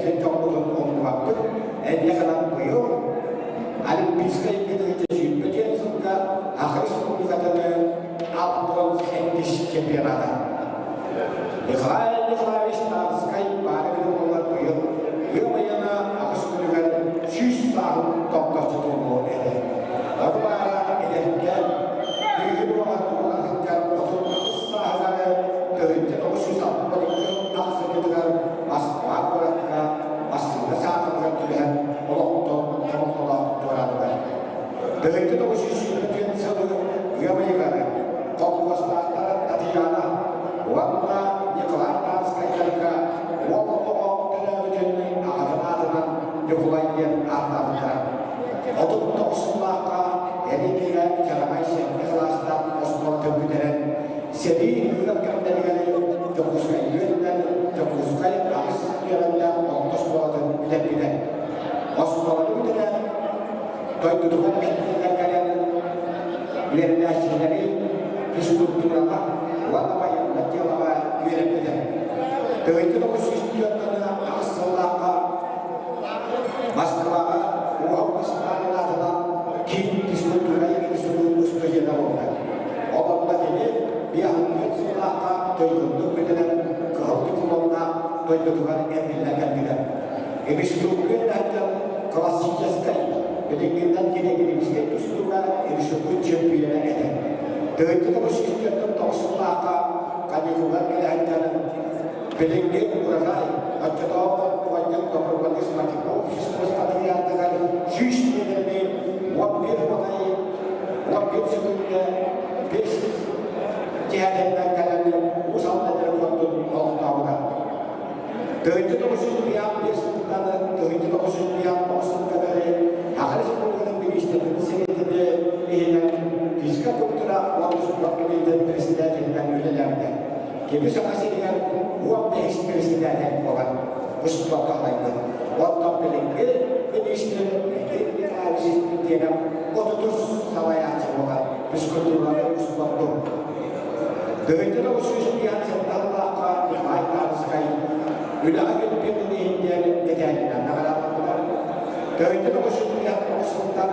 кэспит дьоммутун умнубаппыт. Эйиэхэ быйыл Олимпийскай 224 сылга Саха Республикатын 67 чемпионата. Николай Николаевич Тарскай баары буолар быйыл ыам ыйана аҕыс күнүгэр 100 сааһын томточчутуллуо этэ. Ону баара эдэркээн, күүһүн-уоҕун улаатыттан 38 сааһыгар 1962 ахсынньытыгар Москва куоракка массыына саахалыгар түбэһэн олохтон хомолтолоох туораабыта. 1924 сылы ыам ыйыгар холкуостаахтар Татьяна уонна Николай Тарскайдарга уол оҕо төрөөбүтүн аҕатын аатынан Ньукулай диэн ааттаабыттара. 39 сыллаахха Эрикигэ Чарамай сэттэ кылаастаах оскуолатын бүтэрэн, сэрии ыар кэмнэригэр Дьокуускай үөрэнэн Дьокуускай аҕыс үөрэннээх орто оскуолатын бүтэрбитэ. Оскуоланы бүтэрэн, дойдутугар эргиллэн кэлэн, үөрэнээччилэри физкультураҕа уонна байыаннай дьыалаҕа үөрэппитэ. 1948 сыллаахха Москваҕа Уһун Сталин аатынан Киин физкультура институтун устудьуона буолбута. Олордо кини 54 сыллаахха туйгуннук бүтэрэн кыһыл дипломнаах дойдутугар эргиллэн кэлбитэ. Институтка үөрэнээччи классическай, билиҥҥинэн гинекологическай тустууга институт чөмпүйүөнэ этэ. 1949 сыллаахха каникулга кэлэһиттэн билиҥҥи Урожай оччотооҕу уонньук добровольный общество спартакиадатыгар 100 миэтэрэни 11 уонай 11 секундэ 5 тиһэтинэн кэлэн Уус Алдан рекордун олохтообута. 1955 сылтан 1959 сылга диэри Саха Республикатын Миниистирин Сэбиэтин иһинэн физика культура уонна спорт комитетын председателинэн үлэлээбитэ. Кини Саха сиригэр 15 председатель буолан успуорка салайбыт. Оттон билиҥҥи миниистир Николаевич диэн 30 салайааччы буолан физкультураны успуорду. 1957 сыллаахха Николай Тарскай үлэҕэ кэлбитин иһин диэн мэтээлинэн наҕараадаланар. 1959 сылтан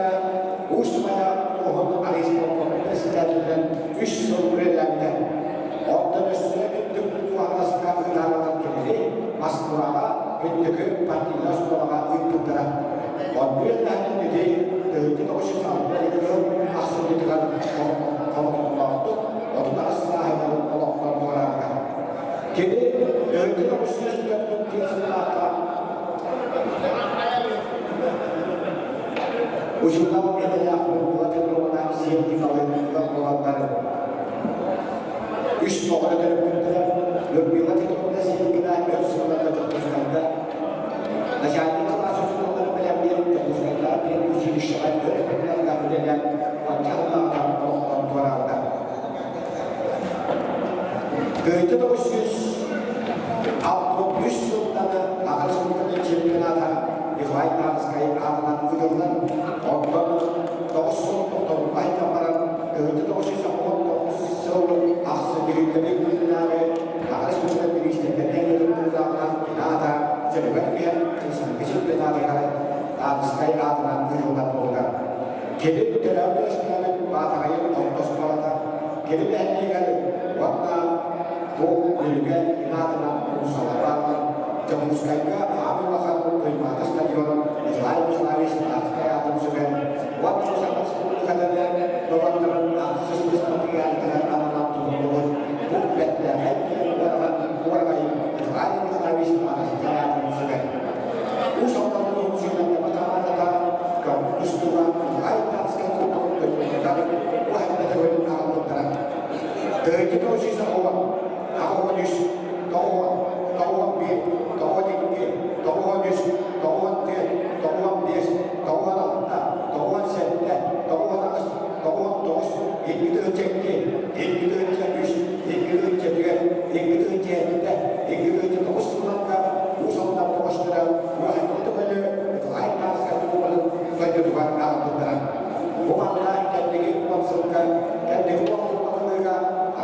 Уус Майа улууһун райисполкомун председателинэн 3 сыл үлэлээбитэ. Онтон өссө үрдүк дуоһунаска ыытааралар кинини Москваҕа үрдүкү партийнай оскуолаҕа ыыппыттара. Онно үөрэнээччи ити 1962 сыл ахсынньытыгар хомолтолоохтук 38 сааһыгар олохтон туораабыта. Кини 1944 сыллаахха учуутал идэлээх Людмила Петровна Сиэнниковы ыал буоланнар үс оҕону төрөппүттэрэ. Людмила Петровна Сиэнникина өр сылларга Дьокуускайга начальник кылаас учууталларын бэлэмниир Дьокуускайдааҕы педучилищеҕа үөрэппитинэн үлэлээн уонча сыллааҕыта олохтон туораабыта. 1963 сылтан Саха Республикатын чемпионата Николай Тарскай аатынан ыытыллар. Онтон 9 сыл тохтобуллаһыйтан баран 1999 сыл ахсынньы күннээҕи Саха Республикатын миниистирдэринэн ыытыллыылааҕынан аата чөлүгэр түһэн республика чемпионатыгар Тарскай аатынан ыытыллар буолбута. Кини төрөөбүт үөскээбит Баатаҕайын орто оскуолата кини нэһилиэгэр уонна бу Мүрүгэ аатынан уулуссалар бааллар. Дьокуускайга аан улахан Туймаада стадион Николай Николаевич Тарскай аатын сүгэн уонна Саха Республикатын норуоттарын ахсыс спартакиадатыгар ананан тутуллубут бу бэртээхэй уораҕай Николай Николаевич Тарскай аатын сүгэр. Уус Алдан улууһун сүүмэрдэммит хамаандата тустууга Николай Тарскай кубогын дойдутугар уһанна төгүл аҕалбыттара. 1990, 83, 90, 91, 92, 93, 94, 95, 96, 97, 98, 99, 2002, 2003, 2004, 2007, 2009 сылларга Уус Алдан бөҕөстөрө уһанна төгүлү Николай Тарскай кубогын дойдутугар аҕалбыттара. Бу манна кэнники 10 сылга кэнники 10 сылга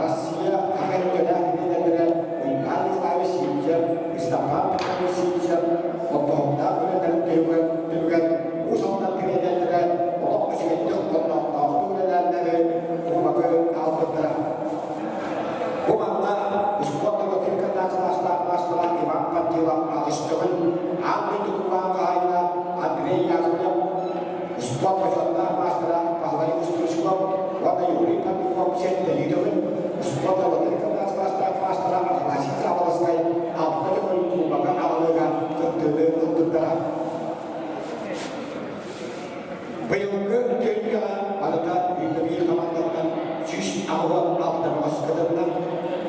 Россия АХ-ын лидердэрэ Уйбаан Николаевич Сивцев, Степан Петрович Сивцев,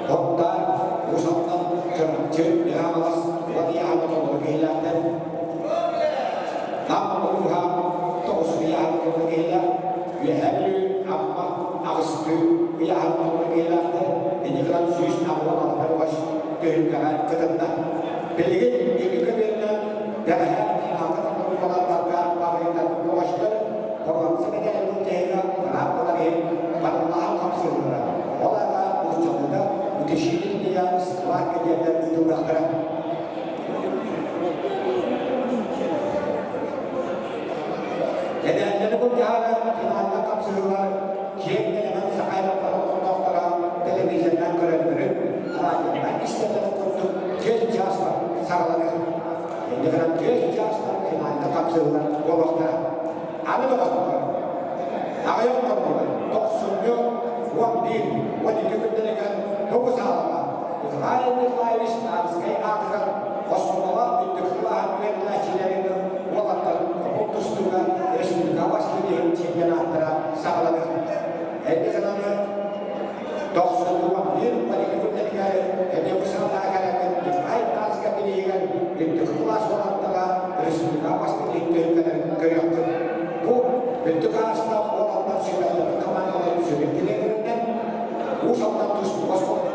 Оттон Уус Алдан, Чурапчы, Мэҥэ Хаҥалас уон ыйааһыҥҥа толору киһилээхтэр. Нам улууһа тоҕус ыйааһын толору киһилээх, Үөһээ Бүлүү, Амма аҕыстыы ыйааһын толору киһилээхтэр. Инникынан 186 көҕөс түһүлгэҕэ кытынна. Билигин икки көбүөннэн бэҕэһээ финалга тахсыбыт уолаттарга баҕайытар көҕөстөр боруонса мэтээлин былдьаһыыга быраап буолар иһин барыллааһын хапсыыллара. Ол аата нууччалыыта утешительная схватка диэннэр ыытыллыахтара. Эдэрдэри былдьаһары финалга хапсыһыылар киэҥ нэлэмэн саха аймахтарын олохтоохторо телевизорынан көрөллөрүн, радионан истэллэрин курдук түөрт чаастан саҕаланар. Инньэ гынан түөрт чаастан финалга хапсыһыылар буолуохтара. Аны доҕоттор, аҕыйах хонугунан тохсунньу 11, 12 күннэригэр Тугу саалаҕа Николай Николаевич Тарскай аатыгар оскуола үрдүкү кылааһын үөрэнээччилэрин уолаттарын омук тустууга республика бастыҥ чемпионаттара саҕаланар. Энни гынаны тохсунньу 11, 12 күннэригэр эмиэ бу саҕалаах кэлэммит Николай Тарскай билиһигэр үрдүкү кылаас уолаттара республика бастыҥ түһүлгэлэрин көрүөхпүт. Бу үрдүк аастаах уолаттар сүүмэрдэммит хамаандаларын сүрүн тренеринэн Уус Алдан тустууга оскуолатын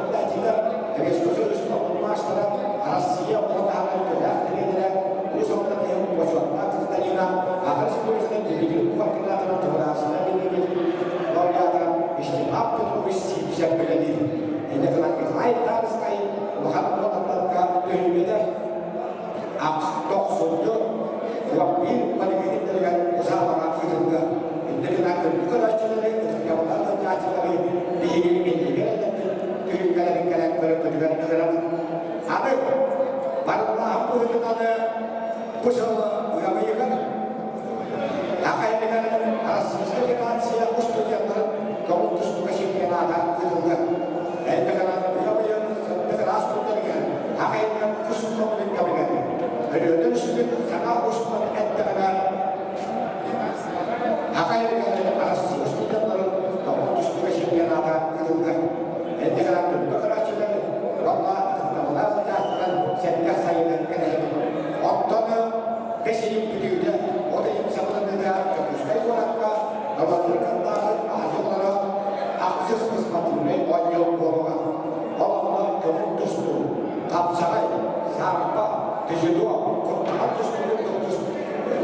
Республика спордун маастара, Россия оҕо таһынан көтөх тренерэ, Уус Алдан иһин бочуоттаах гражданина, Саха Республикатын Дмитрий Квартирнатынан туһанааччылар бириэмийэтин лауреата Степан Петрович Сивцев үлэлиир. Инньэ гынан Николай Тарскай улахан уолаттарга төһүүбэтэ тохсунньу 11 поликлиникаларыгар усаабаҕа ыытыллыа. Инньэ гынан үрдүк көрөөччүлэри, ытыктабыллаах ыалдьааччылары биһиги иннигэр элэппит түһүлгэлэрин кэлэн көрөргүтүгэр ыҥырабыт. Аны барыллааһын быһыытынан бу сыл ыам ыйыгар Академияҕа Российскай Федерация устудьуоннарын көҥүл тустууга чемпионата ыытыллыа. Элбэҕинэн ыам ыйын сырдык ыраас күннэригэр Академия кус көҥүлүн кэмигэр Өлүөнэ үстүн саҥа устун эттэҕинэ Академия Россия устудьуоннарын көҥүл тустууга чемпионата ыытыллыа. Элбэҕинэн күндү көрөөччүлэр уонна ытыктабыллаах ыытааччылар сэргэх сайыны кэтэһэбит. Оттон Бэс ыйын бүтүүтэ, от ыйын саҕаланыыта Дьокуускай куоракка норуоттарыттааҕы Азия оҕолоро ахсыс спортивнай оонньуу буолуоҕа. Ол онно көҥүл тустуу, хапсаҕай, саарба, дзюдо, куттаҕан тустуу курдук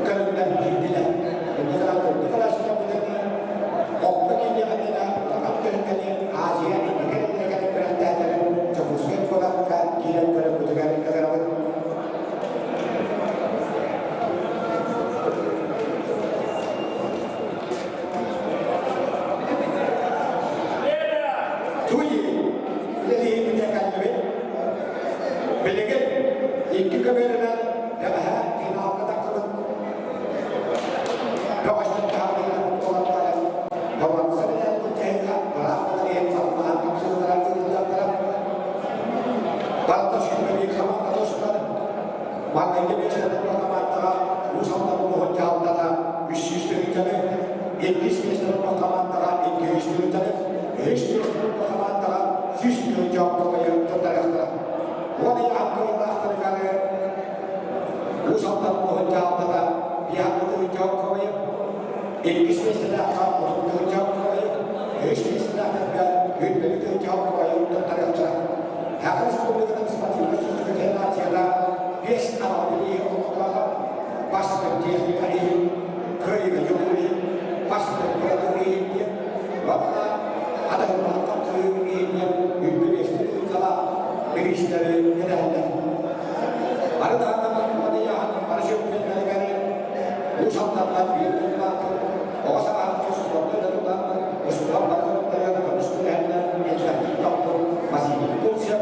көрүҥнэр киирдилэр. Инньэ гынан үрдүк көрөөччүлэрбитин окко киириэҕиннинэ улахан түһүлгэни Азия инники эрэллэригэр күрэхтэһэллэрин Дьокуускай куоракка киирэн көрөргүтүгэр ыҥырабыт. Туй үлэлиһиибитэ кэллибит. Билигин икки көбүөрүнэн бэҕэһээ финалга тахсыбыт бөҕөстөр таһаарыылар буолаллара. Боруонса билэн былдьаһыыга быраап иһин саллаан тапсыылара ыытыллыахтара. Барыта 21 хамаанда тустар. Маҥнайгы миэстэни ылла хамаандаҕа Уус Алдан улууһун дьаһалтата 300 тыһыынчаны, иккис миэстэни ылла хамаандаҕа 200 тыһыынчаны, үһүс миэстэни ылла хамаандаҕа 100 тыһыынча оптовайы туттарыахтара. Уон ый аһыллаахтарыгар Уус Алдан улууһун дьаһалтата 50 тыһыынча оптовайы, иккис миэстэлээххэ 30 тыһыынча оптовайы, үһүс миэстэлээхтэргэ 150 тыһыынча оптовайы туттарыахтара. Саха Республикатын спортивнай сүүрүүгэ федерацията биэс анал билии олохтоото. Бастыҥ техника иһин, кыайыыга дьулуур иһин, бастыҥ быратыы иһин диэн уонна атыылаах хапсыһыы иһин диэн үрдүк эстетикалаах бириистэри кэтэһэллэр. Бары даҕаны ыйааһын бары чөмпүйүөннэригэр Уус Алданнар биир тыллаахтар оҕо сааһын тустубакка да тутан устуһан бары көрүҥнэригэр көмүс түһэннэр элбэхтик тохтор Василий Курцев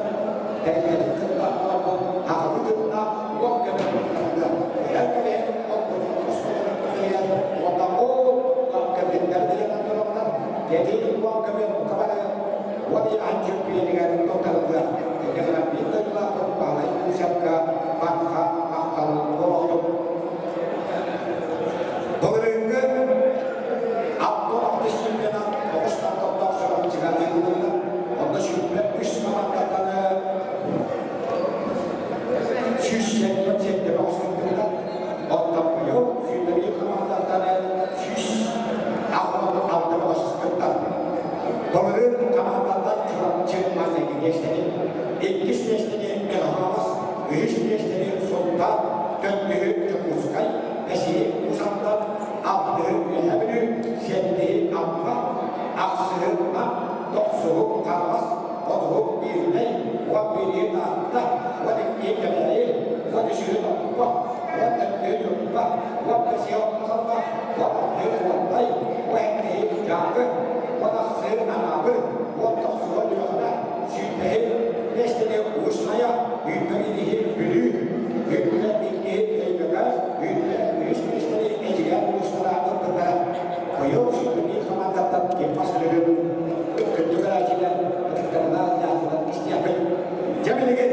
тэрилтэтин кытта олорбут аҕалыы тыллаах уон көмө туттарыга эһэр кэбиһэн оппутун устуһунан кэбиһэр уонна ол кэбиһиннэр диэн турамнар кэтии уон көмө бука бары уон ыйаһын чөмпүйүөнүгэр туттарыллыа. Инньэ гынан биир дойдулаахпыт Баһылай Курцевка барҕа махтал буолуохтун. Былырыыҥҥы 66 чемпионат тоҕус тохтоллоох чурапчыга ыытылынна. Онно 23 команда. Иккис миэстэни Мэҥэ-Хаҥалас, үһүс миэстэни Сунтаар, төрдүһү Дьокуускай, бэсиһи Уус Алдан, алтыһы Үөһээ Бүлүү, сэттиһи Амма, ахсыһы Нам, тохсуһу Хаҥалас, отуһу Мииринэй, 11-и Таатта, 12-и Кэбээйи, 13-ү Томпо, 14-ү Ньурба, 15-и Орто 16-ы Уолбай, 17-и Дьааҥы, 18-ы Анаабыр, 19-у Өлүөхүмэ, сүүрбэһи миэстэни Уус Майа, 22-и Бүлүү, 22-и Өймөкөөн, 23 миэстэни Эдьигээн улуустара ылбыттара. Быйыл 21 хамаандаттан ким бас өлөрүн күндү көрөөччүлэр ытыктарына дьаһалынан истиэхпит. Дьэ билигин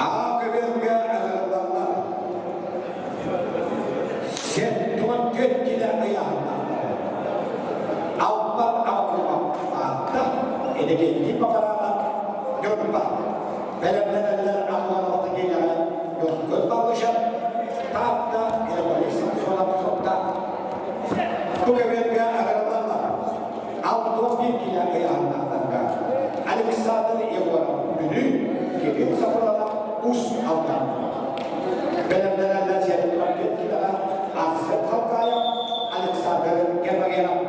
Аа көбүөргэ ыҥырыллаллар. 74 килэ ыйааһыннаахтар. Албан Аҕакулаатта Иннокентий Папаранов Ньурба бэлэмнэнэллэр Аммалаҕа киинэҕэ Ньургун Малышев Таатта Анатолий Самсонов Сотта Бу көбүөргэ ыҥырыллаллар. 61 килэ ыйааһыннаахтарга Александр Егоров Бүлүү, Кирилл Сафронов Уус Алдан. Бэлэмнэнэллэр 74 килэҕэ Арсен Халкаев, Александр Гермогенов.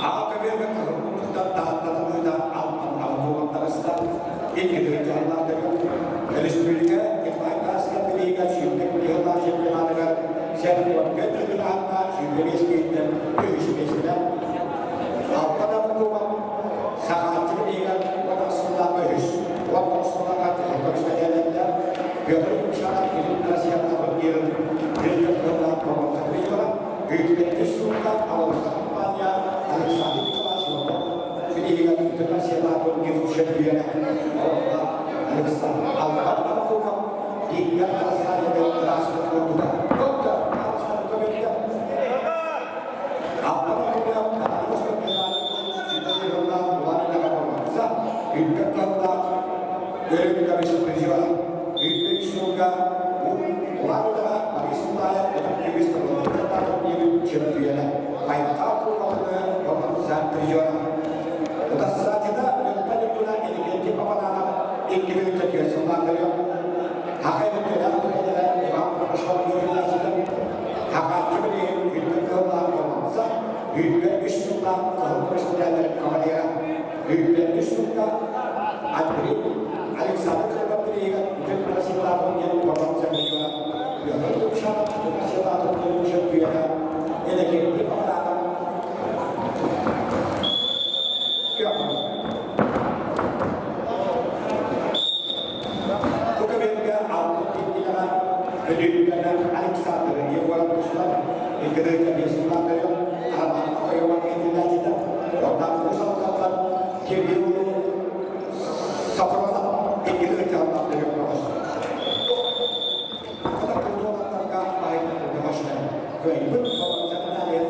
Аҕа көбүөргэ кыһыл тааттатылыыта алтан алгуган таҕыста. Икки дьаһаллаатыгар Республика Николай Тарскай билиигэ сүүрбэ кыһыллаах чемпионатыгар 74 тыгынаһыкка 25 киһиттэн үһүс миэстэлээх. Алтан алгуга Сахааччы билиигэ 10 сыллааҕы үһүс, 19 сыллааҕы кыһыл көмүс мэтээллэрдээх Петр Купшанов Илин Россияттан турнирын Кыһыл кыһыллаах боруонса призера, Үтүмэттис суукка Алроса компания Александр Николаевич Иванов билиһигэр Бүтүн Россиятааҕы турнир чөмпүйүөнэ Алроса Александр Албан Аввакумов Дингэр Арассаанньаны ыраастык куурдута. Доктор Арассаан көмөтө Албан Аввакумов Үрдүк кыһыллаах өрүт көмүс призера Үрдүк суолга Улан-Удэҕэ Борис Мутаев ытык үгүс турнирдар турнирын чөмпүйүөнэ Байкал кубогын боруонса призера. Утассаатина Ньурба Ньургуна Иннокентий Папананов 2004 сыллаах көрүө. Хахай бүттүлээх тренерэ Иван Промышов үөрүүлээччитин Хахааччы билигин үрдүк кыһыллаах боруонса 23 сыллаах кыһыл көмүс мэтээллэрин кавалера 23 сылга Андрей Александр Кырбатырига бүтүн Россиятааҕы диэн боруонса призера Петр Купшанов бүтүн Россиятааҕы турнирын чөмпүйүөнэ Иннокентий Папананов Бу көбүөргэ алтын киирдилэҕэ Бүлүүттэн Александр Егоров туслар Игорь Бесилатарев Роман Хоева киирдилээччитэ Онна Уус Алдантан Кирилл Сафронов икки тыһыынча көмөс. Ата култуураттарга баайынан көмөстөр. Кыайбыт Волонтерналиев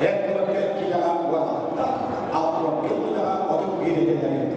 Эркөркө килэҕэ 16, 61 килэҕэ 31 этилэр.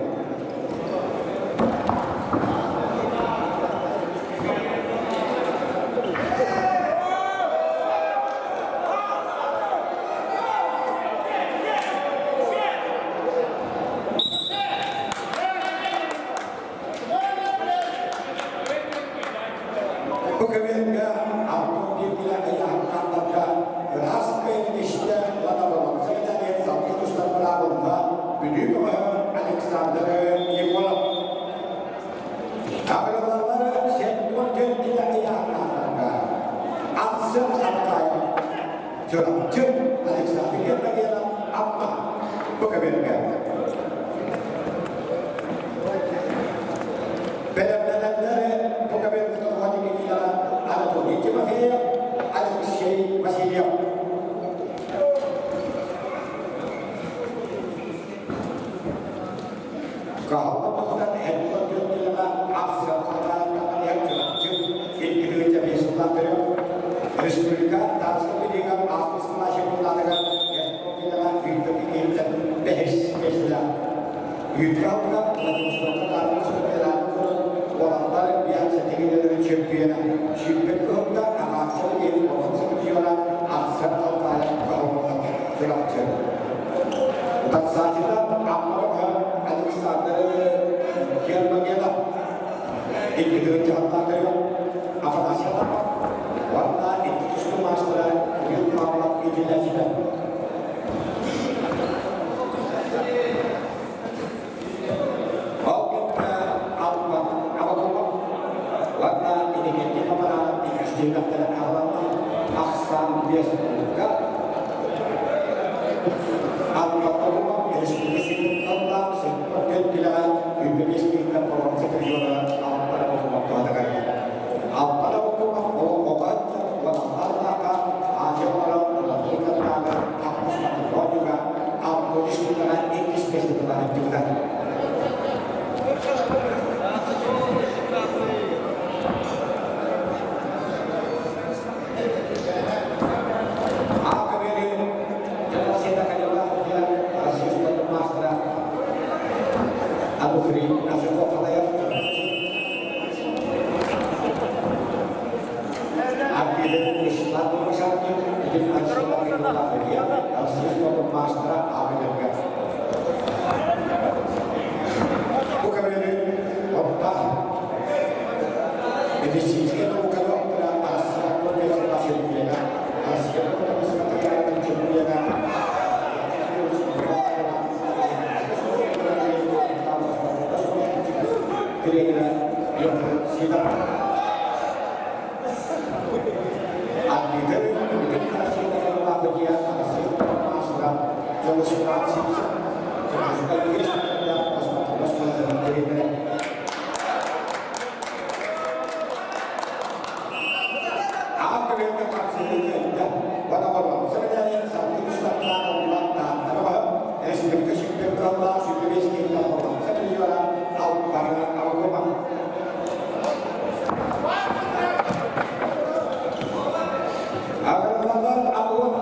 көбүөргэ. Бэлэмнэнэллэр бу көбүөргэ тоҕо Никитина Анатолий Тимофеев, Алексей Васильев. Каһалла туһунан элбэх түөртүлэҕэ Республика Татарскай билиҥҥэ ааспыт сыллаах чемпионатыгар Үтэ бэһис миэстэлээх. Үүткэ алга Владивостокка таатырыс федеральный курун уолаттар биэн сэтигинэлэрин чемпиона. Сүүрбэт кыһылга Амаакса диэн олон чемпиона Арсен Алтаев кыһыллан Чурапчы. Утарсааччыта Амма Александр Гермогенов. Икки дьаһалтаатырга Афанасий Лапов уонна икки тустуу маастара Кирилл Павлов иитиллээччитэ. Ол кэннэ Алпан Абакумов уонна Иннокентий Мамаранов иккистиэхтэрэ аҕаланна ахсаан биэс муннукка Алпан Абакумов республика сирин сирин тилэҕэ үбүлүс киһиттэн боруонса региона Алпан Абакумов туһатыгар Алпан Абакумов олоҕоҕо уонна Азия олорор Латыыкатааҕы Автостатиодига Алподистутара иккис миэстэтин ылбыта. Аакабери Федерация Халилах Российского мастера Ануфрий Азаков салайар. Бу көмөлөрү оттоох медицинскэй наука доктора Россия чемпиона, Россия чемпиона, тренера Петр Сидоров. Аграрлар ауыл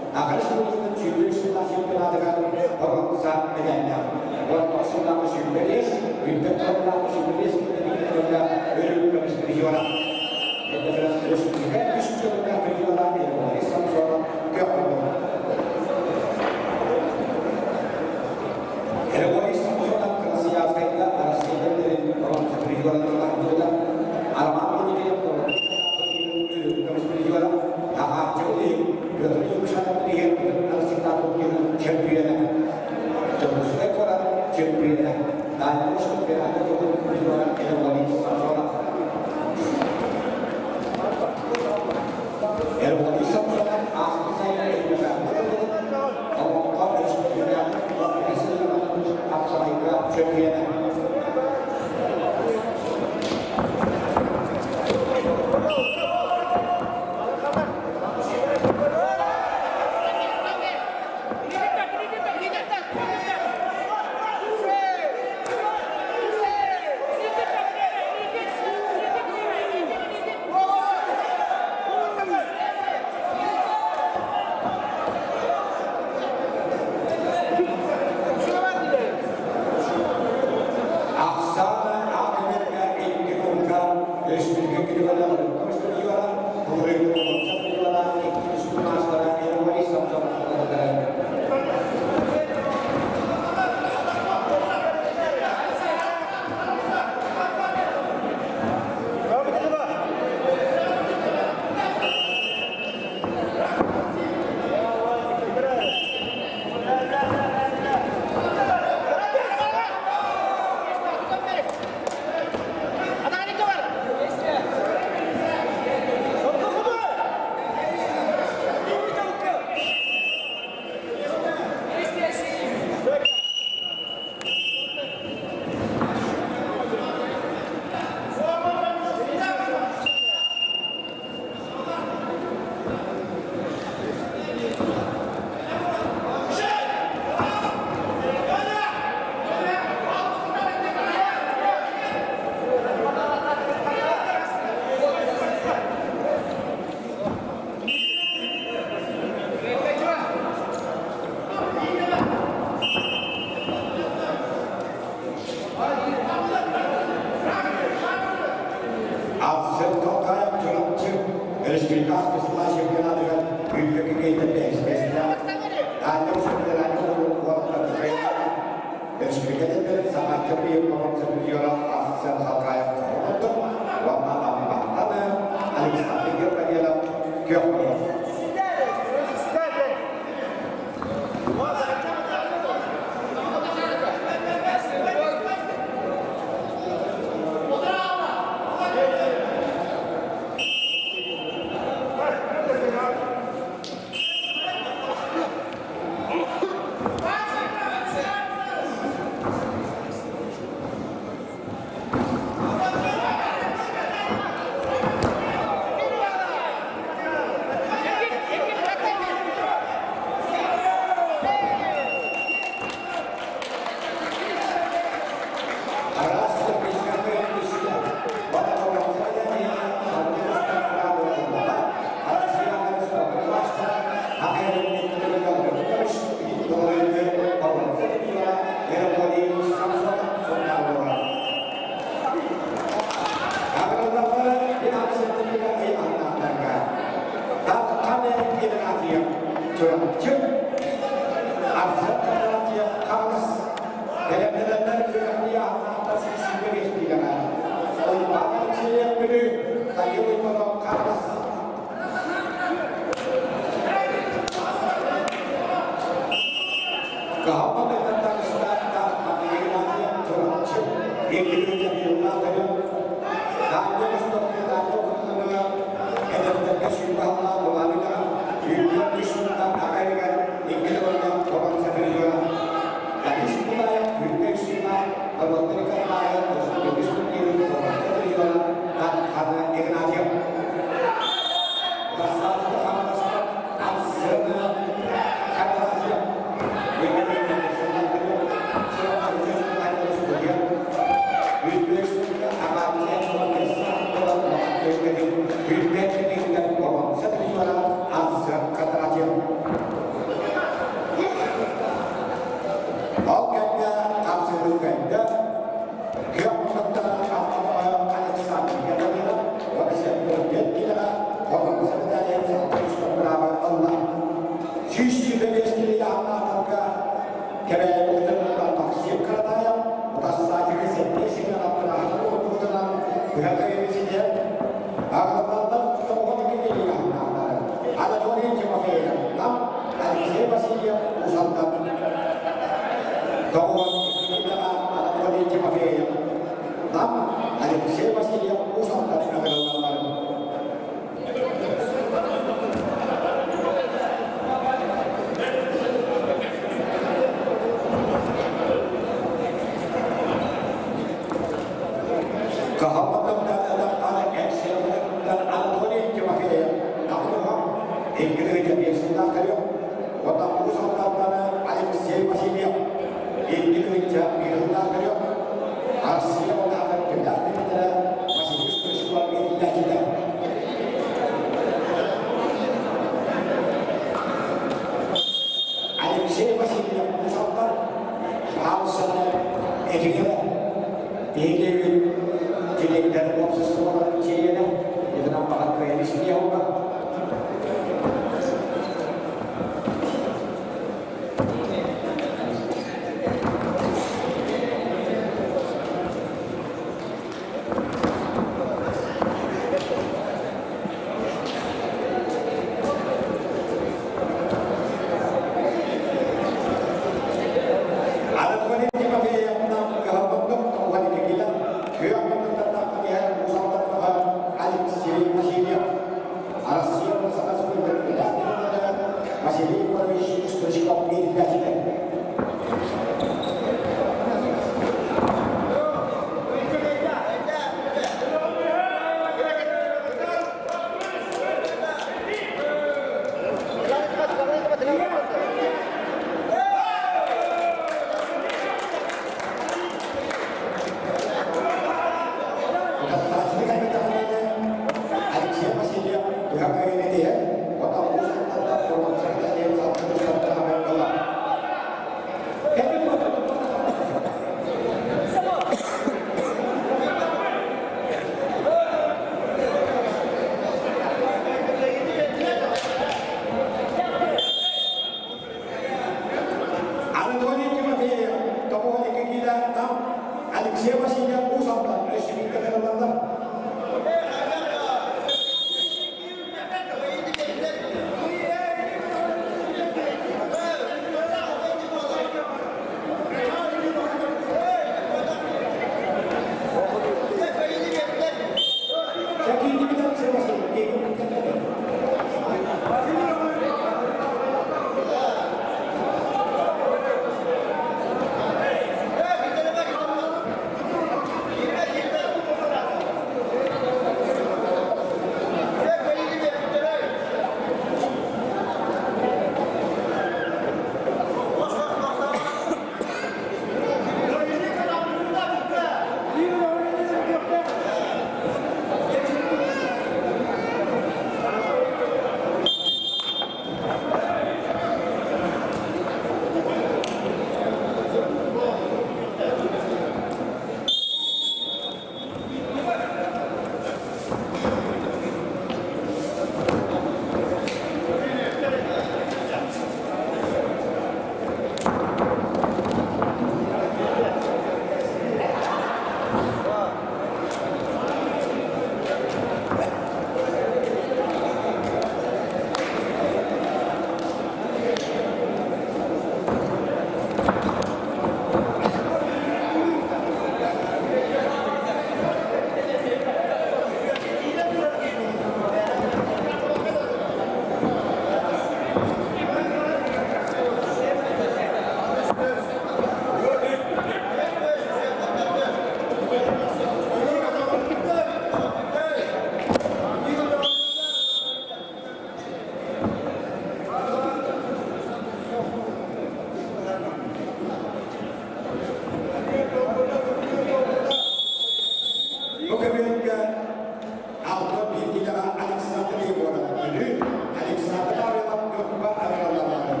Бүлүү, Александр Авелов Ньурба арыалланаллар.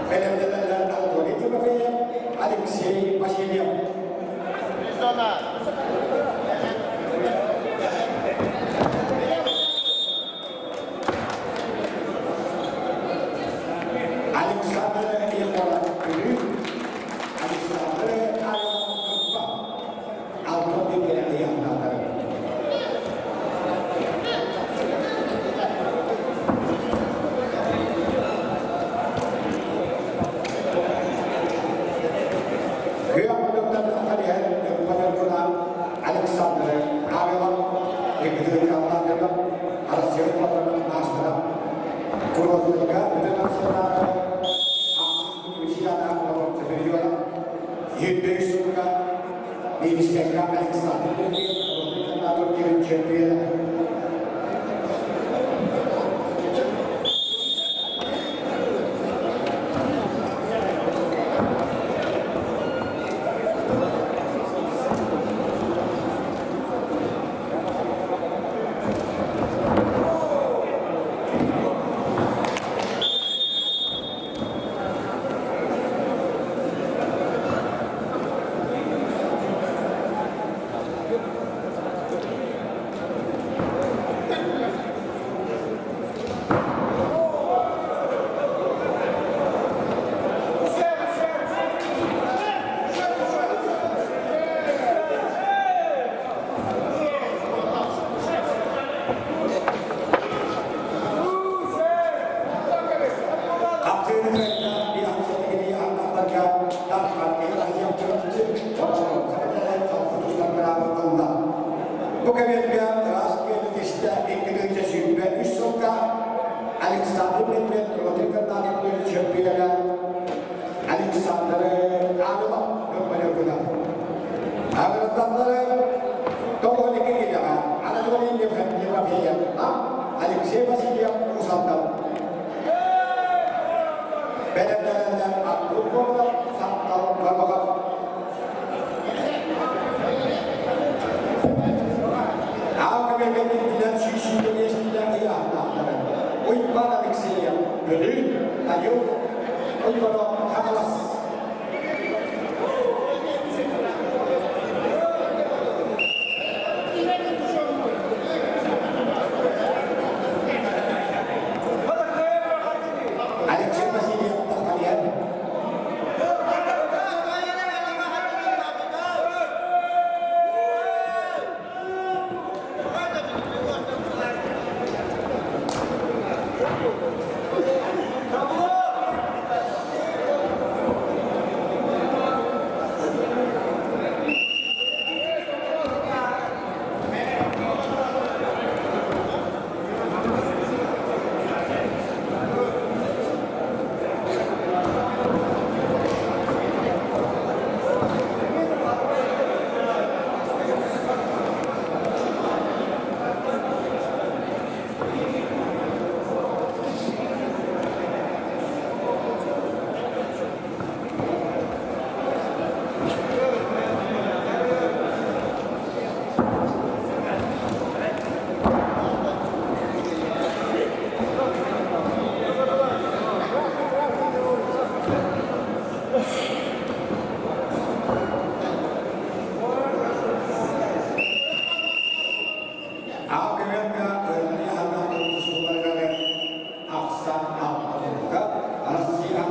Бэлэмнэнэллэр Анатолий Тимофеев, Алексей Васильев. Александр Егоров Бүлүү, Александр Авелов Ньурба. Алтан диэн ыйаахтаатар. Күөх муннуктан тахсан иһэр Ньурба Александр Авелов Екатерина Россия спортун маастара Курортка бүтүн Арассыыйатааҕы ахсыс универсиада чемпиона 105 сылга Минскэйгэ Александр Сергеев чемпиона. Бу кэмҥэ ыраас күөнү 223 сылга Александр Медведев Роттердаммын чемпиона Александр Авелов көмөлөкүнэ. Агротаннары 92 килэҕэ Анатолий Тимофеев Алексей Васильев Усалдан. Бэлэмнэнэллэр Артур Кононов, Сантал Горохов. Аакыбегэнирдинэн сүүсүүтэниэстинэн ыйаахтаахтара. Уйбан Алексеев, Бүлүү, Тайыл, Уйбано Хаҥалас. Алексей Васильев Тахтарьян. Аакыбыга ахсан алталарга Россия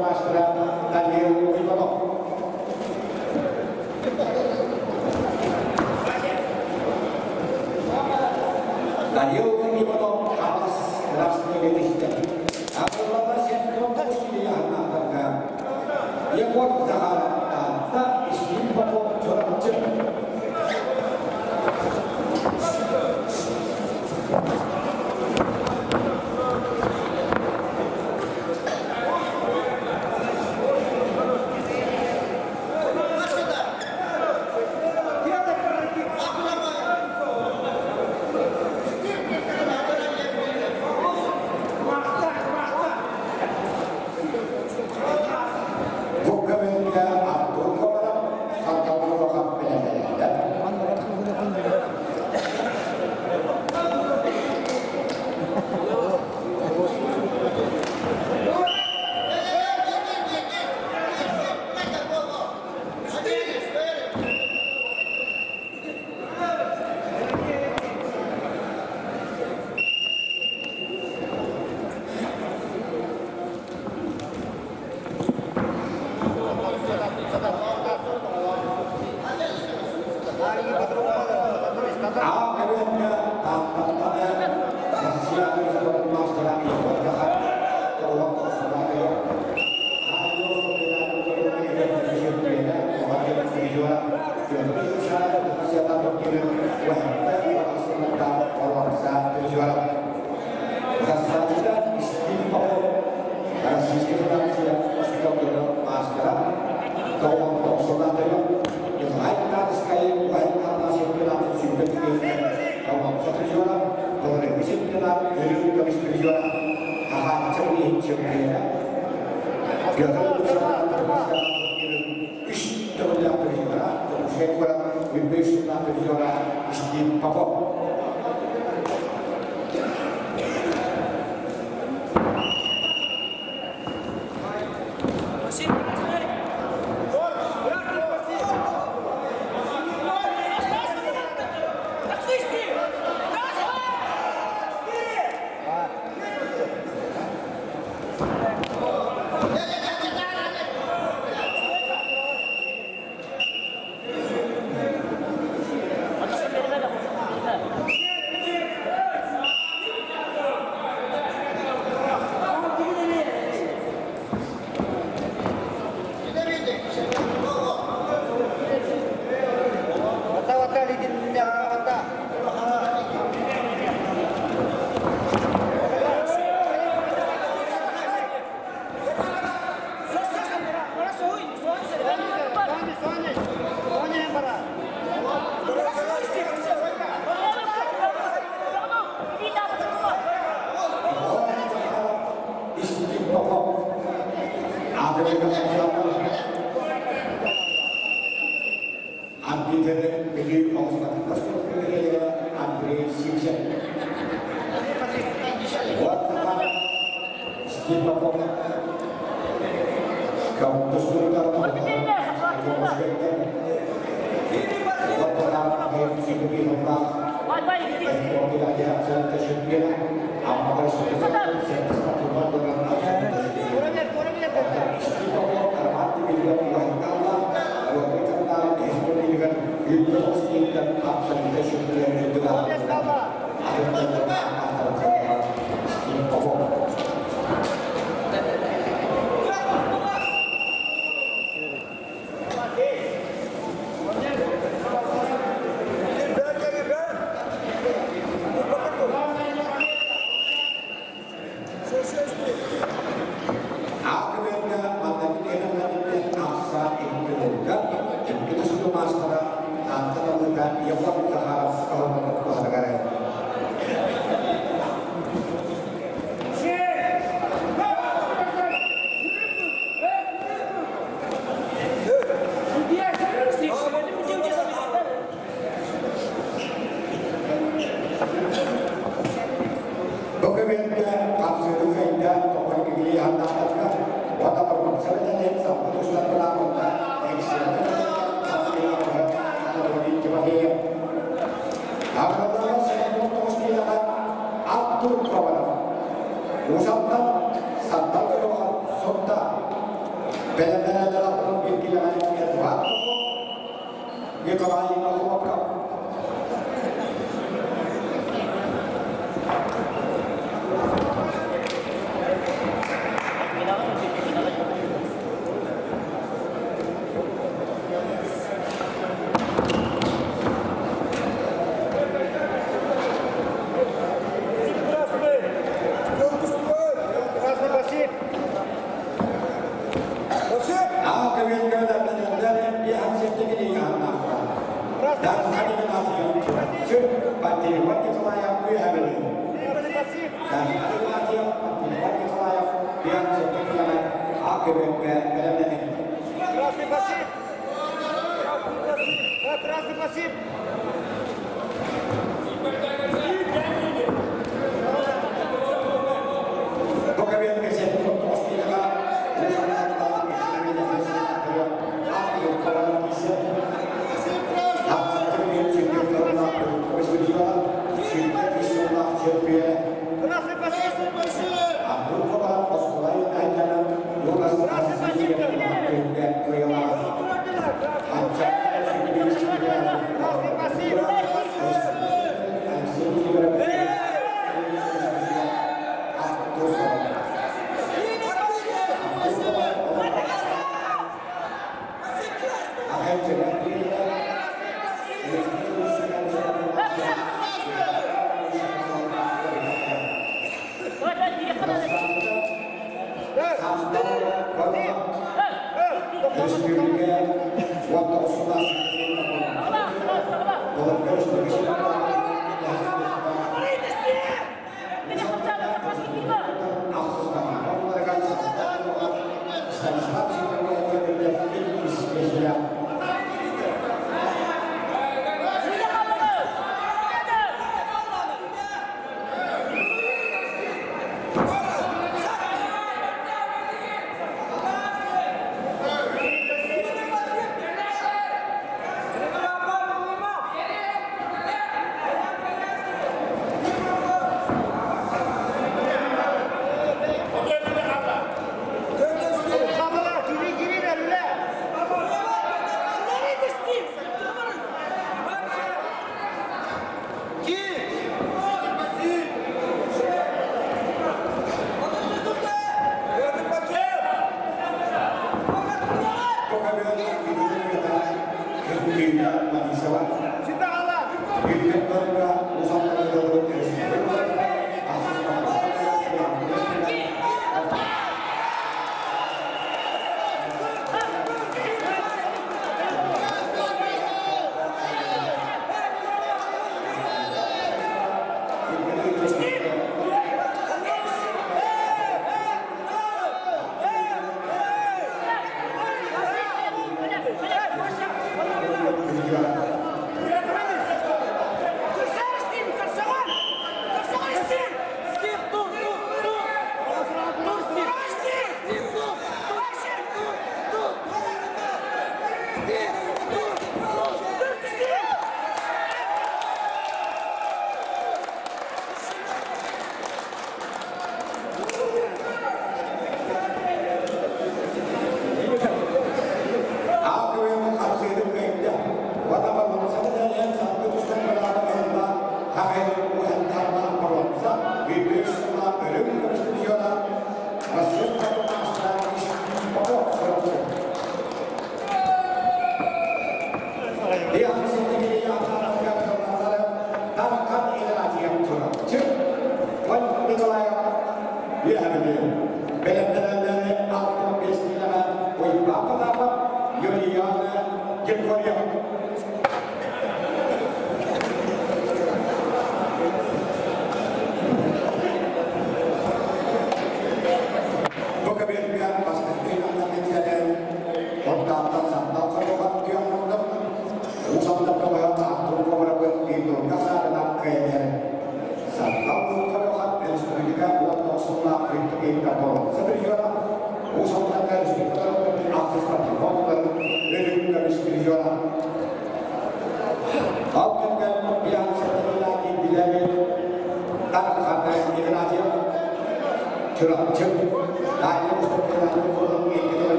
маастара Данил Куйбабов Егор Захаров, Таатта, Устин Попов, Чурапчы. Бу көмөлгө Артур Говоров Санталлоҕа бэлэмнэнэллэр. Аҕабыакка Тааттаттан Россия спорт маастара Егор Захаров Попов. Андрей Сивцев. Николай Охлопков. Пантелеймон Николаев үөһэбили. Игнатьев, Пантелеймон Николаев биан сэтэ АКБ бэлэмнэнин. Красный пассив! Красный пассив! Красный пассив! Красный пассив!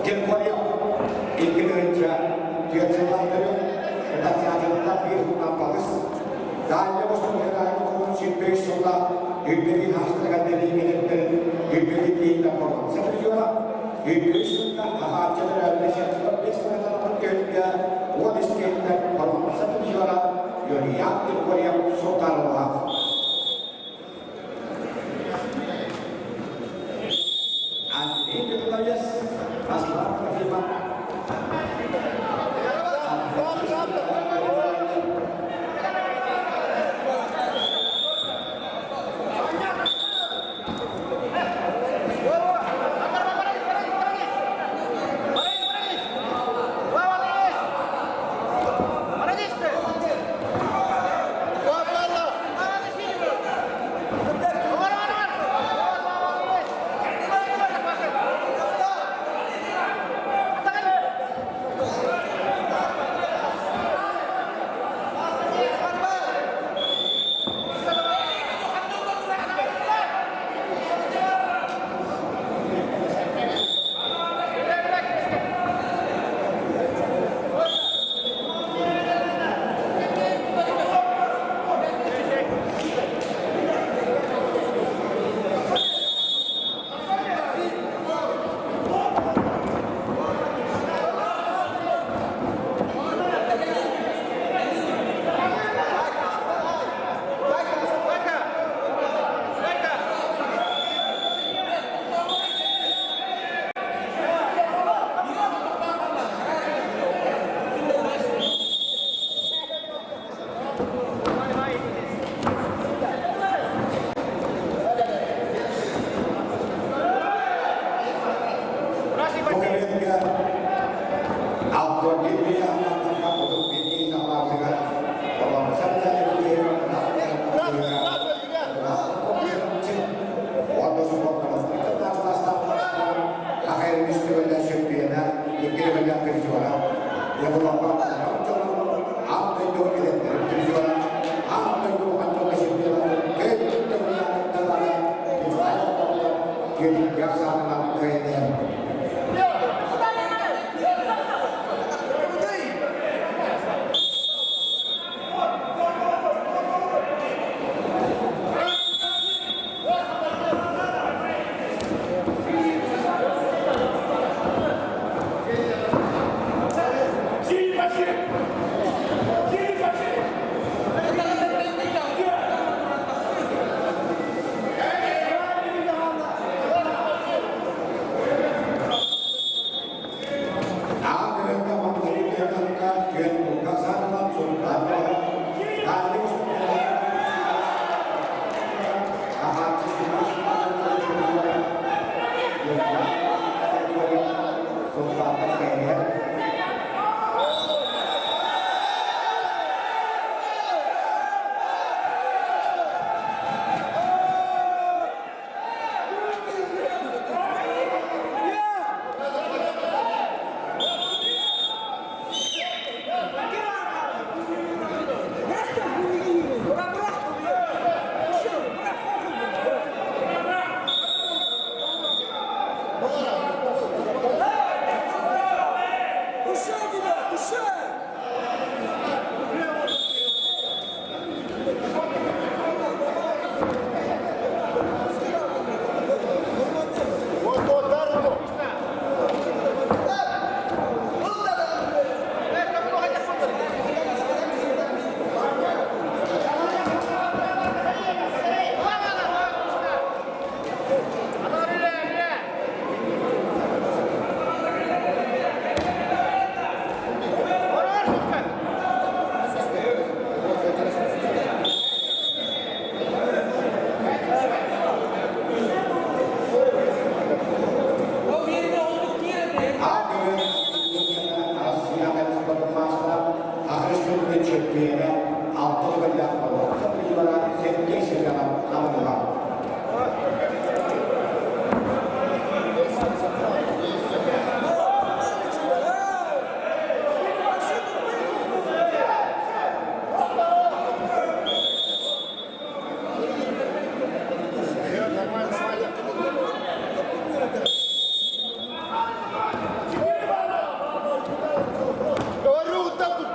Киркорьев, 2 тыһыынча, Говорю, вот так тут.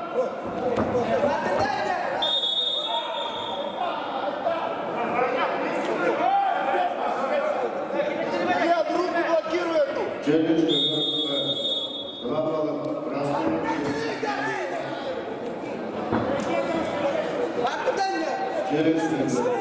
Следующий бой.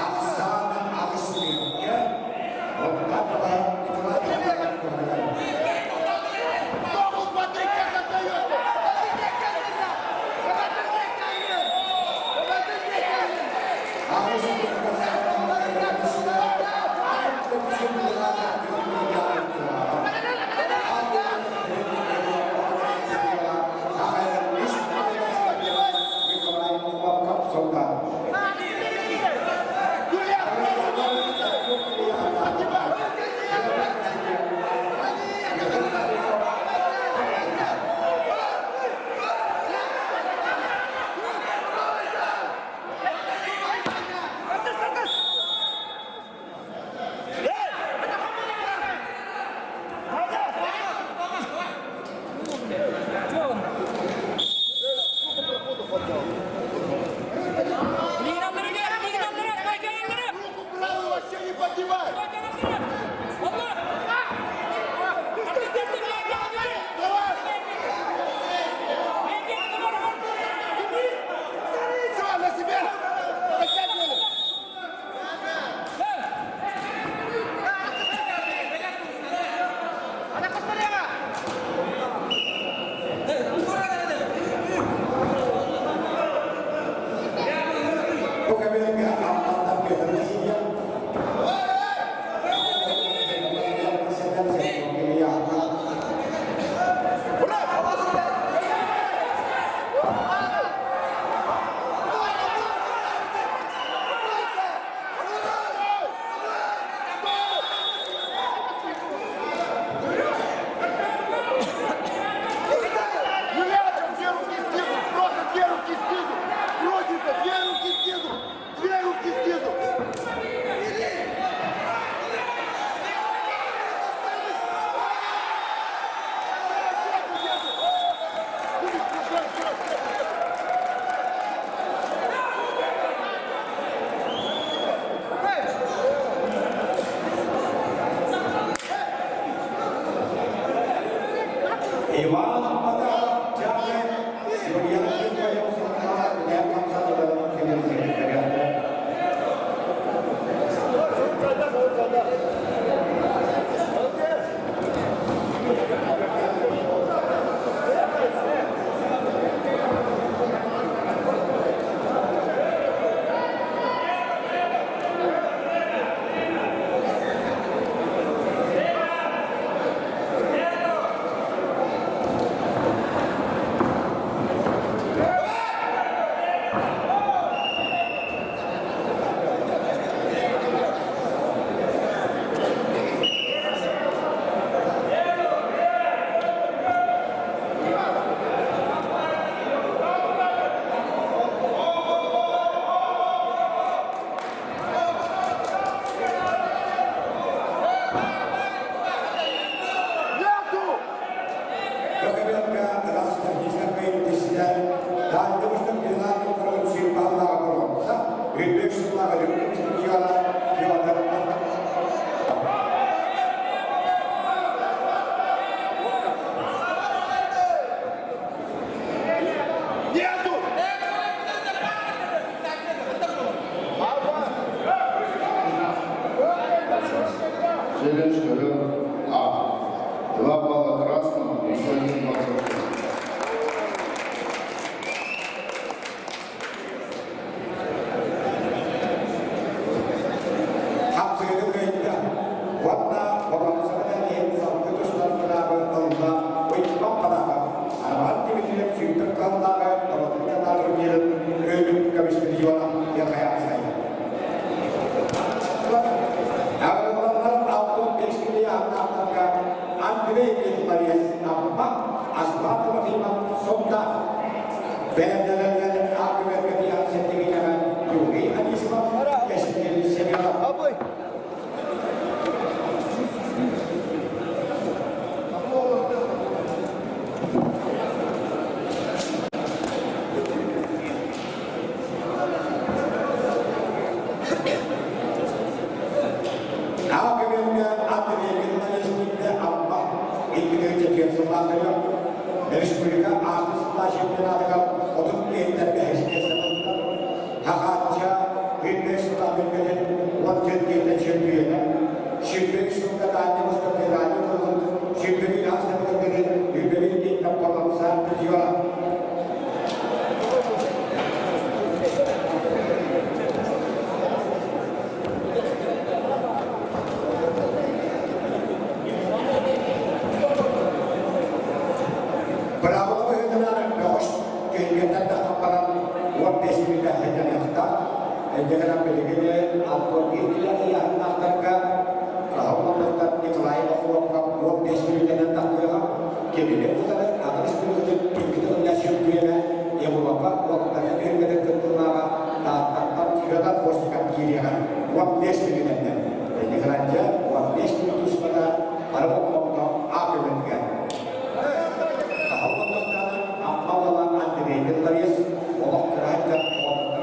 Ахсаана аҕыс мүнүүтэ. Оттон Николай Николаевич. Ногу смотри, как отдаете! Руку правую вообще не поднимай! Давай! Все, на себя! Подтягивали! Юлячка, две руки снизу! Просто две руки снизу! Бросится, две руки снизу! Две руки снизу! Иван Потапов, Чарли, Юлиан Нету! Нету! Челлендж ковер А. 2 балла красному, еще один балл желтому. Thank you. Аакыбыҥҥа Андрей Колесникка Амма 2004 сыллаахтарыгар республика ааспыт сыллаах чемпионатыгар 31 бэһис миэстэ буолбута. Хахаачча 105 сыллаах бөлгөтүн 14 киһитэ чемпиона, 23 сылга Дальний Восток федеральный кругун 21 ааспытын 21 киһиттэн полонца призера. Быраабыла быһыытынан бөҕөс түһүлгэттэн тахсан баран 15 мүнүүтэ сынньаныахтаах. Инньэ гынан билигин 61 килэ ыйааһыннаахтарга Раһыл Николай Охлопков 15 мүнүүтэнэн тахсыаҕа. Кинини утары аны республикатын икки тылынан чөмпүйүөнэ Европа уоттара түһүлгэтин кыттыылааҕа Тааттаттан Федор Постников киириэҕэ 15 мүнүүтэннэн. Николайдьа 15 мүнүүт устата бары болҕомто ааппытыгар. Таһыллан Амма уола Андрей Белларис олох кыра сылдьан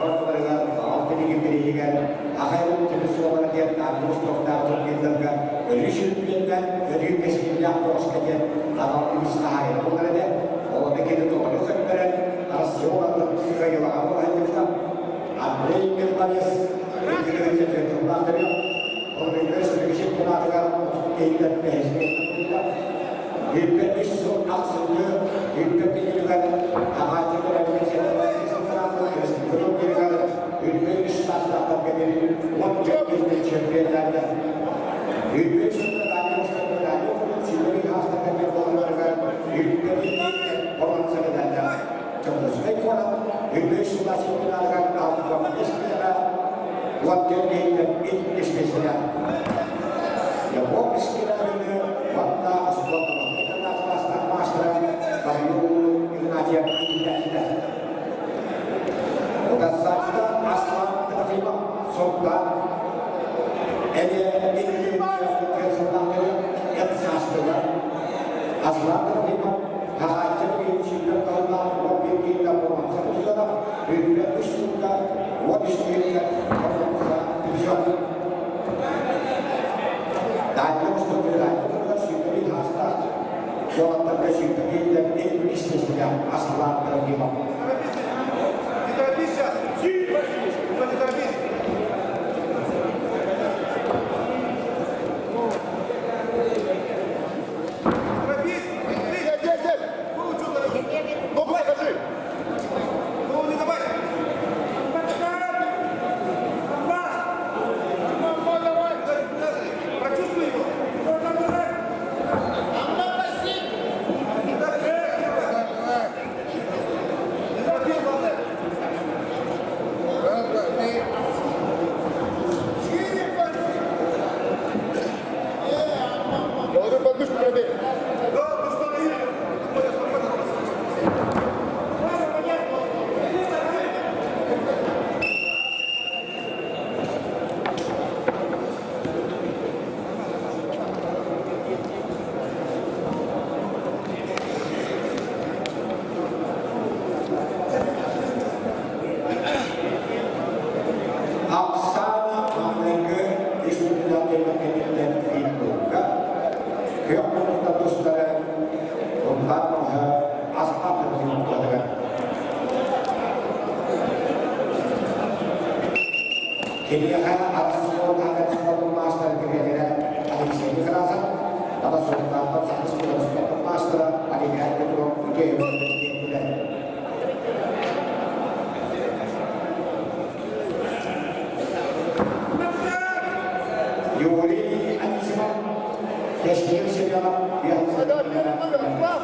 оҕолорго баҕал тилигин бирииһигэр аҕай тимир суоллара диэн Таатта Востокнааҕы турнирдарга өрүү сүрүннүннэн өрүү кэскиллээх бөҕөскө диэн анал үгүс хаһаайын буолар этэ. Ол ону кини толору көрдөрөн Россия уолаттарын кыайыылаҕа буолаһынньыкта Андрей Белларис 2004 сыллаах төрүөх Оройуон сүрүн чемпионатыгар 37 бэһис миэстэ буолбута. 23 сыл ахсынньы 24 күнүгэр Аҕааччылар Республика турнирыгар 23 саастаахтарга диэри 14 миэстэ чемпионнарда. 23 сылга Дальний Востокка Дальний Сибири хаастарга буолалларыгар 24 боруонса медаллаах. Дьокуускай куорат 23 сыллаах чемпионатыгар 65 миэстэ 14 киһиттэн иккис миэстэлээх. Япон искирээбини уонна спорт класстаах маастара Баһыйыл Игнатьев иитээччитэ. Утарсааччыта Аслан Трофимов Султан эмиэ сыллаахтары эт саастыылар. Аслан Трофимов хаһааччы биир кыһыллаах 11 киһиттэн боруонса тустара, 23 сылга 13 киһиттэн боруонса призер. Дальний Восток федеральный туругар сүүрбэ хаастаах уолаттарга сүүрбэ киһиттэн иккис миэстэҕэ Аслан Трофимов. Не торопись сейчас! Не торопись! Торопись! Сядь, сядь, сядь! Ногу покажи! Голову не давай! Прочувствуй его! Не торопись, главное! Положи подмышку пробей. Да, ты что, Спокойно, спокойно. Оксана маҥнайгы республика кэнниттэн финнуга күөх муннукта тустары Султан Моһо Аслан Трофимов. Киниэхэ Арассыыйа спортун маастара тренерэ Алексей Некрасов, Ала Султантан Саха спортун маастара Алексей Петров үтүө тиэртилэр. Юрий Анисимов, Кэскил Семенов, Да, первый номер, Аслан!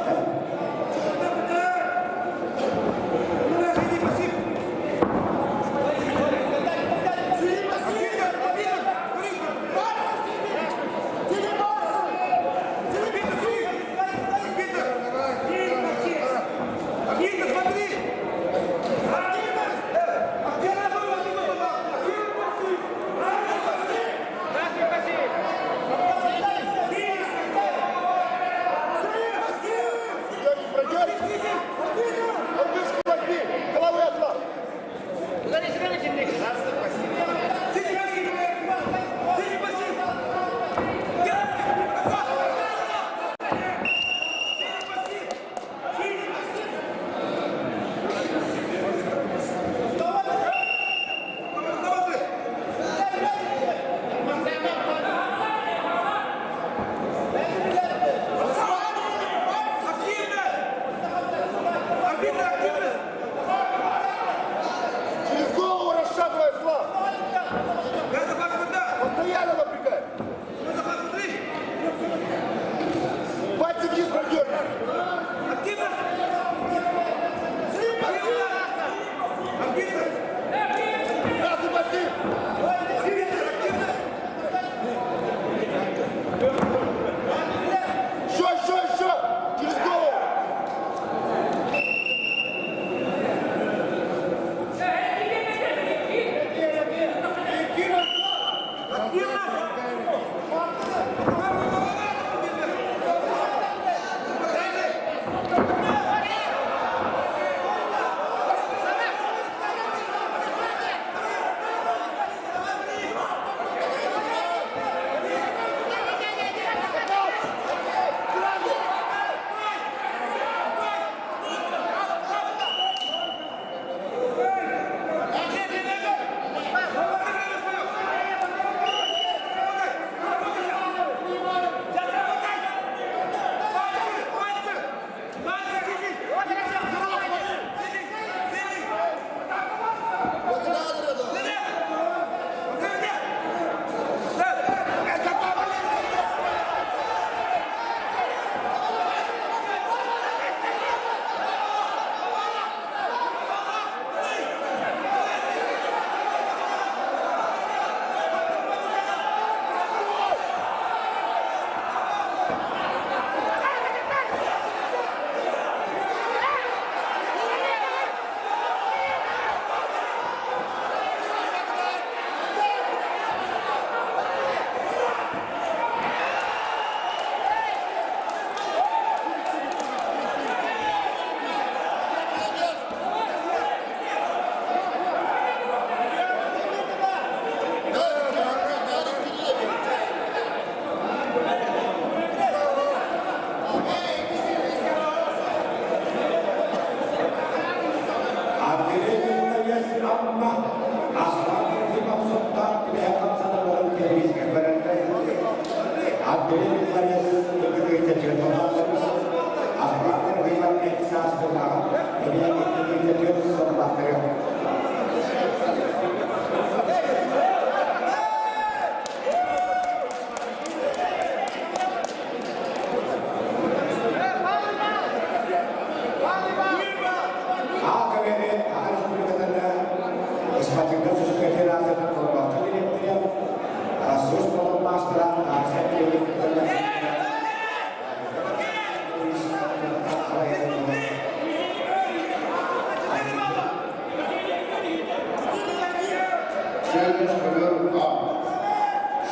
Челлендж ковер А.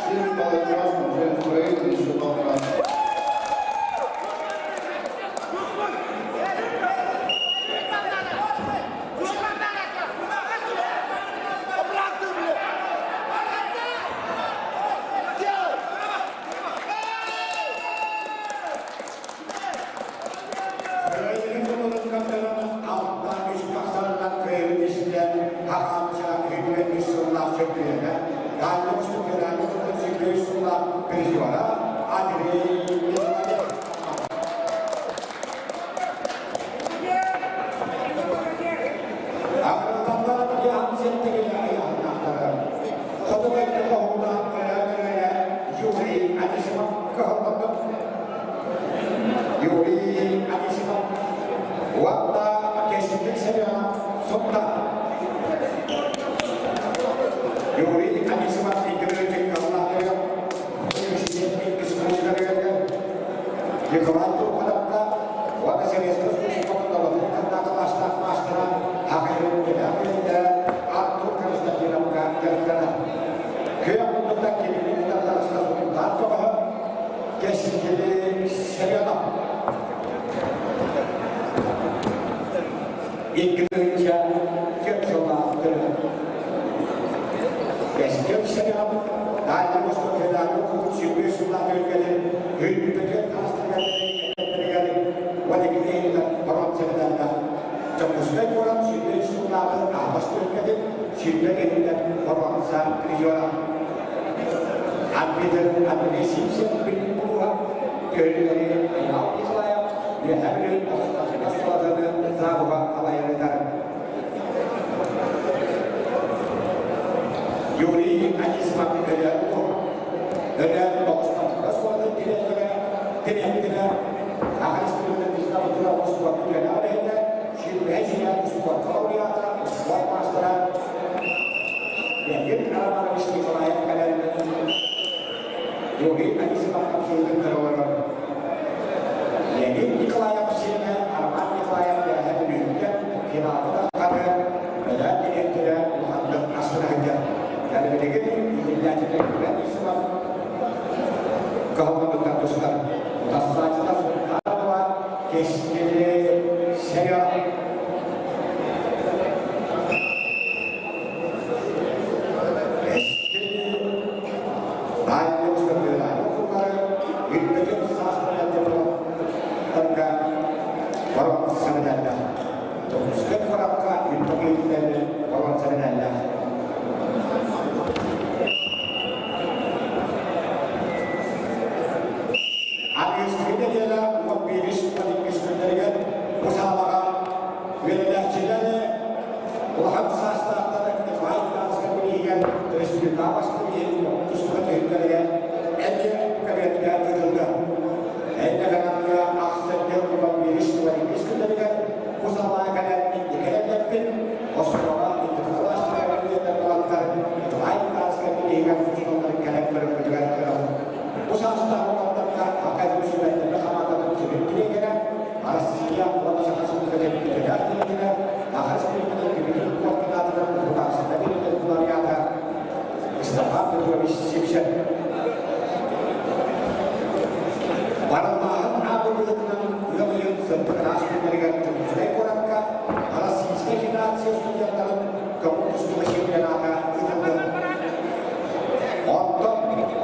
4 балла красным, челлендж Украины, еще балл красным. Обратно, блядь! Делай! Юрий Анисимов уонна Кэскил Семенов сотта. Юрий Анисимов интервью каллаатыгар Николай Туркадапка уонна Советскай Союз маастара Артур Константиновка дьарыктанар. Күөх муннуктан кэлбит Кэскил Семенов. 2 4 сыллаахтары. Кэскил Семенов Дальний Восток федеральный округ сүүрбэ сыллаах өлгөтүн үрдүбөтүн бронза медаллаах. Дьокуускай куорат 23 сыллааҕы аһаҕас түһүлгэтин 20 иһиттэн боруонса призера. Арбитр Андрей Симсев улууһа көрүлэри Айаал Николаев Үөһээ Бүлүү оскуолатын завуһа алайырытар. Юрий Анисимов Өлөөн Өлөөн оскуолатын директора Саха Республикатын спорт үлэлээбитэ, 25 спортка лауреата, спорт маастара Леонид Романович Николаев кэлэн Юрий Анисимов хапсыытын көрө олорор. Леонид Николаев сиэнэ Роман Николаев Үөһээ Бүлүүттэн финалга таххары Өлөөн директора улаханнык астына сылдьар. Yani билигин иитиллээччилэр Юрий Анисимов кыһалҕабыттан тустар. Утарсааччыта Султанова Кэскили Семенов. Кэскил Дальний Восток федеральный округары үрдүкүн саастарга боруонса медаллаах. Дьокуускай куоракка үрдүк боруонса медаллаах. Аныгыскы нэдиэлэ 11-12 күннэригэр бу саалаҕа үөрэнээччилэри улахан саастаахтары Николай Николаевскай бирииһигэр республика бастыҥ тустууга түһүлгэлэрэ эмиэ кабинетка ыытыллыа. Инньэ гынан ахсынньы 11-12 күннэригэр бу саалаҕа кэлэн инники эрэллэппит оскуола инники кылаастарыгар уолаттар Николай Николаевскай бирииһигэр тусталларын кэлэн көрөргүтүгэр ыҥырабын. Бу саастаах уолаттарга Хоккей сүүмэрдэммит хамаандатын сүрүн тренерэ, Россия уонна Саха Республикатын үтүөлээх тренерэ, Саха Республикатын түмүтүн координаторын судаарыстыба бириэмийэтин лауреата Степан Петрович Сипсен. Барыллааһын аабыллыытынан ыам ыйын сырдык ыраас күннэригэр Дьокуускай куоракка Российскай Федерация студенттарын көҥүл тустууга чемпионата ыытыллыа. Онтон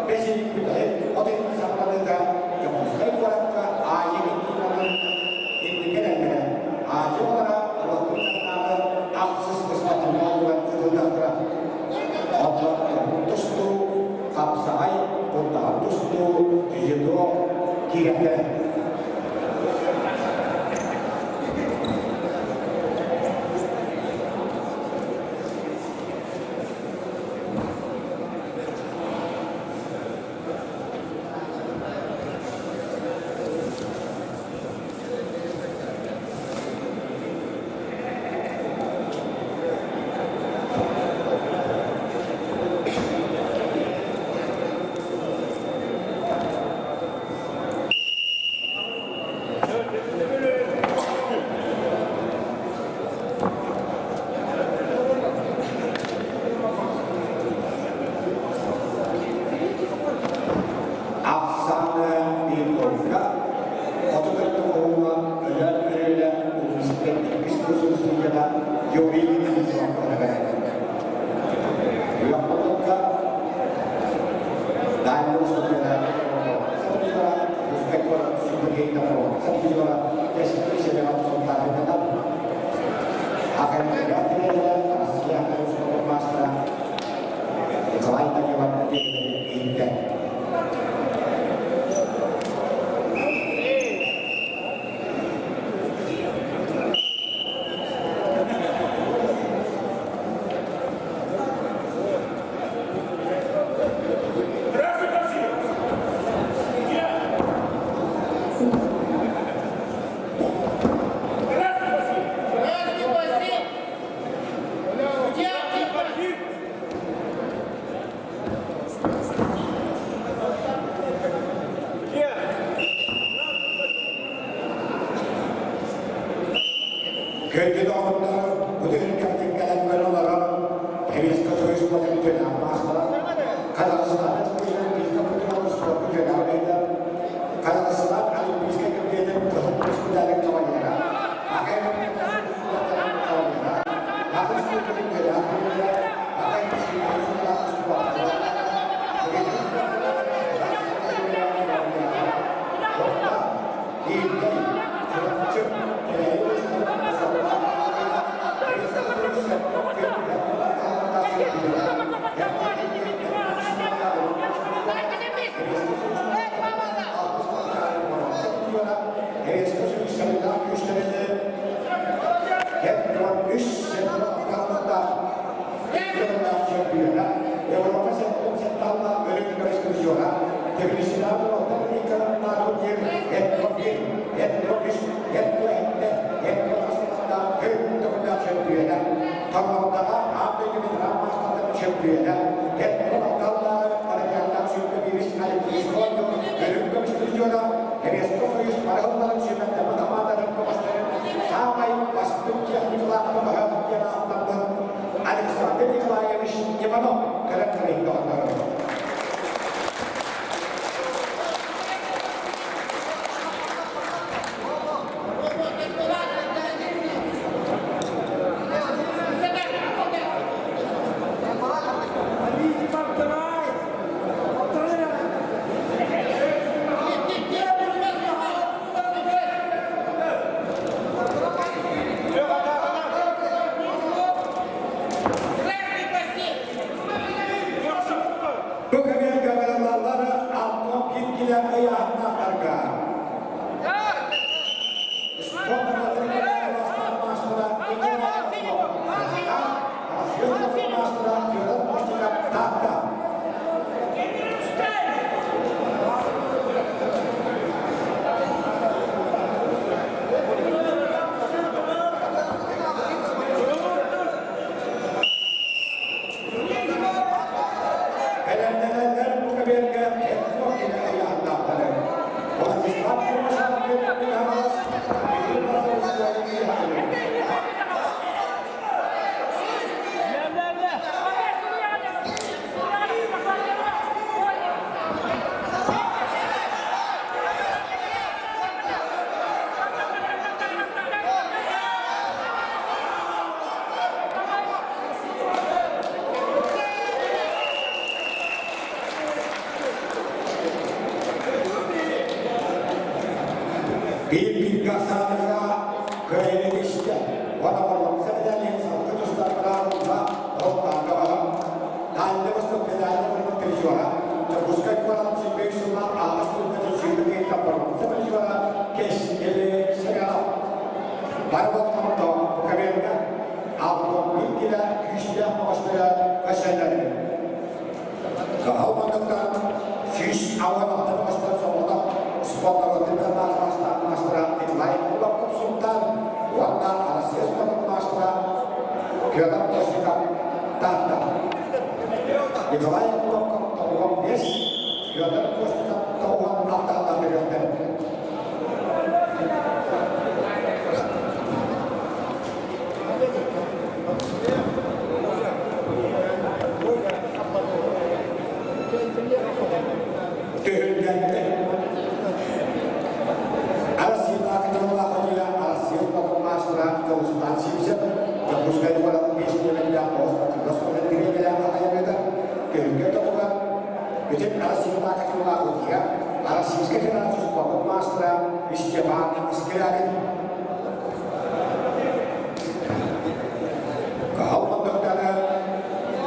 бэс ыйын бүтэһик 30 саҕаланыыта Дьокуускай куоракка Азия чемпионатын инники эрэллэрэ Азия оҕолоро норуоттарын ахсыс спортивнай оонньуулар ыытыллыахтара. Онтон көҥүл тустуу, хапсаҕай, курдаһан тустуу, дзюдо. киириэхтэрэ. Ахсаана Петровка 39 өлөр өрүлэ университет иккис курсун студена Юрий Денисов эҕэрдэлээтэ. Үөрэхпитигэр Дальний студена Николай Данилов иһиттэ. Күндү доҕоттор, бу түһүлгэҕитин кэлэн көрө олорон, Советскай Союз үтүөлээх маастара, Казахстан Республикатын спорка үтүөлээх үлэһитэ, Казахстан Олимпийскай кэмитиэтин кыһыл көмүс медалын кавалера, кавалера, Саха Республикатын үтүөлээх тренерэ, Александр Николаевич Иванов кэлэн доҕотторо. Бу кэмҥэ 61 килэ ыйааһыннаахтарга спорт маастара маастара Федор Постников Таатта. Бэлэмнэнэллэр бу көбүөргэ 70 килэ ыйааһыннаахтары. Владислав Ермошов Хаҥалас, Михаил Биир саатыгара кыайыыны истэ. Уонна боруонса медалин салгыы тустарга олохтоохто Дальний Восток федеральный призера, Дьокуускай куорат сүүрбэ сыллаах аҕыс сүүрбэ боруонса призера Кэскили Семенов. Бары болҕомто Буковельга 61 килэ күүстээх бөҕөстөрө көрсөллөр. Кыһыл муннуктан 186 бөҕөстөр соҕотох спорт норуотун маастара Николай Кулаков Сунтаар уонна Арассыыйа спордун маастара Петр Постников Таатта. Николай Кулаков 95, Петр Постников 96 төрүөхтэр. Түһүлгэннэ. Арассыыйа кытыллаах Арассыыйа спордун маастара Дьулустаан Сивцев Дьокуускай куорат биэс нүөмэрдээх оҕус тириэньэрэ аҕайабыта түһүлгэ тобугар бүтүн Арассыыйа кытыллаах Российскай Федерация спордун маастара Степан Скрябин. Кыһыл муннуктаны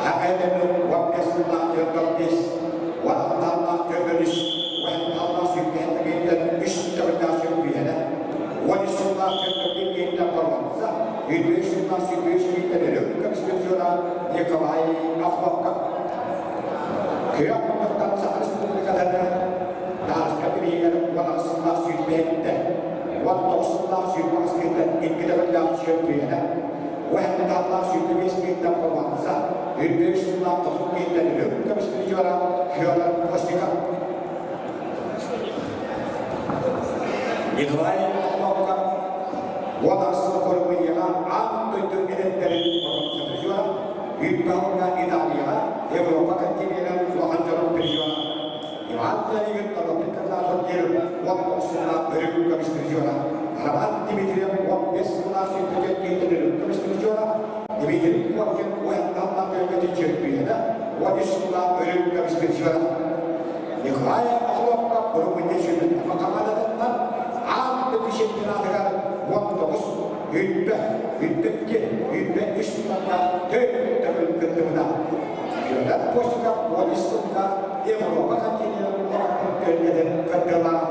аҕайданы 15 сыллаах 45, 16 43, 16 сүүрбэһин үс төгүллээх сүүрбүйэнэ, 13 сыллаах 41 боруонса, 23 сыллаах 23 өлөк көмүс Николай Охлопков. Күөх муннуктан Саха Республикатын Тааска бириигэр 10 сыллаах сүүрбэһиттэ, 19 сыллаах 28 икки төгүллээх чөмпүйэнэ, 10 25 киһиттэн боруонса, 23 сыллаах 90 киһиттэн өлөк көмүс призера Федор Постников. Николай Охлопков 10 сыл Курбуйаҕа аан дойду эдэрдэрин боруонса призера, Үппалга Италияҕа Европа континенын улахан дьонун призера, Иван Леонидович Норуотун диэн 19 сыллаах өрүк көмүс призера, Роман Дмитриев 15 сыллаах сүүрбэ киһиттэн өрүк көмүс призера, Дмитрий Коркин уһанталлаах өргөтүн чөмпүйэнэ 13 сыллаах өрүк көмүс призера. Николай Охлопков Румыния сүүрбүт хамаандатыттан аан дойду чемпионатыгар 19, 101, 102, 103 сылларга төрт төгүл кыттыбыта. Федор Постников 13 сылга Европа континенын улахан көлүнэтин кыттыылаах.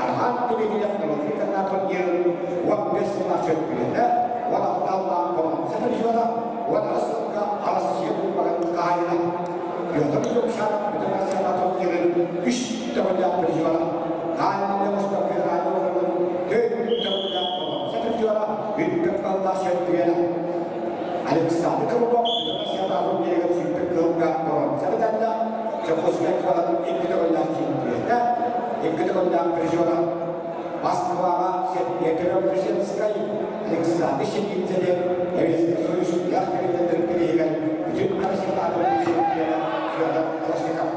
Арҕаан Дмитриев Норуотун турнирын 15 сыллаах чөмпүйэнэ, 16 боруонса призера, 18 сылга Арассыыйа Кубогын хаһаайына. Петр Юмшанов бүтүн Россияҕа турнирын үс төгүллээх призера, Хаайын Восток федеральный округун төрт төгүллээх боруонса призера, үрдүк кыллаах чөмпүйэнэ. Александр Круглов бүтүн Россияҕа турнирыгар сүүрбэ кылга боруонса медаллаах, Дьокуускай куорат икки төгүллээх чемпионэ, икки төгүллээх призера, Москваҕа Сергей Александр Щетинцеве Советский Союз ях тэрилтэлэрин бирииһигэр бүтүн Россиятааҕы чемпиона Федор Постников.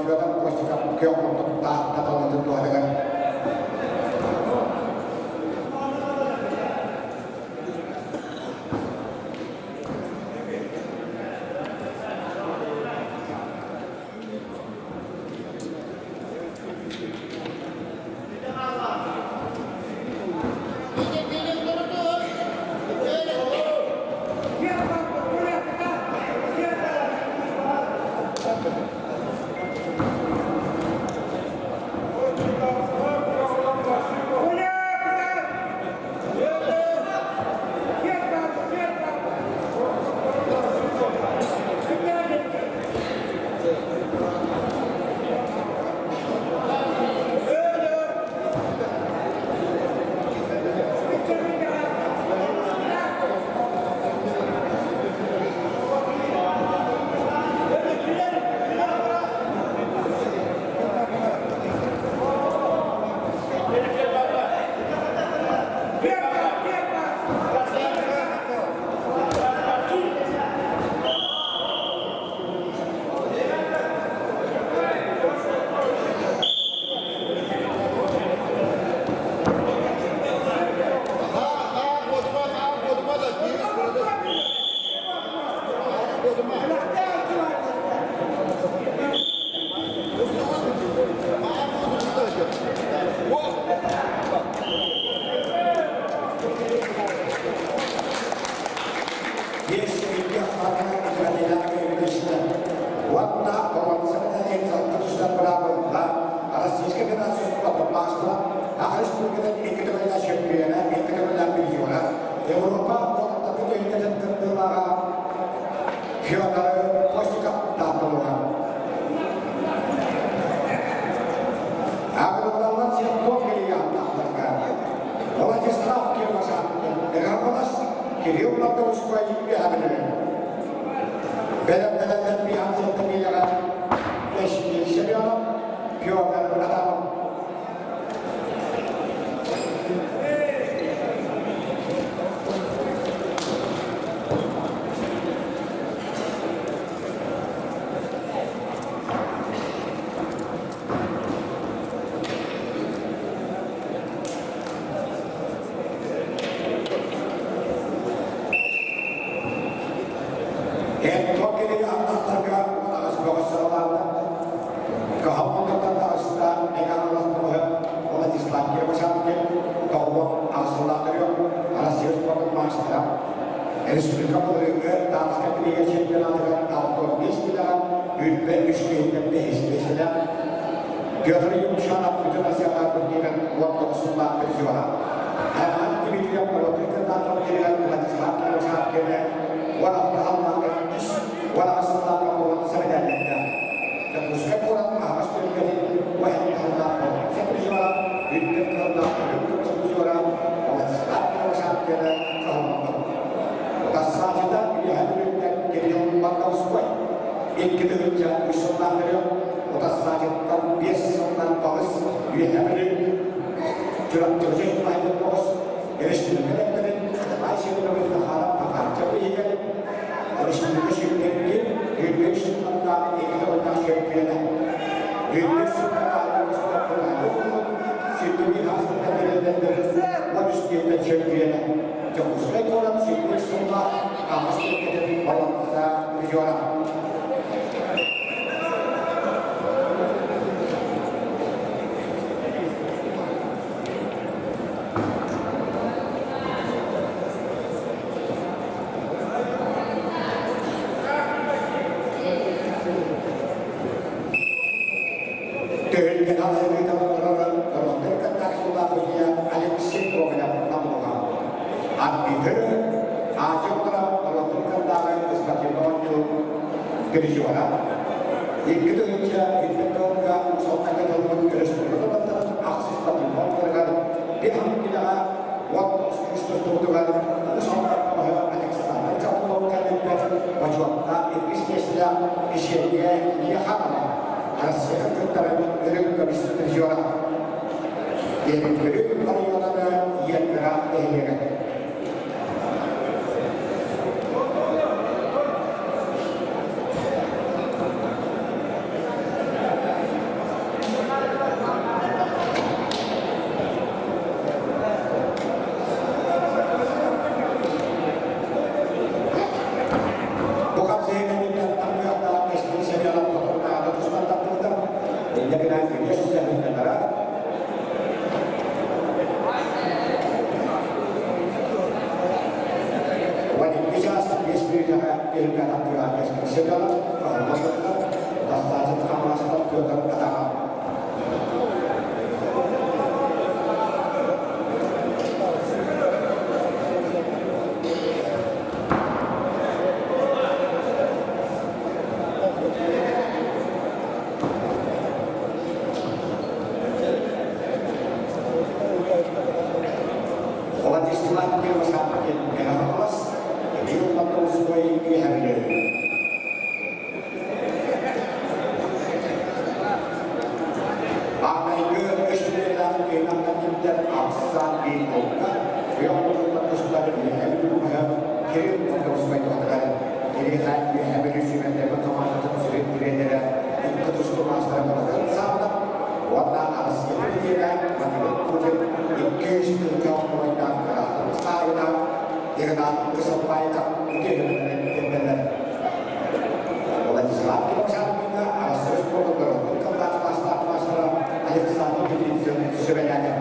Федор Костиков күөх муннуктаах таталытын туһатыгар. Инньэ гынан күнүс сыһыаннара 12 чаас 5 мүнүүтэҕэ түһүлгэ аттыгар кэскил кыһыллан Бастааччы хамаастар Петр Атаҕа. Владислав Кривошапкин Михайловас, Кирилл Матовской Үһэбилүү. Маҥнайгы үс үлэлээх тыынахтан кимтэн ахсаан биир буолла. Күөх мутукта тустар Үөһээ Бүлүү Кирилл Матовской туһатыгар Кириэхэ Үөһээ Бүлүү сүүмэрдэммит хамаандатын сүрүн тренерэ икки тустуу маастара Мытыгын Саабынов уонна Арассыыйа президенэ Владимир Путин 200 тыһыынча оҥоруйдаах кыраһаатын хаайына Игнат Кысылбаев үтүө өҥөнөн тиэрдэллэр. Владислав Кривошапкиҥҥа Арассыыйа спордун дорогой кыллаах маастаах маастара Александр Петрицын сүбэлээтэ.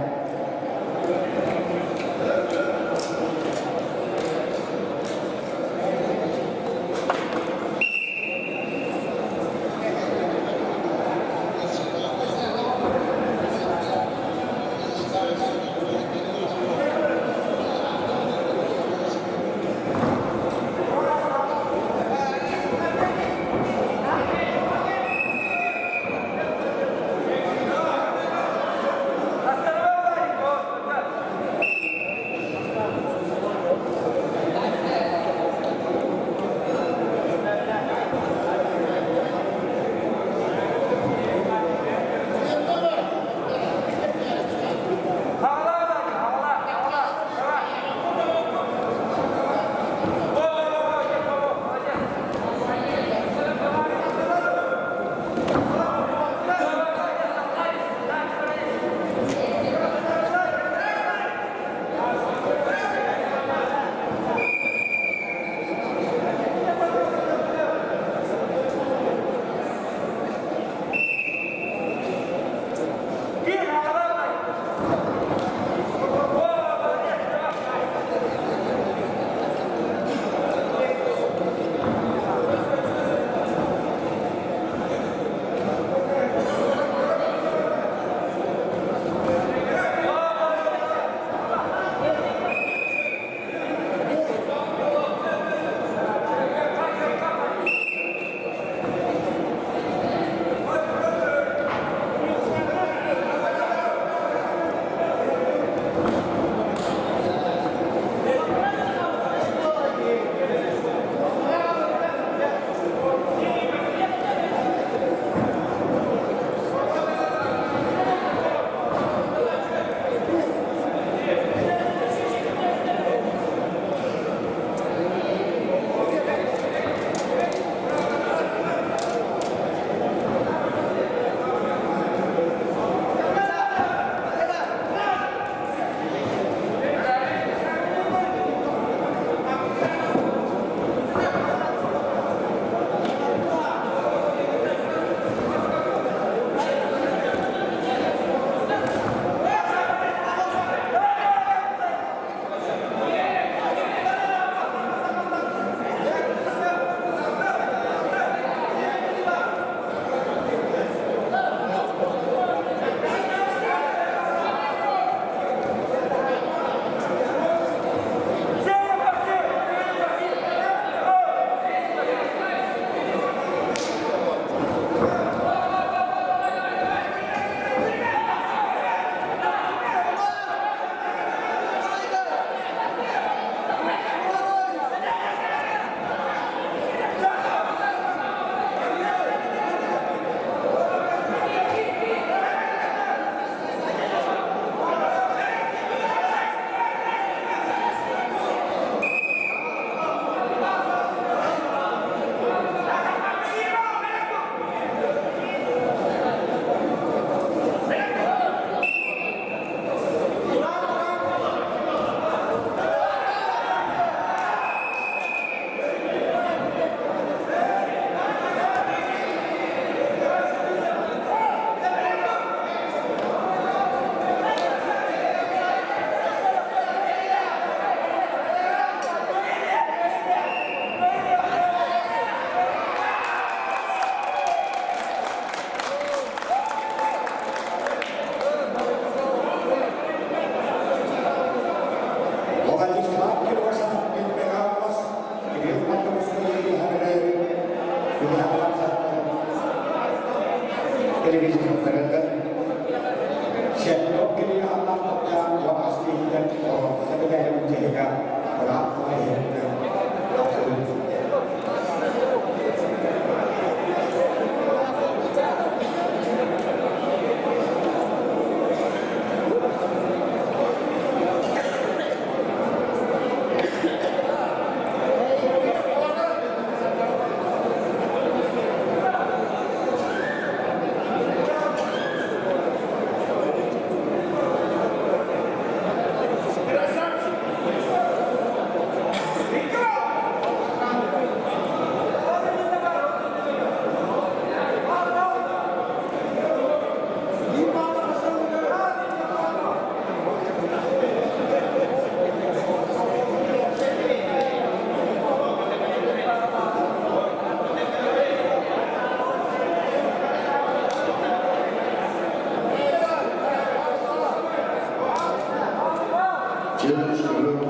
Челлендж ковер Б.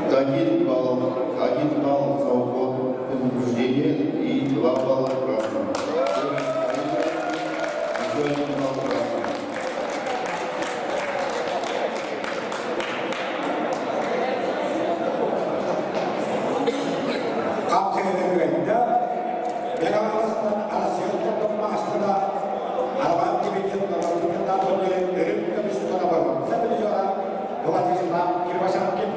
1 балл, 1 балл за уход предупреждение и 2 балла красному. Еще 1 балл красному. Хапсыгыны Белорусстан Россия маастара Арбан Кибитин өрүм көмүс тона призера Владислав Кривошапкин.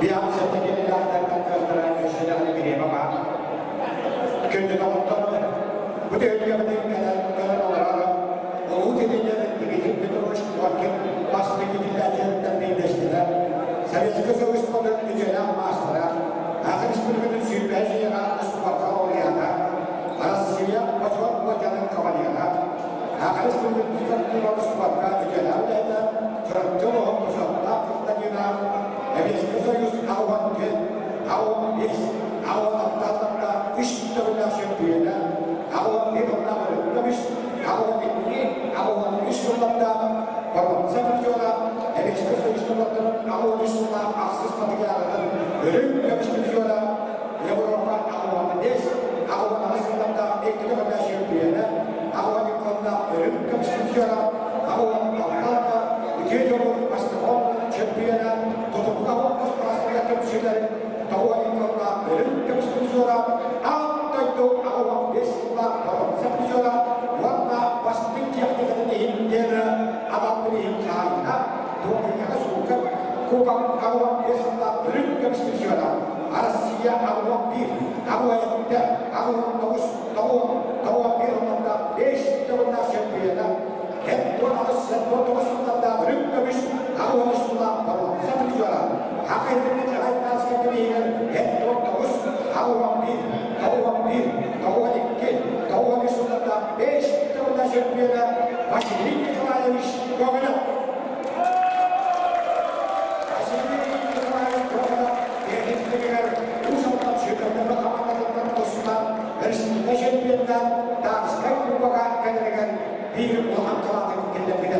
Биам сәттегелерден өссөдәгән биреме бар. Көндө тоғыттары, бу төгөлгөбүтен кэлэн олорор. Улуу тилинен Дмитрий Петрович Коркин басты китилләтериттен бейдештилер. Советский Союз спортын үтеләк маастара, Ақын республикатын сүйбәжияға спортқа олияда, Россия Бочуат Бочанын кавалера, Ақын республикатын спортқа үтеләк үләйді, Чырытты оғын Бушатта Қыстагина, Советский Союз ауан кет, ауан бес, ауан атталарда үш түрлі чемпионы, ауан бір көміш, ауан екі, ауан үш жылдарда бронза призера, Советский Союз спорттарын ауан үш жылда ақсыз материалының өрім көміш призера, Европа ауан бес, ауан ағыз екі түрлі чемпионы, ауан екі өрім көміш призера, ауан алталарда үте жолы бастықон чемпионы, тұтымға қоспасыға көмшілерін тауан иконда өрім көміш призера, Антойду ауан бес жылда бронза призера, Уанна бастың техникатын индері адам білейін қайына, туғанияға суықы, Кубок ауан бес жылда өрім көміш призера, Россия ауан бір, ауан екі, ауан тоғыз, тоғыз, тоғыз бір онда бес жылда чемпионы, Хет тоғыз, хет тоғыз жылда өрім көміш, ауан үш жылда бронза призера, Хақиқатында айтасқа кірген хет тоғыз, ауан бір, тоғыз бір, тоғыз екі, тоғыз үш жылда бес жылда чемпионы Василий Николаевич Гоголев. Василий Николаевич Гоголев техникалар ушалдан чемпионы командаларынан тосунан республика чемпионынан Тарскай кубога кэлэригэр биир улахан кылаатын киллэрбитэ.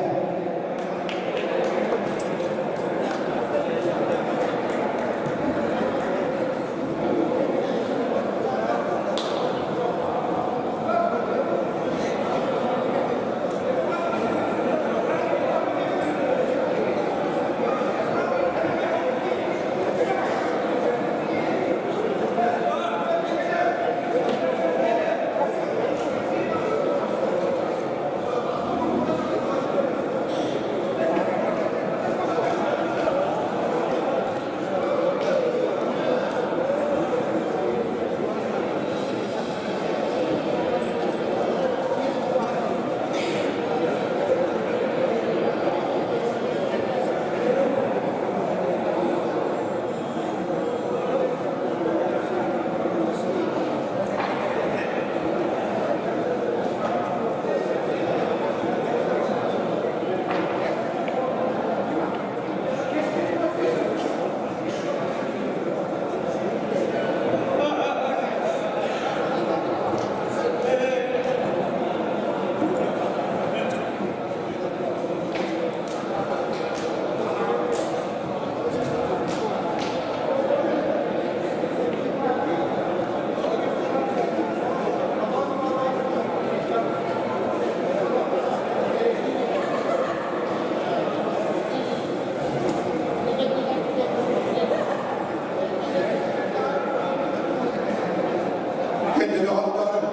Көндө доҕоттору,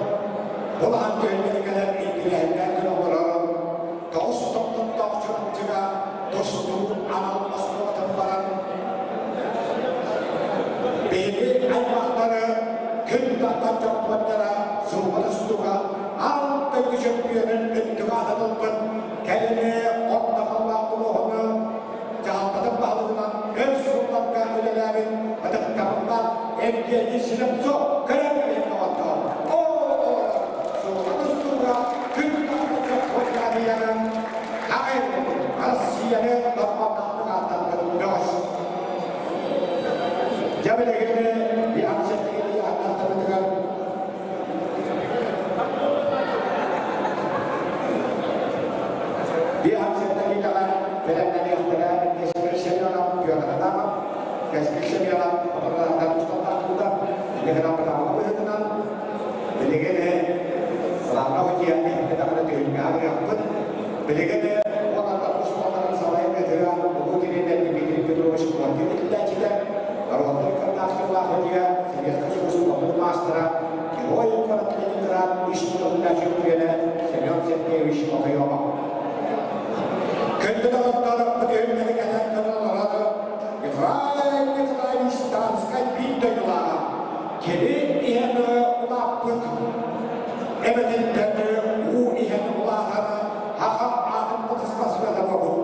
булахан көллөргелер интилэһиннэн олорор, тоҕус топтон чурапчыга тостуу анал оскуолатын баран, биһиги аймактары күн тахтан чоппоттара суубата стуга алты чемпионун өттүгө ататылбыт кэлини оттахалла улуһуну жаалтатын баһылыгынан өр сулларга үлэлээбит ытыктабыллар Евгений Слепцов көрөн доҕоттор. О, суубата стуга күн тахтан чоппоттарыянын Россияны дорҕоттахтык ааттаннар бөҕөс. Жабелегене биамсеттегене яаттахтабытыгар. Манныгынан быраабыла быһыытынан билигин Былааҥҥа утуйан иһиппэтэҕинэ түһүлгэҕэ барыахпыт. Билигин уолаттар оскуолаларын салайан ыытыа улуу тириэньэр Дмитрий Петрович Квартин иитиллээччитэ, норуоттар кырдаахтыылаах утуйа Советскай Союз уопут маастара, Герой город Ленинград үс тыллаах чөмпүйүөнэ Семен Сергеевич Окоемов. Күндү доҕоттор, бу түһүлгэни кэлэн көрөн олорор Николай Николаевич Станскай биир дойдулааҕа, кини иһэн улааппыт эбэтиттэн уу иһэн улаатан аҕам аатын батыспасына бобут.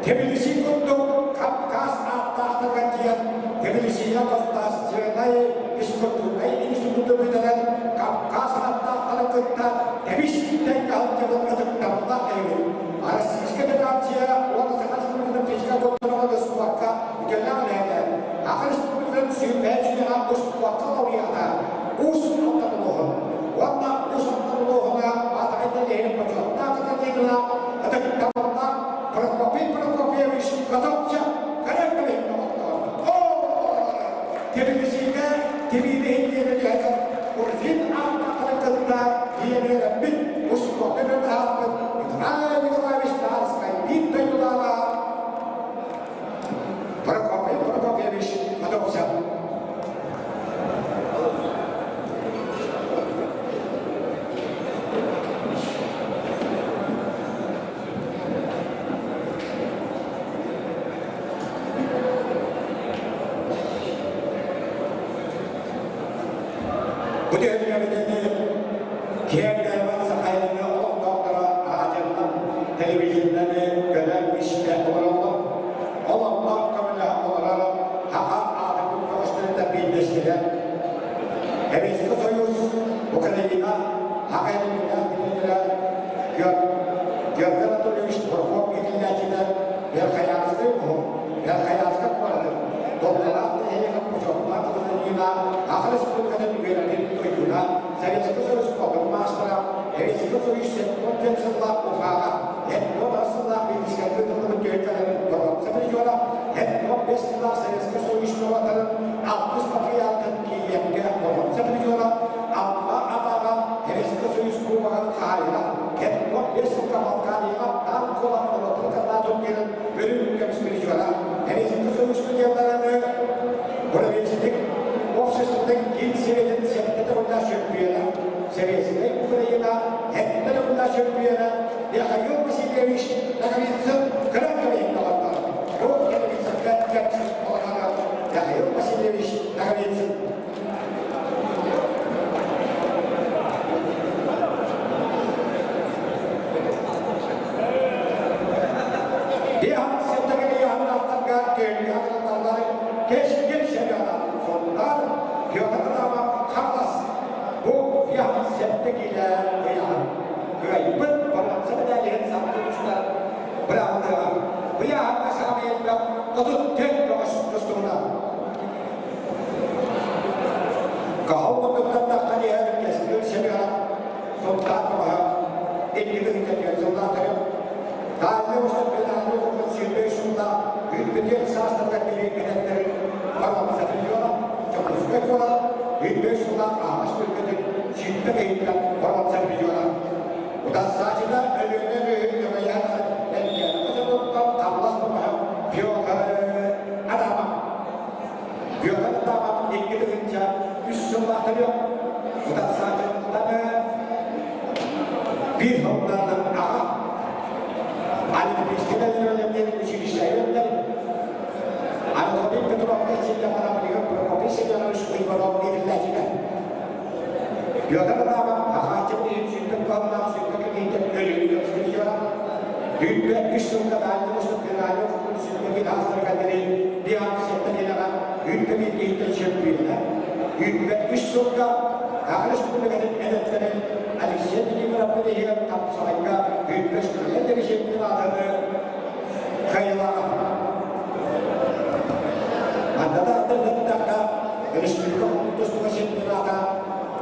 Тбилиси курдук Кавказ ааттаахтарга тиийэн Тбилисигэ государственнай физкультурнай институту бүтэрэн Кавказ ааттаахтарын кытта тэбис-тэҥ сылдьыбыт ытыктабыллаах киһибит. Российскай Федерация уонна Саха Республикатын физика культураҕа спорка үтүөлээх үлэһитэ, Саха Республикатын сүүрбэһис үйэҕэ успуорка лауреата, Уус Алдан улууһун уонна Уус Алдан улууһуна Баатаҕайдан иһин бочуоттаах академияла ытыктабыллаах Прокопий Прокопьевич Готовцев көрөн кэбиһин доҕоттоор. Тбилисигэ тибиилиһин диэни түһэтэн Урфин ааттаахтарын кытта тиийэн успуорка таһаарбыт Николай Николаевич Тарскай биир дойдулааҕа Прокопий Прокопьевич Готовцев. Бу түһүлгэбитини киэҥ найман Сахайыҥҥа олохтоохторо араадьыйанан, телевизионнан көрө-истэ олороллор. Ол онно көмөлөһө олорор Саха аатын көҕүстэртэн биирдэстэрэ Советский Союз, Украина, Саха Илиҥҥэ тренерэ Георгий Анатольевич Прокоп иитиллээччитэ Верхоянскай уһун, Верхоянскай куоратын Долгулаах нэһилиэгин бочуоттаах гражданина, Саха Республикатын үөрэҕин туйгуна, Советский Союз спордун маастара, Советский Союз 74 сыллаах Уфаҕа 74 сыллаах Минскайга тыллыбыт түһүлгэлэрин боруонса призера, 75 сыллаах Советский Союз норуоттарын алтыс патриархын Киевкэ боруонса призера, Алма Атаҕа Советский Союз Кубогын хаһаайына, 75 сылга Балканияҕа танк буолан норуоттарын кытта турнирын өрүү көмүс призера, Советский Союз студеннарын Буревестник обществотын киин Советин сэттэ төгүллээх чөмпүйүөнэ, Советскай Украина сэттэ төгүллээх чөмпүйүөнэ Михаил Васильевич Ноговицын кыра кэбиһин доҕоттор. Бу телевизорга кэпсик олоҕор Михаил Васильевич Ноговицын. Диhan сеттегини яһыннаахтарга кэлии хатыллаллар кэскил сериала сонунар Петр Адамов Харлас бу яһын сетте киилэ ыйаһын кыайбыт боруонса медалиһын саҥа тустар быраҕыллыаҕа ыйааһыҥҥа саамай элбэх 34 көҕүс тустубута. Каһыл курдуктардахха иһэр кэскил сериала Сунтаар көҕөһө икки тыһыынча сыллаахтары Дальнай Восток федеральнай округун сүүрбэ сыллаах үүппүтүөн саастарыгар бириэмэлэрдэрин боруонса призера, Дьокуускай куорат 105 сыллаах аһаҕас түһүлгэтин 120 киһиттэн боруонса призера. Утарсааччыта Өлүөнэ өрүһүн өҥөйөн Элгээйи хочотуттан Хамнас көмөһө Петр Адамов. Петр Адамов 2003 сыллаах төрүөх утарсааччыттан биир сыллаах аҕа Олимпийскай бэлэмнэнэр училище үөрэнэр. Анатолий Петровка силлэҕинэ Прокопий Семенович Уйбанов иитиллээччитэ. Петр Адамов Хахааччы иһин сүүрбэ кыһаллаах сүүрбэ кэкиитин өлүүнү режиссера. Сүүрбэ үс сылга Дальний Восток федеральнай округун сүүрбэ биир аастарыгар диэн сэттэ нэдиэлэҕэ сүүрбэ биир киһиттэн чөмпүйүөнэ. Сүүрбэ үс сылга Саха Республикатын эдэттэрин Алексей Владимиров иһигэр тапсаҕайга сүүрбэ үс чемпионатын кыайыылааҕа. Манна да аттардардаахха республика тустууга чемпионата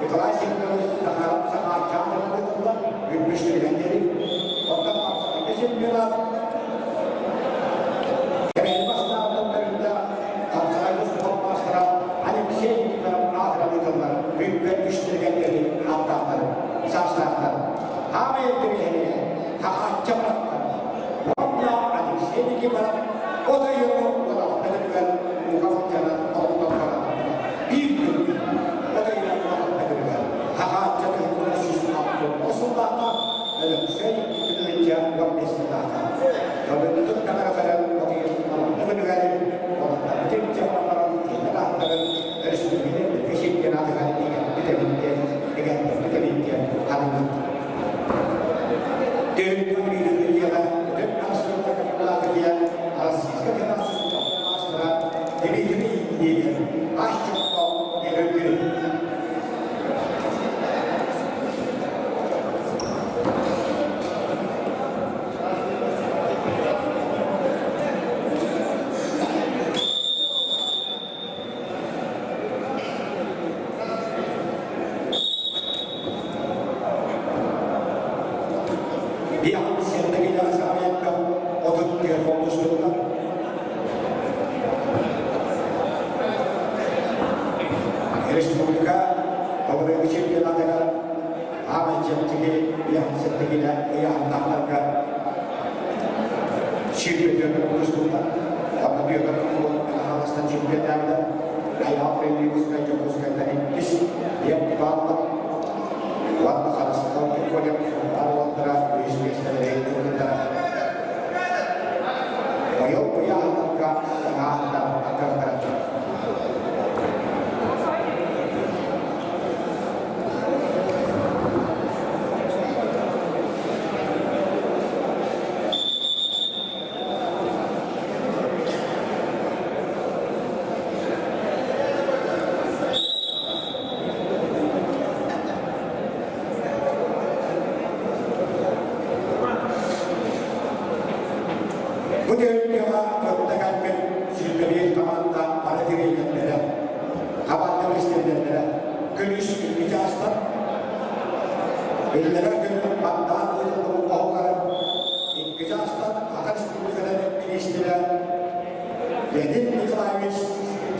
Николай Семенович Захаров Сахааччаан ыытыллар үппүштэригэр диэри. Оттон хапсаҕайга чемпионат Кэбээйи бастаабытын төрүттэ хапсаҕайга спорт маастара Алексей Никифоров аатыран ыытыллар. интэриэһинэйэ хаһаачча барахтар уонна Алексей Никифоров от ыйын уолаттар үгэр ууга сылдьанан олохтонторо биир күн от ыйын уолаттар үгэр хаһаачча тыһыттан 169 сыллаахха Өлөксөй 215 сыллаахха Тобүттүк таҥара көрөн от ыйын алта күнүгэр уолаттарбытын дьаһалларын кинилэр ааттарын өрөспүүбүлүкэ чемпионатыгар иҥэрбит эбит диэн иҥэрбит эбит диэн аныыбыт. Төрүттэн биирдиэҕэ Бүтүн Арассыыйа Российскай Федерация маастара Дмитрий Ильин ас чохто өрөгү. Республика Добрый чемпионатыгар аамай чэпчэки ыйаһын ыйаһыннаахтарга чемпионат тустубута. Онно Петр Хаҥаластан чемпионнаабыта. Айаал Премьерскай Дьокуускайтан иккис диэн бааллар. Уонна Харыстал Николев уолаттара үһүс миэстэлэри ылбыттара. Быйыл ыйааһыннарга саҥа ааттар атыахтара. Бу түһүлгэҕэ кытта кэлбит сүүрбэбиир хамаанда бары тириэньэрдэрэ, хамаанда президеннэрэ күнүс икки чаастан биллэрэр күн мандаат ыытыллыбыт оһоллорун икки чаастан Саха Республикатын миниистирэ Леонид Николаевич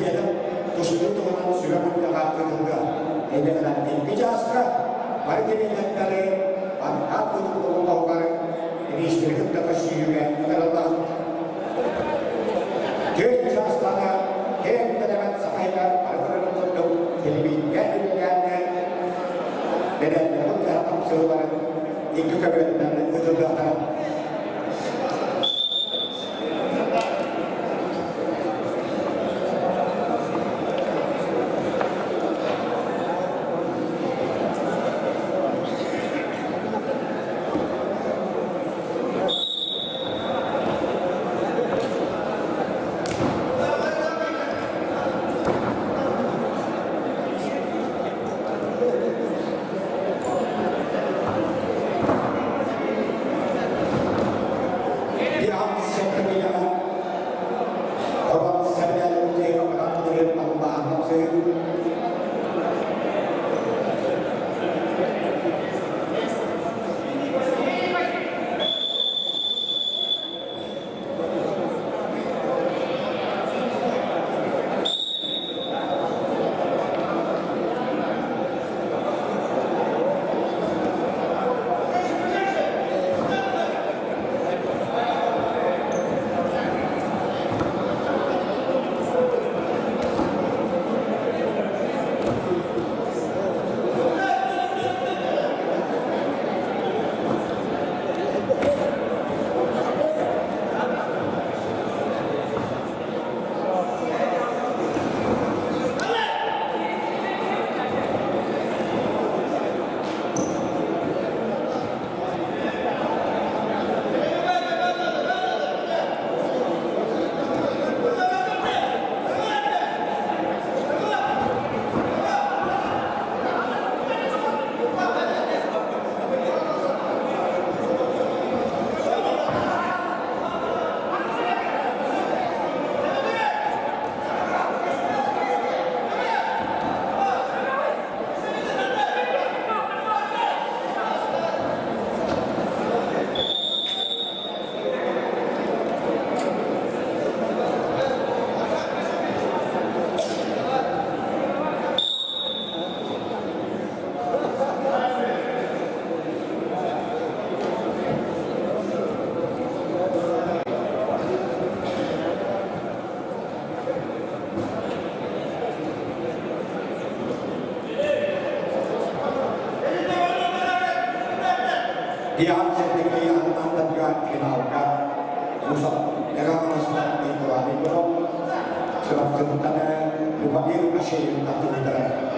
диэн тустуу туһунан сүбэ мунньаҕа ыытыллыа. Иннинэн икки чааска бары тириэньэрдэри мандаат ыытыллыбыт оһоллорун миниистири кытта көрсүһүүгэ ыҥырыллар. Түөрт чаастана киэҥ нэлэмэн Саха иһигэр бары көрөрүн курдук телевидение үлэлээннэр бэрээдэҕин хамсыыларын икки көбүөрүнэн ыытыллыахтара. Диан Сергеевна финалга Мусат Николай Чурапчыттан Любомир Ашеев тахсыбыттара.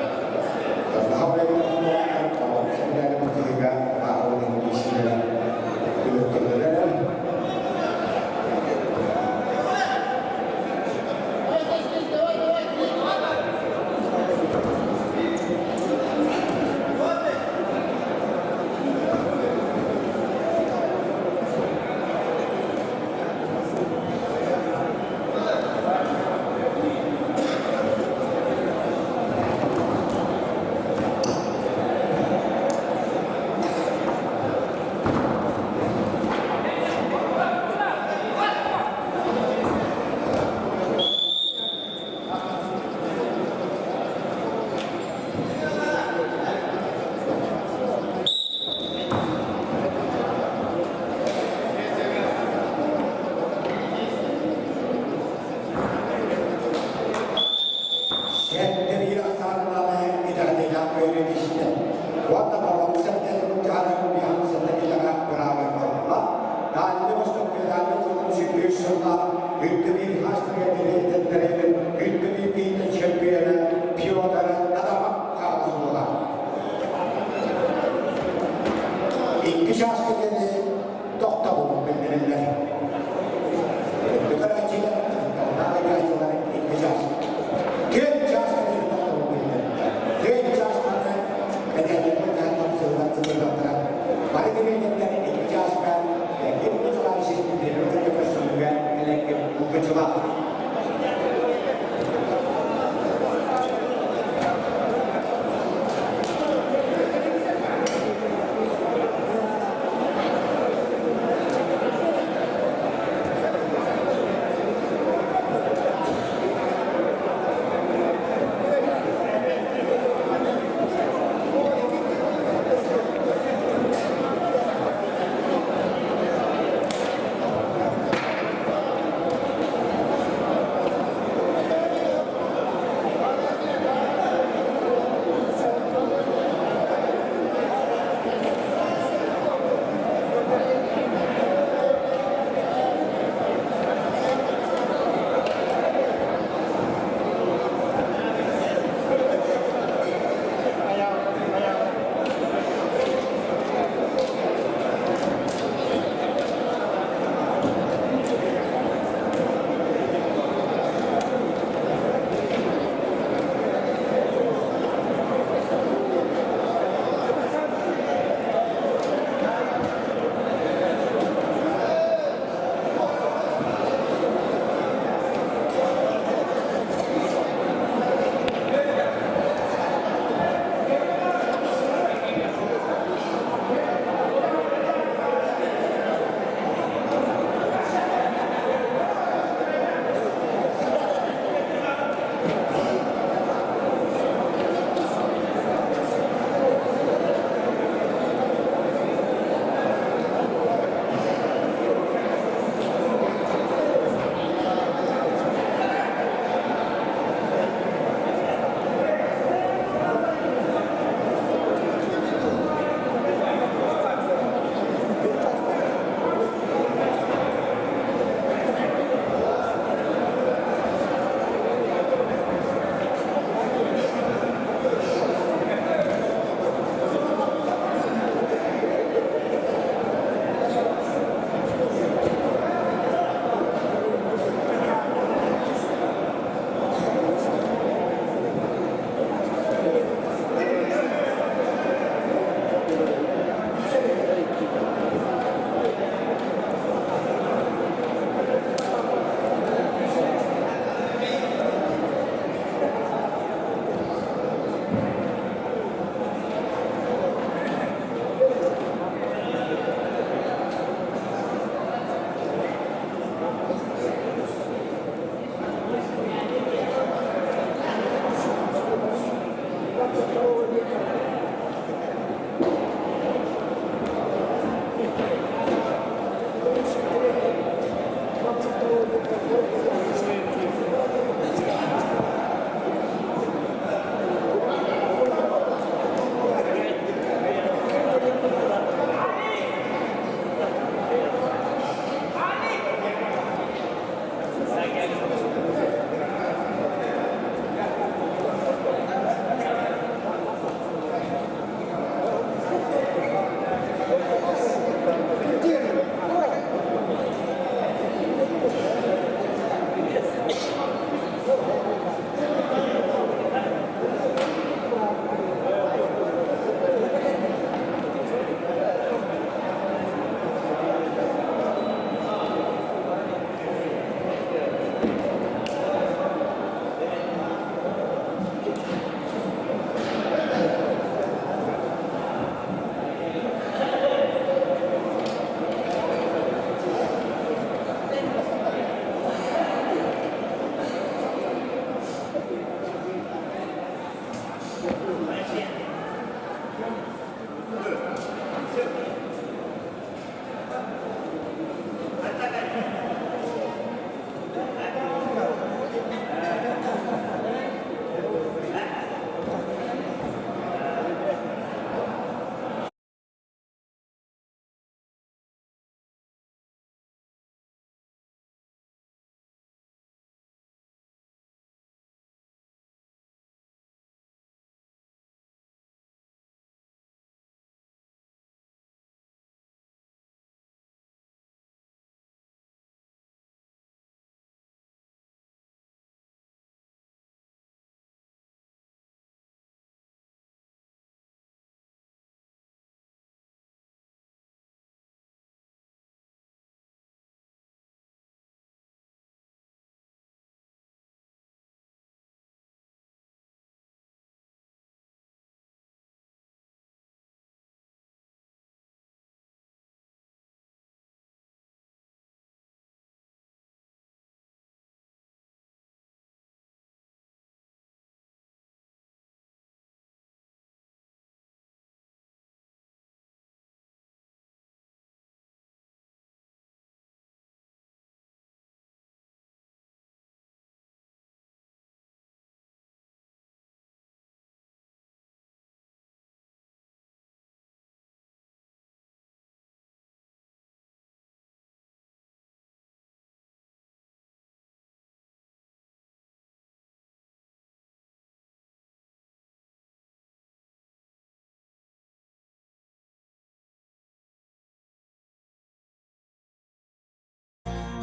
Икки чааска диэри тохтобул биллэриллэр. Көрөөччүлэр, таһаарыгааччылар икки чаас. Түөрт чааска диэри тохтобул биллэриллэр. Түөрт чааска бэдээдэрбит таһааттан сыллар Бары кэбиэннэттэр икки чааска Леонид Николаевич Дмитриевич көрсүлүгэр элэккин булгуччулаах.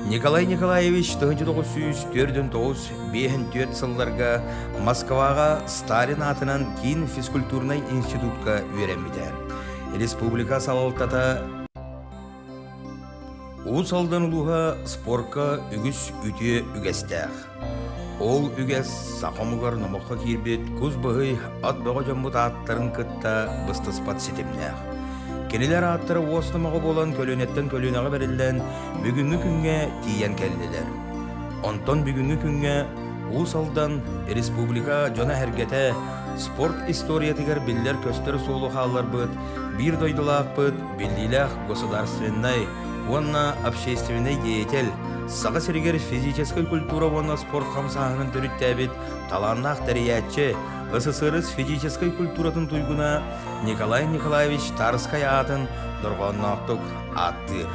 Николай Николаевич 1949-54 сылларга Москваҕа Сталин аатынан Киин физкультурнай институтка үөрэммитэ. Республика салалтата Уус Алдан улууһа спорка үгүс үтүө үгэстээх. Ол үгэс саха омугар номоххо киирбит кус быһый ат бөҕө дьоммут ааттарын кытта быстыспат ситимнээх. Кинилэр ааттара уос номоҕо буолан көлүөнэттэн көлүөнэҕэ бэриллэн бүгүҥҥү күҥҥэ тиийэн кэллилэр. Онтон бүгүҥҥү күҥҥэ Уус Алдан республика дьоно-сэргэтэ спорт историятыгар биллэр-көстөр суолу хаалларбыт биир дойдулаахпыт биллиилээх государственнай уонна общественнай деятель, Саха сиригэр физическэй культура уонна спорт хамсааһынын төрүттээбит талааннаах тэрийээччи, СССР физическэй культуратын туйгуна Николай Николаевич Тарскай аатын дорҕоонноохтук ааттыыр.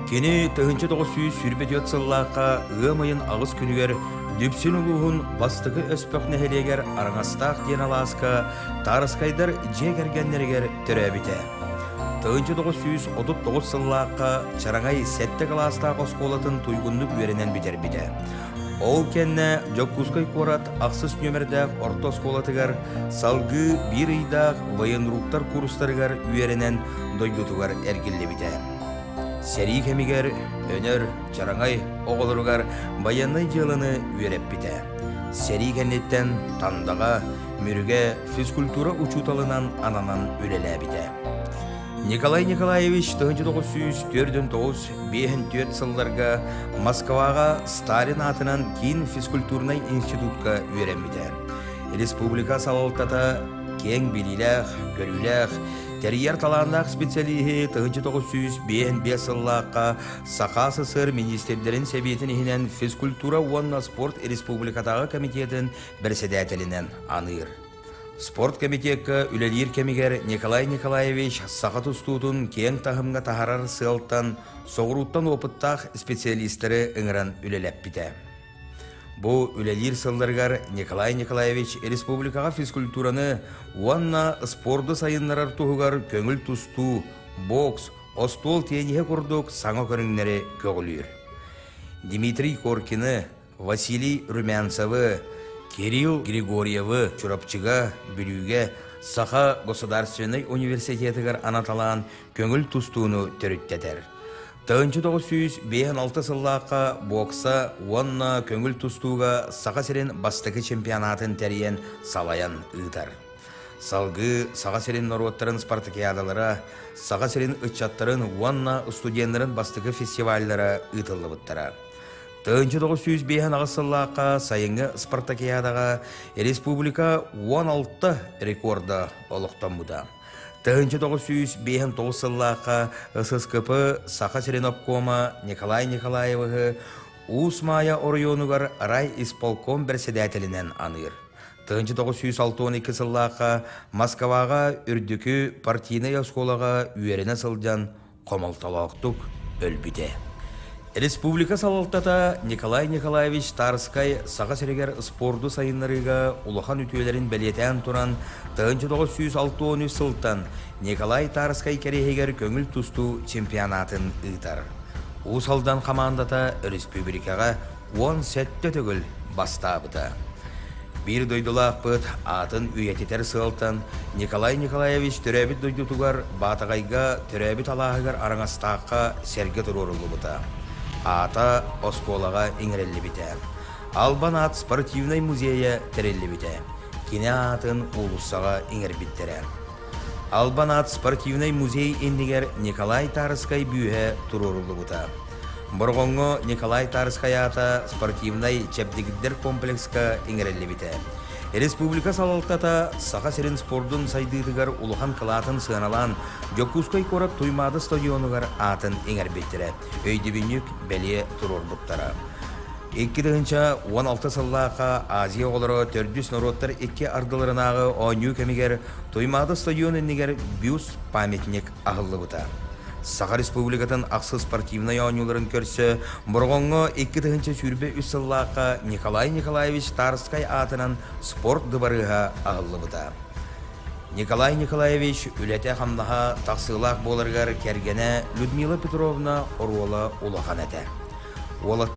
Кини 1924 сыллаахха ыам ыйын аҕыс күнүгэр Дүпсүн улууһун Бастакы Өспөх нэһилиэгэр Араҥастаах диэн алааска Тарскайдар дьиэ кэргэннэригэр төрөөбүтэ. 1939 сыллаахха Чараҥай сэттэ кылаастаах оскуолатын туйгуннук үөрэнэн бүтэрбитэ. Ол кэннэ Дьокуускай куорат ахсыс нүөмэрдээх орто оскуолатыгар салгыы биир ыйдаах военруктар курстарыгар үөрэнэн дойдутугар эргиллибитэ. Сэрии кэмигэр Өнөр, Чараҥай оҕолоругар байыаннай дьыаланы үөрэппитэ. Сэрии кэнниттэн Тандаҕа, Мүрүгэ физкультура учууталынан ананан үлэлээбитэ. Николай Николаевич 1949-54 сылларга Москваҕа Сталин аатынан Киин физкультурнай институтка үөрэммитэ. Республика салалтата киэҥ билиилээх, көрүүлээх, тэрийэр талааннаах специалиһи 1955 сыллаахха Саха СССР министрдэрин сэбиэтин иһинэн физкультура уонна спорт республикатааҕы комитетын бэрэссэдээтэлинэн аныыр. Спорт комитекка үлэлиир кэмигэр Николай Николаевич саха тустуутун киэҥ таһымҥа таһарар сыалтан соҕурууттан опыттаах специалистары ыҥыран үлэлэппитэ. Бу үлэлиир сылларыгар Николай Николаевич республикаҕа физкультураны уонна спорду сайыннарар туһугар көҥүл тустуу, бокс, остуол тиэниһэ курдук саҥа көрүҥнэри көҕүлүүр. Дмитрий Коркины, Василий Румянцевы, Кирилл Григорьевы Чурапчыга, Бүлүүгэ Саха государственнай университетыгар анаталаан көҥүл тустууну төрүттэтэр. 1956 сыллаахха бокса уонна көҥүл тустууга Саха сирин бастакы чемпионатын тэрийэн салайан ыытар. Салгыы Саха сирин норуоттарын спартакиадалара, Саха сирин ыччаттарын уонна студеннарын бастакы фестиваллара ыытыллыбыттара. 1958 сыллаахха сайыҥҥы спартакиадаҕа республика 16 рекорда олохтоммута. 1959 сыллаахха ССКП Саха сирин обкома Николай Николаевиһы Уус Маайа оройуонугар райисполком бэрэссэдээтэлинэн аныыр. 1962 сыллаахха Москваҕа үрдүкү партийнай оскуолаҕа үөрэнэ сылдьан хомолтолоохтук өлбүтэ. Республика салалтата Николай Николаевич Тарскай Саха сиригэр спорду сайыннарыыга улахан үтүөлэрин бэлиэтээн туран, 1963 сылтан Николай Тарскай кэриэһигэр көҥүл тустуу чемпионатын ыытар. Уус Алдан хамаандата өрөспүүбүлүкэҕэ 17 төгүл бастаабыта. Биир дойдулаахпыт аатын үйэтитэр сыалтан Николай Николаевич төрөөбүт дойдутугар Баатаҕайга төрөөбүт алааһыгар Араҥастаахха сэргэ туруоруллубута. Аата оскуолаҕа иҥэриллибитэ. Албан аат спортивнай музейа тэриллибитэ. Кини аатын уулуссаҕа иҥэрбиттэрэ. Албан аат спортивнай музей иннигэр Николай Тарскай бүүһэ туруоруллубута. Бороҕоҥҥо Николай Тарскай аата спортивнай чэбдигирдэр комплекска иҥэриллибитэ. Республика салалтата Саха сирин спордун сайдыытыгар улахан кылаатын сыаналаан Дьокуускай куорат Туймаада стадионугар аатын иҥэрбиттэрэ, өйдөбүнньүк бэлиэ туруорбуттара. 2016 сыллаахха Азия оҕолоро төрдүс норуоттар икки ардыларынааҕы оонньуу кэмигэр Туймаада стадион иннигэр бюст памятник аһыллыбыта. Саха Республикатын ахсыс спортивнай оонньууларын көрсө Бороҕоҥҥо 2023 сыллаахха Николай Николаевич Тарскай аатынан спорт дыбарыаһа аһыллыбыта. Николай Николаевич үлэтэ-хамнаһа тахсыылаах буоларыгар кэргэнэ Людмила Петровна оруола улахан этэ. Уолаттар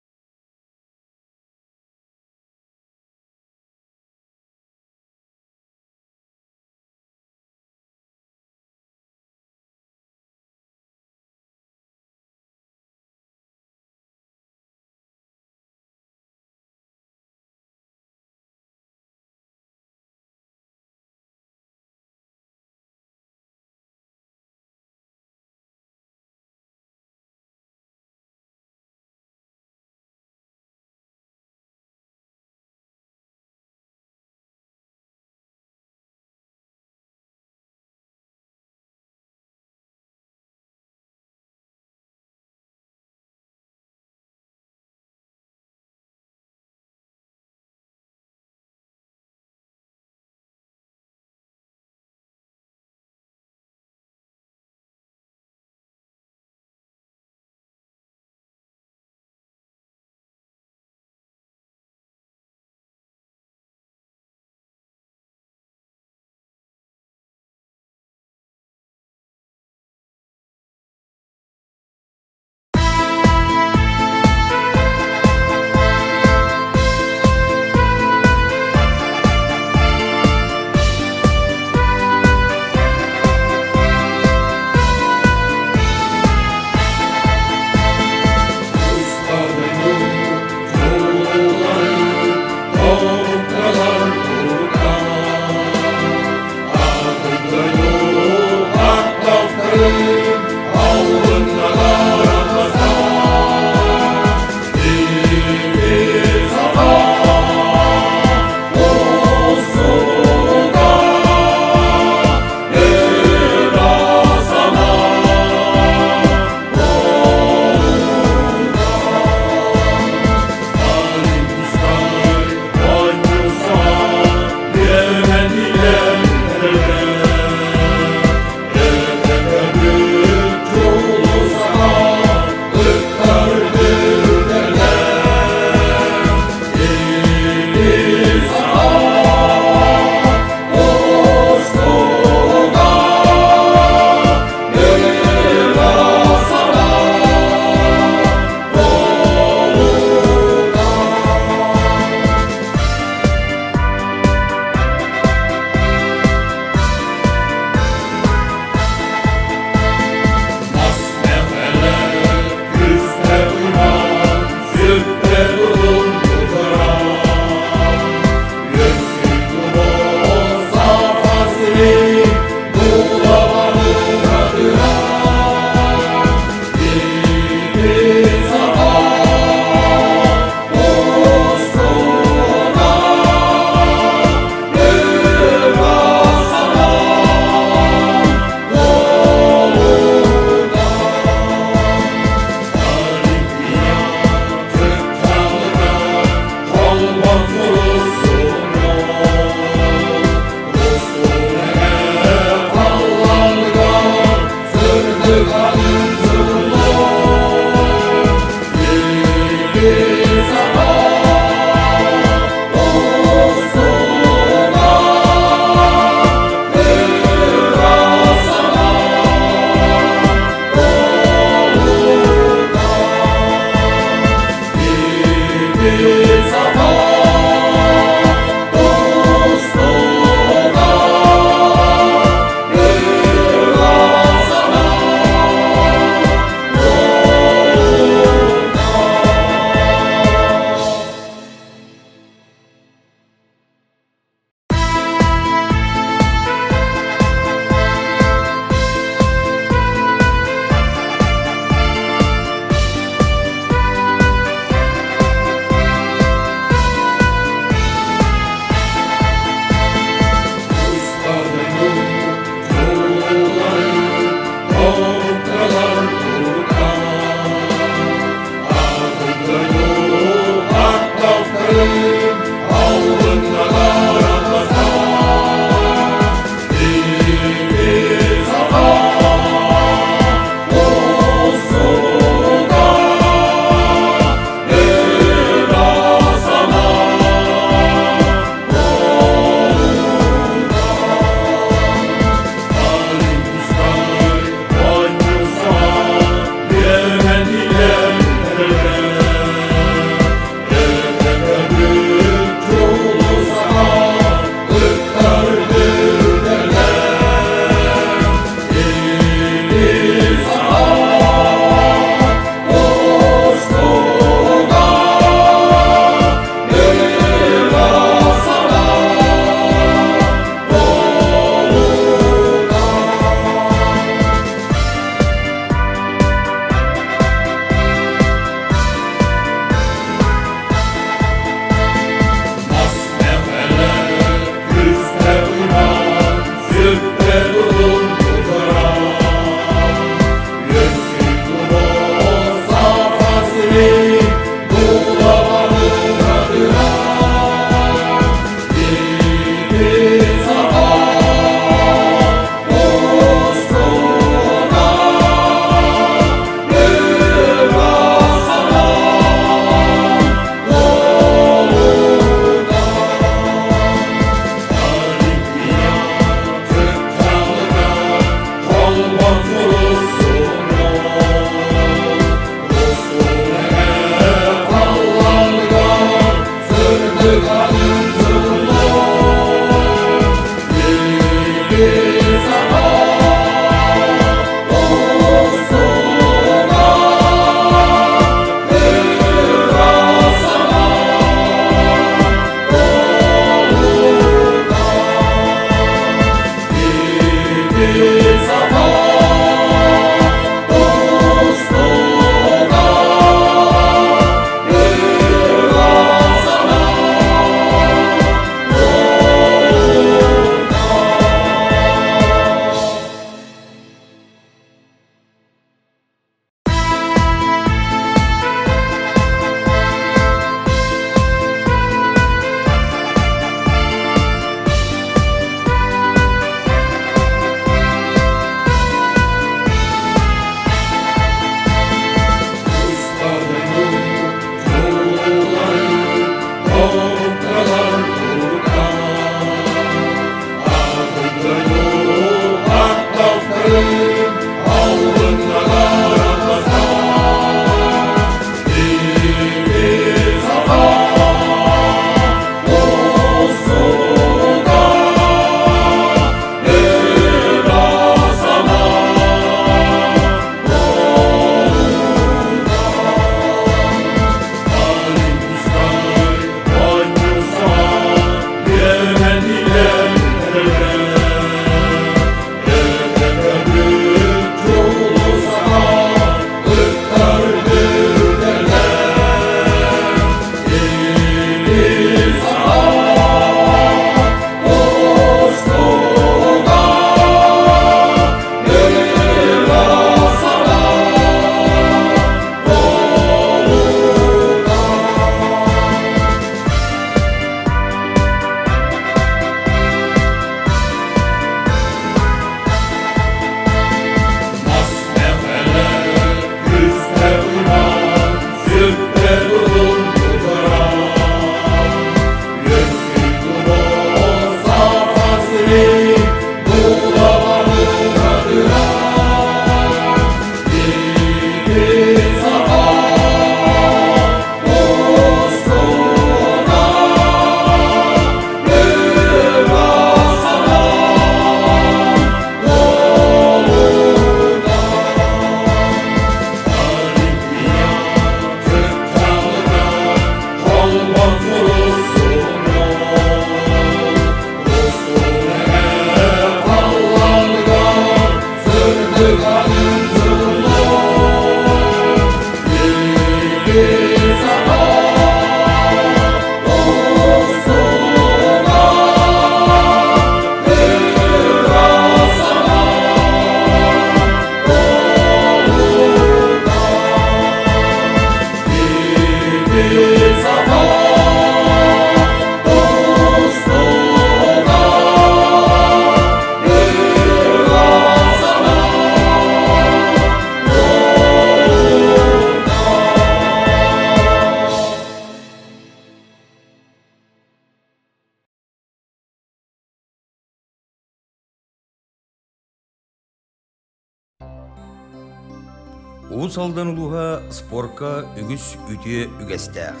Уус Алдан улууһа спорка үгүс үтүө үгэстээх.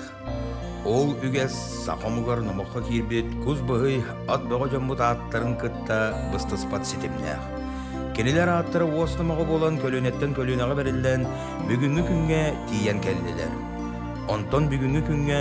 Ол үгэс саха омугар номоххо киирбит кус быһый ат бөҕө дьоммут ааттарын кытта быстыспат ситимнээх. Кинилэр ааттара уос номоҕо буолан көлүөнэттэн көлүөнэҕэ бэриллэн бүгүҥҥү күҥҥэ тиийэн кэллилэр. Онтон бүгүҥҥү күҥҥэ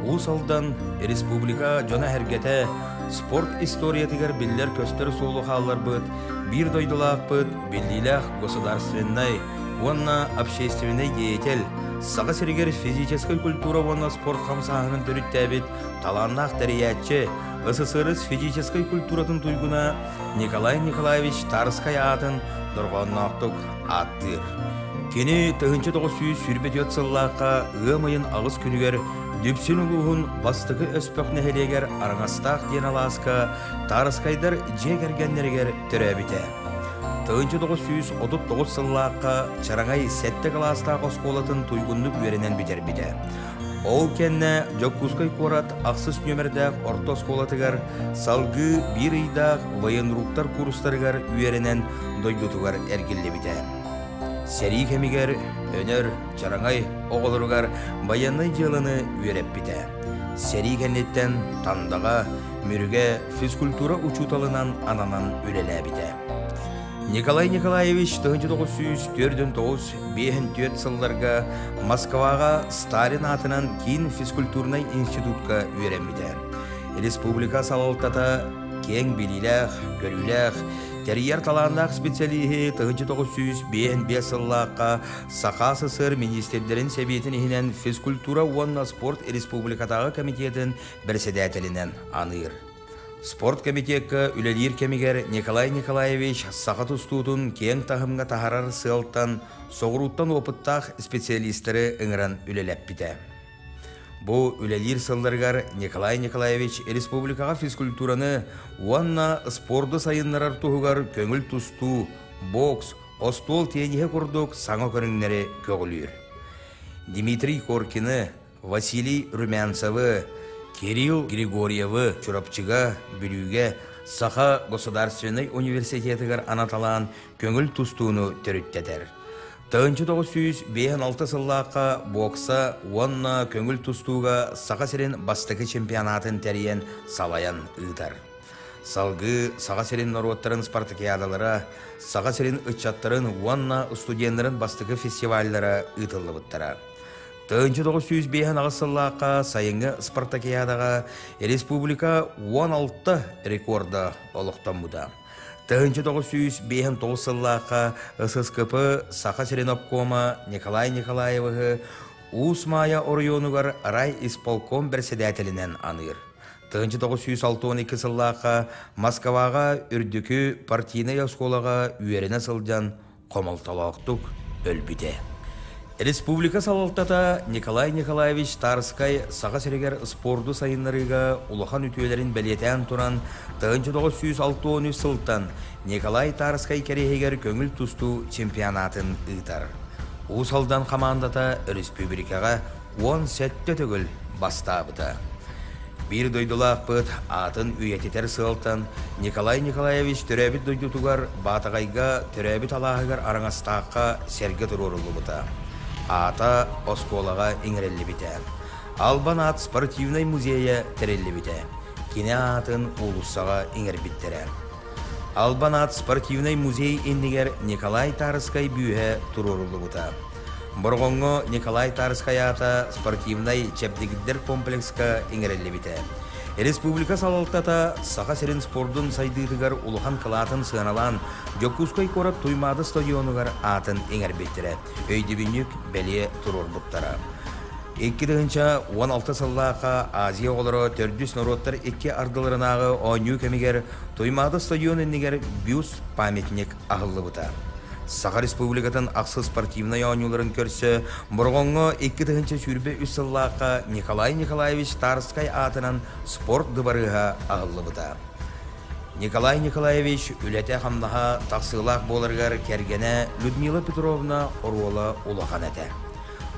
Уус Алдан республика дьоно-сэргэтэ спорт историятыгар биллэр-көстөр суолу хаалларбыт биир дойдулаахпыт биллиилээх государственнай уонна общественнай деятель, Саха сиригэр физическэй культура уонна спорт хамсааһынын төрүттээбит талааннаах тэрийээччи, СССР физическэй культуратын туйгуна Николай Николаевич Тарскай аатын дорҕоонноохтук ааттыыр. Кини 1924 сыллаахха ыам ыйын аҕыс күнүгэр Дүпсүн улууһун Бастакы Өспөх нэһилиэгэр Араҥастаах диэн алааска Тарскайдар дьиэ кэргэннэригэр төрөөбүтэ. 1939 сыллаахха Чараҥай сэттэ кылаастаах оскуолатын туйгуннук үөрэнэн бүтэрбитэ. Ол кэннэ Дьокуускай куорат ахсыс нүөмэрдээх орто оскуолатыгар салгыы биир ыйдаах военруктар курстарыгар үөрэнэн дойдутугар эргиллибитэ. Сэрии кэмигэр Өнөр, Чараҥай оҕолоругар байыаннай дьыаланы үөрэппитэ. Сэрии кэнниттэн Тандаҕа, Мүрүгэ физкультура учууталынан ананан үлэлээбитэ. Николай Николаевич 1949 сылларга Москваҕа Сталин аатынан киин физкультурнай институтка үөрэммитэ. Республика салалтата киэҥ билиилээх, көрүүлээх, тэрийэр талааннаах специалиһи 1955 сыллаахха Саха СССР министрдэрин сэбиэтин иһинэн физкультура уонна спорт республикатааҕы комитетын бэрэссэдээтэлинэн аныыр. Спорт комитекка үлэлиир кэмигэр Николай Николаевич саха тустуутун киэҥ таһымҥа таһарар сыалтан соҕурууттан опыттаах специалистары ыҥыран үлэлэппитэ. Бу үлэлиир сылларыгар Николай Николаевич республикаҕа физкультураны уонна спорду сайыннарар туһугар көҥүл тустуу, бокс, остуол тиэньиһэ курдук саҥа көрүҥнэри көҕүлүүр. Дмитрий Коркины, Василий Румянцевы, Кирилл Григорьевы Чурапчыга, Бүлүүгэ Саха государственнай университетыгар анаталаан көҥүл тустууну төрүттэтэр. 1956 сыллаахха бокса уонна көҥүл тустууга Саха сирин бастакы чемпионатын тэрийэн салайан ыытар. Салгыы Саха сирин норуоттарын спартакиадалара, Саха сирин ыччаттарын уонна студеннарын бастакы фестиваллара ыытыллыбыттара. 1958 сыллаахха сайыҥҥы спартакиадаҕа республика 16 рекорда олохтоммута. 1959 сыллаахха ССКП Саха сирин обкома Николай Николаевиһы Уус Маайа оройуонугар райисполком бэрэссэдээтэлинэн аныыр. 1962 сыллаахха Москваҕа үрдүкү партийнай оскуолаҕа үөрэнэ сылдьан хомолтолоохтук өлбүтэ. Республика салалтата Николай Николаевич Тарскай Саха сиригэр спорду сайыннарыыга улахан үтүөлэрин бэлиэтээн туран, 1963 сылтан Николай Тарскай кэриэһигэр көҥүл тустуу чемпионатын ыытар. Уус Алдан хамаандата өрөспүүбүлүкэҕэ 17 төгүл бастаабыта. Биир дойдулаахпыт аатын үйэтитэр сыалтан Николай Николаевич төрөөбүт дойдутугар Баатаҕайга төрөөбүт алааһыгар Араҥастаахха сэргэ туруоруллубута. Аата оскуолаҕа иҥэриллибитэ. Албан аат спортивнай музейа тэриллибитэ. Кини аатын уулуссаҕа иҥэрбиттэрэ. Албан аат спортивнай музей иннигэр Николай Тарскай бүүһэ туруоруллубута. Бороҕоҥҥо Николай Тарскай аата спортивнай чэбдигирдэр комплекска иҥэриллибитэ. Республика салалтата Саха сирин спордун сайдыытыгар улахан кылаатын сыаналаан Дьокуускай куорат Туймаада стадионугар аатын иҥэрбиттэрэ, өйдөбүнньүк бэлиэ туруорбуттара. 2016 сыллаахха Азия оҕолоро төрдүс норуоттар икки ардыларынааҕы оонньуу кэмигэр Туймаада стадион иннигэр бюст памятник аһыллыбыта. Саха Республикатын ахсыс спортивнай оонньууларын көрсө Бороҕоҥҥо 2023 сыллаахха Николай Николаевич Тарскай аатынан спорт дыбарыаһа аһыллыбыта. Николай Николаевич үлэтэ-хамнаһа тахсыылаах буоларыгар кэргэнэ Людмила Петровна оруола улахан этэ.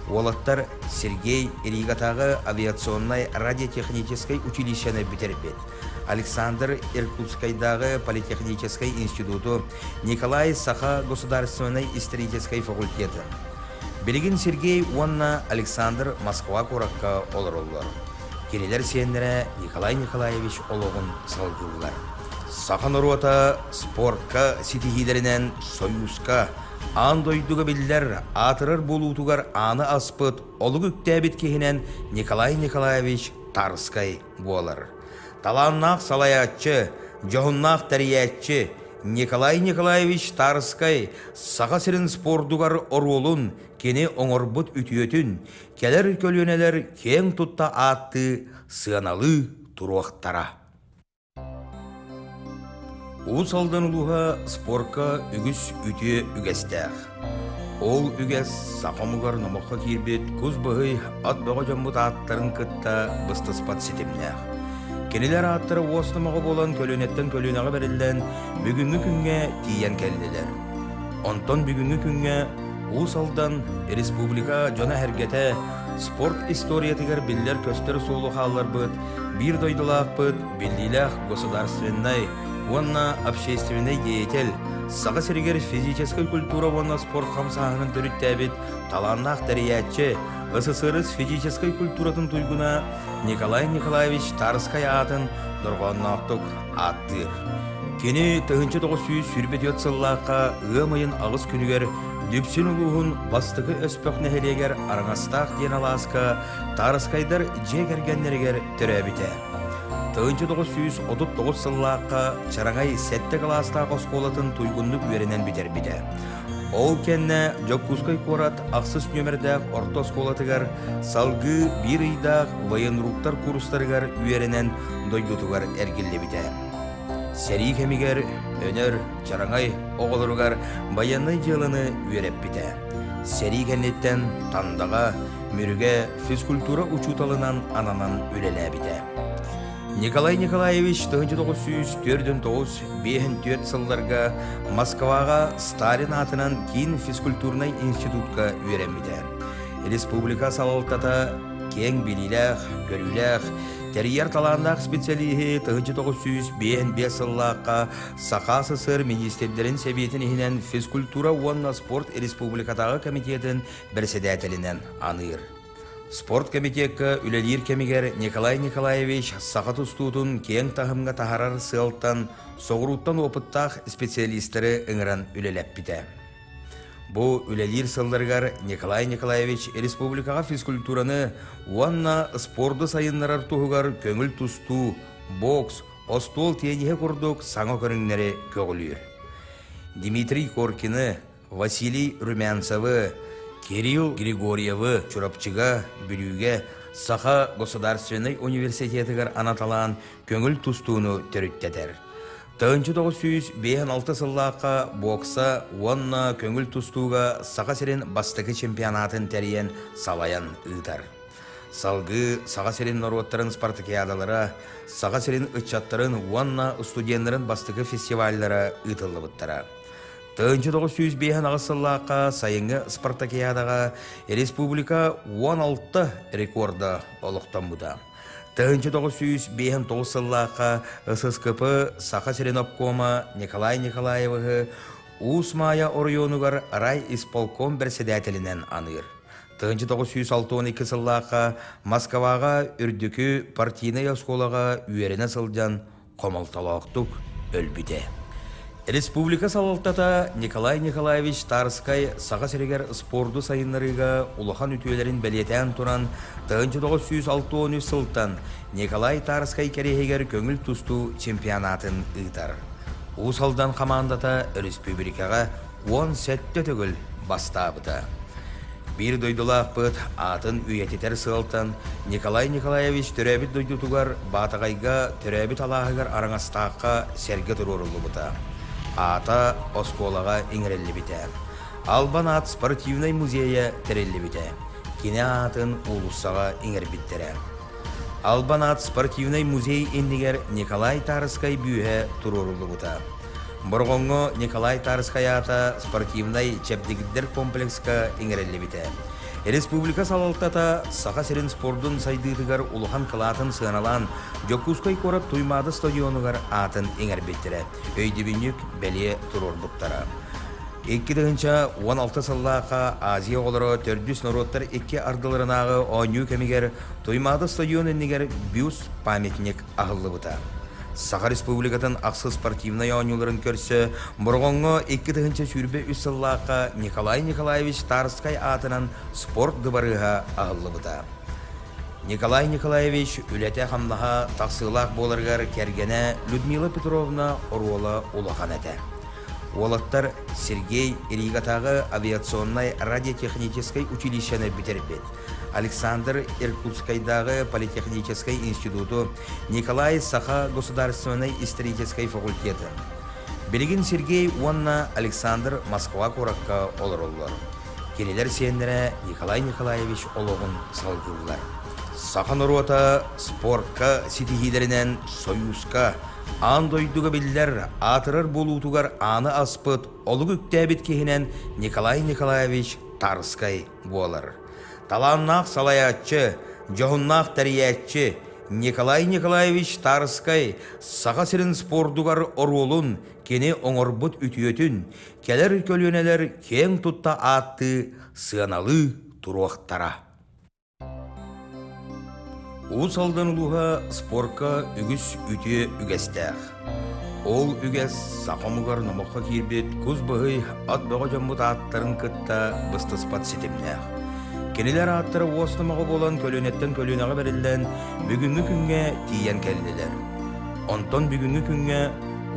Уолаттар Сергей Ригатааҕы авиационнай радиотехническай училищены бүтэрбит. Александр Иркутскайдааҕы политехническай институту, Николай Саха государственнай историческай факультеты. Билигин Сергей уонна Александр Москва куоракка олороллор. Кинилэр сиэннэрэ Николай Николаевич олоҕун салгыыллар. Саха норуота спортка ситиһиилэринэн Союзка, аан дойдуга биллэр аатырар буолуутугар ааны аспыт олук үктээбит киһинэн Николай Николаевич Тарскай буолар. Талааннаах салайааччы, дьоһуннаах тэрийээччи Николай Николаевич Тарскай Саха сирин спордугар оруолун, кини оҥорбут үтүөтүн кэлэр көлүөнэлэр киэҥ тутта ааттыы, сыаналыы туруохтара. Уус Алдан улууһа спорка үгүс үтүө үгэстээх. Ол үгэс саха омугар номоххо киирбит кус быһый ат бөҕө дьоммут ааттарын кытта быстыспат ситимнээх. Кинилэр ааттара уос номоҕо буолан көлүөнэттэн көлүөнэҕэ бэриллэн бүгүҥҥү күҥҥэ тиийэн кэллилэр. Онтон бүгүҥҥү күҥҥэ Уус Алдан республика дьоно-сэргэтэ спорт историятыгар биллэр-көстөр суолу хаалларбыт биир дойдулаахпыт, биллиилээх государственнай уонна общественнай деятель, Саха сиригэр физическэй культура уонна спорт хамсааһынын төрүттээбит талааннаах тэрийээччи, СССР физическэй культуратын туйгуна Николай Николаевич Тарскай аатын дорҕоонноохтук ааттыыр. Кини 1924 сыллаахха ыам ыйын аҕыс күнүгэр Дүпсүн улууһун Бастакы Өспөх нэһилиэгэр Араҥастаах диэн алааска Таарыскайдар дьиэ кэргэннэригэр төрөөбүтэ. 1939 сыллаахха Чараҥай сэттэ кылаастаах оскуолатын туйгуннук үөрэнэн бүтэрбитэ. Ол кэннэ Дьокуускай куорат ахсыс нүөмэрдээх орто оскуолатыгар салгыы биир ыйдаах военруктар курстарыгар үөрэнэн дойдутугар эргиллибитэ. Сэрии кэмигэр Өнөр, Чараҥай оҕолоругар байыаннай дьыаланы үөрэппитэ. Сэрии кэнниттэн Тандаҕа, Мүрүгэ физкультура учууталынан ананан үлэлээбитэ. Николай Николаевич 1949 сылларга Москваҕа Сталин аатынан киин физкультурнай институтка үөрэммитэ. Республика салалтата киэҥ билиилээх, көрүүлээх, тэрийэр талааннаах специалиһи 1955 сыллаахха Саха СССР министрдэрин сэбиэтин иһинэн физкультура уонна спорт республикатааҕы комитетын бэрэссэдээтэлинэн аныыр. Спорт комитекка үлэлиир кэмигэр Николай Николаевич саха тустуутун киэҥ таһымҥа таһаарар сыалтан соҕурууттан опыттаах специалистары ыҥыран үлэлэппитэ. Бу үлэлиир сылларыгар Николай Николаевич республикаҕа физкультураны уонна спорду сайыннарар туһугар көҥүл тустуу, бокс, остуол тиэниһэ курдук саҥа көрүҥнэри көҕүлүүр. Дмитрий Коркины, Василий Румянцевы, Кирилл Григорьевы Чурапчыга, Бүлүүгэ Саха государственнай университетыгар анаталаан көҥүл тустууну төрүттэтэр. 1956 сыллаахха бокса уонна көҥүл тустууга Саха сирин бастакы чемпионатын тэрийэн салайан ыытар. Салгыы Саха сирин норуоттарын спартакиадалара, Саха сирин ыччаттарын уонна студеннарын бастакы фестиваллара ыытыллыбыттара. 1958 сыллаахха сайыҥҥы спартакиадаҕа республика 16 рекорда олохтоммута. 1959 сыллаахха ССКП Саха сирин обкома Николай Николаевиһы Уус Маайа оройуонугар райисполком бэрэссэдээтэлинэн аныыр. 1962 сыллаахха Москваҕа үрдүкү партийнай оскуолаҕа үөрэнэ сылдьан хомолтолоохтук өлбүтэ. Республика салалтата Николай Николаевич Тарскай Саха сиригэр спорду сайыннарыыга улахан үтүөлэрин бэлиэтээн туран 1963 сылтан Николай Тарскай кэриэһигэр көҥүл тустуу чемпионатын ыытар. Уус Алдан хамаандата өрөспүүбүлүкэҕэ 17 төгүл бастаабыта. Биир дойдулаахпыт аатын үйэтитэр сыалтан Николай Николаевич төрөөбүт дойдутугар Баатаҕайга төрөөбүт алааһыгар Араҥастаахха сэргэ туруоруллубута. Аата оскуолаҕа иҥэриллибитэ. Албан аат спортивнай музейа тэриллибитэ. Кини аатын уулуссаҕа иҥэрбиттэрэ. Албан аат спортивнай музей иннигэр Николай Тарскай бүүһэ туруоруллубута. Бороҕоҥҥо Николай Тарскай аата спортивнай чэбдигирдэр комплекска иҥэриллибитэ. Республика салалтата Саха сирин спордун сайдыытыгар улахан кылаатын сыаналаан Дьокуускай куорат Туймаада стадионугар аатын иҥэрбиттэрэ, өйдөбүнньүк бэлиэ туруорбуттара. 2016 сыллаахха Азия оҕолоро төрдүс норуоттар икки ардыларынааҕы оонньуу кэмигэр Туймаада стадион иннигэр бюст памятник аһыллыбыта. Саха Республикатын ахсыс спортивнай оонньууларын көрсө Бороҕоҥҥо 2023 сыллаахха Николай Николаевич Тарскай аатынан спорт дыбарыаһа аһыллыбыта. Николай Николаевич үлэтэ-хамнаһа тахсыылаах буоларыгар кэргэнэ Людмила Петровна оруола улахан этэ. Уолаттар Сергей Ригатааҕы авиационнай радиотехническай училищены бүтэрбит. Александр Иркутскайдааҕы политехническай институту, Николай Саха государственнай историческай факультеты. Билигин Сергей уонна Александр Москва куоракка олороллор. Кинилэр сиэннэрэ Николай Николаевич олоҕун салгыыллар. Саха норуота спортка ситиһиилэринэн Союзка, аан дойдуга биллэр аатырар буолуутугар ааны аспыт олук үктээбит киһинэн Николай Николаевич Тарскай буолар. Талааннаах салайааччы, дьоһуннаах тэрийээччи Николай Николаевич Тарскай Саха сирин спордугар оруолун кини оҥорбут үтүөтүн кэлэр көлүөнэлэр киэҥ тутта ааттыы, сыаналыы туруохтара. Уус Алдан улууһа спорка үгүс үтүө үгэстээх. Ол үгэс саха омугар номоххо киирбит кус быһый ат бөҕө дьоммут ааттарын кытта быстыспат ситимнээх. Кинилэр ааттара уос номоҕо буолан көлүөнэттэн көлүөнэҕэ бэриллэн бүгүҥҥү күҥҥэ тиийэн кэллилэр. Онтон бүгүҥҥү күҥҥэ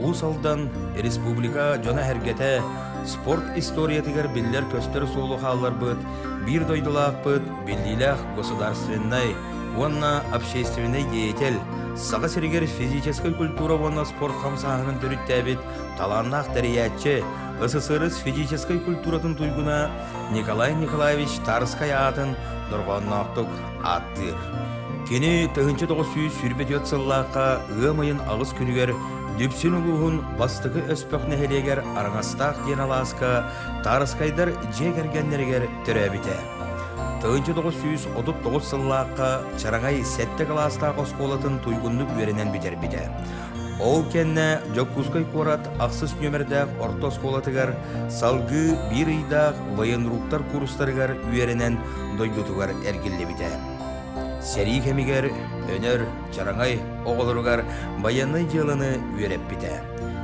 Уус Алдан республика дьоно-сэргэтэ спорт историятыгар биллэр-көстөр суолу хаалларбыт биир дойдулаахпыт биллиилээх государственнай уонна общественнай деятель, Саха сиригэр физическэй культура уонна спорт хамсааһынын төрүттээбит талааннаах тэрийээччи, СССР физическэй культуратын туйгуна Николай Николаевич Тарскай аатын дорҕоонноохтук ааттыыр. Кини 1924 сыллаахха ыам ыйын аҕыс күнүгэр Дүпсүн улууһун Бастакы Өспөх нэһилиэгэр Араҥастаах диэн алааска Тарскайдар дьиэ кэргэннэригэр төрөөбүтэ. 1939 сыллаахха Чараҥай сэттэ кылаастаах оскуолатын туйгуннук үөрэнэн бүтэрбитэ. Ол кэннэ Дьокуускай куорат ахсыс нүөмэрдээх орто оскуолатыгар салгыы биир ыйдаах военруктар курстарыгар үөрэнэн дойдутугар эргиллибитэ. Сэрии кэмигэр Өнөр, Чараҥай оҕолоругар байыаннай дьыаланы үөрэппитэ.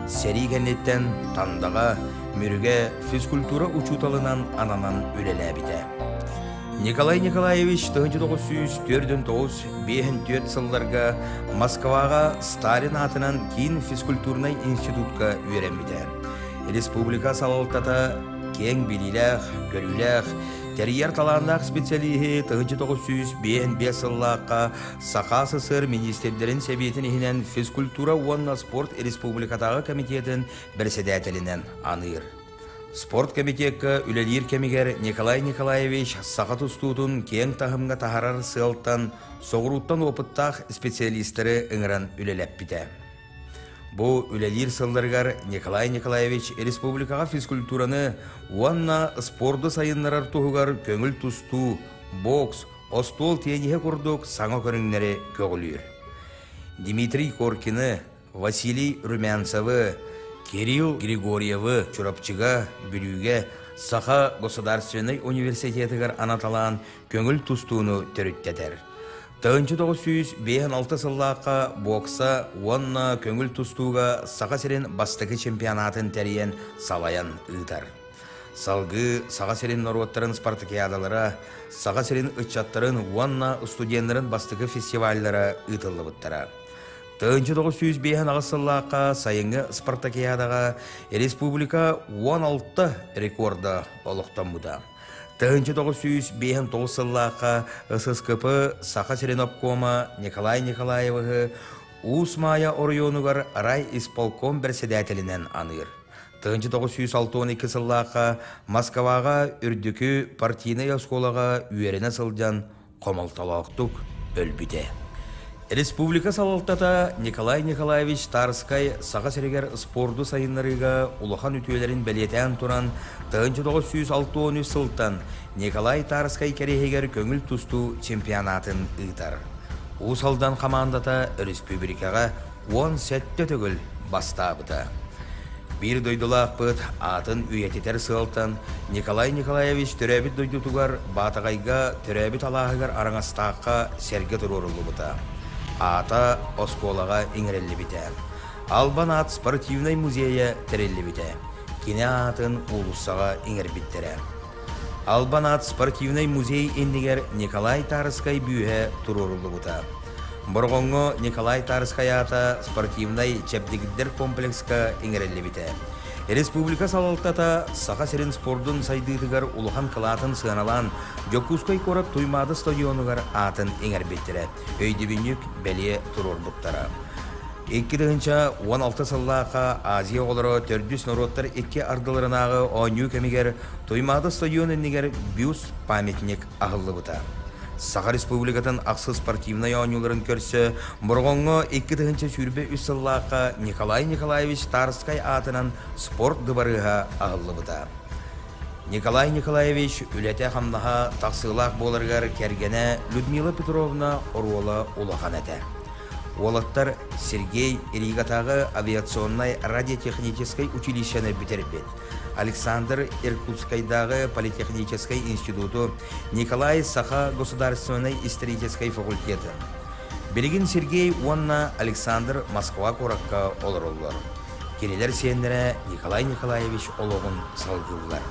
Сэрии кэнниттэн Тандаҕа, Мүрүгэ физкультура учууталынан ананан үлэлээбитэ. Николай Николаевич 1949-54 сылларга Москваҕа Сталин аатынан киин физкультурнай институтка үөрэммитэ. Республика салалтата киэҥ билиилээх, көрүүлээх, тэрийэр талааннаах специалиһи 1955 сыллаахха Саха СССР министрдэрин сэбиэтин иһинэн физкультура уонна спорт республикатааҕы комитетын бэрэссэдээтэлинэн аныыр. Спорт комитекка үлэлиир кэмигэр Николай Николаевич саха тустуутун киэҥ таһымҥа таһарар сыалтан соҕурууттан опыттаах специалистары ыҥыран үлэлэппитэ. Бу үлэлиир сылларыгар Николай Николаевич республикаҕа физкультураны уонна спорду сайыннарар туһугар көҥүл тустуу, бокс, остуол тиэниһэ курдук саҥа көрүҥнэри көҕүлүүр. Дмитрий Коркины, Василий Румянцевы, Кирилл Григорьевы Чурапчыга, Бүлүүгэ Саха государственнай университетыгар анаталаан көҥүл тустууну төрүттэтэр. 1956 сыллаахха бокса уонна көҥүл тустууга Саха сирин бастакы чемпионатын тэрийэн салайан ыытар. Салгыы Саха сирин норуоттарын спартакиадалара, Саха сирин ыччаттарын уонна студеннарын бастакы фестиваллара ыытыллыбыттара. 1958 сыллаахха сайыҥҥы спартакиадаҕа республика 16 рекорда олохтоммута. 1959 сыллаахха ССКП Саха сирин обкома Николай Николаевиһы Уус Маайа оройуонугар райисполком бэрэссэдээтэлинэн аныыр. 1962 сыллаахха Москваҕа үрдүкү партийнай оскуолаҕа үөрэнэ сылдьан хомолтолоохтук өлбүтэ. Республика салалтата Николай Николаевич Тарскай Саха сиригэр спорду сайыннарыыга улахан үтүөлэрин бэлиэтээн туран, 1963 сылтан Николай Тарскай кэриэһигэр көҥүл тустуу чемпионатын ыытар. Уус Алдан хамаандата өрөспүүбүлүкэҕэ 17 төгүл бастаабыта. Биир дойдулаахпыт аатын үйэтитэр сыалтан Николай Николаевич төрөөбүт дойдутугар Баатаҕайга төрөөбүт алааһыгар Араҥастаахха сэргэ туруоруллубута. Аата оскуолаҕа иҥэриллибитэ. Албан аат спортивнай музейа тэриллибитэ. Кини аатын уулуссаҕа иҥэрбиттэрэ. Албан аат спортивнай музей иннигэр Николай Тарскай бүүһэ туруоруллубута. Бороҕоҥҥо Николай Тарскай аата спортивнай чэбдигирдэр комплекска иҥэриллибитэ. Республика салалтата Саха сирин спордун сайдыытыгар улахан кылаатын сыаналаан Дьокуускай куорат Туймаада стадионугар аатын иҥэрбиттэрэ, өйдөбүнньүк бэлиэ туруорбуттара. 2016 сыллаахха Азия оҕолоро төрдүс норуоттар икки ардыларынааҕы оонньуу кэмигэр Туймаада стадион иннигэр бюст памятник аһыллыбыта. Саха Республикатын ахсыс спортивнай оонньууларын көрсө Бороҕоҥҥо 2023 сыллаахха Николай Николаевич Тарскай аатынан спорт дыбарыаһа аһыллыбыта. Николай Николаевич үлэтэ-хамнаһа тахсыылаах буоларыгар кэргэнэ Людмила Петровна оруола улахан этэ. Уолаттар Сергей Ригатааҕы авиационнай радиотехническай училищены бүтэрбит. Александр Иркутскайдааҕы политехническай институту, Николай Саха государственнай историческай факультеты. Билигин Сергей уонна Александр Москва куоракка олороллор. Кинилэр сиэннэрэ Николай Николаевич олоҕун салгыыллар.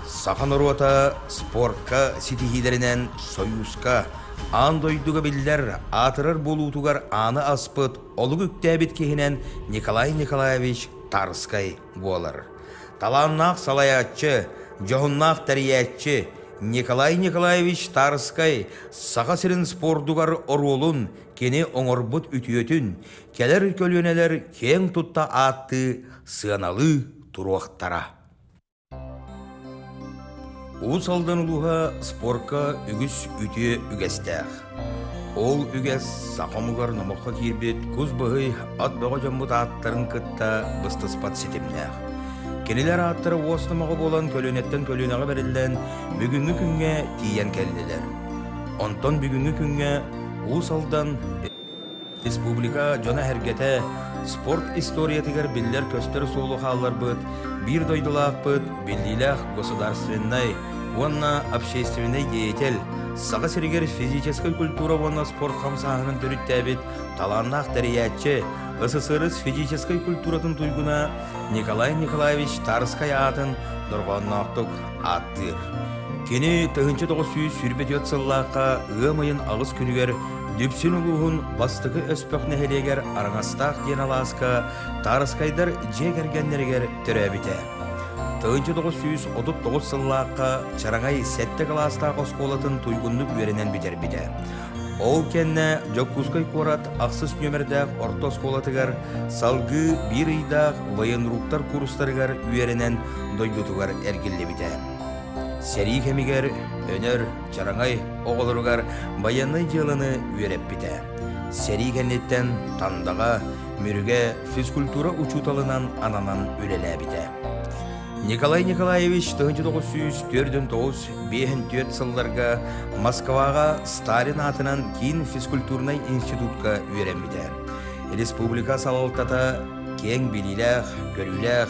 Саха норуота спортка ситиһиилэринэн Союзка, аан дойдуга биллэр аатырар буолуутугар ааны аспыт олук үктээбит киһинэн Николай Николаевич Тарскай буолар. Талааннаах салайааччы, дьоһуннаах тэрийээччи Николай Николаевич Тарскай Саха сирин спордугар оруолун, кини оҥорбут үтүөтүн кэлэр көлүөнэлэр киэҥ тутта ааттыы, сыаналыы туруохтара. Уус Алдан улууһа спорка үгүс үтүө үгэстээх. Ол үгэс саха омугар номоххо киирбит кус быһый ат бөҕө дьоммут ааттарын кытта быстыспат ситимнээх. Кинилэр ааттара уос номоҕо буолан көлүөнэттэн көлүөнэҕэ бэриллэн бүгүҥҥү күҥҥэ тиийэн кэллилэр. Онтон бүгүҥҥү күҥҥэ Уус Алдан Республика дьоно-сэргэтэ спорт историятыгар биллэр-көстөр суолу хаалларбыт биир дойдулаахпыт, биллиилээх государственнай уонна общественнай деятель, Саха сиригэр физическэй культура уонна спорт хамсааһынын төрүттээбит талааннаах тэрийээччи, СССР физическэй культуратын туйгуна Николай Николаевич Тарскай аатын дорҕоонноохтук ааттыыр. Кини 1924 сыллаахха ыам ыйын аҕыс күнүгэр Дүпсүн улууһун бастакы Өспөх нэһилиэгэр Араҥастаах диэн алааска Таарыскайдар дьиэ кэргэннэригэр төрөөбүтэ. 1939 сыллаахха Чараҥай сэттэ кылаастаах оскуолатын туйгуннук үөрэнэн бүтэрбитэ. Ол кэннэ Дьокуускай куорат ахсыс нүөмэрдээх орто оскуолатыгар салгыы биир ыйдаах военруктар курстарыгар үөрэнэн дойдутугар эргиллибитэ. Сэрии кэмигэр Өнөр, Чараҥай оҕолоругар байыаннай дьыаланы үөрэппитэ. Сэрии кэнниттэн Тандаҕа, Мүрүгэ физкультура учууталынан ананан үлэлээбитэ. Николай Николаевич 1949 сылларга Москваҕа Сталин аатынан киин физкультурнай институтка үөрэммитэ. Республика салалтата киэҥ билиилээх, көрүүлээх,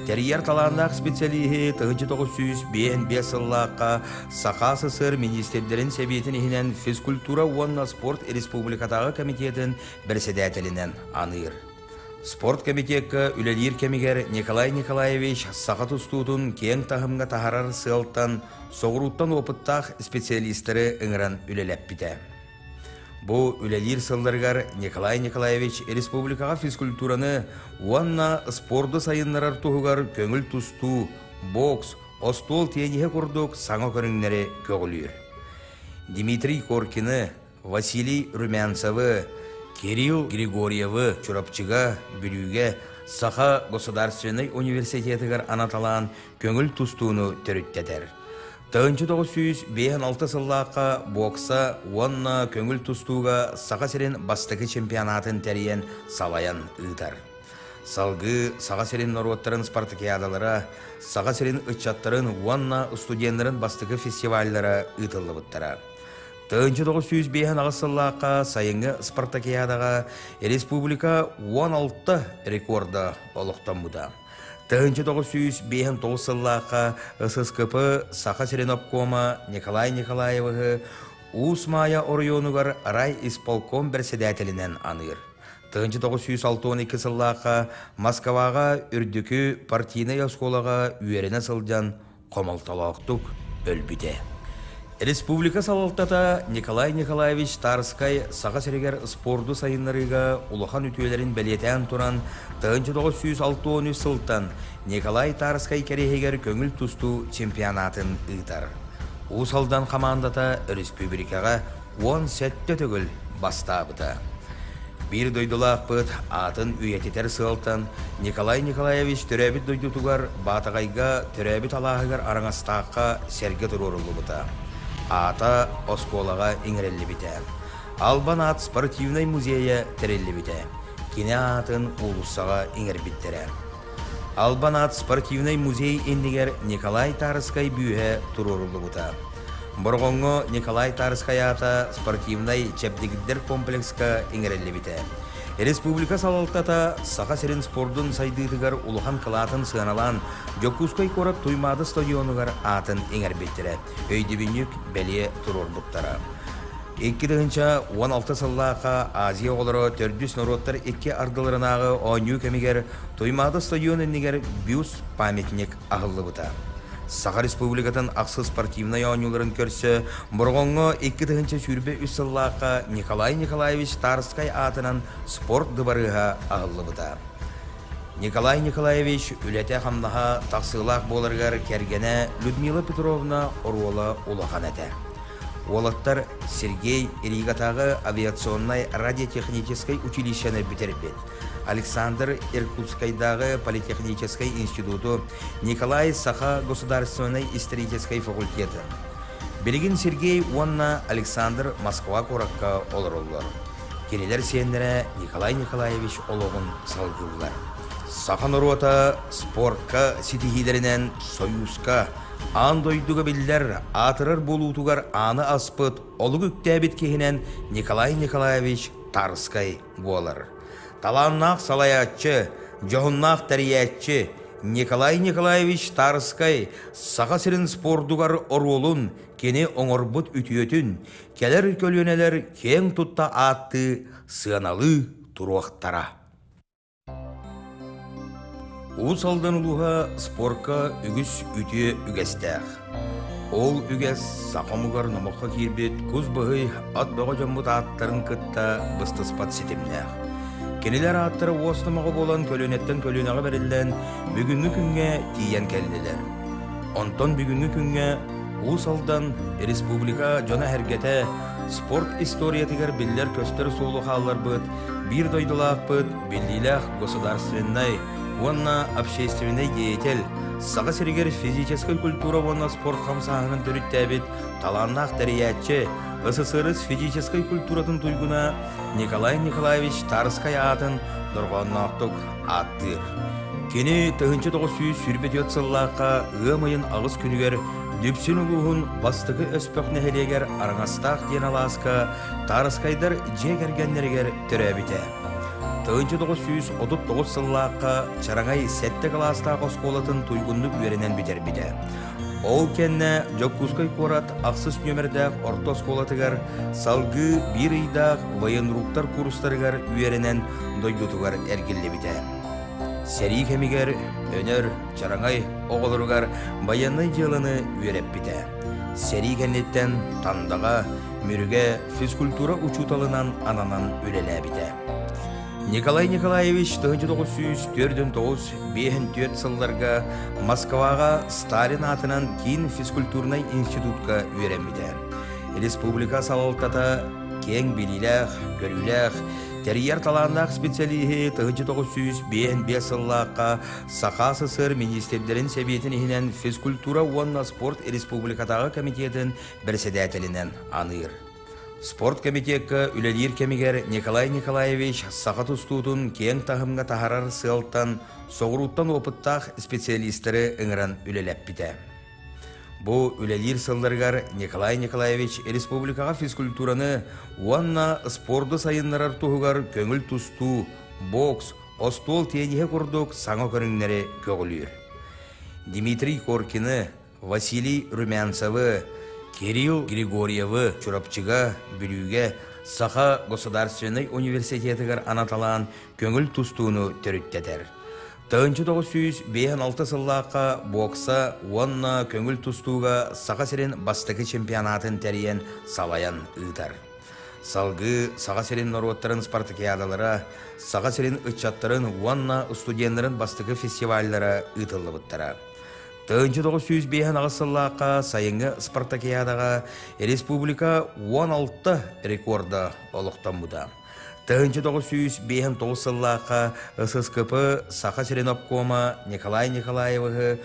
тэрийэр талааннаах специалиһи 1955 сыллаахха Саха СССР министрдэрин сэбиэтин иһинэн физкультура уонна спорт республикатааҕы комитетын бэрэссэдээтэлинэн аныыр. Спорт комитекка үлэлиир кэмигэр Николай Николаевич саха тустуутун киэҥ таһымҥа таһарар сыалтан соҕурууттан опыттаах специалистары ыҥыран үлэлэппитэ. Бу үлэлиир сылларыгар Николай Николаевич республикаҕа физкультураны уонна спорду сайыннарар туһугар көҥүл тустуу, бокс, остуол тиэниһэ курдук саҥа көрүҥнэри көҕүлүүр. Дмитрий Коркины, Василий Румянцевы, Кирилл Григорьевы Чурапчыга, Бүлүүгэ Саха государственнай университетыгар анаталаан көҥүл тустууну төрүттэтэр. 1956 сыллаахха бокса уонна көҥүл тустууга Саха сирин бастакы чемпионатын тэрийэн салайан ыытар. Салгыы Саха сирин норуоттарын спартакиадалара, Саха сирин ыччаттарын уонна студеннарын бастакы фестиваллара ыытыллыбыттара. 1958 сыллаахха сайыҥҥы спартакиадаҕа республика 16 рекорда олохтоммута. 1959 сыллаахха ССКП Саха сирин обкома Николай Николаевиһы Уус Маайа оройуонугар райисполком бэрэссэдээтэлинэн аныыр. 1962 сыллаахха Москваҕа үрдүкү партийнай оскуолаҕа үөрэнэ сылдьан хомолтолоохтук өлбүтэ. Республика салалтата Николай Николаевич Тарскай Саха сиригэр спорду сайыннарыыга улахан үтүөлэрин бэлиэтээн туран, 1963 сылтан Николай Тарскай кэриэһигэр көҥүл тустуу чемпионатын ыытар. Уус Алдан хамаандата өрөспүүбүлүкэҕэ 17 төгүл бастаабыта. Биир дойдулаахпыт аатын үйэтитэр сыалтан Николай Николаевич төрөөбүт дойдутугар Баатаҕайга төрөөбүт алааһыгар Араҥастаахха сэргэ туруоруллубута. Аата оскуолаҕа иҥэриллибитэ. Албан аат спортивнай музейа тэриллибитэ. Кини аатын уулуссаҕа иҥэрбиттэрэ. Албан аат спортивнай музей иннигэр Николай Тарскай бүүһэ туруоруллубута. Бороҕоҥҥо Николай Тарскай аата спортивнай чэбдигирдэр комплекска иҥэриллибитэ. Республика салалтата Саха сирин спордун сайдыытыгар улахан кылаатын сыаналаан Дьокуускай куорат Туймаада стадионугар аатын иҥэрбиттэрэ, өйдөбүнньүк бэлиэ туруорбуттара. 2016 сыллаахха Азия оҕолоро төрдүс норуоттар икки ардыларынааҕы оонньуу кэмигэр Туймаада стадион иннигэр бюст памятник аһыллыбыта. Саха Республикатын ахсыс спортивнай оонньууларын көрсө Бороҕоҥҥо 2023 сыллаахха Николай Николаевич Тарскай аатынан спорт дыбарыаһа аһыллыбыта. Николай Николаевич үлэтэ-хамнаһа тахсыылаах буоларыгар кэргэнэ Людмила Петровна оруола улахан этэ. Уолаттар Сергей Ригатааҕы авиационнай радиотехническай училищены бүтэрбит. Александр Иркутскайдааҕы политехническай институту, Николай Саха государственнай историческай факультеты. Билигин Сергей уонна Александр Москва куоракка олороллор. Кинилэр сиэннэрэ Николай Николаевич олоҕун салгыыллар. Саха норуота спортка ситиһиилэринэн Союзка, аан дойдуга биллэр аатырар буолуутугар ааны аспыт олук үктээбит киһинэн Николай Николаевич Тарскай буолар. Талааннаах салайааччы, дьоһуннаах тэрийээччи Николай Николаевич Тарскай Саха сирин спордугар оруолун, кини оҥорбут үтүөтүн кэлэр көлүөнэлэр киэҥ тутта ааттыы, сыаналыы туруохтара. Уус Алдан улууһа спорка үгүс үтүө үгэстээх. Ол үгэс саха омугар номоххо киирбит кус быһый ат бөҕө дьоммут ааттарын кытта быстыспат ситимнээх. Кинилэр ааттара уос номоҕо буолан көлүөнэттэн көлүөнэҕэ бэриллэн бүгүҥҥү күҥҥэ тиийэн кэллилэр. Онтон бүгүҥҥү күҥҥэ Уус Алдан республика дьоно-сэргэтэ спорт историятыгар биллэр-көстөр суолу хаалларбыт биир дойдулаахпыт биллиилээх государственнай уонна общественнай деятель, Саха сиригэр физическэй культура уонна спорт хамсааһынын төрүттээбит талааннаах тэрийээччи, СССР физическэй культуратын туйгуна Николай Николаевич Тарскай аатын дорҕоонноохтук ааттыыр. Кини 1924 сыллаахха ыам ыйын аҕыс күнүгэр Дүпсүн улууһун Бастакы Өспөх нэһилиэгэр Араҥастаах диэн алааска Тарскайдар дьиэ кэргэннэригэр төрөөбүтэ. 1939 сыллаахха Чараҥай сэттэ кылаастаах оскуолатын туйгуннук үөрэнэн бүтэрбитэ. Ол кэннэ Дьокуускай куорат ахсыс нүөмэрдээх орто оскуолатыгар салгыы биир ыйдаах военруктар курстарыгар үөрэнэн дойдутугар эргиллибитэ. Сэрии кэмигэр Өнөр, Чараҥай оҕолоругар байыаннай дьыаланы үөрэппитэ. Сэрии кэнниттэн Тандаҕа, Мүрүгэ физкультура учууталынан ананан үлэлээбитэ. Николай Николаевич 1949-54 сылларга Москваҕа Сталин аатынан киин физкультурнай институтка үөрэммитэ. Республика салалтата киэҥ билиилээх, көрүүлээх, тэрийэр талааннаах специалиһи 1955 сыллаахха Саха СССР министрдэрин сэбиэтин иһинэн физкультура уонна спорт республикатааҕы комитетын бэрэссэдээтэлинэн аныыр. Спорт комитекка үлэлиир кэмигэр Николай Николаевич саха тустуутун киэҥ таһымҥа таһарар сыалтан соҕурууттан опыттаах специалистары ыҥыран үлэлэппитэ. Бу үлэлиир сылларыгар Николай Николаевич республикаҕа физкультураны уонна спорду сайыннарар туһугар көҥүл тустуу, бокс, остуол тиэниһэ курдук саҥа көрүҥнэри көҕүлүүр. Дмитрий Коркины, Василий Румянцевы, Кирилл Григорьевы Чурапчыга, Бүлүүгэ Саха государственнай университетыгар анаталаан көҥүл тустууну төрүттэтэр. 1956 сыллаахха бокса уонна көҥүл тустууга Саха сирин бастакы чемпионатын тэрийэн салайан ыытар. Салгыы Саха сирин норуоттарын спартакиадалара, Саха сирин ыччаттарын уонна студеннарын бастакы фестиваллара ыытыллыбыттара. 1958 сыллаахха сайыҥҥы спартакиадаҕа республика 16 рекорда олохтоммута. 1959 сыллаахха ССКП Саха сирин обкома Николай Николаевиһы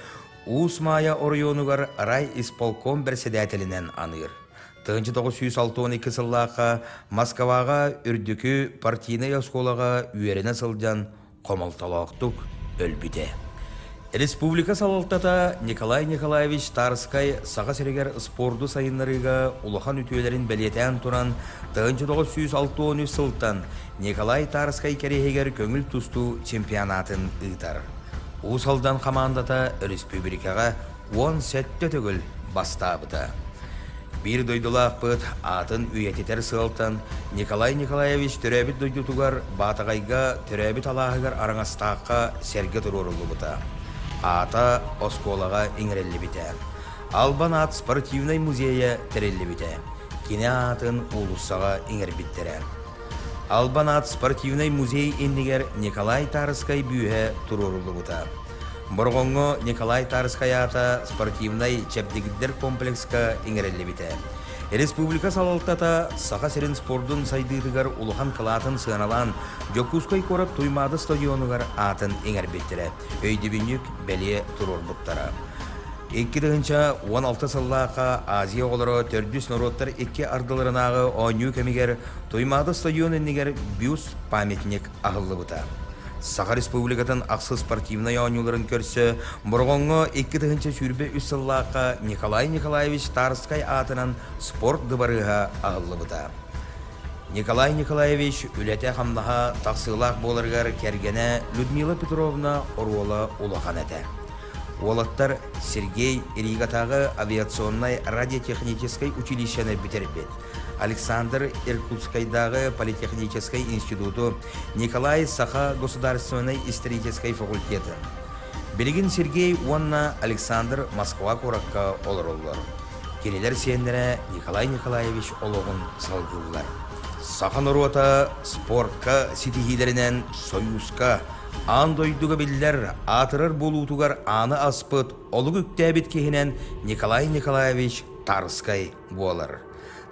Уус Маайа оройуонугар райисполком бэрэссэдээтэлинэн аныыр. 1962 сыллаахха Москваҕа үрдүкү партийнай оскуолаҕа үөрэнэ сылдьан хомолтолоохтук өлбүтэ. Республика салалтата Николай Николаевич Тарскай Саха сиригэр спорду сайыннарыыга улахан үтүөлэрин бэлиэтээн туран, 1963 сылтан Николай Тарскай кэриэһигэр көҥүл тустуу чемпионатын ыытар. Уус Алдан хамаандата өрөспүүбүлүкэҕэ 17 төгүл бастаабыта. Биир дойдулаахпыт аатын үйэтитэр сыалтан Николай Николаевич төрөөбүт дойдутугар Баатаҕайга төрөөбүт алааһыгар Араҥастаахха сэргэ туруоруллубута. Аата оскуолаҕа иҥэриллибитэ. Албан аат спортивнай музейа тэриллибитэ. Кини аатын уулуссаҕа иҥэрбиттэрэ. Албан аат спортивнай музей иннигэр Николай Тарскай бүүһэ туруоруллубута. Бороҕоҥҥо Николай Тарскай аата спортивнай чэбдигирдэр комплекска иҥэриллибитэ. Республика салалтата Саха сирин спордун сайдыытыгар улахан кылаатын сыаналаан Дьокуускай куорат Туймаада стадионугар аатын иҥэрбиттэрэ, өйдөбүнньүк бэлиэ туруорбуттара. 2016 сыллаахха Азия оҕолоро төрдүс норуоттар икки ардыларынааҕы оонньуу кэмигэр Туймаада стадион иннигэр бюст памятник аһыллыбыта. Саха Республикатын ахсыс спортивнай оонньууларын көрсө Бороҕоҥҥо 2023 сыллаахха Николай Николаевич Тарскай аатынан спорт дыбарыаһа аһыллыбыта. Николай Николаевич үлэтэ-хамнаһа тахсыылаах буоларыгар кэргэнэ Людмила Петровна оруола улахан этэ. Уолаттар Сергей Ригатааҕы авиационнай радиотехническай училищены бүтэрбит. Александр Иркутскайдааҕы политехническай институту, Николай Саха государственнай историческай факультеты. Билигин Сергей уонна Александр Москва куоракка олороллор. Кинилэр сиэннэрэ Николай Николаевич олоҕун салгыыллар. Саха норуота спортка ситиһиилэринэн Союзка, аан дойдуга биллэр аатырар буолуутугар ааны аспыт олук үктээбит киһинэн Николай Николаевич Тарскай буолар.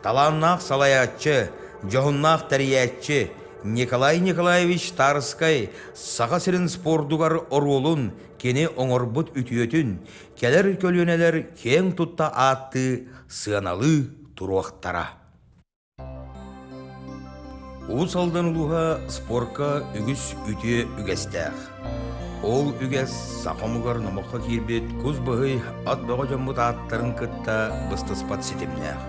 Талааннаах салайааччы, дьоһуннаах тэрийээччи Николай Николаевич Тарскай Саха сирин спордугар оруолун, кини оҥорбут үтүөтүн кэлэр көлүөнэлэр киэҥ тутта ааттыы, сыаналыы туруохтара. Уус Алдан улууһа спорка үгүс үтүө үгэстээх. Ол үгэс саха омугар номоххо киирбит кус быһый ат бөҕө дьоммут ааттарын кытта быстыспат ситимнээх.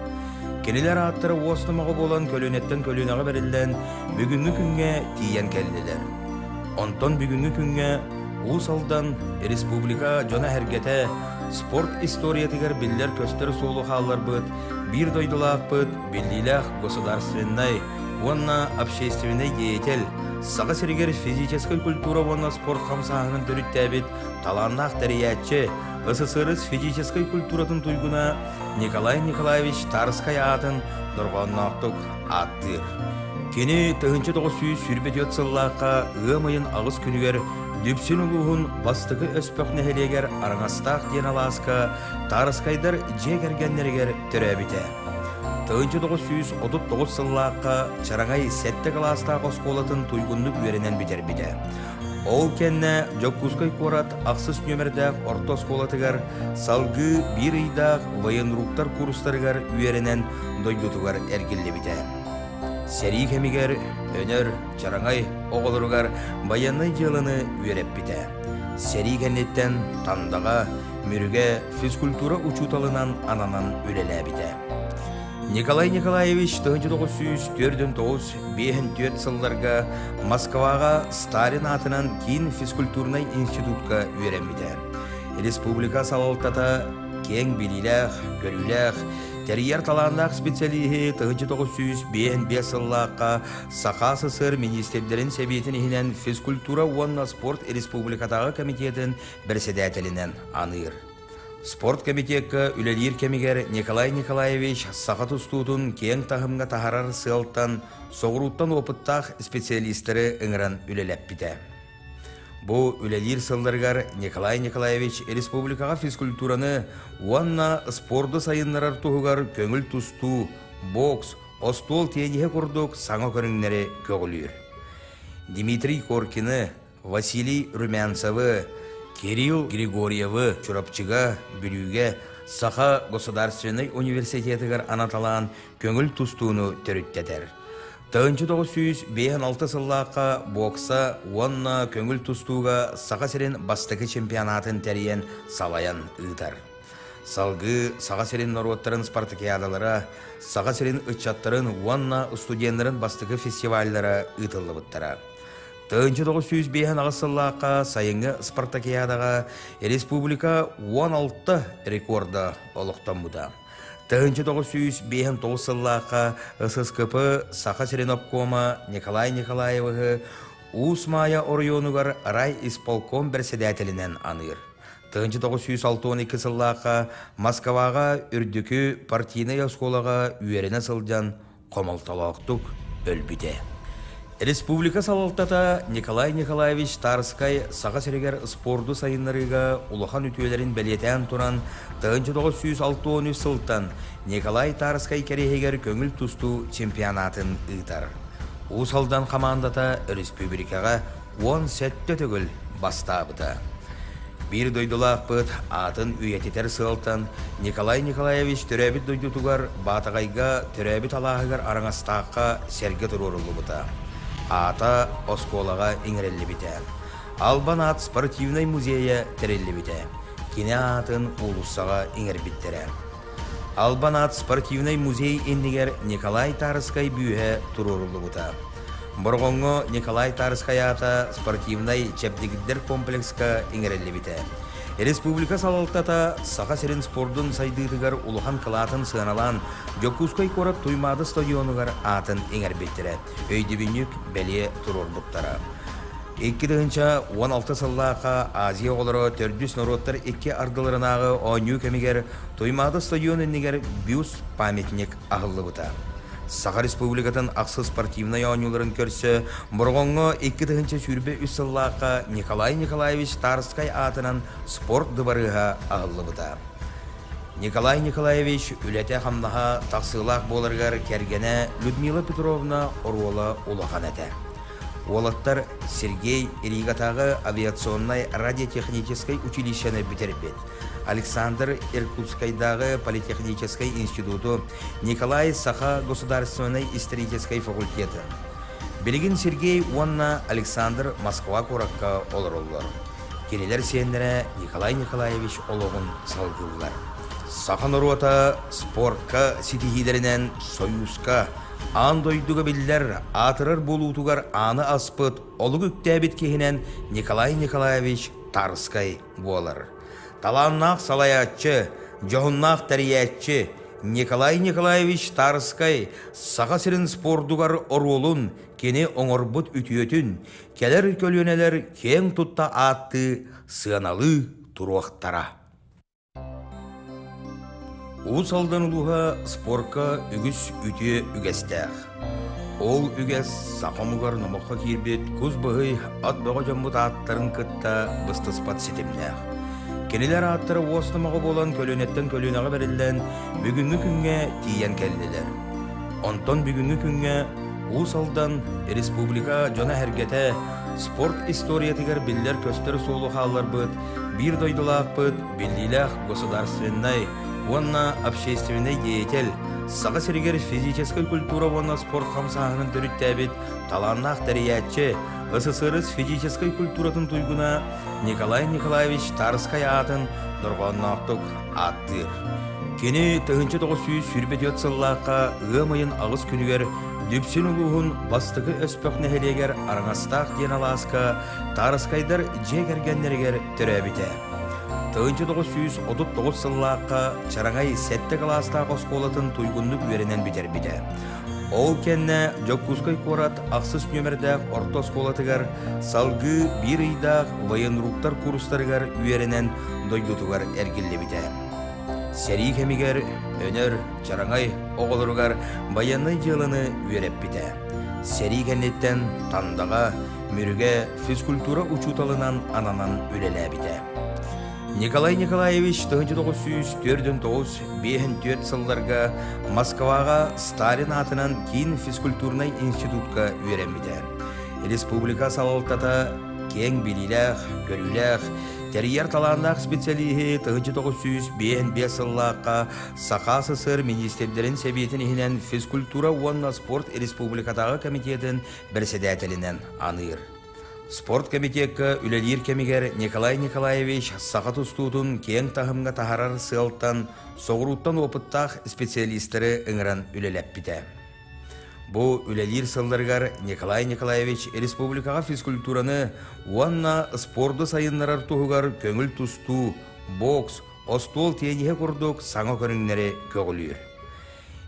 Кинилэр ааттара уос номоҕо буолан көлүөнэттэн көлүөнэҕэ бэриллэн бүгүҥҥү күҥҥэ тиийэн кэллилэр. Онтон бүгүҥҥү күҥҥэ Уус Алдан республика дьоно-сэргэтэ спорт историятыгар биллэр-көстөр суолу хаалларбыт биир дойдулаахпыт биллиилээх государственнай уонна общественнай деятель, Саха сиригэр физическэй культура уонна спорт хамсааһынын төрүттээбит талааннаах тэрийээччи, СССР физическэй культуратын туйгуна Николай Николаевич Тарскай аатын дорҕоонноохтук ааттыыр. Кини 1924 сыллаахха ыам ыйын аҕыс күнүгэр Дүпсүн улууһун Бастакы Өспөх нэһилиэгэр Араҥастаах диэн алааска Тарскайдар дьиэ кэргэннэригэр төрөөбүтэ. 1939 сыллаахха Чараҥай сэттэ кылаастаах оскуолатын туйгуннук үөрэнэн бүтэрбитэ. Ол кэннэ Дьокуускай куорат ахсыс нүөмэрдээх орто оскуолатыгар салгыы биир ыйдаах военруктар курстарыгар үөрэнэн дойдутугар эргиллибитэ. Сэрии кэмигэр Өнөр, Чараҥай оҕолоругар байыаннай дьыаланы үөрэппитэ. Сэрии кэнниттэн Тандаҕа, Мүрүгэ физкультура учууталынан ананан үлэлээбитэ. Николай Николаевич 1949 сылларга Москваҕа Сталин аатынан киин физкультурнай институтка үөрэммитэ. Республика салалтата киэҥ билиилээх, көрүүлээх, тэрийэр талааннаах специалиһи 1955 сыллаахха Саха СССР министрдэрин сэбиэтин иһинэн физкультура уонна спорт республикатааҕы комитетын бэрэссэдээтэлинэн аныыр. Спорт комитекка үлэлиир кэмигэр Николай Николаевич саха тустуутун киэҥ таһымҥа таһарар сыалтан соҕурууттан опыттаах специалистары ыҥыран үлэлэппитэ. Бу үлэлиир сылларыгар Николай Николаевич республикаҕа физкультураны уонна спорду сайыннарар туһугар көҥүл тустуу, бокс, остуол тиэньиһэ курдук саҥа көрүҥнэри көҕүлүүр. Дмитрий Коркины, Василий Румянцевы, Кирилл Григорьевы Чурапчыга, Бүлүүгэ Саха государственнай университетыгар анаталаан көҥүл тустууну төрүттэтэр. 1956 сыллаахха бокса уонна көҥүл тустууга Саха сирин бастакы чемпионатын тэрийэн салайан ыытар. Салгыы Саха сирин норуоттарын спартакиадалара, Саха сирин ыччаттарын уонна студеннарын бастакы фестиваллара ыытыллыбыттара. 1958 сыллаахха сайыҥҥы спартакиадаҕа республика 16 рекорда олохтоммута. 1959 сыллаахха ССКП Саха сирин обкома Николай Николаевиһы Уус Маайа оройуонугар райисполком бэрэссэдээтэлинэн аныыр. 1962 сыллаахха Москваҕа үрдүкү партийнай оскуолаҕа үөрэнэ сылдьан хомолтолоохтук өлбүтэ. Республика салалтата Николай Николаевич Тарскай Саха сиригэр спорду сайыннарыыга улахан үтүөлэрин бэлиэтээн туран, 1963 сылтан Николай Тарскай кэриэһигэр көҥүл тустуу чемпионатын ыытар. Уус Алдан хамаандата өрөспүүбүлүкэҕэ 17 төгүл бастаабыта. Биир дойдулаахпыт аатын үйэтитэр сыалтан Николай Николаевич төрөөбүт дойдутугар Баатаҕайга төрөөбүт алааһыгар Араҥастаахха сэргэ туруоруллубута. Аата оскуолаҕа иҥэриллибитэ. Албан аат спортивнай музейа тэриллибитэ. Кини аатын уулуссаҕа иҥэрбиттэрэ. Албан аат спортивнай музей иннигэр Николай Тарскай бүүһэ туруоруллубута. Бороҕоҥҥо Николай Тарскай аата спортивнай чэбдигирдэр комплекска иҥэриллибитэ. Республика салалтата Саха сирин спордун сайдыытыгар улахан кылаатын сыаналаан Дьокуускай куорат Туймаада стадионугар аатын иҥэрбиттэрэ, өйдөбүнньүк бэлиэ туруорбуттара. 2016 сыллаахха Азия оҕолоро төрдүс норуоттар икки ардыларынааҕы оонньуу кэмигэр Туймаада стадион иннигэр бюст памятник аһыллыбыта. Саха Республикатын ахсыс спортивнай оонньууларын көрсө Бороҕоҥҥо 2023 сыллаахха Николай Николаевич Тарскай аатынан спорт дыбарыаһа аһыллыбыта. Николай Николаевич үлэтэ-хамнаһа тахсыылаах буоларыгар кэргэнэ Людмила Петровна оруола улахан этэ. Уолаттар Сергей Ригатааҕы авиационнай радиотехническай училищены бүтэрбит. Александр Иркутскайдааҕы политехническай институту, Николай Саха государственнай историческай факультеты. Билигин Сергей уонна Александр Москва куоракка олороллор. Кинилэр сиэннэрэ Николай Николаевич олоҕун салгыыллар. Саха норуота спортка ситиһиилэринэн Союзка, аан дойдуга биллэр аатырар буолуутугар ааны аспыт олук үктээбит киһинэн Николай Николаевич Тарскай буолар. Талааннаах салайааччы, дьоһуннаах тэрийээччи Николай Николаевич Тарскай Саха сирин спордугар оруолун кини оҥорбут үтүөтүн кэлэр көлүөнэлэр киэҥ тутта ааттыы, сыаналыы туруохтара. Уус Алдан улууһа спорка үгүс үтүө үгэстээх. Ол үгэс саха омугар номоххо киирбит кус быһый ат бөҕө дьоммут ааттарын кытта быстыспат ситимнээх. Кинилэр ааттара уос номоҕо буолан көлүөнэттэн көлүөнэҕэ бэриллэн бүгүҥҥү күҥҥэ тиийэн кэллилэр. Онтон бүгүҥҥү күҥҥэ Уус Алдан республика дьоно-сэргэтэ спорт историятыгар биллэр-көстөр суолу хаалларбыт биир дойдулаахпыт, биллиилээх государственнай уонна общественнай деятель, Саха сиригэр физическэй культура уонна спорт хамсааһынын төрүттээбит талааннаах тэрийээччи, СССР физическэй культуратын туйгуна Николай Николаевич Тарскай аатын дорҕоонноохтук ааттыыр. Кини 1924 сыллаахха ыам ыйын аҕыс күнүгэр Дүпсүн улууһун Бастакы Өспөх нэһилиэгэр Араҥастаах диэн алааска Таарыскайдар дьиэ кэргэннэригэр төрөөбүтэ. 1939 сыллаахха Чараҥай сэттэ кылаастаах оскуолатын туйгуннук үөрэнэн бүтэрбитэ. Ол кэннэ Дьокуускай куорат ахсыс нүөмэрдээх орто оскуолатыгар салгыы биир ыйдаах военруктар курстарыгар үөрэнэн дойдутугар эргиллибитэ. Сэрии кэмигэр Өнөр, Чараҥай оҕолоругар байыаннай дьыаланы үөрэппитэ. Сэрии кэнниттэн Тандаҕа, Мүрүгэ физкультура учууталынан ананан үлэлээбитэ. Николай Николаевич 1949-54 сылларга Москваҕа Сталин аатынан киин физкультурнай институтка үөрэммитэ. Республика салалтата киэҥ билиилээх, көрүүлээх, тэрийэр талааннаах специалиһи 1955 сыллаахха Саха СССР министрдэрин сэбиэтин иһинэн физкультура уонна спорт республикатааҕы комитетын бэрэссэдээтэлинэн аныыр. Спорт комитекка үлэлиир кэмигэр Николай Николаевич саха тустуутун киэҥ таһымҥа таһаарар сыалтан соҕурууттан опыттаах специалистары ыҥыран үлэлэппитэ. Бу үлэлиир сылларыгар Николай Николаевич республикаҕа физкультураны уонна спорду сайыннарар туһугар көҥүл тустуу, бокс, остуол тиэньиһэ курдук саҥа көрүҥнэри көҕүлүүр.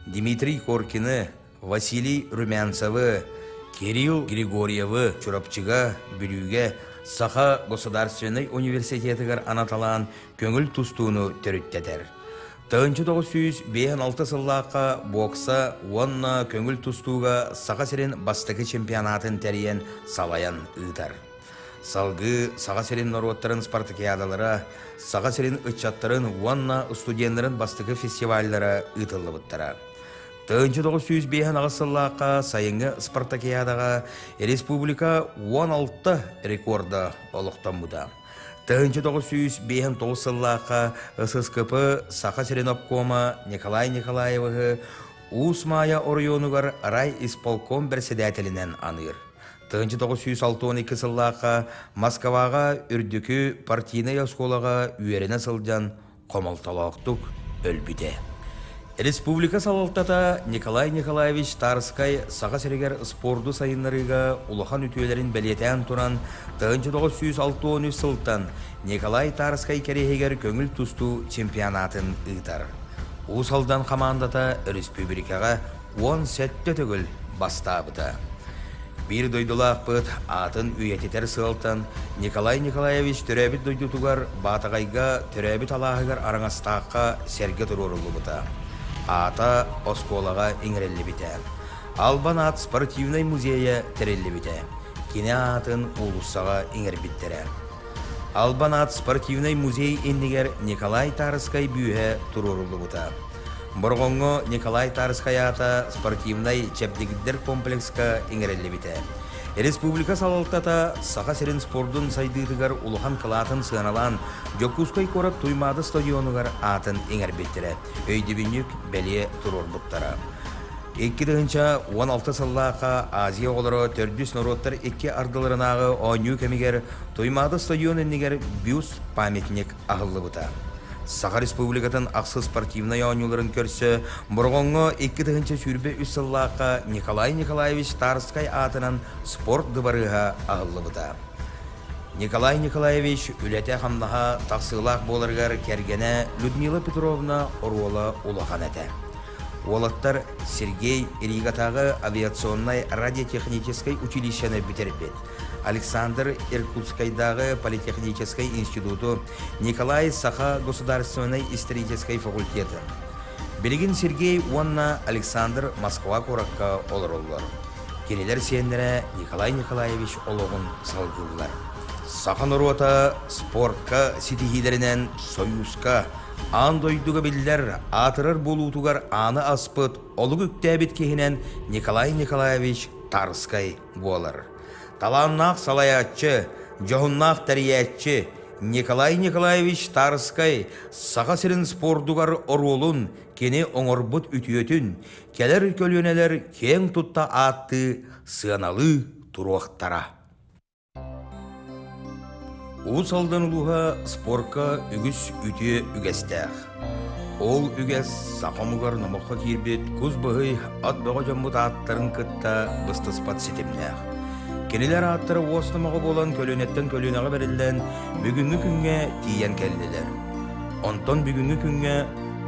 Дмитрий Коркины, Василий Румянцевы, Кирилл Григорьевы Чурапчыга, Бүлүүгэ Саха государственнай университетыгар анаталаан көҥүл тустууну төрүттэтэр. 1956 сыллаахха бокса уонна көҥүл тустууга Саха сирин бастакы чемпионатын тэрийэн салайан ыытар. Салгыы Саха сирин норуоттарын спартакиадалара, Саха сирин ыччаттарын уонна студеннарын бастакы фестиваллара ыытыллыбыттара. 1958 сыллаахха сайыҥҥы спартакиадаҕа республика 16 рекорда олохтоммута. 1959 сыллаахха ССКП Саха сирин обкома Николай Николаевиһы Уус Маайа оройуонугар райисполком бэрэссэдээтэлинэн аныыр. 1962 сыллаахха Москваҕа үрдүкү партийнай оскуолаҕа үөрэнэ сылдьан хомолтолоохтук өлбүтэ. Республика салалтата Николай Николаевич Тарскай Саха сиригэр спорду сайыннарыыга улахан үтүөлэрин бэлиэтээн туран, 1963 сылтан Николай Тарскай кэриэһигэр көҥүл тустуу чемпионатын ыытар. Уус Алдан хамаандата өрөспүүбүлүкэҕэ 17 төгүл бастаабыта. Биир дойдулаахпыт аатын үйэтитэр сыалтан Николай Николаевич төрөөбүт дойдутугар Баатаҕайга төрөөбүт алааһыгар Араҥастаахха сэргэ туруоруллубута. Аата оскуолаҕа иҥэриллибитэ. Албан аат спортивнай музейа тэриллибитэ. Кини аатын уулуссаҕа иҥэрбиттэрэ. Албан аат спортивнай музей иннигэр Николай Тарскай бүүһэ туруоруллубута. Бороҕоҥҥо Николай Тарскай аата спортивнай чэбдигирдэр комплекска иҥэриллибитэ. Республика салалтата Саха сирин спордун сайдыытыгар улахан кылаатын сыаналаан Дьокуускай куорат Туймаада стадионугар аатын иҥэрбиттэрэ, өйдөбүнньүк бэлиэ туруорбуттара. 2016 сыллаахха Азия оҕолоро төрдүс норуоттар икки ардыларынааҕы оонньуу кэмигэр Туймаада стадион иннигэр бюст памятник аһыллыбыта. Саха Республикатын ахсыс спортивнай оонньууларын көрсө Бороҕоҥҥо 2023 сыллаахха Николай Николаевич Тарскай аатынан спорт дыбарыаһа аһыллыбыта. Николай Николаевич үлэтэ-хамнаһа тахсыылаах буоларыгар кэргэнэ Людмила Петровна оруола улахан этэ. Уолаттар Сергей Ригатааҕы авиационнай радиотехническай училищены бүтэрбит. Александр Иркутскайдааҕы политехническай институту, Николай Саха государственнай историческай факультеты. Билигин Сергей уонна Александр Москва куоракка олороллор. Кинилэр сиэннэрэ Николай Николаевич олоҕун салгыыллар. Саха норуота спортка ситиһиилэринэн Союзка, аан дойдуга биллэр аатырар буолуутугар ааны аспыт олук үктээбит киһинэн Николай Николаевич Тарскай буолар. Талааннаах салайааччы, дьоһуннаах тэрийээччи Николай Николаевич Тарскай Саха сирин спордугар оруолун, кини оҥорбут үтүөтүн кэлэр көлүөнэлэр киэҥ тутта ааттыы, сыаналыы туруохтара. Уус Алдан улууһа спорка үгүс үтүө үгэстээх. Ол үгэс саха омугар номоххо киирбит кус быһый ат бөҕө дьоммут ааттарын кытта быстыспат ситимнээх. Кинилэр ааттара уос номоҕо буолан көлүөнэттэн көлүөнэҕэ бэриллэн бүгүҥҥү күҥҥэ тиийэн кэллилэр. Онтон бүгүҥҥү күҥҥэ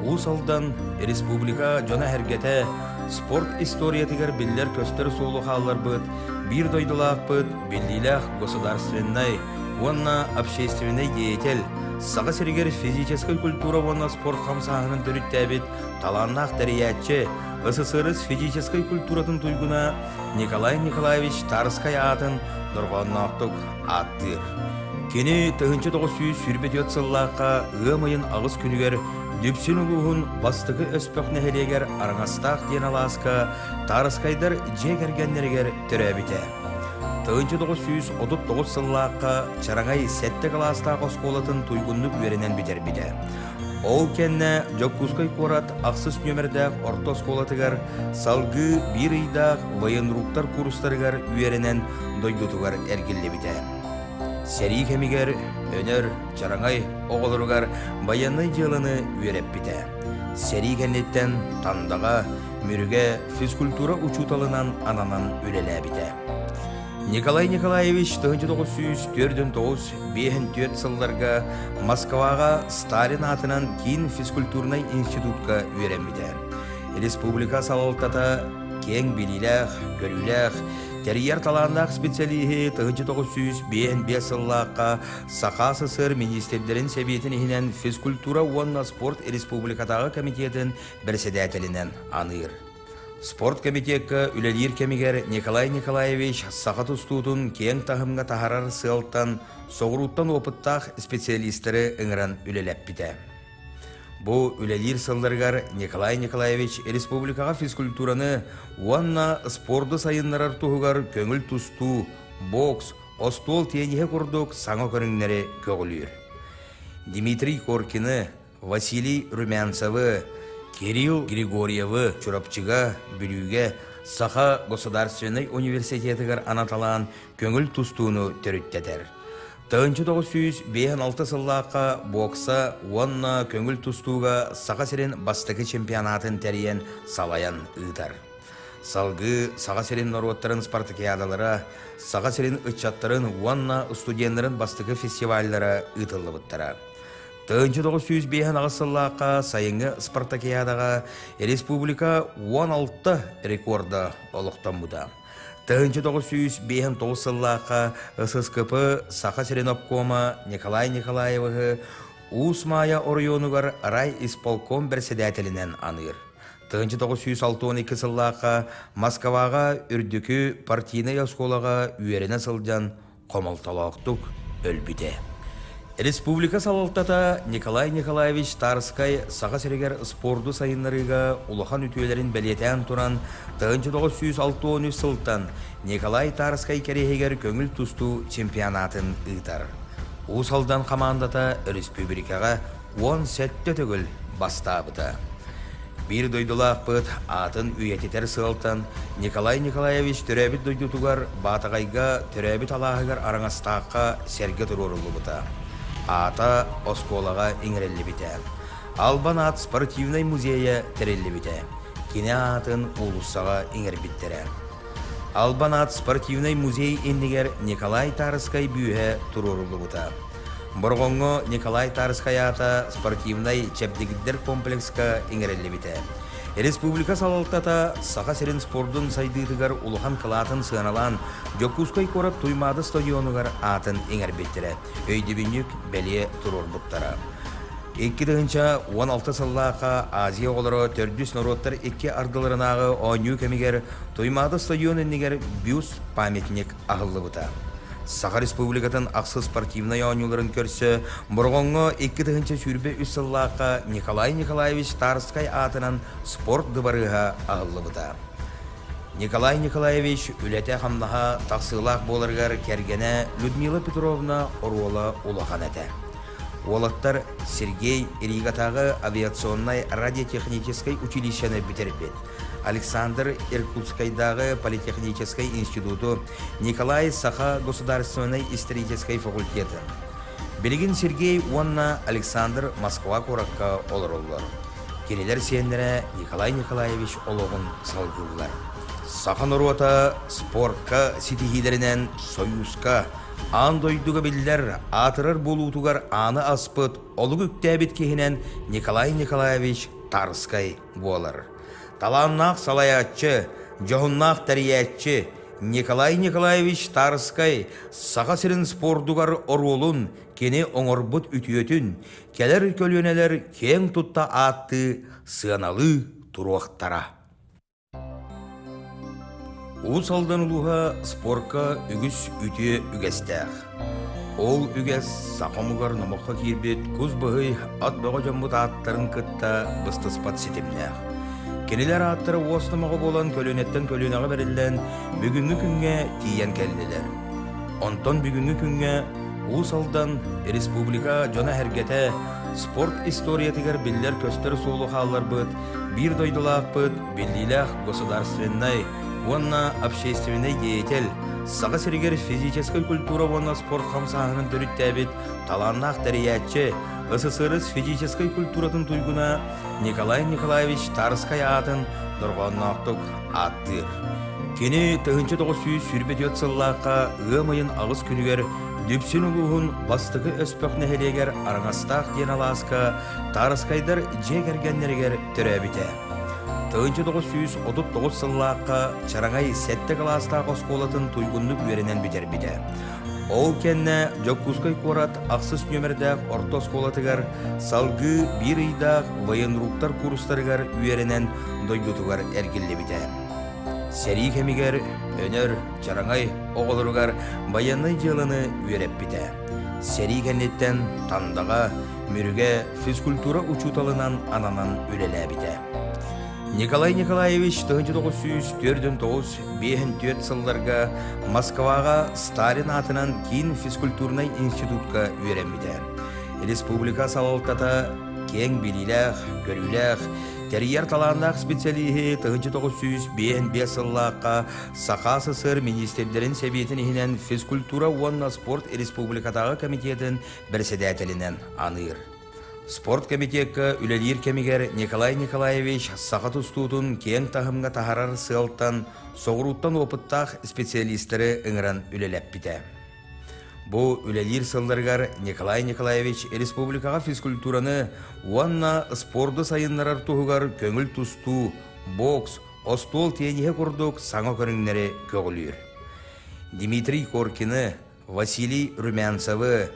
Уус Алдан республика дьоно-сэргэтэ спорт историятыгар биллэр-көстөр суолу хаалларбыт биир дойдулаахпыт биллиилээх государственнай уонна общественнай деятель, Саха сиригэр физическэй культура уонна спорт хамсааһынын төрүттээбит талааннаах тэрийээччи, СССР физическэй культуратын туйгуна Николай Николаевич Тарскай аатын дорҕоонноохтук ааттыыр. Кини 1924 сыллаахха ыам ыйын аҕыс күнүгэр Дүпсүн улууһун Бастакы Өспөх нэһилиэгэр Араҥастаах диэн алааска Тарскайдар дьиэ кэргэннэригэр төрөөбүтэ. 1939 сыллаахха Чараҥай сэттэ кылаастаах оскуолатын туйгуннук үөрэнэн бүтэрбитэ. Ол кэннэ Дьокуускай куорат ахсыс нүөмэрдээх орто оскуолатыгар салгыы биир ыйдаах военруктар курстарыгар үөрэнэн дойдутугар эргиллибитэ. Сэрии кэмигэр Өнөр, Чараҥай оҕолоругар байыаннай дьыаланы үөрэппитэ. Сэрии кэнниттэн Тандаҕа, Мүрүгэ физкультура учууталынан ананан үлэлээбитэ. Николай Николаевич 1949 сылларга Москваҕа Сталин аатынан киин физкультурнай институтка үөрэммитэ. Республика салалтата киэҥ билиилээх, көрүүлээх, тэрийэр талааннаах специалиһи 1955 сыллаахха Саха СССР министрдэрин сэбиэтин иһинэн физкультура уонна спорт республикатааҕы комитетын бэрэссэдээтэлинэн аныыр. Спорт комитекка үлэлиир кэмигэр Николай Николаевич саха тустуутун киэҥ таһымҥа таһарар сыалтан соҕурууттан опыттаах специалистары ыҥыран үлэлэппитэ. Бу үлэлиир сылларыгар Николай Николаевич республикаҕа физкультураны уонна спорду сайыннарар туһугар көҥүл тустуу, бокс, остуол тиэниһэ курдук саҥа көрүҥнэри көҕүлүүр. Дмитрий Коркины, Василий Румянцевы, Кирилл Григорьевы Чурапчыга, Бүлүүгэ Саха государственнай университетыгар анаталаан көҥүл тустууну төрүттэтэр. 1956 сыллаахха бокса уонна көҥүл тустууга Саха сирин бастакы чемпионатын тэрийэн салайан ыытар. Салгыы Саха сирин норуоттарын спартакиадалара, Саха сирин ыччаттарын уонна студеннарын бастакы фестиваллара ыытыллыбыттара. 1958 сыллаахха сайыҥҥы спартакиадаҕа республика 16 рекорда олохтоммута. 1959 сыллаахха ССКП Саха сирин обкома Николай Николаевиһы Уус Маайа оройуонугар райисполком бэрэссэдээтэлинэн аныыр. 1962 сыллаахха Москваҕа үрдүкү партийнай оскуолаҕа үөрэнэ сылдьан хомолтолоохтук өлбүтэ. Республика салалтата Николай Николаевич Тарскай Саха сиригэр спорду сайыннарыыга улахан үтүөлэрин бэлиэтээн туран 1963 сылтан Николай Тарскай кэриэһигэр көҥүл тустуу чемпионатын ыытар. Уус Алдан хамаандата өрөспүүбүлүкэҕэ 17 төгүл бастаабыта. Биир дойдулаахпыт аатын үйэтитэр сыалтан Николай Николаевич төрөөбүт дойдутугар Баатаҕайга төрөөбүт алааһыгар Араҥастаахха сэргэ туруоруллубута. Аата оскуолаҕа иҥэриллибитэ. Албан аат спортивнай музейа тэриллибитэ. Кини аатын уулуссаҕа иҥэрбиттэрэ. Албан аат спортивнай музей иннигэр Николай Тарскай бүүһэ туруоруллубута. Бороҕоҥҥо Николай Тарскай аата спортивнай чэбдигирдэр комплекска иҥэриллибитэ. Республика салалтата Саха сирин спордун сайдыытыгар улахан кылаатын сыаналаан Дьокуускай куорат Туймаада стадионугар аатын иҥэрбиттэрэ, өйдөбүнньүк бэлиэ туруорбуттара. 2016 сыллаахха Азия оҕолоро төрдүс норуоттар икки ардыларынааҕы оонньуу кэмигэр Туймаада стадион иннигэр бюст памятник аһыллыбыта. Саха Республикатын ахсыс спортивнай оонньууларын көрсө Бороҕоҥҥо 2023 сыллаахха Николай Николаевич Тарскай аатынан спорт дыбарыаһа аһыллыбыта. Николай Николаевич үлэтэ-хамнаһа тахсыылаах буоларыгар кэргэнэ Людмила Петровна оруола улахан этэ. Уолаттар Сергей Ригатааҕы авиационнай радиотехническай училищены бүтэрбит. Александр Иркутскайдааҕы политехническай институту, Николай Саха государственнай историческай факультеты. Билигин Сергей уонна Александр Москва куоракка олороллор. Кинилэр сиэннэрэ Николай Николаевич олоҕун салгыыллар. Саха норуота спорка ситиһиилэринэн Сойууска, аан дойдуга биллэр аатырар буолуутугар ааны аспыт олук үктээбит киһинэн Николай Николаевич Тарскай буолар. Талааннаах салайааччы, дьоһуннаах тэрийээччи Николай Николаевич Тарскай Саха сирин спордугар оруолун, кини оҥорбут үтүөтүн кэлэр көлүөнэлэр киэҥ тутта ааттыы, сыаналыы туруохтара. Уус Алдан улууһа спорка үгүс үтүө үгэстээх. Ол үгэс саха омугар номоххо киирбит кус быһый ат бөҕө дьоммут ааттарын кытта быстыспат ситимнээх. Кинилэр ааттара уос номоҕо буолан көлүөнэттэн көлүөнэҕэ бэриллэн бүгүҥҥү күҥҥэ тиийэн кэллилэр. Онтон бүгүҥҥү күҥҥэ Уус Алдан республика дьоно-сэргэтэ спорт историятыгар биллэр-көстөр суолу хаалларбыт биир дойдулаахпыт биллиилээх государственнай уонна общественнай деятель, Саха сиригэр физическэй культура уонна спорт хамсааһынын төрүттээбит талааннаах тэрийээччи, СССР физическэй культуратын туйгуна Николай Николаевич Тарскай аатын дорҕоонноохтук ааттыыр. Кини 1924 сыллаахха ыам ыйын аҕыс күнүгэр Дүпсүн улууһун Бастакы Өспөх нэһилиэгэр Араҥастаах диэн алааска Тарскайдар дьиэ кэргэннэригэр төрөөбүтэ. 1939 сыллаахха Чараҥай сэттэ кылаастаах оскуолатын туйгуннук үөрэнэн бүтэрбитэ. Ол кэннэ Дьокуускай куорат ахсыс нүөмэрдээх орто оскуолатыгар салгыы биир ыйдаах военруктар курстарыгар үөрэнэн дойдутугар эргиллибитэ. Сэрии кэмигэр Өнөр, Чараҥай оҕолоругар байыаннай дьыаланы үөрэппитэ. Сэрии кэнниттэн Тандаҕа, Мүрүгэ физкультура учууталынан ананан үлэлээбитэ. Николай Николаевич 1949-54 сылларга Москваҕа Сталин аатынан киин физкультурнай институтка үөрэммитэ. Республика салалтата киэҥ билиилээх, көрүүлээх, тэрийэр талааннаах специалиһи 1955 сыллаахха Саха СССР министрдэрин сэбиэтин иһинэн физкультура уонна спорт республикатааҕы комитетын бэрэссэдээтэлинэн аныыр. Спорт комитекка үлэлиир кэмигэр Николай Николаевич саха тустуутун киэҥ таһымҥа таһарар сыалтан соҕурууттан опыттаах специалистары ыҥыран үлэлэппитэ. Бу үлэлиир сылларыгар Николай Николаевич республикаҕа физкультураны уонна спорду сайыннарар туһугар көҥүл тустуу, бокс, остуол тиэниһэ курдук саҥа көрүҥнэри көҕүлүүр. Дмитрий Коркины, Василий Румянцевы,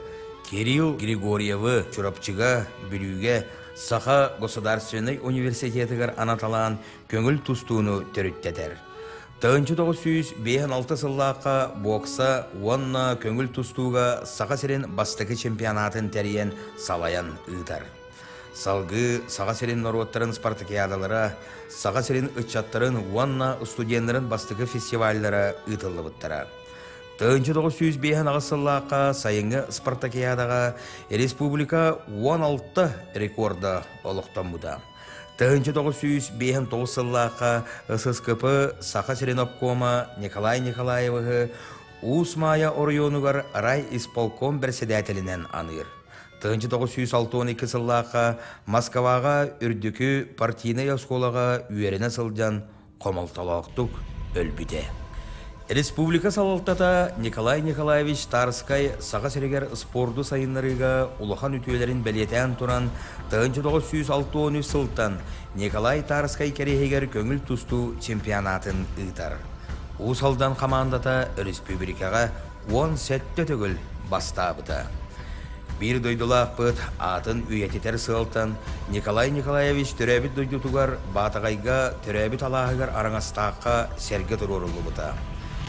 Кирилл Григорьевы Чурапчыга, Бүлүүгэ Саха государственнай университетыгар анаталаан көҥүл тустууну төрүттэтэр. 1956 сыллаахха бокса уонна көҥүл тустууга Саха сирин бастакы чемпионатын тэрийэн салайан ыытар. Салгыы Саха сирин норуоттарын спартакиадалара, Саха сирин ыччаттарын уонна студеннарын бастакы фестиваллара ыытыллыбыттара. 1958 сыллаахха сайыҥҥы спартакиадаҕа республика 16 рекорда олохтоммута. 1959 сыллаахха ССКП Саха сирин обкома Николай Николаевиһы Уус Маайа оройуонугар райисполком бэрэссэдээтэлинэн аныыр. 1962 сыллаахха Москваҕа үрдүкү партийнай оскуолаҕа үөрэнэ сылдьан хомолтолоохтук өлбүтэ. Республика салалтата Николай Николаевич Тарскай Саха сиригэр спорду сайыннарыыга улахан үтүөлэрин бэлиэтээн туран, 1963 сылтан Николай Тарскай кэриэһигэр көҥүл тустуу чемпионатын ыытар. Уус Алдан хамаандата өрөспүүбүлүкэҕэ 17 төгүл бастаабыта. Биир дойдулаахпыт аатын үйэтитэр сыалтан Николай Николаевич төрөөбүт дойдутугар Баатаҕайга төрөөбүт алааһыгар Араҥастаахха сэргэ туруоруллубута.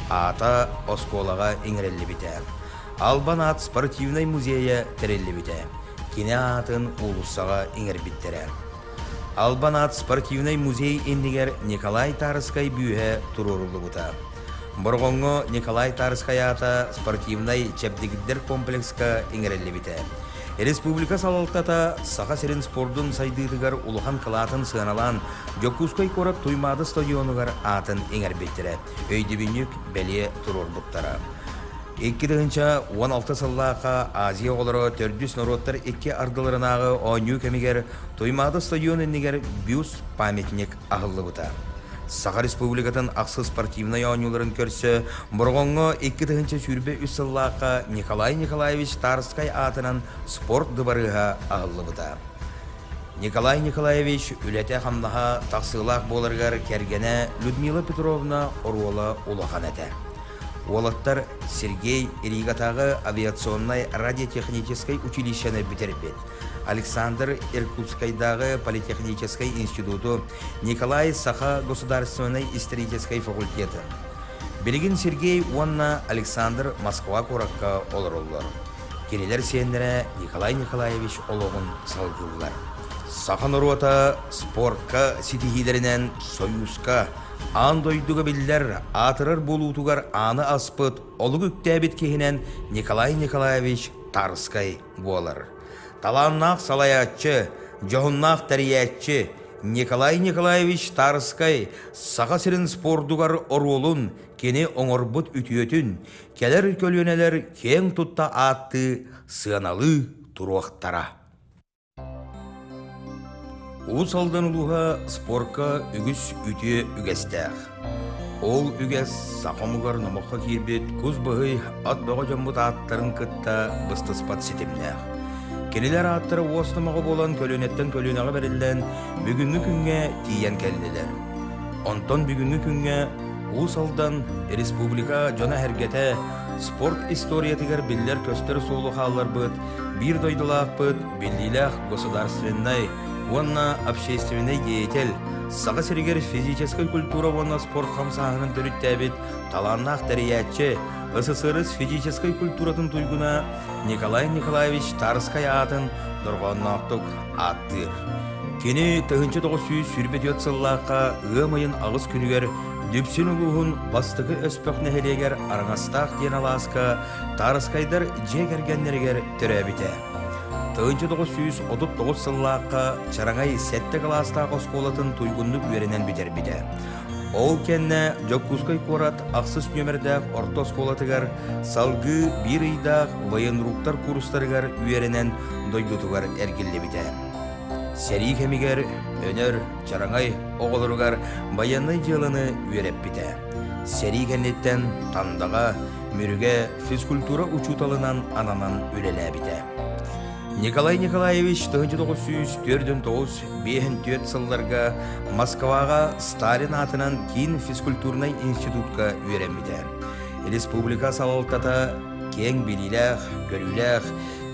Аата оскуолаҕа иҥэриллибитэ. Албан аат спортивнай музейа тэриллибитэ. Кини аатын уулуссаҕа иҥэрбиттэрэ. Албан аат спортивнай музей иннигэр Николай Тарскай бүүһэ туруоруллубута. Бороҕоҥҥо Николай Тарскай аата спортивнай чэбдигирдэр комплекска иҥэриллибитэ. Республика салалтата Саха сирин спордун сайдыытыгар улахан кылаатын сыаналаан Дьокуускай куорат Туймаада стадионугар аатын иҥэрбиттэрэ, өйдөбүнньүк бэлиэ туруорбуттара. 2016 сыллаахха Азия оҕолоро төрдүс норуоттар икки ардыларынааҕы оонньуу кэмигэр Туймаада стадион иннигэр бюст памятник аһыллыбыта. Саха Республикатын ахсыс спортивнай оонньууларын көрсө Бороҕоҥҥо 2023 сыллаахха Николай Николаевич Тарскай аатынан спорт дыбарыаһа аһыллыбыта. Николай Николаевич үлэтэ-хамнаһа тахсыылаах буоларыгар кэргэнэ Людмила Петровна оруола улахан этэ. Уолаттар Сергей Ригатааҕы авиационнай радиотехническай училищены бүтэрбит. Александр Иркутскайдааҕы политехническай институту, Николай Саха государственнай историческай факультеты. Билигин Сергей уонна Александр Москва куоракка олороллор. Кинилэр сиэннэрэ Николай Николаевич олоҕун салгыыллар. Саха норуота спортка ситиһиилэринэн Союзка, аан дойдуга биллэр аатырар буолуутугар ааны аспыт олук үктээбит киһинэн Николай Николаевич Тарскай буолар. Талааннаах салайааччы, дьоһуннаах тэрийээччи Николай Николаевич Тарскай Саха сирин спордугар оруолун кини оҥорбут үтүөтүн кэлэр көлүөнэлэр киэҥ тутта ааттыы, сыаналыы туруохтара. Уус Алдан улууһа спорка үгүс үтүө үгэстээх. Ол үгэс саха омугар номоххо киирбит кус быһый ат бөҕө дьоммут ааттарын кытта быстыспат ситимнээх. Кинилэр ааттара уос номоҕо буолан көлүөнэттэн көлүөнэҕэ бэриллэн бүгүҥҥү күҥҥэ тиийэн кэллилэр. Онтон бүгүҥҥү күҥҥэ Уус Алдан республика дьоно-сэргэтэ спорт историятыгар биллэр-көстөр суолу хаалларбыт биир дойдулаахпыт биллиилээх государственнай уонна общественнай деятель, Саха сиригэр физическэй культура уонна спорт хамсааһынын төрүттээбит талааннаах тэрийээччи, СССР физическэй культуратын туйгуна Николай Николаевич Тарскай аатын дорҕоонноохтук ааттыыр. Кини 1924 сыллаахха ыам ыйын аҕыс күнүгэр Дүпсүн улууһун Бастакы Өспөх нэһилиэгэр Араҥастаах диэн алааска Тарскайдар дьиэ кэргэннэригэр төрөөбүтэ. 1939 сыллаахха Чараҥай сэттэ кылаастаах оскуолатын туйгуннук үөрэнэн бүтэрбитэ. Ол кэннэ Дьокуускай куорат ахсыс нүөмэрдээх орто оскуолатыгар салгыы биир ыйдаах военруктар курстарыгар үөрэнэн дойдутугар эргиллибитэ. Сэрии кэмигэр Өнөр, Чараҥай оҕолоругар байыаннай дьыаланы үөрэппитэ. Сэрии кэнниттэн Тандаҕа, Мүрүгэ физкультура учууталынан ананан үлэлээбитэ. Николай Николаевич 1949 сылларга Москваҕа Сталин аатынан киин физкультурнай институтка үөрэммитэ. Республика салалтата киэҥ билиилээх, көрүүлээх,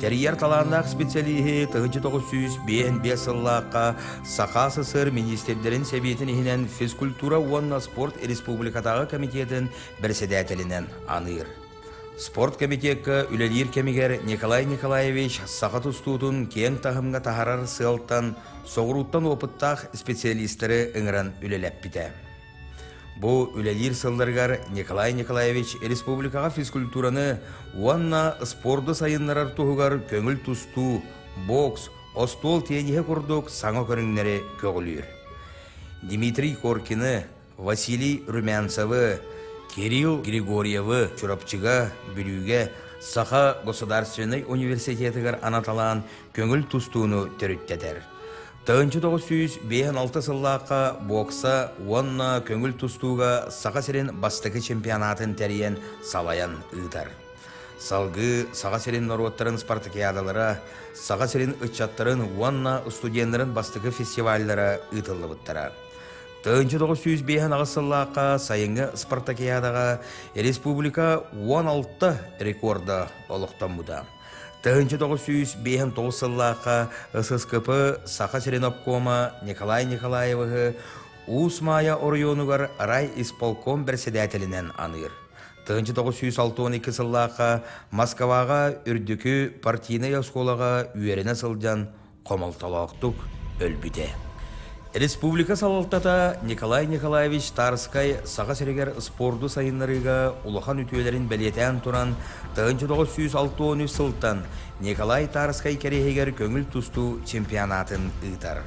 тэрийэр талааннаах специалиһи 1955 сыллаахха Саха СССР министрдэрин сэбиэтин иһинэн физкультура уонна спорт республикатааҕы комитетын бэрэссэдээтэлинэн аныыр. Спорт комитекка үлэлиир кэмигэр Николай Николаевич саха тустуутун киэҥ таһымҥа таһарар сыалтан соҕурууттан опыттаах специалистары ыҥыран үлэлэппитэ. Бу үлэлиир сылларыгар Николай Николаевич республикаҕа физкультураны уонна спорду сайыннарар туһугар көҥүл тустуу, бокс, остуол тиэньиһэ курдук саҥа көрүҥнэри көҕүлүүр. Дмитрий Коркины, Василий Румянцевы, Кирилл Григорьевы Чурапчыга, Бүлүүгэ Саха государственнай университетыгар анаталаан көҥүл тустууну төрүттэтэр. 1956 сыллаахха бокса уонна көҥүл тустууга Саха сирин бастакы чемпионатын тэрийэн салайан ыытар. Салгыы Саха сирин норуоттарын спартакиадалара, Саха сирин ыччаттарын уонна студеннарын бастакы фестиваллара ыытыллыбыттара. 1958 сыллаахха сайыҥҥы спартакиадаҕа республика 16 рекорда олохтоммута. 1959 сыллаахха ССКП Саха сирин обкома Николай Николаевиһы Уус Маайа оройуонугар райисполком бэрэссэдээтэлинэн аныыр. 1962 сыллаахха Москваҕа үрдүкү партийнай оскуолаҕа үөрэнэ сылдьан хомолтолоохтук өлбүтэ. Республика салалтата Николай Николаевич Тарскай Саха сиригэр спорду сайыннарыыга улахан үтүөлэрин бэлиэтээн туран, 1963 сылтан Николай Тарскай кэриэһигэр көҥүл тустуу чемпионатын ыытар.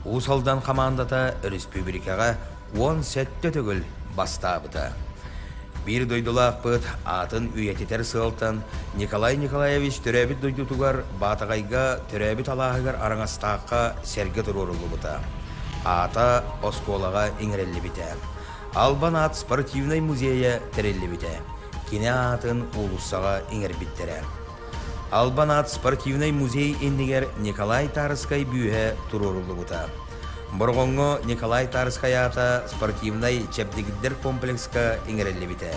Уус Алдан хамаандата өрөспүүбүлүкэҕэ 17 төгүл бастаабыта. Биир дойдулаахпыт аатын үйэтитэр сыалтан Николай Николаевич төрөөбүт дойдутугар Баатаҕайга төрөөбүт алааһыгар Араҥастаахха сэргэ туруоруллубута. Аата оскуолаҕа иҥэриллибитэ. Албан аат спортивнай музейа тэриллибитэ. Кини аатын уулуссаҕа иҥэрбиттэрэ. Албан аат спортивнай музей иннигэр Николай Тарскай бүүһэ туруоруллубута. Бороҕоҥҥо Николай Тарскай аата спортивнай чэбдигирдэр комплекска иҥэриллибитэ.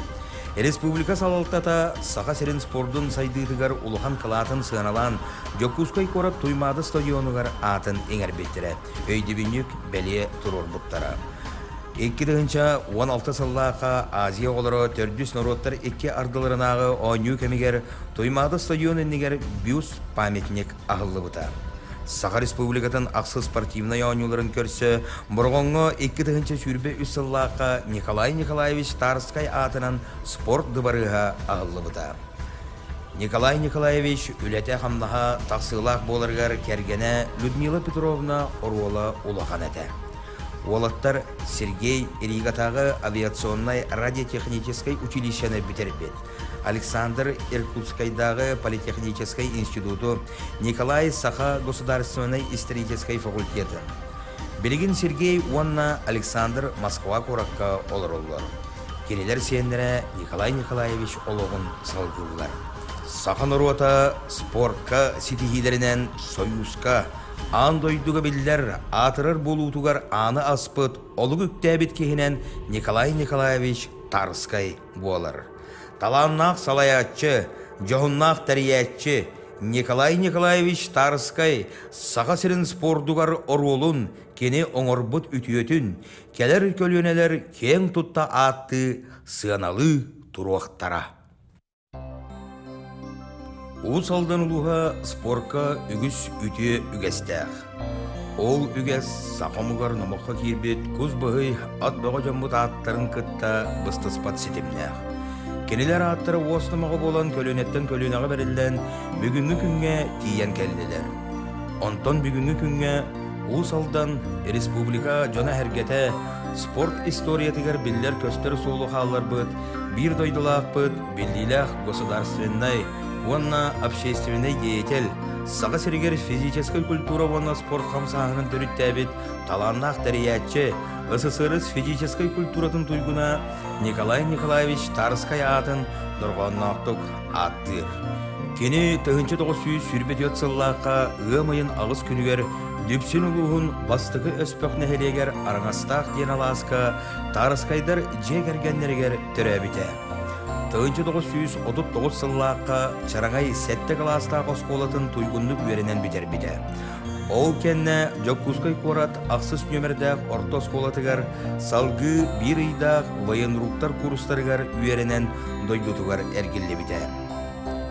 Республика салалтата Саха сирин спордун сайдыытыгар улахан кылаатын сыаналаан Дьокуускай куорат Туймаада стадионугар аатын иҥэрбиттэрэ, өйдөбүнньүк бэлиэ туруорбуттара. 2016 сыллаахха Азия оҕолоро төрдүс норуоттар икки ардыларынааҕы оонньуу кэмигэр Туймаада стадион иннигэр бюст памятник аһыллыбыта. Саха Республикатын ахсыс спортивнай оонньууларын көрсө Бороҕоҥҥо 2023 сыллаахха Николай Николаевич Тарскай аатынан спорт дыбарыаһа аһыллыбыта. Николай Николаевич үлэтэ-хамнаһа тахсыылаах буоларыгар кэргэнэ Людмила Петровна оруола улахан этэ. Уолаттар Сергей Ригатааҕы авиационнай радиотехническай училищены бүтэрбит. Александр Иркутскайдааҕы политехническай институту, Николай Саха государственнай историческай факультеты. Билигин Сергей уонна Александр Москва куоракка олороллор. Кинилэр сиэннэрэ Николай Николаевич олоҕун салгыыллар. Саха норуота спортка ситиһиилэринэн Союзка, аан дойдуга биллэр аатырар буолуутугар ааны аспыт олук үктээбит киһинэн Николай Николаевич Тарскай буолар. Талааннаах салайааччы, дьоһуннаах тэрийээччи Николай Николаевич Тарскай Саха сирин спордугар оруолун, кини оҥорбут үтүөтүн кэлэр көлүөнэлэр киэҥ тутта ааттыы, сыаналыы туруохтара. Уус Алдан улууһа спорка үгүс үтүө үгэстээх. Ол үгэс саха омугар номоххо киирбит кус быһый ат бөҕө дьоммут ааттарын кытта быстыспат ситимнээх. Кинилэр ааттара уос номоҕо буолан көлүөнэттэн көлүөнэҕэ бэриллэн бүгүҥҥү күҥҥэ тиийэн кэллилэр. Онтон бүгүҥҥү күҥҥэ Уус Алдан республика дьоно-сэргэтэ спорт историятыгар биллэр-көстөр суолу хаалларбыт биир дойдулаахпыт, биллиилээх государственнай уонна общественнай деятель, Саха сиригэр физическэй культура уонна спорт хамсааһынын төрүттээбит талааннаах тэрийээччи, СССР физическэй культуратын туйгуна Николай Николаевич Тарскай аатын дорҕоонноохтук ааттыыр. Кини 1924 сыллаахха ыам ыйын аҕыс күнүгэр Дүпсүн улууһун Бастакы Өспөх нэһилиэгэр Араҥастаах диэн алааска Таарыскайдар дьиэ кэргэннэригэр төрөөбүтэ. 1939 сыллаахха Чараҥай сэттэ кылаастаах оскуолатын туйгуннук үөрэнэн бүтэрбитэ. Ол кэннэ Дьокуускай куорат ахсыс нүөмэрдээх орто оскуолатыгар салгыы биир ыйдаах военруктар курстарыгар үөрэнэн дойдутугар эргиллибитэ.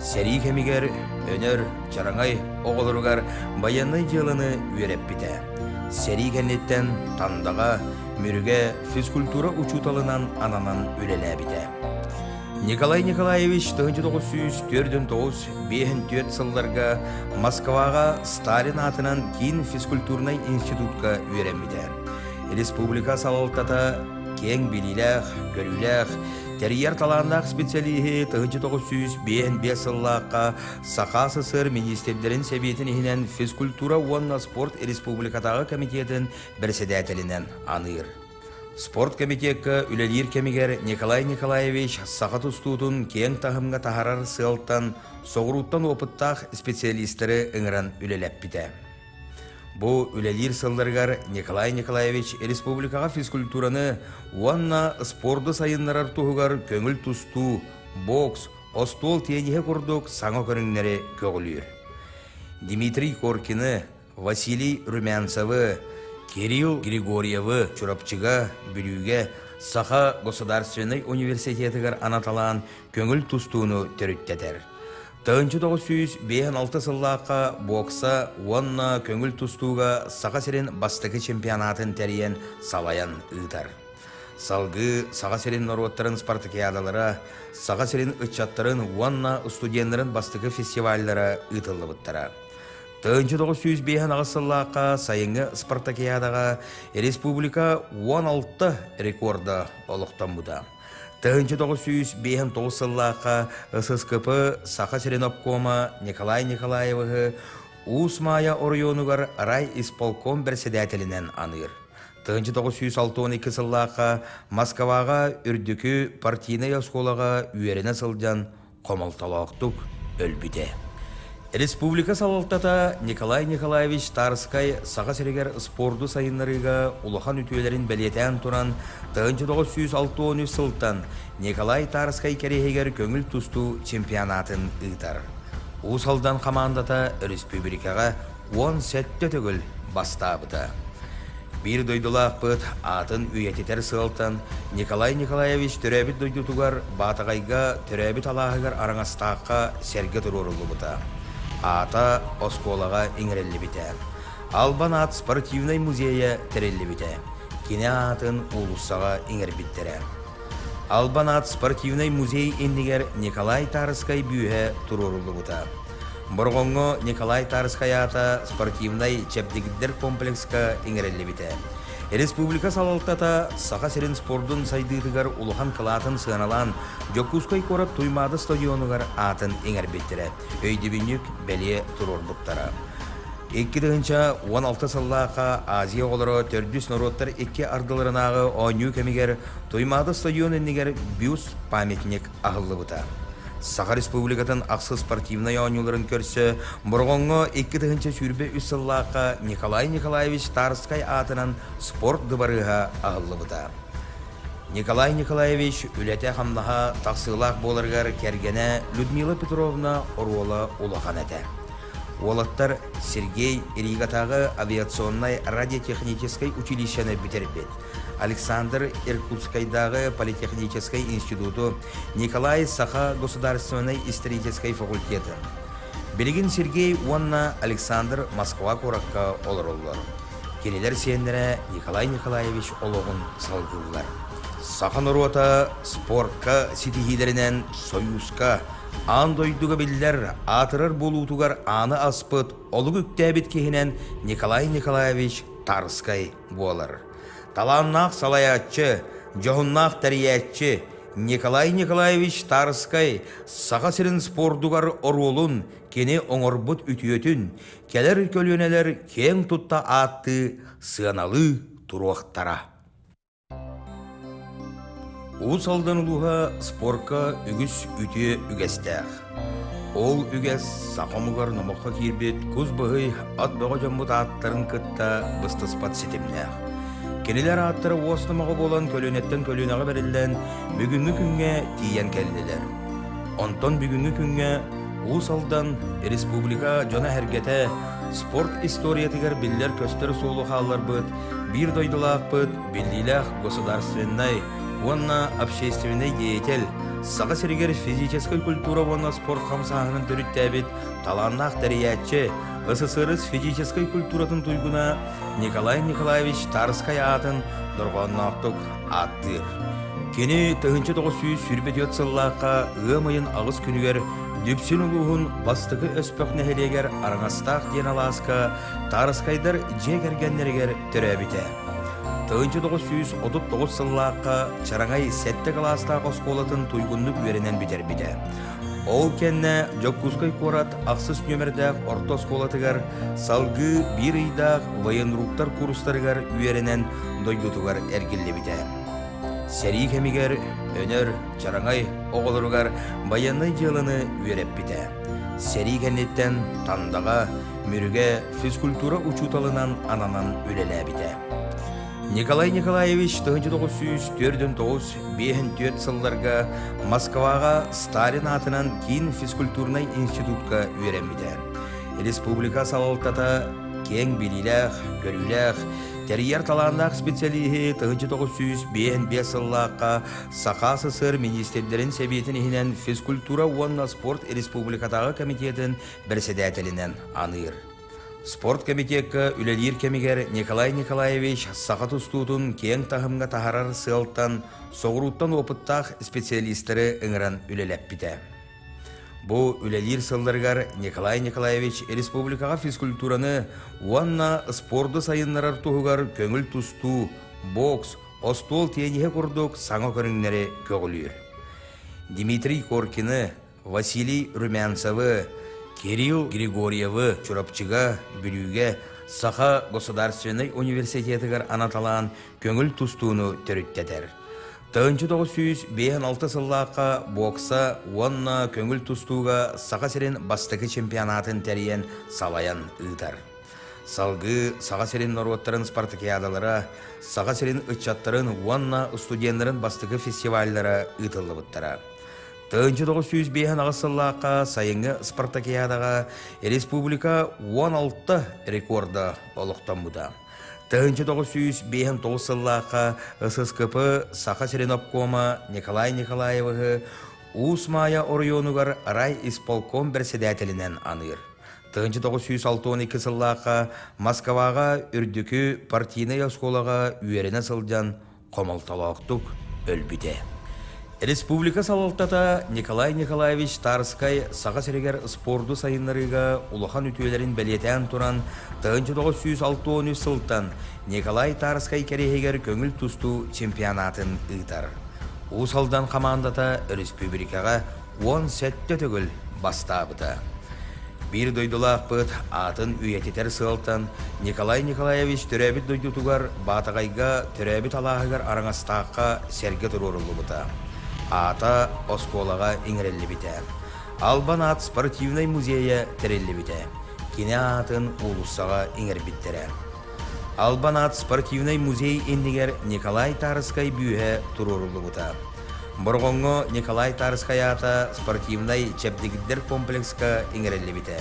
Сэрии кэмигэр Өнөр, Чараҥай оҕолоругар байыаннай дьыаланы үөрэппитэ. Сэрии кэнниттэн Тандаҕа, Мүрүгэ физкультура учууталынан ананан үлэлээбитэ. Николай Николаевич 1949 сылларга Москваҕа Сталин аатынан киин физкультурнай институтка үөрэммитэ. Республика салалтата киэҥ билиилээх, көрүүлээх, тэрийэр талааннаах специалиһи 1955 сыллаахха Саха СССР министрдэрин сэбиэтин иһинэн физкультура уонна спорт республикатааҕы комитетын бэрэссэдээтэлинэн аныыр. Спорт комитекка үлэлиир кэмигэр Николай Николаевич саха тустуутун киэҥ таһымҥа таһарар сыалтан соҕурууттан опыттаах специалистары ыҥыран үлэлэппитэ. Бу үлэлиир сылларыгар Николай Николаевич республикаҕа физкультураны уонна спорду сайыннарар туһугар көҥүл тустуу, бокс, остуол тиэньиһэ курдук саҥа көрүҥнэри көҕүлүүр. Дмитрий Коркины, Василий Румянцевы, Кирилл Григорьевы Чурапчыга, Бүлүүгэ Саха государственнай университетыгар анаталаан көҥүл тустууну төрүттэтэр. 1956 сыллаахха бокса уонна көҥүл тустууга Саха сирин бастакы чемпионатын тэрийэн салайан ыытар. Салгыы Саха сирин норуоттарын спартакиадалара, Саха сирин ыччаттарын уонна студеннарын бастакы фестиваллара ыытыллыбыттара. 1958 сыллаахха сайыҥҥы спартакиадаҕа республика 16 рекорда олохтоммута. 1959 сыллаахха ССКП Саха сирин обкома Николай Николаевиһы Уус Маайа оройуонугар райисполком бэрэссэдээтэлинэн аныыр. 1962 сыллаахха Москваҕа үрдүкү партийнай оскуолаҕа үөрэнэ сылдьан хомолтолоохтук өлбүтэ. Республика салалтата Николай Николаевич Тарскай Саха сиригэр спорду сайыннарыыга улахан үтүөлэрин бэлиэтээн туран 1963 сылтан Николай Тарскай кэриэһигэр көҥүл тустуу чемпионатын ыытар. Уус Алдан хамаандата өрөспүүбүлүкэҕэ 17 төгүл бастаабыта. Биир дойдулаахпыт аатын үйэтитэр сыалтан Николай Николаевич төрөөбүт дойдутугар Баатаҕайга төрөөбүт алааһыгар Араҥастаахха сэргэ туруоруллубута. Аата оскуолаҕа иҥэриллибитэ. Албан аат спортивнай музейа тэриллибитэ. Кини аатын уулуссаҕа иҥэрбиттэрэ. Албан аат спортивнай музей иннигэр Николай Тарскай бүүһэ туруоруллубута. Бороҕоҥҥо Николай Тарскай аата спортивнай чэбдигирдэр комплекска иҥэриллибитэ. Республика салалтата Саха сирин спордун сайдыытыгар улахан кылаатын сыаналаан Дьокуускай куорат Туймаада стадионугар аатын иҥэрбиттэрэ, өйдөбүнньүк бэлиэ туруорбуттара. 2016 сыллаахха Азия оҕолоро төрдүс норуоттар икки ардыларынааҕы оонньуу кэмигэр Туймаада стадион иннигэр бюст памятник аһыллыбыта. Саха Республикатын ахсыс спортивнай оонньууларын көрсө Бороҕоҥҥо 2023 сыллаахха Николай Николаевич Тарскай аатынан спорт дыбарыаһа аһыллыбыта. Николай Николаевич үлэтэ-хамнаһа тахсыылаах буоларыгар кэргэнэ Людмила Петровна оруола улахан этэ. Уолаттар Сергей Ригатааҕы авиационнай радиотехническай училищены бүтэрбит. Александр Иркутскайдааҕы политехническай институту, Николай Саха государственнай историческай факультеты. Билигин Сергей уонна Александр Москва куоракка олороллор. Кинилэр сиэннэрэ Николай Николаевич олоҕун салгыыллар. Саха норуота спортка ситиһиилэринэн Союзка, аан дойдуга биллэр аатырар буолуутугар ааны аспыт олук үктээбит киһинэн Николай Николаевич Тарскай буолар. Талааннаах салайааччы, дьоһуннаах тэрийээччи Николай Николаевич Тарскай Саха сирин спордугар оруолун, кини оҥорбут үтүөтүн кэлэр көлүөнэлэр киэҥ тутта ааттыы, сыаналыы туруохтара. Уус Алдан улууһа спорка үгүс үтүө үгэстээх. Ол үгэс саха омугар номоххо киирбит кус быһый ат бөҕө дьоммут ааттарын кытта быстыспат ситимнээх. Кинилэр ааттара уос номоҕо буолан көлүөнэттэн көлүөнэҕэ бэриллэн бүгүҥҥү күҥҥэ тиийэн кэллилэр. Онтон бүгүҥҥү күҥҥэ Уус Алдан республика дьоно-сэргэтэ спорт историятыгар биллэр-көстөр суолу хаалларбыт биир дойдулаахпыт биллиилээх государственнай уонна общественнай деятель, Саха сиригэр физическэй культура уонна спорт хамсааһынын төрүттээбит талааннаах тэрийээччи, СССР физическэй культуратын туйгуна Николай Николаевич Тарскай аатын дорҕоонноохтук ааттыыр. Кини 1924 сыллаахха ыам ыйын аҕыс күнүгэр Дүпсүн улууһун Бастакы Өспөх нэһилиэгэр Араҥастаах диэн алааска Тарскайдар дьиэ кэргэннэригэр төрөөбүтэ. 1939 сыллаахха Чараҥай сэттэ кылаастаах оскуолатын туйгуннук үөрэнэн бүтэрбитэ. Ол кэннэ Дьокуускай куорат ахсыс нүөмэрдээх орто оскуолатыгар салгыы биир ыйдаах военруктар курстарыгар үөрэнэн дойдутугар эргиллибитэ. Сэрии кэмигэр Өнөр, Чараҥай оҕолоругар байыаннай дьыаланы үөрэппитэ. Сэрии кэнниттэн Тандаҕа, Мүрүгэ физкультура учууталынан ананан үлэлээбитэ. Николай Николаевич 1949-54 сылларга Москваҕа Сталин аатынан киин физкультурнай институтка үөрэммитэ. Республика салалтата киэҥ билиилээх, көрүүлээх, тэрийэр талааннаах специалиһи 1955 сыллаахха Саха СССР министрдэрин сэбиэтин иһинэн физкультура уонна спорт республикатааҕы комитетын бэрэссэдээтэлинэн аныыр. Спорт комитекка үлэлиир кэмигэр Николай Николаевич саха тустуутун киэҥ таһымҥа таһарар сыалтан соҕурууттан опыттаах специалистары ыҥыран үлэлэппитэ. Бу үлэлиир сылларыгар Николай Николаевич республикаҕа физкультураны уонна спорду сайыннарар туһугар көҥүл тустуу, бокс, остуол тиэниһэ курдук саҥа көрүҥнэри көҕүлүүр. Дмитрий Коркины, Василий Румянцевы, Кирилл Григорьевы Чурапчыга, Бүлүүгэ Саха государственнай университетыгар анаталаан көҥүл тустууну төрүттэтэр. 1956 сыллаахха бокса уонна көҥүл тустууга Саха сирин бастакы чемпионатын тэрийэн салайан ыытар. Салгыы Саха сирин норуоттарын спартакиадалара, Саха сирин ыччаттарын уонна студеннарын бастакы фестиваллара ыытыллыбыттара. 1958 сыллаахха сайыҥҥы спартакиадаҕа республика 16 рекорда олохтоммута. 1959 сыллаахха ССКП Саха сирин обкома Николай Николаевиһы Уус Маайа оройуонугар райисполком бэрэссэдээтэлинэн аныыр. 1962 сыллаахха Москваҕа үрдүкү партийнай оскуолаҕа үөрэнэ сылдьан хомолтолоохтук өлбүтэ. Республика салалтата Николай Николаевич Тарскай Саха сиригэр спорду сайыннарыыга улахан үтүөлэрин бэлиэтээн туран, 1963 сылтан Николай Тарскай кэриэһигэр көҥүл тустуу чемпионатын ыытар. Уус Алдан хамаандата өрөспүүбүлүкэҕэ 17 төгүл бастаабыта. Биир дойдулаахпыт аатын үйэтитэр сыалтан Николай Николаевич төрөөбүт дойдутугар Баатаҕайга төрөөбүт алааһыгар Араҥастаахха сэргэ туруоруллубута. Аата оскуолаҕа иҥэриллибитэ. Албан аат спортивнай музейа тэриллибитэ. Кини аатын уулуссаҕа иҥэрбиттэрэ. Албан аат спортивнай музей иннигэр Николай Тарскай бүүһэ туруоруллубута. Борҕоҥҥо Николай Тарскай аата спортивнай чэбдигирдэр комплекска иҥэриллибитэ.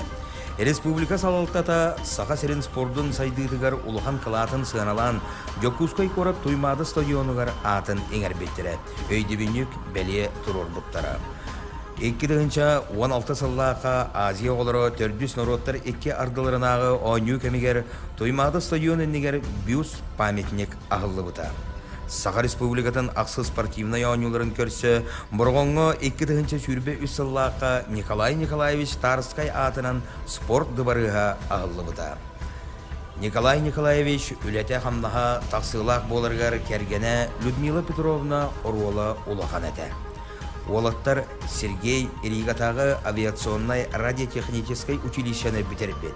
Республика салалтата Саха сирин спордун сайдыытыгар улахан кылаатын сыаналаан Дьокуускай куорат Туймаада стадионугар аатын иҥэрбиттэрэ, өйдөбүнньүк бэлиэ туруорбуттара. 2016 сыллаахха Азия оҕолоро төрдүс норуоттар икки ардыларынааҕы оонньуу кэмигэр Туймаада стадион иннигэр бюст памятник аһыллыбыта. Саха Республикатын ахсыс спортивнай оонньууларын көрсө Бороҕоҥҥо 2023 сыллаахха Николай Николаевич Тарскай аатынан спорт дыбарыаһа аһыллыбыта. Николай Николаевич үлэтэ-хамнаһа тахсыылаах буоларыгар кэргэнэ Людмила Петровна оруола улахан этэ. Уолаттар Сергей Ригатааҕы авиационнай радиотехническай училищены бүтэрбит.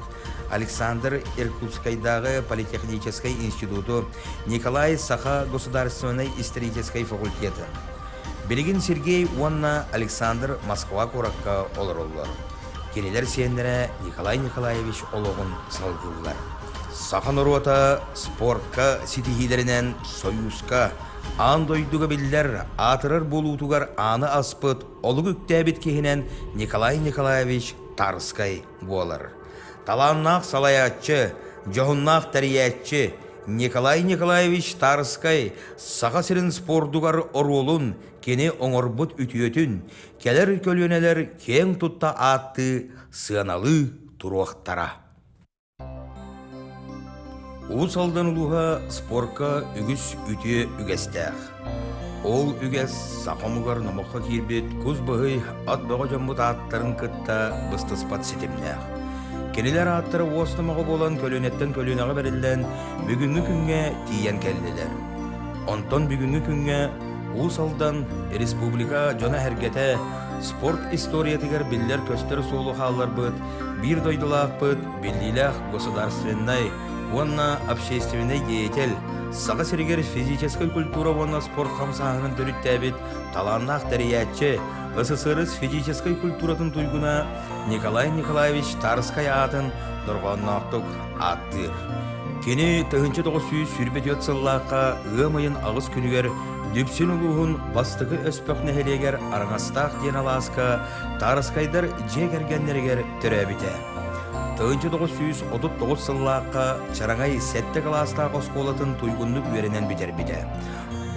Александр Иркутскайдааҕы политехническай институту, Николай Саха государственнай историческай факультеты. Билигин Сергей уонна Александр Москва куоракка олороллор. Кинилэр сиэннэрэ Николай Николаевич олоҕун салгыыллар. Саха норуота спортка ситиһиилэринэн Союзка, аан дойдуга биллэр аатырар буолуутугар ааны аспыт олук үктээбит киһинэн Николай Николаевич Тарскай буолар. Талааннаах салайааччы, дьоһуннаах тэрийээччи Николай Николаевич Тарскай Саха сирин спордугар оруолун кини оҥорбут үтүөтүн кэлэр көлүөнэлэр киэҥ тутта ааттыы, сыаналыы туруохтара. Уус Алдан улууһа спорка үгүс үтүө үгэстээх. Ол үгэс саха омугар номоххо киирбит кус быһый ат бөҕө дьоммут ааттарын кытта быстыспат ситимнээх. Кинилэр ааттара уос номоҕо буолан көлүөнэттэн көлүөнэҕэ бэриллэн бүгүҥҥү күҥҥэ тиийэн кэллилэр. Онтон бүгүҥҥү күҥҥэ Уус Алдан республика дьоно-сэргэтэ спорт историятыгар биллэр-көстөр суолу хаалларбыт биир дойдулаахпыт биллиилээх государственнай уонна общественнай деятель, Саха сиригэр физическэй культура уонна спорт хамсааһынын төрүттээбит талааннаах тэрийээччи, СССР физическэй культуратын туйгуна Николай Николаевич Тарскай аатын дорҕоонноохтук ааттыыр. Кини 1924 сыллаахха ыам ыйын аҕыс күнүгэр Дүпсүн улууһун Бастакы Өспөх нэһилиэгэр Араҥастаах диэн алааска Тарскайдар дьиэ кэргэннэригэр төрөөбүтэ. 1939 сыллаахха Чараҥай сэттэ кылаастаах оскуолатын туйгуннук үөрэнэн бүтэрбитэ.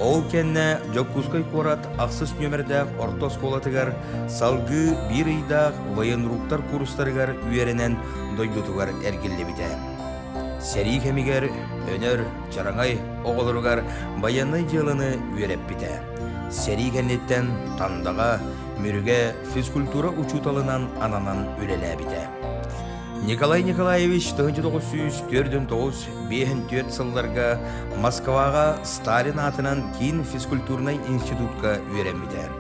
Ол кэннэ Дьокуускай куорат ахсыс нүөмэрдээх орто оскуолатыгар салгыы биир ыйдаах военруктар курстарыгар үөрэнэн дойдутугар эргиллибитэ. Сэрии кэмигэр Өнөр, Чараҥай оҕолоругар байыаннай дьыаланы үөрэппитэ. Сэрии кэнниттэн Тандаҕа, Мүрүгэ физкультура учууталынан ананан үлэлээбитэ. Николай Николаевич 1949-54 сылларга Москваҕа Сталин аатынан киин физкультурнай институтка үөрэммитэ.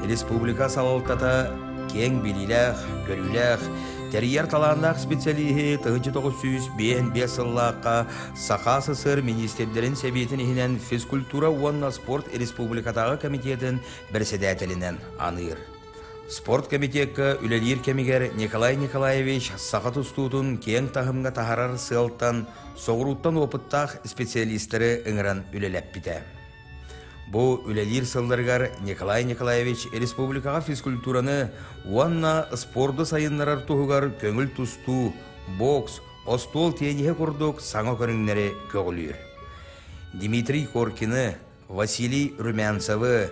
Республика салалтата киэҥ билиилээх, көрүүлээх, тэрийэр талааннаах специалиһи 1955 сыллаахха Саха СССР министрдэрин сэбиэтин иһинэн физкультура уонна спорт республикатааҕы комитетын бэрэссэдээтэлинэн аныыр. Спорт комитекка үлэлиир кэмигэр Николай Николаевич саха тустуутун киэҥ таһымҥа таһарар сыалтан соҕурууттан опыттаах специалистары ыҥыран үлэлэппитэ. Бу үлэлиир сылларыгар Николай Николаевич республикаҕа физкультураны уонна спорду сайыннарар туһугар көҥүл тустуу, бокс, остуол тиэньиһэ курдук саҥа көрүҥнэри көҕүлүүр. Дмитрий Коркины, Василий Румянцевы,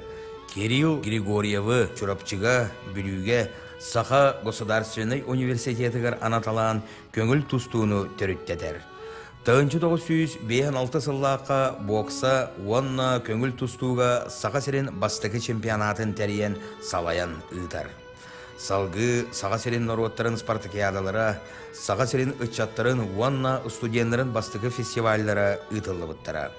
Кирилл Григорьевы Чурапчыга, Бүлүүгэ Саха государственнай университетыгар анаталаан көҥүл тустууну төрүттэтэр. 1956 сыллаахха бокса уонна көҥүл тустууга Саха сирин бастакы чемпионатын тэрийэн салайан ыытар. Салгыы Саха сирин норуоттарын спартакиадалара, Саха сирин ыччаттарын уонна студеннарын бастакы фестиваллара ыытыллыбыттара.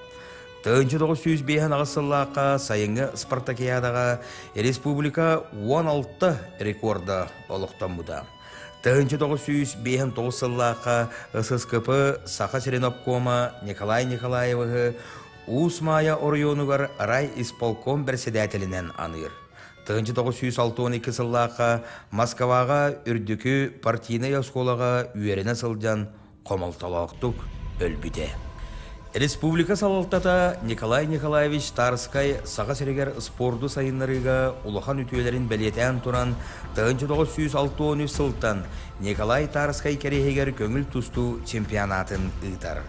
1958 сыллаахха сайыҥҥы спартакиадаҕа республика 16 рекорда олохтоммута. 1959 сыллаахха ССКП Саха сирин обкома Николай Николаевиһы Уус Маайа оройуонугар райисполком бэрэссэдээтэлинэн аныыр. 1962 сыллаахха Москваҕа үрдүкү партийнай оскуолаҕа үөрэнэ сылдьан хомолтолоохтук өлбүтэ. Республика салалтата Николай Николаевич Тарскай Саха сиригэр спорду сайыннарыыга улахан үтүөлэрин бэлиэтээн туран, 1963 сылтан Николай Тарскай кэриэһигэр көҥүл тустуу чемпионатын ыытар.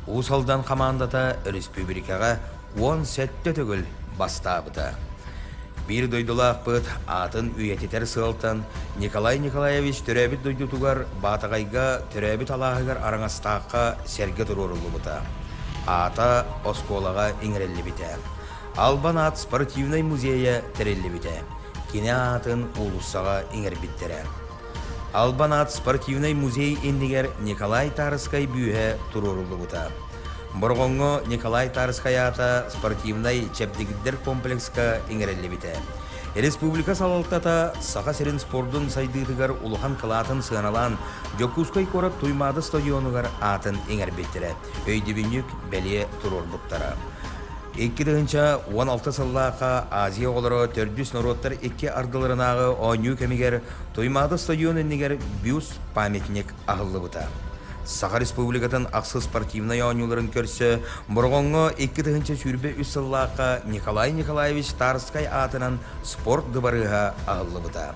Уус Алдан хамаандата өрөспүүбүлүкэҕэ 17 төгүл бастаабыта. Биир дойдулаахпыт аатын үйэтитэр сыалтан Николай Николаевич төрөөбүт дойдутугар Баатаҕайга төрөөбүт алааһыгар Араҥастаахха сэргэ туруоруллубута. Аата оскуолаҕа иҥэриллибитэ. Албан аат спортивнай музейа тэриллибитэ. Кини аатын уулуссаҕа иҥэрбиттэрэ. Албан аат спортивнай музей иннигэр Николай Тарскай бүүһэ туруоруллубута. Бороҕоҥҥо Николай Тарскай аата спортивнай чэбдигирдэр комплекска иҥэриллибитэ. Республика салалтата Саха сирин спордун сайдыытыгар улахан кылаатын сыаналаан Дьокуускай куорат Туймаада стадионугар аатын иҥэрбиттэрэ, өйдөбүнньүк бэлиэ туруорбуттара. 2016 сыллаахха Азия оҕолоро төрдүс норуоттар икки ардыларынааҕы оонньуу кэмигэр Туймаада стадион иннигэр бюст памятник аһыллыбыта. Саха Республикатын ахсыс спортивнай оонньууларын көрсө Бороҕоҥҥо 2023 сыллаахха Николай Николаевич Тарскай аатынан спорт дыбарыаһа аһыллыбыта.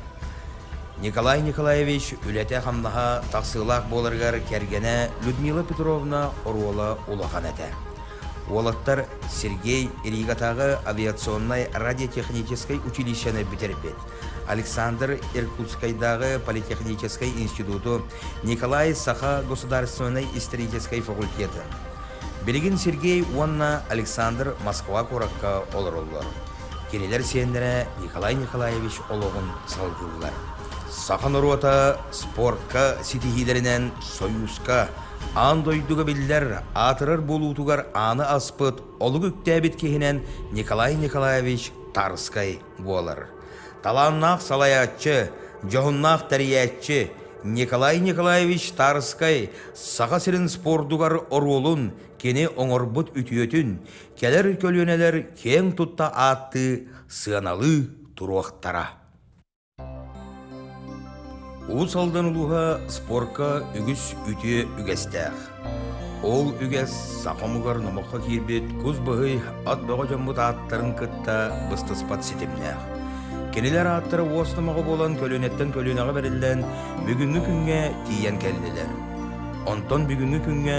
Николай Николаевич үлэтэ-хамнаһа тахсыылаах буоларыгар кэргэнэ Людмила Петровна оруола улахан этэ. Уолаттар Сергей Ригатааҕы авиационнай радиотехническай училищены бүтэрбит. Александр Иркутскайдааҕы политехническай институту, Николай Саха государственнай историческай факультеты. Билигин Сергей уонна Александр Москва куоракка олороллор. Кинилэр сиэннэрэ Николай Николаевич олоҕун салгыыллар. Саха норуота спортка ситиһиилэринэн Союзка, аан дойдуга биллэр аатырар буолуутугар ааны аспыт олук үктээбит киһинэн Николай Николаевич Тарскай буолар. Талааннаах салайааччы, дьоһуннаах тэрийээччи Николай Николаевич Тарскай Саха сирин спордугар оруолун, кини оҥорбут үтүөтүн кэлэр көлүөнэлэр киэҥ тутта ааттыы, сыаналыы туруохтара. Уус Алдан улууһа спорка үгүс үтүө үгэстээх. Ол үгэс саха омугар номоххо киирбит кус быһый ат бөҕө дьоммут ааттарын кытта быстыспат ситимнээх. Кинилэр ааттара уос номоҕо буолан көлүөнэттэн көлүөнэҕэ бэриллэн бүгүҥҥү күҥҥэ тиийэн кэллилэр. Онтон бүгүҥҥү күҥҥэ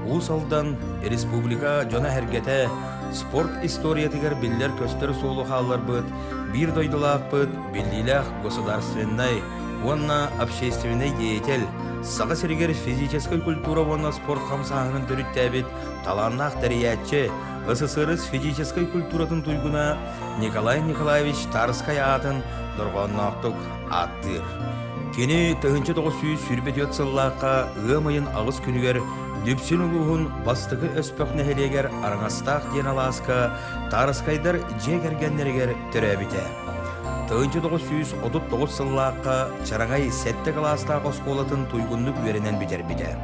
Уус Алдан республика дьоно-сэргэтэ спорт историятыгар биллэр-көстөр суолу хаалларбыт биир дойдулаахпыт, биллиилээх государственнай уонна общественнай деятель, Саха сиригэр физическэй культура уонна спорт хамсааһынын төрүттээбит талааннаах тэрийээччи, СССР физическэй культуратын туйгуна Николай Николаевич Тарскай аатын дорҕоонноохтук ааттыыр. Кини 1924 сыллаахха ыам ыйын аҕыс күнүгэр Дүпсүн улууһун Бастакы Өспөх нэһилиэгэр Араҥастаах диэн алааска Таарыскайдар дьиэ кэргэннэригэр төрөөбүтэ. 1939 сыллаахха Чараҥай сэттэ кылаастаах оскуолатын туйгуннук үөрэнэн бүтэрбитэ.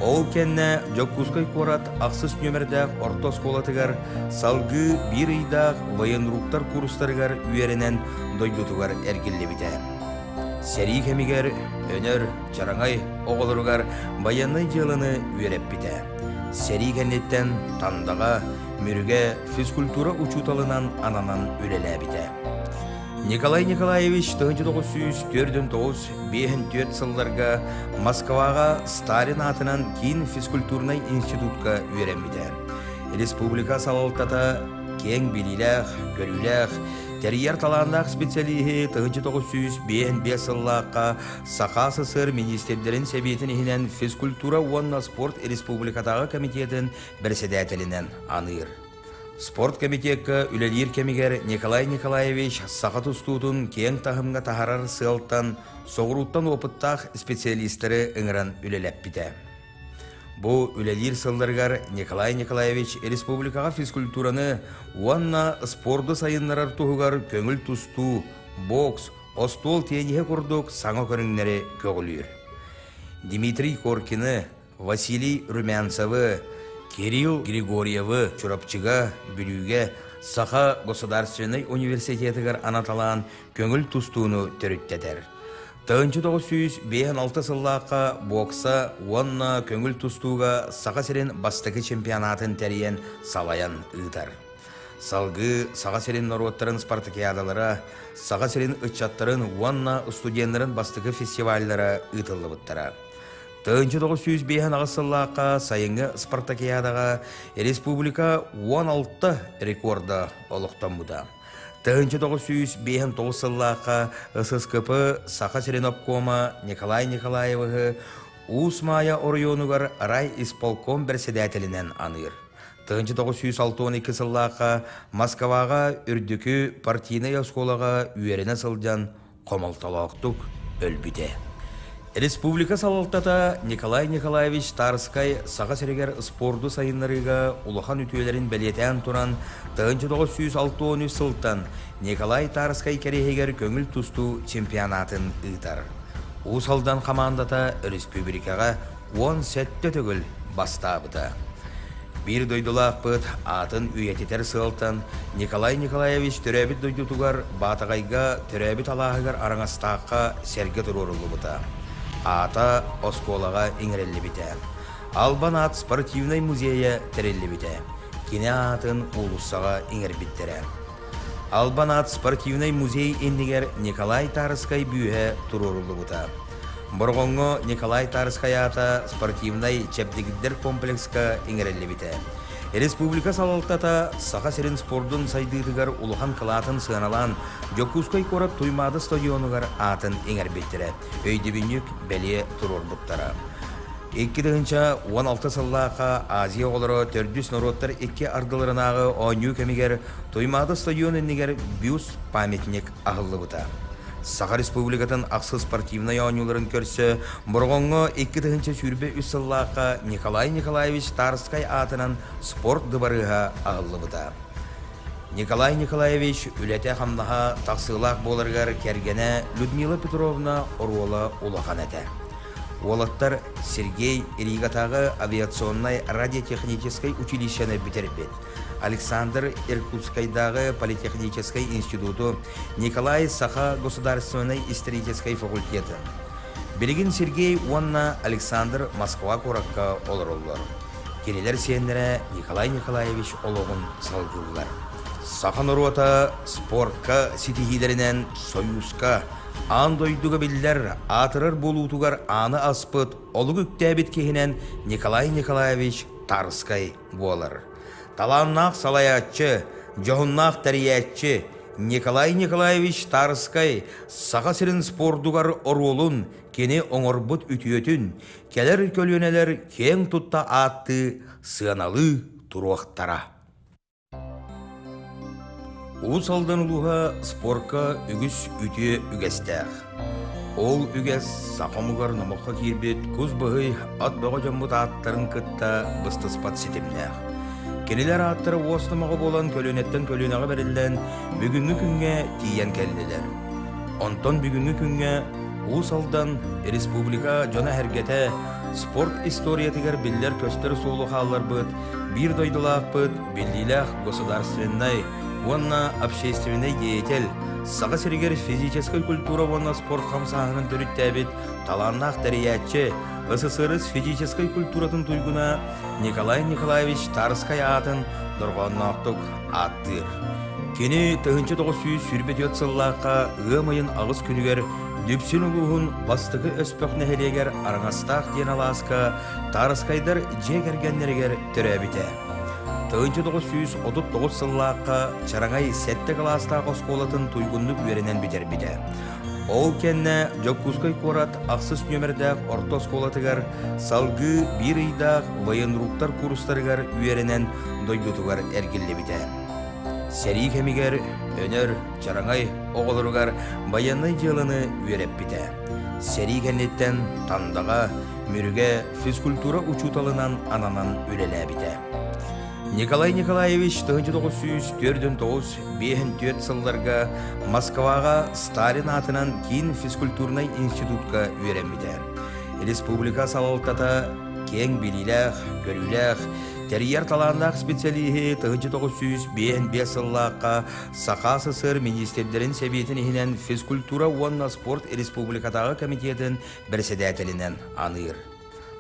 Ол кэннэ Дьокуускай куорат ахсыс нүөмэрдээх орто оскуолатыгар салгыы биир ыйдаах военруктар курстарыгар үөрэнэн дойдутугар эргиллибитэ. Сэрии кэмигэр Өнөр, Чараҥай оҕолоругар байыаннай дьыаланы үөрэппитэ. Сэрии кэнниттэн Тандаҕа, Мүрүгэ физкультура учууталынан ананан үлэлээбитэ. Николай Николаевич 1949-54 сылларга Москваҕа Сталин аатынан киин физкультурнай институтка үөрэммитэ. Республика салалтата киэҥ билиилээх, көрүүлээх, тэрийэр талааннаах специалиһи 1955 сыллаахха Саха СССР министрдэрин сэбиэтин иһинэн физкультура уонна спорт республикатааҕы комитетын бэрэссэдээтэлинэн аныыр. Спорт комитекка үлэлиир кэмигэр Николай Николаевич саха тустуутун киэҥ таһымҥа таһарар сыалтан соҕурууттан опыттаах специалистары ыҥыран үлэлэппитэ. Бу үлэлиир сылларыгар Николай Николаевич республикаҕа физкультураны уонна спорду сайыннарар туһугар көҥүл тустуу, бокс, остуол тиэньиһэ курдук саҥа көрүҥнэри көҕүлүүр. Дмитрий Коркины, Василий Румянцевы, Кирилл Григорьевы Чурапчыга, Бүлүүгэ Саха государственнай университетыгар анаталаан көҥүл тустууну төрүттэтэр. 1956 сыллаахха бокса уонна көҥүл тустууга Саха сирин бастакы чемпионатын тэрийэн салайан ыытар. Салгыы Саха сирин норуоттарын спартакиадалара, Саха сирин ыччаттарын уонна студеннарын бастакы фестиваллара ыытыллыбыттара. 1958 сыллаахха сайыҥҥы спартакиадаҕа республика 16 рекорда олохтоммута. 1959 сыллаахха ССКП Саха сирин обкома Николай Николаевиһы Уус Маайа оройуонугар райисполком бэрэссэдээтэлинэн аныыр. 1962 сыллаахха Москваҕа үрдүкү партийнай оскуолаҕа үөрэнэ сылдьан хомолтолоохтук өлбүтэ. Республика салалтата Николай Николаевич Тарскай Саха сиригэр спорду сайыннарыыга улахан үтүөлэрин бэлиэтээн туран, 1963 сылтан Николай Тарскай кэриэһигэр көҥүл тустуу чемпионатын ыытар. Уус Алдан хамаандата өрөспүүбүлүкэҕэ 17 төгүл бастаабыта. Биир дойдулаахпыт аатын үйэтитэр сыалтан Николай Николаевич төрөөбүт дойдутугар Баатаҕайга төрөөбүт алааһыгар Араҥастаахха сэргэ туруоруллубута. Аата оскуолаҕа иҥэриллибитэ. Албан аат спортивнай музейа тэриллибитэ. Кини аатын уулуссаҕа иҥэрбиттэрэ. Албан аат спортивнай музей иннигэр Николай Тарскай бүүһэ туруоруллубута. Бороҕоҥҥо Николай Тарскай аата спортивнай чэбдигирдэр комплекска иҥэриллибитэ. Республика салалтата Саха сирин спордун сайдыытыгар улахан кылаатын сыаналаан Дьокуускай куорат Туймаада стадионугар аатын иҥэрбиттэрэ, өйдөбүнньүк бэлиэ туруорбуттара. 2016 сыллаахха Азия оҕолоро төрдүс норуоттар икки ардыларынааҕы оонньуу кэмигэр Туймаада стадион иннигэр бюст памятник аһыллыбыта. Саха Республикатын ахсыс спортивнай оонньууларын көрсө Бороҕоҥҥо 2023 сыллаахха Николай Николаевич Тарскай аатынан спорт дыбарыаһа аһыллыбыта. Николай Николаевич үлэтэ-хамнаһа тахсыылаах буоларыгар кэргэнэ Людмила Петровна оруола улахан этэ. Уолаттар Сергей Ригатааҕы авиационнай радиотехническай училищены бүтэрбит. Александр Иркутскайдааҕы политехническай институту, Николай Саха государственнай историческай факультеты. Билигин Сергей уонна Александр Москва куоракка олороллор. Кинилэр сиэннэрэ Николай Николаевич олоҕун салгыыллар. Саха норуота спортка ситиһиилэринэн Союзка, аан дойдуга биллэр аатырар буолуутугар ааны аспыт олук үктээбит киһинэн Николай Николаевич Тарскай буолар. Талааннаах салайааччы, дьоһуннаах тэрийээччи Николай Николаевич Тарскай Саха сирин спордугар оруолун, кини оҥорбут үтүөтүн кэлэр көлүөнэлэр киэҥ тутта ааттыы, сыаналыы туруохтара. Уус Алдан улууһа спорка үгүс үтүө үгэстээх. Ол үгэс саха омугар номоххо киирбит кус быһый ат бөҕө дьоммут ааттарын кытта быстыспат ситимнээх. Кинилэр ааттара уос номоҕо буолан көлүөнэттэн көлүөнэҕэ бэриллэн бүгүҥҥү күҥҥэ тиийэн кэллилэр. Онтон бүгүҥҥү күҥҥэ Уус Алдан республика дьоно-сэргэтэ спорт историятыгар биллэр-көстөр суолу хаалларбыт биир дойдулаахпыт биллиилээх государственнай уонна общественнай деятель, Саха сиригэр физическэй культура уонна спорт хамсааһынын төрүттээбит талааннаах тэрийээччи, СССР физическэй культуратын туйгуна Николай Николаевич Тарскай аатын дорҕоонноохтук ааттыыр. Кини 1924 сыллаахха ыам ыйын аҕыс күнүгэр Дүпсүн улууһун Бастакы Өспөх нэһилиэгэр Араҥастаах диэн алааска Тарскайдар дьиэ кэргэннэригэр төрөөбүтэ. 1939 сыллаахха Чараҥай сэттэ кылаастаах оскуолатын туйгуннук үөрэнэн бүтэрбитэ. Ол кэннэ Дьокуускай куорат ахсыс нүөмэрдээх орто оскуолатыгар салгыы биир ыйдаах военруктар курстарыгар үөрэнэн дойдутугар эргиллибитэ. Сэрии кэмигэр Өнөр, Чараҥай оҕолоругар байыаннай дьыаланы үөрэппитэ. Сэрии кэнниттэн Тандаҕа, Мүрүгэ физкультура учууталынан ананан үлэлээбитэ. Николай Николаевич 1949 сылларга Москваҕа Сталин аатынан киин физкультурнай институтка үөрэммитэ. Республика салалтата киэҥ билиилээх, көрүүлээх, тэрийэр талааннаах специалиһи 1955 сыллаахха Саха СССР министрдэрин сэбиэтин иһинэн физкультура уонна спорт республикатааҕы комитетын бэрэссэдээтэлинэн аныыр.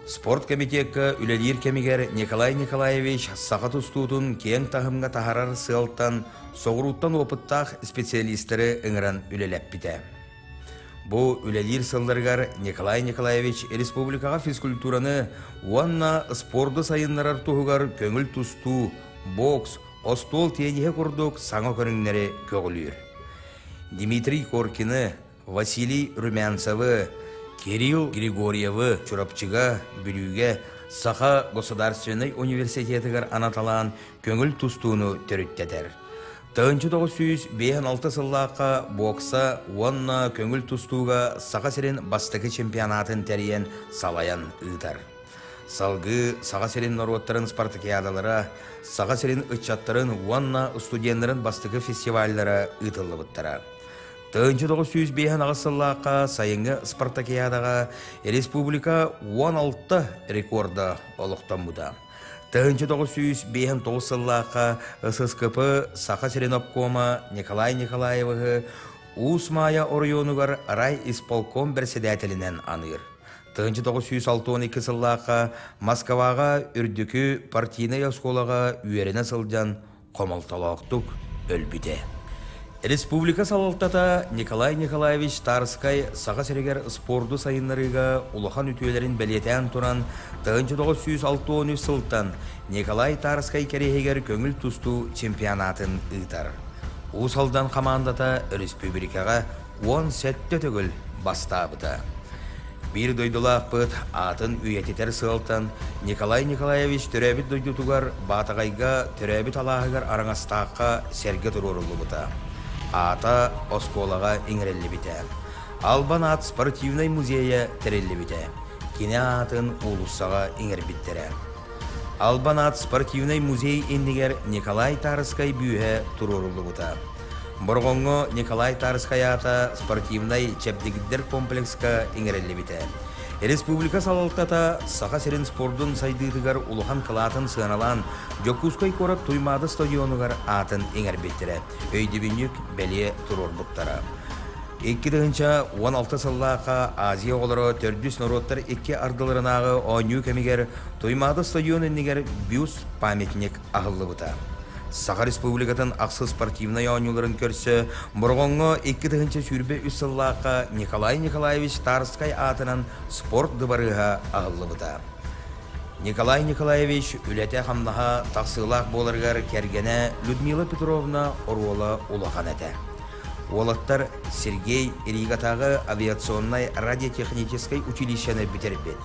Спорт комитекка үлэлиир кэмигэр Николай Николаевич саха тустуутун киэҥ таһымҥа таһарар сыалтан соҕурууттан опыттаах специалистары ыҥыран үлэлэппитэ. Бу үлэлиир сылларыгар Николай Николаевич республикаҕа физкультураны уонна спорду сайыннарар туһугар көҥүл тустуу, бокс, остуол тиэньиһэ курдук саҥа көрүҥнэри көҕүлүүр. Дмитрий Коркины, Василий Румянцевы, Кирилл Григорьевы Чурапчыга, Бүлүүгэ Саха государственнай университетыгар анаталаан көҥүл тустууну төрүттэтэр. 1956 сыллаахха бокса уонна көҥүл тустууга Саха сирин бастакы чемпионатын тэрийэн салайан ыытар. Салгыы Саха сирин норуоттарын спартакиадалара, Саха сирин ыччаттарын уонна студеннарын бастакы фестиваллара ыытыллыбыттара. 1958 сыллаахха сайыҥҥы спартакиадаҕа республика 16 рекорда олохтоммута. 1959 сыллаахха ССКП Саха сирин обкома Николай Николаевиһы Уус Маайа оройуонугар райисполком бэрэссэдээтэлинэн аныыр. 1962 сыллаахха Москваҕа үрдүкү партийнай оскуолаҕа үөрэнэ сылдьан хомолтолоохтук өлбүтэ. Республика салалтата Николай Николаевич Тарскай Саха сиригэр спорду сайыннарыыга улахан үтүөлэрин бэлиэтээн туран 1963 сылтан Николай Тарскай кэриэһигэр көҥүл тустуу чемпионатын ыытар. Уус Алдан хамаандата өрөспүүбүлүкэҕэ 17 төгүл бастаабыта. Биир дойдулаахпыт аатын үйэтитэр сыалтан Николай Николаевич төрөөбүт дойдутугар Баатаҕайга төрөөбүт алааһыгар Араҥастаахха сэргэ туруоруллубута. Аата оскуолаҕа иҥэриллибитэ. Албан аат спортивнай музейа тэриллибитэ. Кини аатын уулуссаҕа иҥэрбиттэрэ. Албан аат спортивнай музей иннигэр Николай Тарскай бүүһэ туруоруллубута. Бороҕоҥҥо Николай Тарскай аата спортивнай чэбдигирдэр комплекска иҥэриллибитэ. Республика салалтата Саха сирин спордун сайдыытыгар улахан кылаатын сыаналаан Дьокуускай куорат Туймаада стадионугар аатын иҥэрбиттэрэ, өйдөбүнньүк бэлиэ туруорбуттара. 2016 сыллаахха Азия оҕолоро төрдүс норуоттар икки ардыларынааҕы оонньуу кэмигэр Туймаада стадион иннигэр бюст памятник аһыллыбыта. Саха Республикатын ахсыс спортивнай оонньууларын көрсө Бороҕоҥҥо 2023 сыллаахха Николай Николаевич Тарскай аатынан спорт дыбарыаһа аһыллыбыта. Николай Николаевич үлэтэ-хамнаһа тахсыылаах буоларыгар кэргэнэ Людмила Петровна оруола улахан этэ. Уолаттар Сергей Ригатааҕы авиационнай радиотехническай училищены бүтэрбит.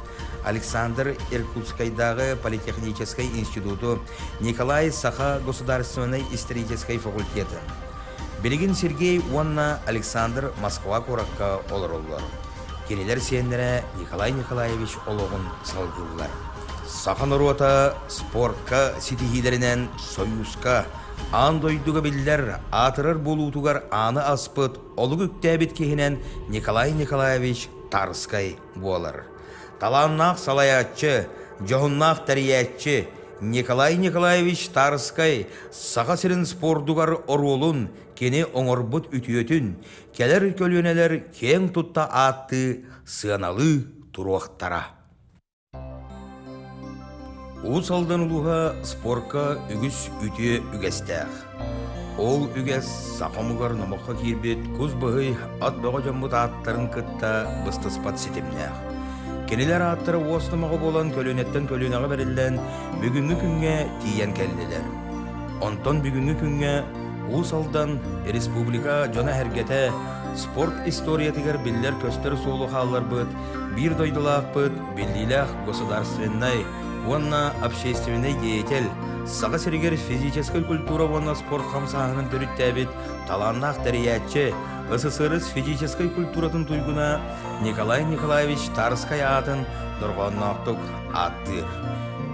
Александр Иркутскайдааҕы политехническай институту, Николай Саха государственнай историческай факультеты. Билигин Сергей уонна Александр Москва куоракка олороллор. Кинилэр сиэннэрэ Николай Николаевич олоҕун салгыыллар. Саха норуота спортка ситиһиилэринэн Сойууска, аан дойдуга биллэр аатырар буолуутугар ааны аспыт олук үктээбит киһинэн Николай Николаевич Тарскай буолар. Талааннаах салайааччы, дьоһуннаах тэрийээччи Николай Николаевич Тарскай Саха сирин спордугар оруолун, кини оҥорбут үтүөтүн кэлэр көлүөнэлэр киэҥ тутта ааттыы, сыаналыы туруохтара. Уус Алдан улууһа спорка үгүс үтүө үгэстээх. Ол үгэс саха омугар номоххо киирбит кус быһый ат бөҕө дьоммут ааттарын кытта быстыспат ситимнээх. Кинилэр ааттара уос номоҕо буолан көлүөнэттэн көлүөнэҕэ бэриллэн бүгүҥҥү күҥҥэ тиийэн кэллилэр. Онтон бүгүҥҥү күҥҥэ Уус Алдан республика дьоно-сэргэтэ спорт историятыгар биллэр-көстөр суолу хаалларбыт биир дойдулаахпыт биллиилээх государственнай уонна общественнай деятель, Саха сиригэр физическэй культура уонна спорт хамсааһынын төрүттээбит талааннаах тэрийээччи, СССР физическэй культуратын туйгуна Николай Николаевич Тарскай аатын дорҕоонноохтук ааттыыр.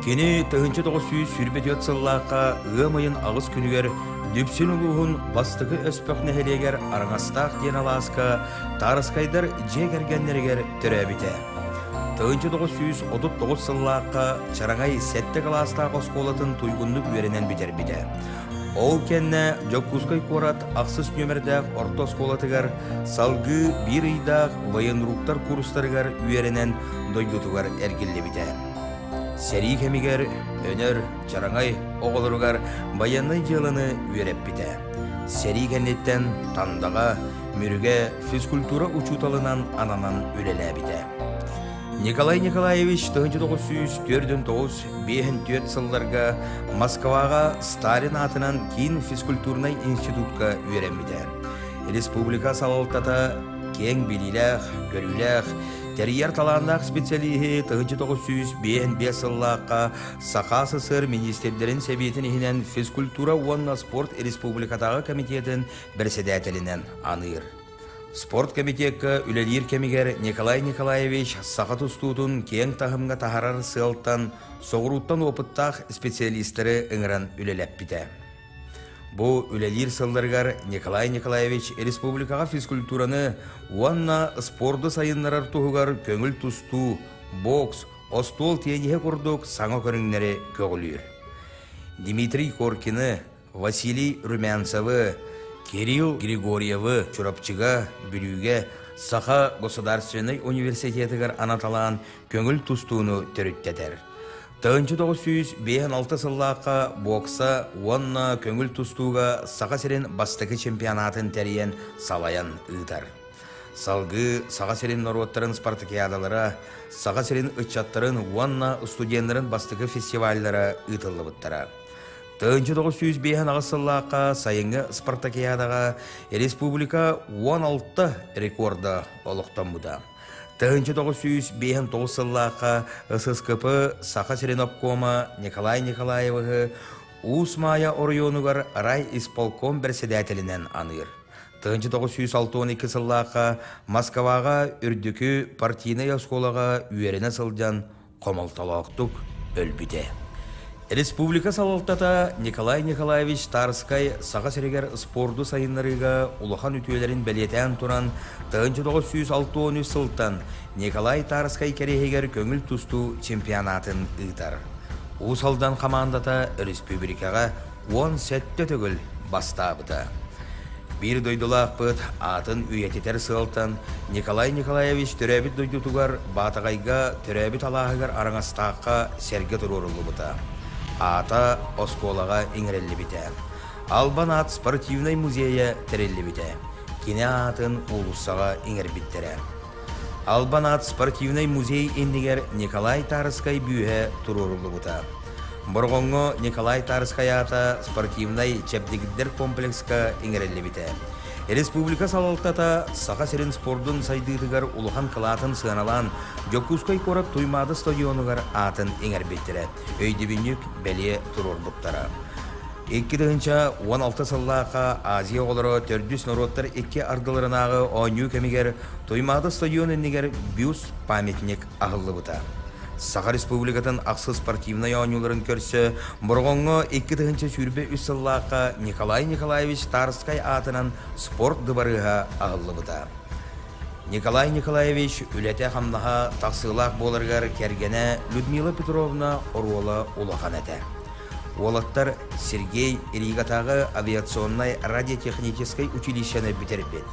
Кини 1924 сыллаахха ыам ыйын аҕыс күнүгэр Дүпсүн улууһун Бастакы Өспөх нэһилиэгэр Араҥастаах диэн алааска Тарскайдар дьиэ кэргэннэригэр төрөөбүтэ. 1939 сыллаахха Чараҥай сэттэ кылаастаах оскуолатын туйгуннук үөрэнэн бүтэрбитэ. Ол кэннэ Дьокуускай куорат ахсыс нүөмэрдээх орто оскуолатыгар салгыы биир ыйдаах военруктар курстарыгар үөрэнэн дойдутугар эргиллибитэ. Сэрии кэмигэр Өнөр, Чараҥай оҕолоругар байыаннай дьыаланы үөрэппитэ. Сэрии кэнниттэн Тандаҕа, Мүрүгэ физкультура учууталынан ананан үлэлээбитэ. Николай Николаевич 1949 сылларга Москваҕа Сталин аатынан киин физкультурнай институтка үөрэммитэ. Республика салалтата киэҥ билиилээх, көрүүлээх, тэрийэр талааннаах специалиһи 1955 сыллаахха Саха СССР министрдэрин сэбиэтин иһинэн физкультура уонна спорт республикатааҕы комитетын бэрэссэдээтэлинэн аныыр. Спорт комитекка үлэлиир кэмигэр Николай Николаевич саха тустуутун киэҥ таһымҥа таһарар сыалтан соҕурууттан опыттаах специалистары ыҥыран үлэлэппитэ. Бу үлэлиир сылларыгар Николай Николаевич республикаҕа физкультураны уонна спорду сайыннарар туһугар көҥүл тустуу, бокс, остуол тиэньиһэ курдук саҥа көрүҥнэри көҕүлүүр. Дмитрий Коркины, Василий Румянцевы, Кирилл Григорьевы Чурапчыга, Бүлүүгэ Саха государственнай университетыгар анаталаан көҥүл тустууну төрүттэтэр. 1956 сыллаахха бокса уонна көҥүл тустууга Саха сирин бастакы чемпионатын тэрийэн салайан ыытар. Салгыы Саха сирин норуоттарын спартакиадалара, Саха сирин ыччаттарын уонна студеннарын бастакы фестиваллара ыытыллыбыттара. 1958 сыллаахха сайыҥҥы спартакиадаҕа республика 16 рекорда олохтоммута. 1959 сыллаахха ССКП Саха сирин обкома Николай Николаевиһы Уус Маайа оройуонугар райисполком бэрэссэдээтэлинэн аныыр. 1962 сыллаахха Москваҕа үрдүкү партийнай оскуолаҕа үөрэнэ сылдьан хомолтолоохтук өлбүтэ. Республика салалтата Николай Николаевич Тарскай Саха сиригэр спорду сайыннарыыга улахан үтүөлэрин бэлиэтээн туран, 1963 сылтан Николай Тарскай кэриэһигэр көҥүл тустуу чемпионатын ыытар. Уус Алдан хамаандата өрөспүүбүлүкэҕэ 17 төгүл бастаабыта. Биир дойдулаахпыт аатын үйэтитэр сыалтан Николай Николаевич төрөөбүт дойдутугар Баатаҕайга төрөөбүт алааһыгар Араҥастаахха сэргэ туруоруллубута. Аата оскуолаҕа иҥэриллибитэ. Албан аат спортивнай музейа тэриллибитэ. Кини аатын уулуссаҕа иҥэрбиттэрэ. Албан аат спортивнай музей иннигэр Николай Тарскай бүүһэ туруоруллубута. Бороҕоҥҥо Николай Тарскай аата спортивнай чэбдигирдэр комплекска иҥэриллибитэ. Республика салалтата Саха сирин спордун сайдыытыгар улахан кылаатын сыаналаан Дьокуускай куорат Туймаада стадионугар аатын иҥэрбиттэрэ, өйдөбүнньүк бэлиэ туруорбуттара. 2016 сыллаахха Азия оҕолоро төрдүс норуоттар икки ардыларынааҕы оонньуу кэмигэр Туймаада стадион иннигэр бюст памятник аһыллыбыта. Саха Республикатын ахсыс спортивнай оонньууларын көрсө Бороҕоҥҥо 2023 сыллаахха Николай Николаевич Тарскай аатынан спорт дыбарыаһа аһыллыбыта. Николай Николаевич үлэтэ-хамнаһа тахсыылаах буоларыгар кэргэнэ Людмила Петровна оруола улахан этэ. Уолаттар Сергей Ригатааҕы авиационнай радиотехническай училищены бүтэрбит.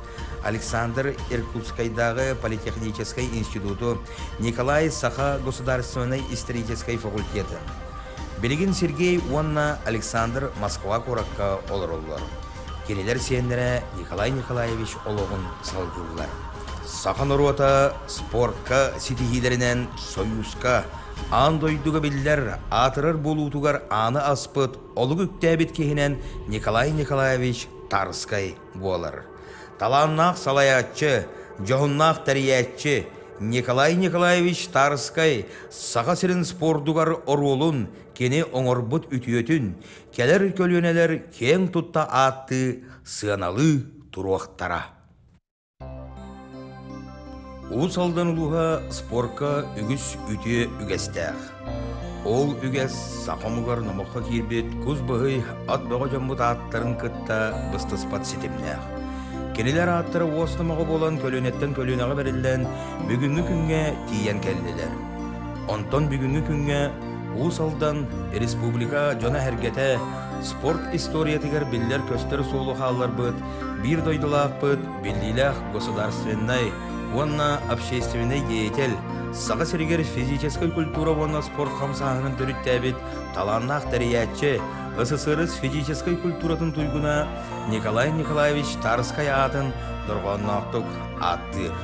Александр Иркутскайдааҕы политехническай институту, Николай Саха государственнай историческай факультеты. Билигин Сергей уонна Александр Москва куоракка олороллор. Кинилэр сиэннэрэ Николай Николаевич олоҕун салгыыллар. Саха норуота спортка ситиһиилэринэн Союзка, аан дойдуга биллэр аатырар буолуутугар ааны аспыт олук үктээбит киһинэн Николай Николаевич Тарскай буолар. Талааннаах салайааччы, дьоһуннаах тэрийээччи Николай Николаевич Тарскай Саха сирин спордугар оруолун кини оҥорбут үтүөтүн кэлэр көлүөнэлэр киэҥ тутта ааттыы, сыаналыы туруохтара. Уус Алдан улууһа спорка үгүс үтүө үгэстээх. Ол үгэс саха омугар номоххо киирбит кус быһый ат бөҕө дьоммут ааттарын кытта быстыспат ситимнээх. Кинилэр ааттара уос номоҕо буолан көлүөнэттэн көлүөнэҕэ бэриллэн бүгүҥҥү күҥҥэ тиийэн кэллилэр. Онтон бүгүҥҥү күҥҥэ Уус Алдан республика дьоно-сэргэтэ спорт историятыгар биллэр-көстөр суолу хаалларбыт биир дойдулаахпыт, биллиилээх государственнай уонна общественнай деятель, Саха сиригэр физическэй культура уонна спорт хамсааһынын төрүттээбит талааннаах тэрийээччи, СССР физическэй культуратын туйгуна Николай Николаевич Тарскай аатын дорҕоонноохтук ааттыыр.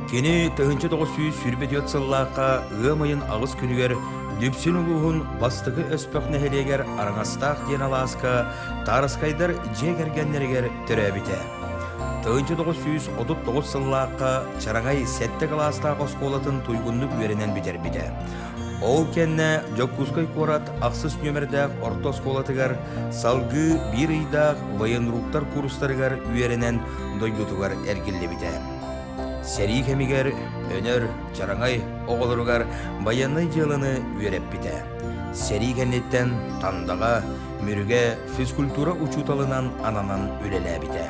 Кини 1924 сыллаахха ыам ыйын аҕыс күнүгэр Дүпсүн улууһун Бастакы Өспөх нэһилиэгэр Араҥастаах диэн алааска Таарыскайдар дьиэ кэргэннэригэр төрөөбүтэ. 1939 сыллаахха Чараҥай сэттэ кылаастаах оскуолатын туйгуннук үөрэнэн бүтэрбитэ. Ол кэннэ Дьокуускай куорат ахсыс нүөмэрдээх орто оскуолатыгар салгыы биир ыйдаах военруктар курстарыгар үөрэнэн дойдутугар эргиллибитэ. Сэрии кэмигэр Өнөр, Чараҥай оҕолоругар байыаннай дьыаланы үөрэппитэ. Сэрии кэнниттэн Тандаҕа, Мүрүгэ физкультура учууталынан ананан үлэлээбитэ.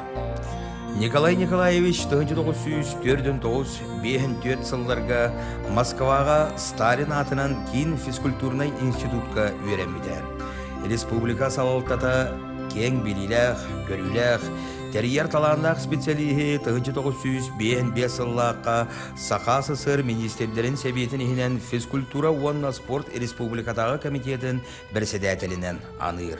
Николай Николаевич 1949 сылларга Москваҕа Сталин аатынан киин физкультурнай институтка үөрэммитэ. Республика салалтата киэҥ билиилээх, көрүүлээх, тэрийэр талааннаах специалиһи 1955 сыллаахха Саха СССР министрдэрин сэбиэтин иһинэн физкультура уонна спорт республикатааҕы комитетын бэрэссэдээтэлинэн аныыр.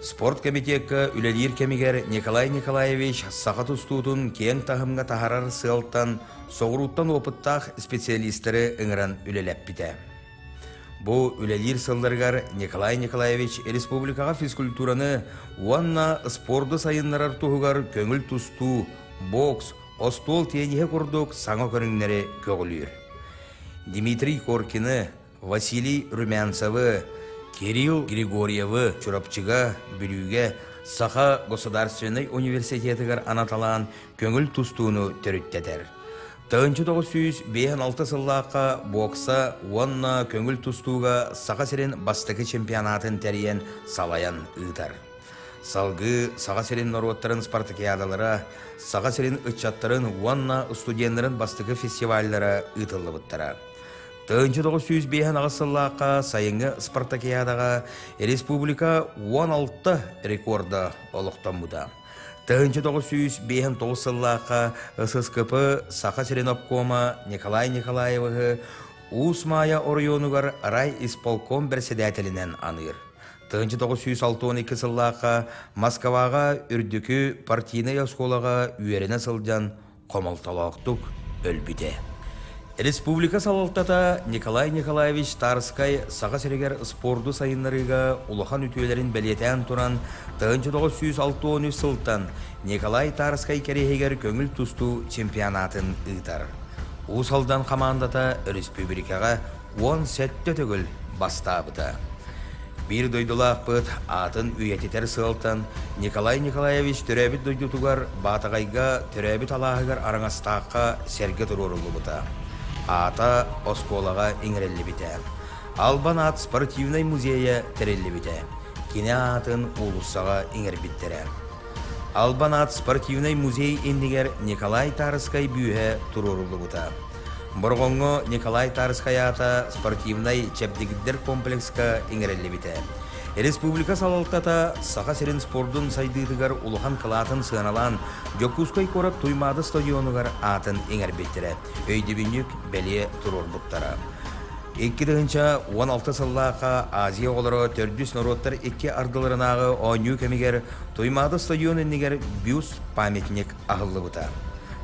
Спорт комитекка үлэлиир кэмигэр Николай Николаевич саха тустуутун киэҥ таһымҥа таһарар сыалтан соҕурууттан опыттаах специалистары ыҥыран үлэлэппитэ. Бу үлэлиир сылларыгар Николай Николаевич республикаҕа физкультураны уонна спорду сайыннарар туһугар көҥүл тустуу, бокс, остуол тиэниһэ курдук саҥа көрүҥнэри көҕүлүүр. Дмитрий Коркины, Василий Румянцевы, Кирилл Григорьевы Чурапчыга, Бүлүүгэ Саха государственнай университетыгар анаталаан көҥүл тустууну төрүттэтэр. 1956 сыллаахха бокса уонна көҥүл тустууга Саха сирин бастакы чемпионатын тэрийэн салайан ыытар. Салгыы Саха сирин норуоттарын спартакиадалара, Саха сирин ыччаттарын уонна студеннарын бастакы фестиваллара ыытыллыбыттара. 1958 сыллаахха сайыҥҥы спартакиадаҕа республика 16 рекорда олохтоммута. 1959 сыллаахха ССКП Саха сирин обкома Николай Николаевиһы Уус Маайа оройуонугар райисполком бэрэссэдээтэлинэн аныыр. 1962 сыллаахха Москваҕа үрдүкү партийнай оскуолаҕа үөрэнэ сылдьан хомолтолоохтук өлбүтэ. Республика салалтата Николай Николаевич Тарскай Саха сиригэр спорду сайыннарыыга улахан үтүөлэрин бэлиэтээн туран, 1963 сылтан Николай Тарскай кэриэһигэр көҥүл тустуу чемпионатын ыытар. Уус Алдан хамаандата өрөспүүбүлүкэҕэ 17 төгүл бастаабыта. Биир дойдулаахпыт аатын үйэтитэр сыалтан Николай Николаевич төрөөбүт дойдутугар Баатаҕайга төрөөбүт алааһыгар Араҥастаахха сэргэ туруоруллубута. Аата оскуолаҕа иҥэриллибитэ. Албан аат спортивнай музейа тэриллибитэ. Кини аатын уулуссаҕа иҥэрбиттэрэ. Албан аат спортивнай музей иннигэр Николай Тарскай бүүһэ туруоруллубута. Бороҕоҥҥо Николай Тарскай аата спортивнай чэбдигирдэр комплекска иҥэриллибитэ. Республика салалтата Саха сирин спордун сайдыытыгар улахан кылаатын сыаналаан Дьокуускай куорат Туймаада стадионугар аатын иҥэрбиттэрэ, өйдөбүнньүк бэлиэ туруорбуттара. 2016 сыллаахха Азия оҕолоро төрдүс норуоттар икки ардыларынааҕы оонньуу кэмигэр Туймаада стадион иннигэр бюст памятник аһыллыбыта.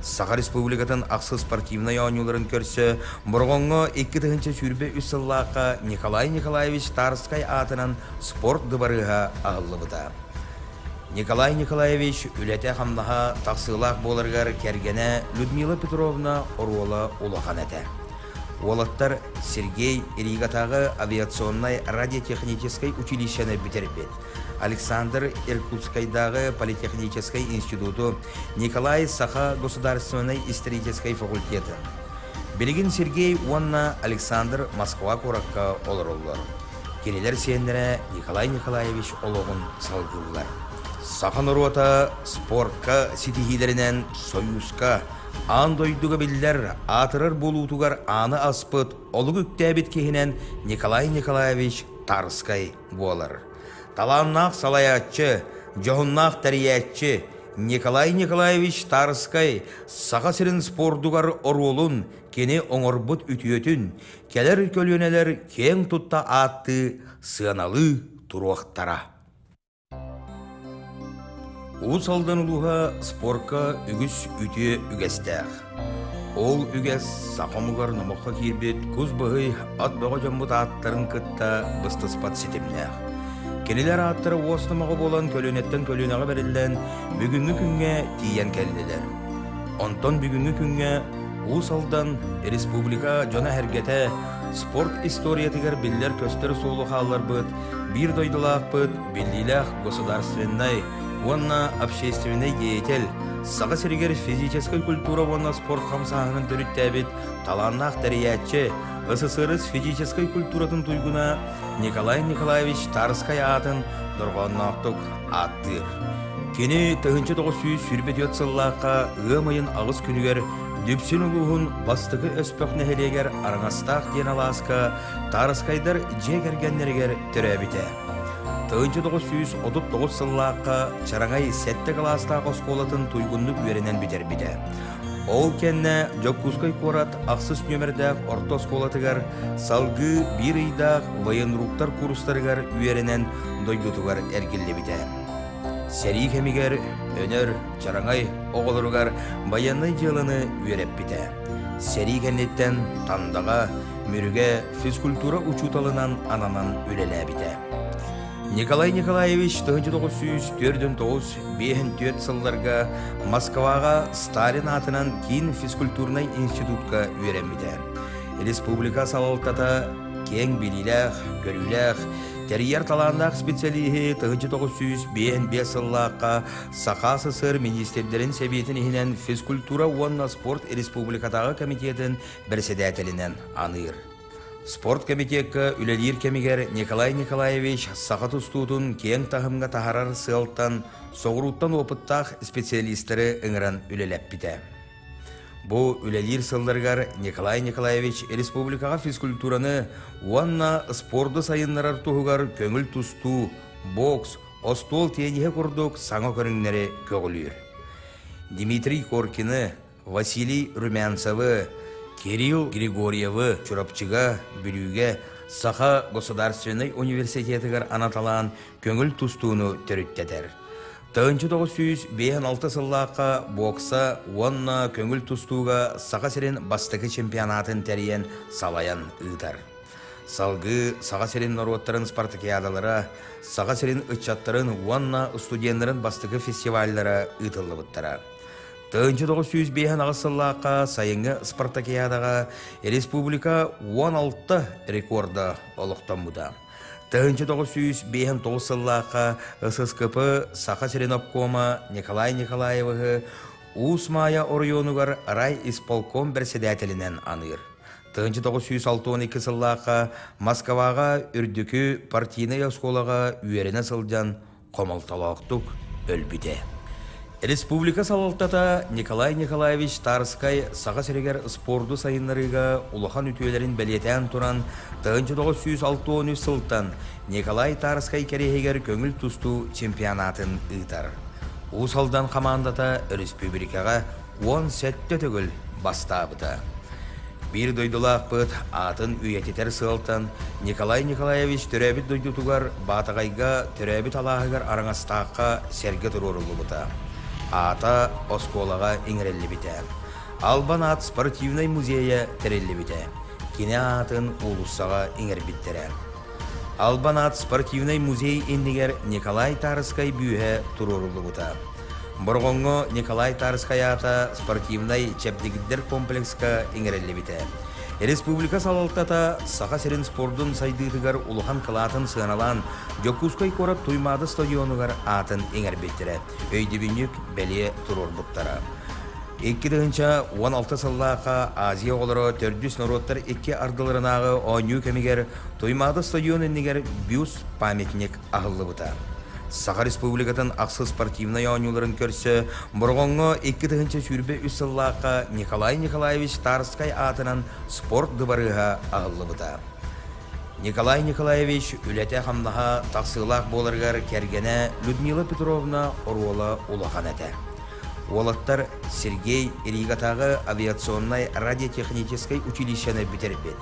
Саха Республикатын ахсыс спортивнай оонньууларын көрсө Бороҕоҥҥо 2023 сыллаахха Николай Николаевич Тарскай аатынан спорт дыбарыаһа аһыллыбыта. Николай Николаевич үлэтэ-хамнаһа тахсыылаах буоларыгар кэргэнэ Людмила Петровна оруола улахан этэ. Уолаттар Сергей Ригатааҕы авиационнай радиотехническай училищены бүтэрбит. Александр Иркутскайдааҕы политехническай институту, Николай Саха государственнай историческай факультеты. Билигин Сергей уонна Александр Москва куоракка олороллор. Кинилэр сиэннэрэ Николай Николаевич олоҕун салгыыллар. Саха норуота спортка ситиһиилэринэн Союзка, аан дойдуга биллэр аатырар буолуутугар ааны аспыт олук үктээбит киһинэн Николай Николаевич Тарскай буолар. Талааннаах салайааччы, дьоһуннаах тэрийээччи Николай Николаевич Тарскай Саха сирин спордугар оруолун, кини оҥорбут үтүөтүн кэлэр көлүөнэлэр киэҥ тутта ааттыы, сыаналыы туруохтара. Уус Алдан улууһа спорка үгүс үтүө үгэстээх. Ол үгэс саха омугар номоххо киирбит кус быһый ат бөҕө дьоммут ааттарын кытта быстыспат ситимнээх. Кинилэр ааттара уос номоҕо буолан көлүөнэттэн көлүөнэҕэ бэриллэн бүгүҥҥү күҥҥэ тиийэн кэллилэр. Онтон бүгүҥҥү күҥҥэ Уус Алдан республика дьоно-сэргэтэ спорт историятыгар биллэр-көстөр суолу хаалларбыт биир дойдулаахпыт, биллиилээх государственнай уонна общественнай деятель, Саха сиригэр физическэй культура уонна спорт хамсааһынын төрүттээбит талааннаах тэрийээччи, СССР физическэй культуратын туйгуна Николай Николаевич Тарскай аатын дорҕоонноохтук ааттыыр. Кини 1924 сыллаахха ыам ыйын аҕыс күнүгэр Дүпсүн улууһун Бастакы Өспөх нэһилиэгэр Араҥастаах диэн алааска Таарыскайдар дьиэ кэргэннэригэр төрөөбүтэ. 1939 сыллаахха Чараҥай сэттэ кылаастаах оскуолатын туйгуннук үөрэнэн бүтэрбитэ. Ол кэннэ Дьокуускай куорат ахсыс нүөмэрдээх орто оскуолатыгар салгыы биир ыйдаах военруктар курстарыгар үөрэнэн дойдутугар эргиллибитэ. Сэрии кэмигэр Өнөр, Чараҥай оҕолоругар байыаннай дьыаланы үөрэппитэ. Сэрии кэнниттэн Тандаҕа, Мүрүгэ физкультура учууталынан ананан үлэлээбитэ. Николай Николаевич 1949-54 сылларга Москваҕа Сталин аатынан киин физкультурнай институтка үөрэммитэ. Республика салалтата киэҥ билиилээх, көрүүлээх, тэрийэр талааннаах специалиһи 1955 сыллаахха Саха СССР министрдэрин сэбиэтин иһинэн физкультура уонна спорт республикатааҕы комитетын бэрэссэдээтэлинэн аныыр. Спорт комитекка үлэлиир кэмигэр Николай Николаевич саха тустуутун киэҥ таһымҥа таһарар сыалтан соҕурууттан опыттаах специалистары ыҥыран үлэлэппитэ. Бу үлэлиир сылларыгар Николай Николаевич республикаҕа физкультураны уонна спорду сайыннарар туһугар көҥүл тустуу, бокс, остуол тиэниһэ курдук саҥа көрүҥнэри көҕүлүүр. Дмитрий Коркины, Василий Румянцевы, Кирилл Григорьевы Чурапчыга, Бүлүүгэ Саха государственнай университетыгар анаталаан көҥүл тустууну төрүттэтэр. 1956 сыллаахха бокса уонна көҥүл тустууга Саха сирин бастакы чемпионатын тэрийэн салайан ыытар. Салгыы Саха сирин норуоттарын спартакиадалара, Саха сирин ыччаттарын уонна студеннарын бастакы фестиваллара ыытыллыбыттара. 1958 сыллаахха сайыҥҥы спартакиадаҕа республика 16 рекорда олохтоммута. 1959 сыллаахха ССКП Саха сирин обкома Николай Николаевиһы Уус Маайа оройуонугар райисполком бэрэссэдээтэлинэн аныыр. 1962 сыллаахха Москваҕа үрдүкү партийнай оскуолаҕа үөрэнэ сылдьан хомолтолоохтук өлбүтэ. Республика салалтата Николай Николаевич Тарскай Саха сиригэр спорду сайыннарыыга улахан үтүөлэрин бэлиэтээн туран, 1963 сылтан Николай Тарскай кэриэһигэр көҥүл тустуу чемпионатын ыытар. Уус Алдан хамаандата өрөспүүбүлүкэҕэ 17 төгүл бастаабыта. Биир дойдулаахпыт аатын үйэтитэр сыалтан Николай Николаевич төрөөбүт дойдутугар Баатаҕайга төрөөбүт алааһыгар Араҥастаахха сэргэ туруоруллубута. Аата оскуолаҕа иҥэриллибитэ. Албан аат спортивнай музейа тэриллибитэ. Кини аатын уулуссаҕа иҥэрбиттэрэ. Албан аат спортивнай музей иннигэр Николай Тарскай бүүһэ туруоруллубута. Бороҕоҥҥо Николай Тарскай аата спортивнай чэбдигирдэр комплекска иҥэриллибитэ. Республика салалтата Саха сирин спордун сайдыытыгар улахан кылаатын сыаналаан Дьокуускай куорат Туймаада стадионугар аатын иҥэрбиттэрэ, өйдөбүнньүк бэлиэ туруорбуттара. 2016 сыллаахха Азия оҕолоро төрдүс норуоттар икки ардыларынааҕы оонньуу кэмигэр Туймаада стадион иннигэр бюст памятник аһыллыбыта. Саха Республикатын ахсыс спортивнай оонньууларын көрсө Бороҕоҥҥо 2023 сыллаахха Николай Николаевич Тарскай аатынан спорт дыбарыаһа аһыллыбыта. Николай Николаевич үлэтэ-хамнаһа тахсыылаах буоларыгар кэргэнэ Людмила Петровна оруола улахан этэ. Уолаттар Сергей Ригатааҕы авиационнай радиотехническай училищены бүтэрбит.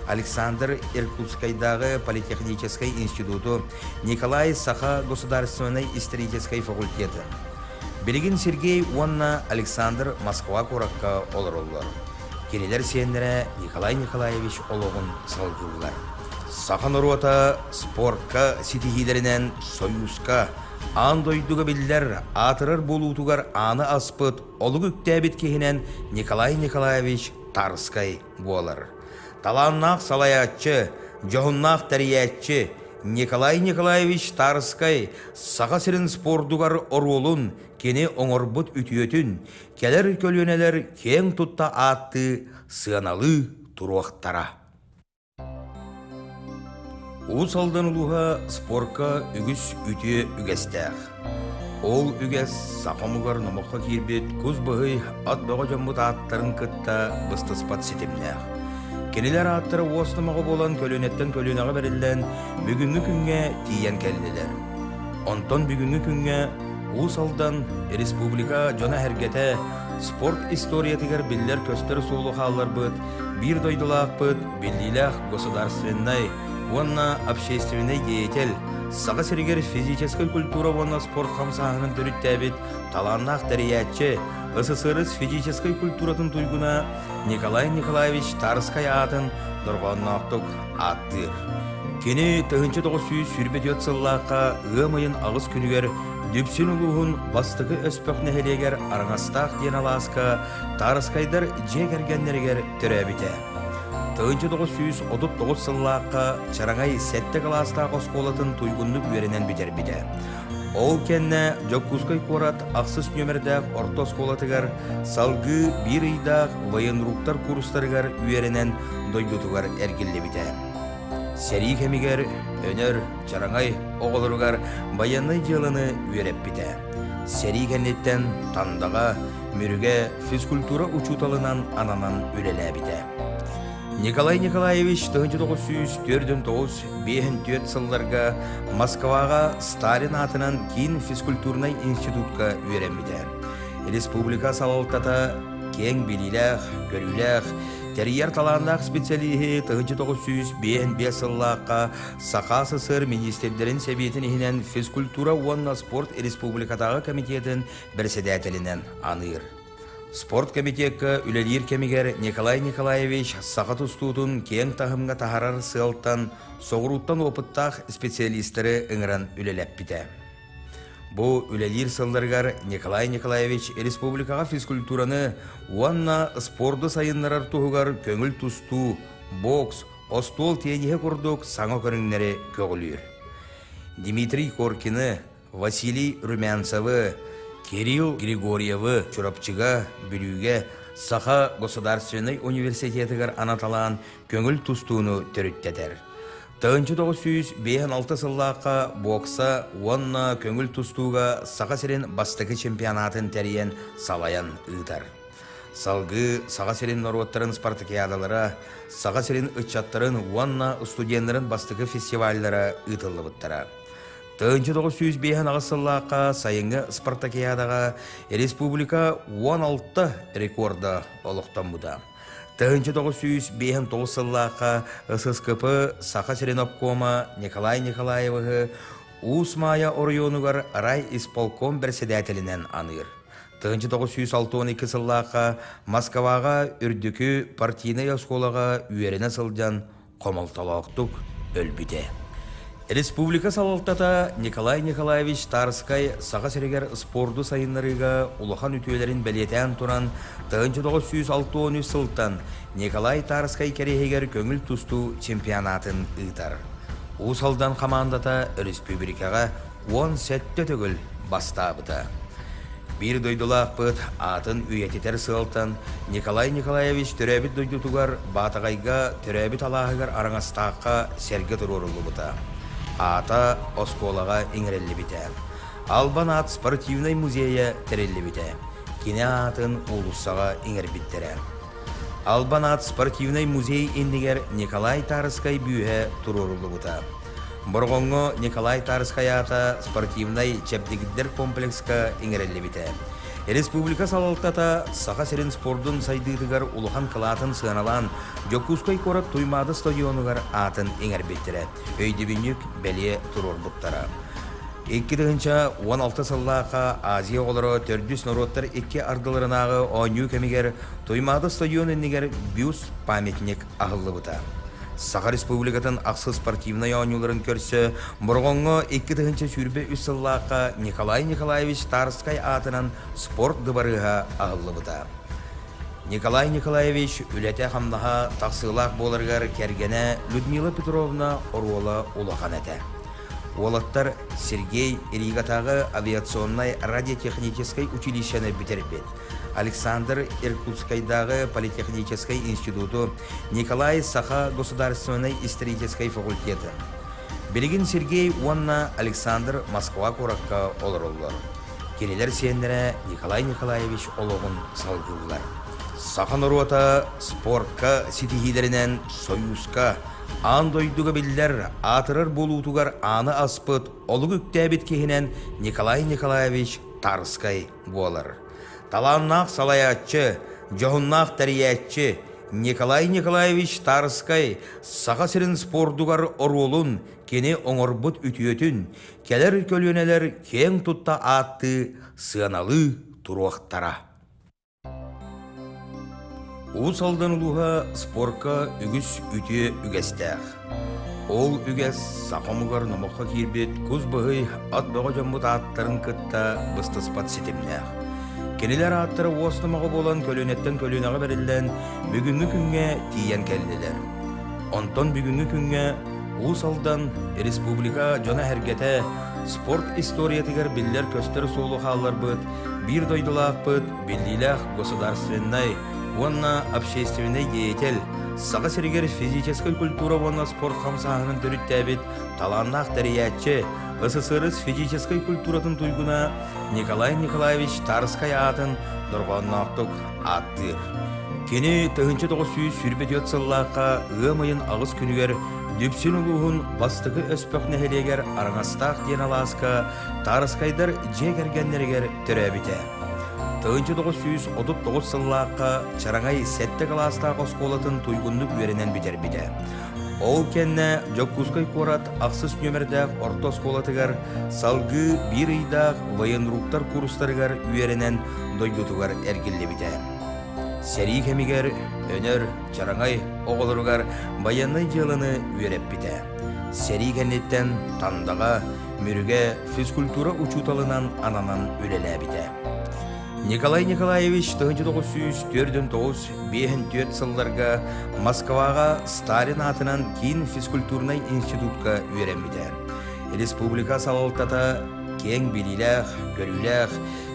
Александр Иркутскайдааҕы политехническай институту, Николай Саха государственнай историческай факультеты. Билигин Сергей уонна Александр Москва куоракка олороллор. Кинилэр сиэннэрэ Николай Николаевич олоҕун салгыыллар. Саха норуота спортка ситиһиилэринэн Союзка, аан дойдуга биллэр аатырар буолуутугар ааны аспыт олук үктээбит киһинэн Николай Николаевич Тарскай буолар. Талааннаах салайааччы, дьоһуннаах тэрийээччи Николай Николаевич Тарскай Саха сирин спордугар оруолун, кини оҥорбут үтүөтүн кэлэр көлүөнэлэр киэҥ тутта ааттыы, сыаналыы туруохтара. Уус Алдан улууһа спорка үгүс үтүө үгэстээх. Ол үгэс саха омугар номоххо киирбит кус быһый ат бөҕө дьоммут ааттарын кытта быстыспат ситимнээх. Кинилэр ааттара уос номоҕо буолан көлүөнэттэн көлүөнэҕэ бэриллэн бүгүҥҥү күҥҥэ тиийэн кэллилэр. Онтон бүгүҥҥү күҥҥэ Уус Алдан республика дьоно-сэргэтэ спорт историятыгар биллэр-көстөр суолу хаалларбыт биир дойдулаахпыт биллиилээх государственнай уонна общественнай деятель, Саха сиригэр физическэй культура уонна спорт хамсааһынын төрүттээбит талааннаах тэрийээччи, СССР физическэй культуратын туйгуна Николай Николаевич Тарскай аатын дорҕоонноохтук ааттыыр. Кини 1924 сыллаахха ыам ыйын аҕыс күнүгэр Дүпсүн улууһун Бастакы Өспөх нэһилиэгэр Араҥастаах диэн алааска Тарскайдар дьиэ кэргэннэригэр төрөөбүтэ. 1939 сыллаахха Чараҥай сэттэ кылаастаах оскуолатын туйгуннук үөрэнэн бүтэрбитэ. Ол кэннэ Дьокуускай куорат ахсыс нүөмэрдээх орто оскуолатыгар салгыы биир ыйдаах военруктар курстарыгар үөрэнэн дойдутугар эргиллибитэ. Сэрии кэмигэр Өнөр, Чараҥай оҕолоругар байыаннай дьыаланы үөрэппитэ. Сэрии кэнниттэн Тандаҕа, Мүрүгэ физкультура учууталынан ананан үлэлээбитэ. Николай Николаевич 1949-54 сылларга Москваҕа Сталин аатынан киин физкультурнай институтка үөрэммитэ. Республика салалтата киэҥ билиилээх, көрүүлээх, тэрийэр талааннаах специалиһи 1955 сыллаахха Саха СССР министрдэрин сэбиэтин иһинэн физкультура уонна спорт республикатааҕы комитетын бэрэссэдээтэлинэн аныыр. Спорт комитекка үлэлиир кэмигэр Николай Николаевич саха тустуутун киэҥ таһымҥа таһаарар сыалтан соҕурууттан опыттаах специалистары ыҥыран үлэлэппитэ. Бу үлэлиир сылларыгар Николай Николаевич республикаҕа физкультураны уонна спорду сайыннарар туһугар көҥүл тустуу, бокс, остуол тиэниһэ курдук саҥа көрүҥнэри көҕүлүүр. Дмитрий Коркины, Василий Румянцевы, Кирилл Григорьевы Чурапчыга, Бүлүүгэ Саха государственнай университетыгар анаталаан көҥүл тустууну төрүттэтэр. 1956 сыллаахха бокса уонна көҥүл тустууга Саха сирин бастакы чемпионатын тэрийэн салайан ыытар. Салгыы Саха сирин норуоттарын спартакиадалара, Саха сирин ыччаттарын уонна студеннарын бастакы фестиваллара ыытыллыбыттара. 1958 сыллаахха сайыҥҥы спартакиадаҕа республика 16 рекорда олохтоммута. 1959 сыллаахха ССКП Саха сирин обкома Николай Николаевиһы Уус Маайа оройуонугар райисполком бэрэссэдээтэлинэн аныыр. 1962 сыллаахха Москваҕа үрдүкү партийнай оскуолаҕа үөрэнэ сылдьан хомолтолоохтук өлбүтэ. Республика салалтата Николай Николаевич Тарскай Саха сиригэр спорду сайыннарыыга улахан үтүөлэрин бэлиэтээн туран, 1963 сылтан Николай Тарскай кэриэһигэр көҥүл тустуу чемпионатын ыытар. Уус Алдан хамаандата өрөспүүбүлүкэҕэ 17 төгүл бастаабыта. Биир дойдулаахпыт аатын үйэтитэр сыалтан Николай Николаевич төрөөбүт дойдутугар Баатаҕайга төрөөбүт алааһыгар Араҥастаахха сэргэ туруоруллубута. Аата оскуолаҕа иҥэриллибитэ. Албан аат спортивнай музейа тэриллибитэ. Кини аатын уулуссаҕа иҥэрбиттэрэ. Албан аат спортивнай музей иннигэр Николай Тарскай бүүһэ туруоруллубута. Бороҕоҥҥо Николай Тарскай аата спортивнай чэбдигирдэр комплекска иҥэриллибитэ. Республика салалтата Саха сирин спордун сайдыытыгар улахан кылаатын сыаналаан Дьокуускай куорат Туймаада стадионугар аатын иҥэрбиттэрэ, өйдөбүнньүк бэлиэ туруорбуттара. 2016 сыллаахха Азия оҕолоро төрдүс норуоттар икки ардыларынааҕы оонньуу кэмигэр Туймаада стадион иннигэр бюст памятник аһыллыбыта. Саха Республикатын ахсыс спортивнай оонньууларын көрсө Бороҕоҥҥо 2023 сыллаахха Николай Николаевич Тарскай аатынан спорт дыбарыаһа аһыллыбыта. Николай Николаевич үлэтэ-хамнаһа тахсыылаах буоларыгар кэргэнэ Людмила Петровна оруола улахан этэ. Уолаттар Сергей Ригатааҕы авиационнай радиотехническай училищены бүтэрбит. Александр Иркутскайдааҕы политехническай институту, Николай Саха государственнай историческай факультеты. Билигин Сергей уонна Александр Москва куоракка олороллор. Кинилэр сиэннэрэ Николай Николаевич олоҕун салгыыллар. Саха норуота спортка ситиһиилэринэн Союзка, аан дойдуга биллэр аатырар буолуутугар ааны аспыт олук үктээбит киһинэн Николай Николаевич Тарскай буолар. Талааннаах салайааччы, дьоһуннаах тэрийээччи Николай Николаевич Тарскай Саха сирин спордугар оруолун, кини оҥорбут үтүөтүн кэлэр көлүөнэлэр киэҥ тутта ааттыы, сыаналыы туруохтара. Уус Алдан улууһа спорка үгүс үтүө үгэстээх. Ол үгэс саха омугар номоххо киирбит кус быһый ат бөҕө дьоммут ааттарын кытта быстыспат ситимнээх. Кинилэр ааттара уос номоҕо буолан көлүөнэттэн көлүөнэҕэ бэриллэн бүгүҥҥү күҥҥэ тиийэн кэллилэр. Онтон бүгүҥҥү күҥҥэ Уус Алдан республика дьоно-сэргэтэ спорт историятыгар биллэр-көстөр суолу хаалларбыт биир дойдулаахпыт биллиилээх государственнай уонна общественнай деятель, Саха сиригэр физическэй культура уонна спорт хамсааһынын төрүттээбит талааннаах тэрийээччи, СССР физическэй культуратын туйгуна Николай Николаевич Тарскай аатын дорҕоонноохтук ааттыыр. Кини 1924 сыллаахха ыам ыйын аҕыс күнүгэр Дүпсүн улууһун Бастакы Өспөх нэһилиэгэр Араҥастаах диэн алааска Таарыскайдар дьиэ кэргэннэригэр төрөөбүтэ. 1939 сыллаахха Чараҥай сэттэ кылаастаах оскуолатын туйгуннук үөрэнэн бүтэрбитэ. Ол кэннэ Дьокуускай куорат ахсыс нүөмэрдээх орто оскуолатыгар салгыы биир ыйдаах военруктар курстарыгар үөрэнэн дойдутугар эргиллибитэ. Сэрии кэмигэр Өнөр, Чараҥай оҕолоругар байыаннай дьыаланы үөрэппитэ. Сэрии кэнниттэн Тандаҕа, Мүрүгэ физкультура учууталынан ананан үлэлээбитэ. Николай Николаевич 1949-54 сылларга Москваҕа Сталин аатынан киин физкультурнай институтка үөрэммитэ. Республика салалтата киэҥ билиилээх, көрүүлээх,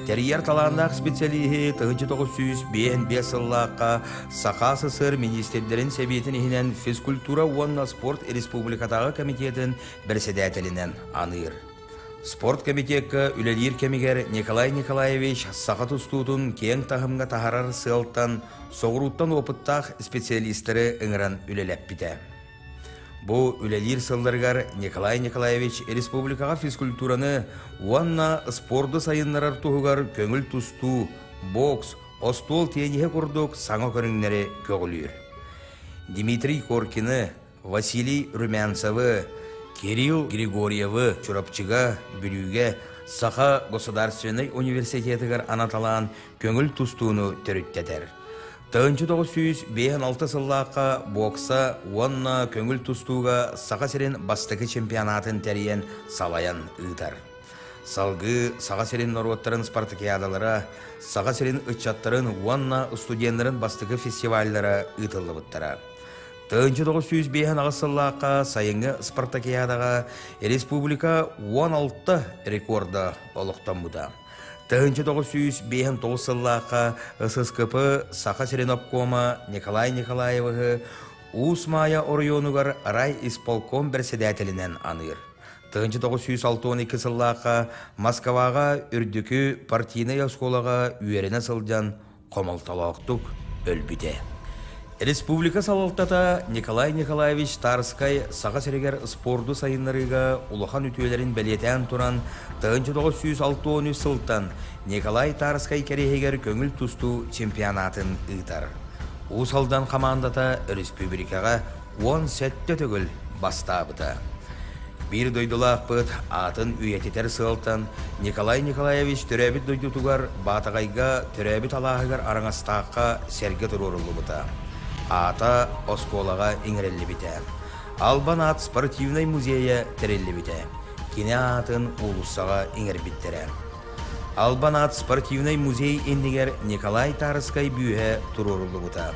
тэрийэр талааннаах специалиһи 1955 сыллаахха Саха СССР министрдэрин сэбиэтин иһинэн физкультура уонна спорт республикатааҕы комитетын бэрэссэдээтэлинэн аныыр. Спорт комитекка үлэлиир кэмигэр Николай Николаевич саха тустуутун киэҥ таһымҥа таһарар сыалтан соҕурууттан опыттаах специалистары ыҥыран үлэлэппитэ. Бу үлэлиир сылларыгар Николай Николаевич республикаҕа физкультураны уонна спорду сайыннарар туһугар көҥүл тустуу, бокс, остуол тиэниһэ курдук саҥа көрүҥнэри көҕүлүүр. Дмитрий Коркины, Василий Румянцевы, Кирилл Григорьевы Чурапчыга, Бүлүүгэ Саха государственнай университетыгар анаталаан көҥүл тустууну төрүттэтэр. 1956 сыллаахха бокса уонна көҥүл тустууга Саха сирин бастакы чемпионатын тэрийэн салайан ыытар. Салгыы Саха сирин норуоттарын спартакиадалара, Саха сирин ыччаттарын уонна студеннарын бастакы фестиваллара ыытыллыбыттара. 1958 сыллаахха сайыҥҥы спартакиадаҕа республика 16 рекорда олохтоммута. 1959 сыллаахха ССКП Саха сирин обкома Николай Николаевиһы Уус Маайа оройуонугар райисполком бэрэссэдээтэлинэн аныыр. 1962 сыллаахха Москваҕа үрдүкү партийнай оскуолаҕа үөрэнэ сылдьан хомолтолоохтук өлбүтэ. Республика салалтата Николай Николаевич Тарскай Саха сиригэр спорду сайыннарыыга улахан үтүөлэрин бэлиэтээн туран 1963 сылтан Николай Тарскай кэриэһигэр көҥүл тустуу чемпионатын ыытар. Уус Алдан хамаандата өрөспүүбүлүкэҕэ 17 төгүл бастаабыта. Биир дойдулаахпыт аатын үйэтитэр сыалтан Николай Николаевич төрөөбүт дойдутугар Баатаҕайга төрөөбүт алааһыгар Араҥастаахха сэргэ туруоруллубута. Аата оскуолаҕа иҥэриллибитэ. Албан аат спортивнай музейа тэриллибитэ. Кини аатын уулуссаҕа иҥэрбиттэрэ. Албан аат спортивнай музей иннигэр Николай Тарскай бүүһэ туруоруллубута.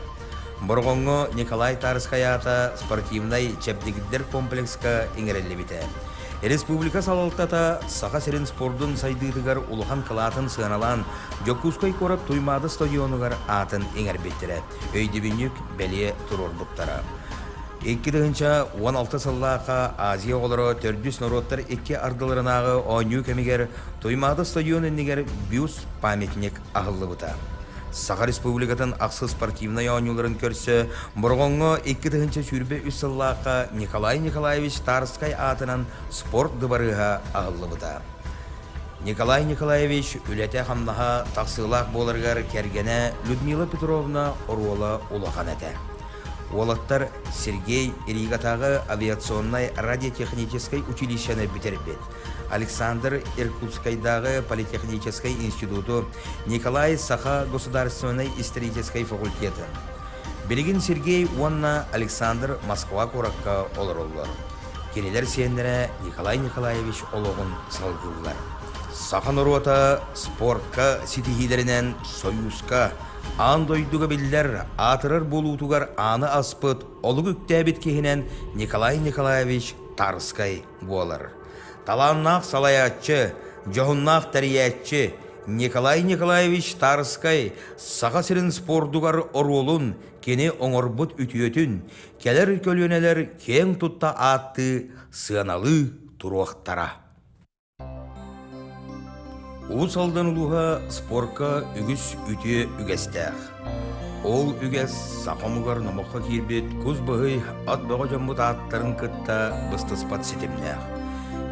Бороҕоҥҥо Николай Тарскай аата спортивнай чэбдигирдэр комплекска иҥэриллибитэ. Республика салалтата Саха сирин спордун сайдыытыгар улахан кылаатын сыаналаан Дьокуускай куорат Туймаада стадионугар аатын иҥэрбиттэрэ, өйдөбүнньүк бэлиэ туруорбуттара. 2016 сыллаахха Азия оҕолоро төрдүс норуоттар икки ардыларынааҕы оонньуу кэмигэр Туймаада стадион иннигэр бюст памятник аһыллыбыта. Саха Республикатын ахсыс спортивнай оонньууларын көрсө Бороҕоҥҥо 2023 сыллаахха Николай Николаевич Тарскай аатынан спорт дыбарыаһа аһыллыбыта. Николай Николаевич үлэтэ-хамнаһа тахсыылаах буоларыгар кэргэнэ Людмила Петровна оруола улахан этэ. Уолаттар Сергей Ригатааҕы авиационнай радиотехническай училищены бүтэрбит. Александр Иркутскайдааҕы политехническай институту, Николай Саха государственнай историческай факультеты. Билигин Сергей уонна Александр Москва куоракка олороллор. Кинилэр сиэннэрэ Николай Николаевич олоҕун салгыыллар. Саха норуота спортка ситиһиилэринэн Союзка, аан дойдуга биллэр аатырар буолуутугар ааны аспыт олук үктээбит киһинэн Николай Николаевич Тарскай буолар. Талааннаах салайааччы, дьоһуннаах тэрийээччи Николай Николаевич Тарскай Саха сирин спордугар оруолун, кини оҥорбут үтүөтүн кэлэр көлүөнэлэр киэҥ тутта ааттыы, сыаналыы туруохтара. Уус Алдан улууһа спорка үгүс үтүө үгэстээх. Ол үгэс саха омугар номоххо киирбит кус быһый ат бөҕө дьоммут ааттарын кытта быстыспат ситимнээх.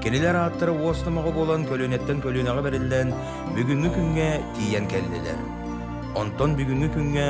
Кинилэр ааттара уос номоҕо буолан көлүөнэттэн көлүөнэҕэ бэриллэн бүгүҥҥү күҥҥэ тиийэн кэллилэр. Онтон бүгүҥҥү күҥҥэ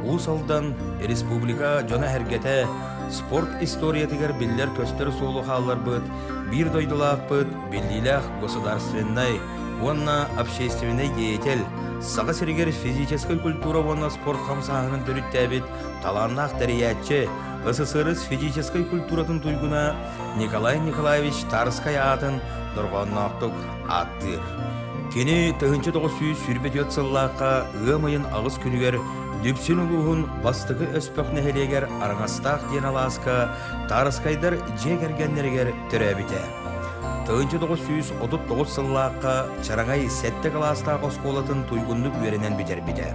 Уус Алдан республика дьоно-сэргэтэ спорт историятыгар биллэр-көстөр суолу хаалларбыт биир дойдулаахпыт биллиилээх государственнай уонна общественнай деятель, Саха сиригэр физическэй культура уонна спорт хамсааһынын төрүттээбит талааннаах тэрийээччи, СССР физическэй культуратын туйгуна Николай Николаевич Тарскай аатын дорҕоонноохтук ааттыыр. Кини 1924 сыллаахха ыам ыйын аҕыс күнүгэр Дүпсүн улууһун Бастакы Өспөх нэһилиэгэр Араҥастаах диэн алааска Тарскайдар дьиэ кэргэннэригэр төрөөбүтэ. 1939 сыллаахха Чараҥай сэттэ кылаастаах оскуолатын туйгуннук үөрэнэн бүтэрбитэ.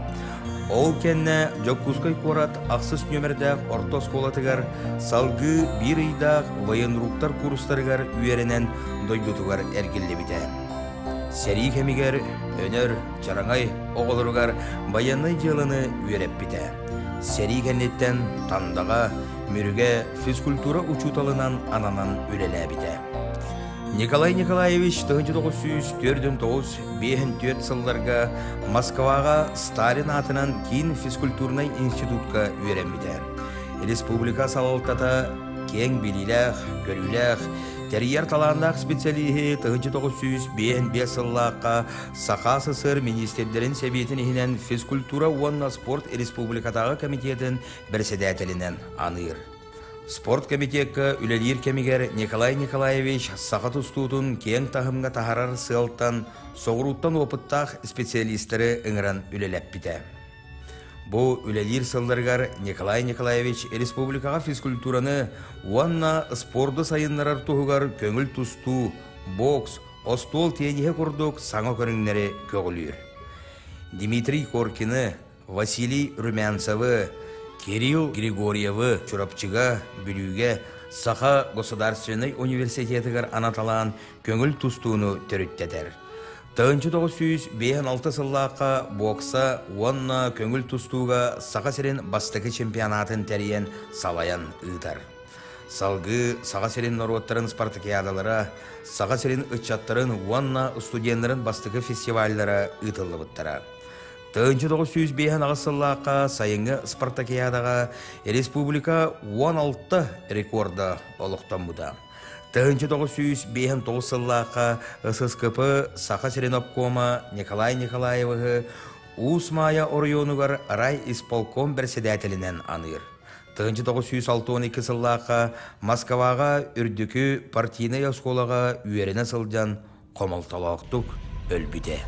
Ол кэннэ Дьокуускай куорат ахсыс нүөмэрдээх орто оскуолатыгар салгыы биир ыйдаах военруктар курстарыгар үөрэнэн дойдутугар эргиллибитэ. Сэрии кэмигэр Өнөр, Чараҥай оҕолоругар байыаннай дьыаланы үөрэппитэ. Сэрии кэнниттэн Тандаҕа, Мүрүгэ физкультура учууталынан ананан үлэлээбитэ. Николай Николаевич 1949 54 сылларга Москваҕа Сталин аатынан киин физкультурнай институтка үөрэммитэ. Республика салалтата киэҥ билиилээх, көрүүлээх, тэрийэр талааннаах специалиһи 1955 сыллаахха Саха СССР министрдэрин сэбиэтин иһинэн физкультура уонна спорт республикатааҕы комитетын бэрэссэдээтэлинэн аныыр. Спорт комитекка үлэлиир кэмигэр Николай Николаевич саха тустуутун киэҥ таһымҥа таһарар сыалтан соҕурууттан опыттаах специалистары ыҥыран үлэлэппитэ. Бу үлэлиир сылларыгар Николай Николаевич республикаҕа физкультураны уонна спорду сайыннарар туһугар көҥүл тустуу, бокс, остуол тиэниһэ курдук саҥа көрүҥнэри көҕүлүүр. Дмитрий Коркины, Василий Румянцевы, Кирилл Григорьевы Чурапчыга, Бүлүүгэ Саха государственнай университетыгар анаталаан көҥүл тустууну төрүттэтэр. 1956 сыллаахха бокса уонна көҥүл тустууга Саха сирин бастакы чемпионатын тэрийэн салайан ыытар. Салгыы Саха сирин норуоттарын спартакиадалара, Саха сирин ыччаттарын уонна студеннарын бастакы фестиваллара ыытыллыбыттара. 1958 сыллаахха сайыҥҥы спартакиадаҕа республика 16 рекорда олохтоммута. 1959 сыллаахха ССКП Саха сирин обкома Николай Николаевиһы Уус Маайа оройуонугар райисполком бэрэссэдээтэлинэн аныыр. 1962 сыллаахха Москваҕа үрдүкү партийнай оскуолаҕа үөрэнэ сылдьан хомолтолоохтук өлбүтэ.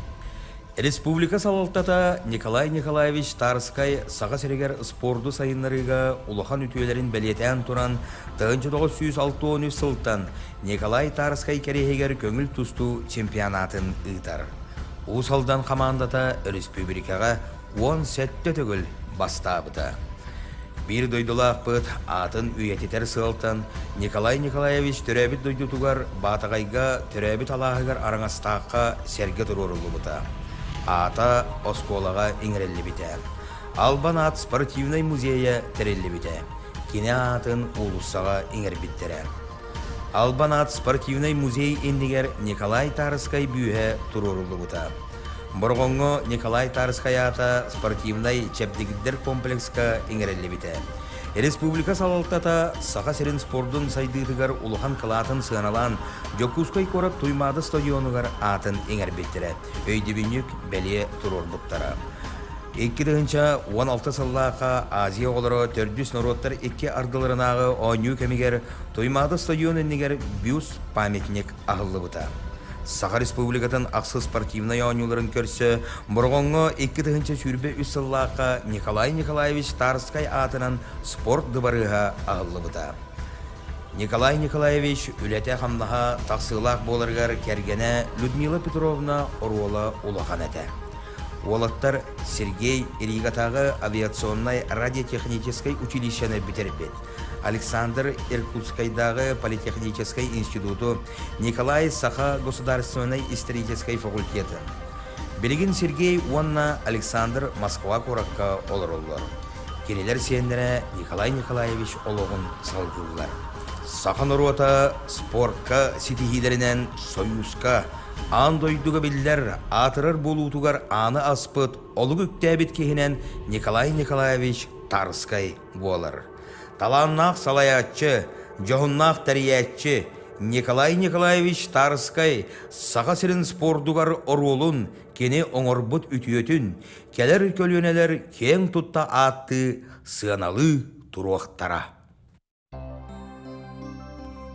Республика салалтата Николай Николаевич Тарскай Саха сиригэр спорду сайыннарыыга улахан үтүөлэрин бэлиэтээн туран, 1963 сылтан Николай Тарскай кэриэһигэр көҥүл тустуу чемпионатын ыытар. Уус Алдан хамаандата өрөспүүбүлүкэҕэ 17 төгүл бастаабыта. Биир дойдулаахпыт аатын үйэтитэр сыалтан Николай Николаевич төрөөбүт дойдутугар Баатаҕайга төрөөбүт алааһыгар Араҥастаахха сэргэ туруоруллубута. Аата оскуолаҕа иҥэриллибитэ. Албан аат спортивнай музейа тэриллибитэ. Кини аатын уулуссаҕа иҥэрбиттэрэ. Албан аат спортивнай музей иннигэр Николай Тарскай бүүһэ туруоруллубута. Бороҕоҥҥо Николай Тарскай аата спортивнай чэбдигирдэр комплекска иҥэриллибитэ. Республика салалтата Саха сирин спордун сайдыытыгар улахан кылаатын сыаналаан Дьокуускай куорат Туймаада стадионугар аатын иҥэрбиттэрэ, өйдөбүнньүк бэлиэ туруорбуттара. 2016 сыллаахха Азия оҕолоро төрдүс норуоттар икки ардыларынааҕы оонньуу кэмигэр Туймаада стадион иннигэр бюст памятник аһыллыбыта. Саха Республикатын ахсыс спортивнай оонньууларын көрсө Бороҕоҥҥо 2023 сыллаахха Николай Николаевич Тарскай аатынан спорт дыбарыаһа аһыллыбыта. Николай Николаевич үлэтэ-хамнаһа тахсыылаах буоларыгар кэргэнэ Людмила Петровна оруола улахан этэ. Уолаттар Сергей Ригатааҕы авиационнай радиотехническай училищены бүтэрбит. Александр Иркутскайдааҕы политехническай институту, Николай Саха государственнай историческай факультеты. Билигин Сергей уонна Александр Москва куоракка олороллор. Кинилэр сиэннэрэ Николай Николаевич олоҕун салгыыллар. Саха норуота спортка ситиһиилэринэн Союзка, аан дойдуга биллэр аатырар буолуутугар ааны аспыт олук үктээбит киһинэн Николай Николаевич Тарскай буолар. Талааннаах салайааччы, дьоһуннаах тэрийээччи Николай Николаевич Тарскай Саха сирин спордугар оруолун, кини оҥорбут үтүөтүн кэлэр көлүөнэлэр киэҥ тутта ааттыы, сыаналыы туруохтара.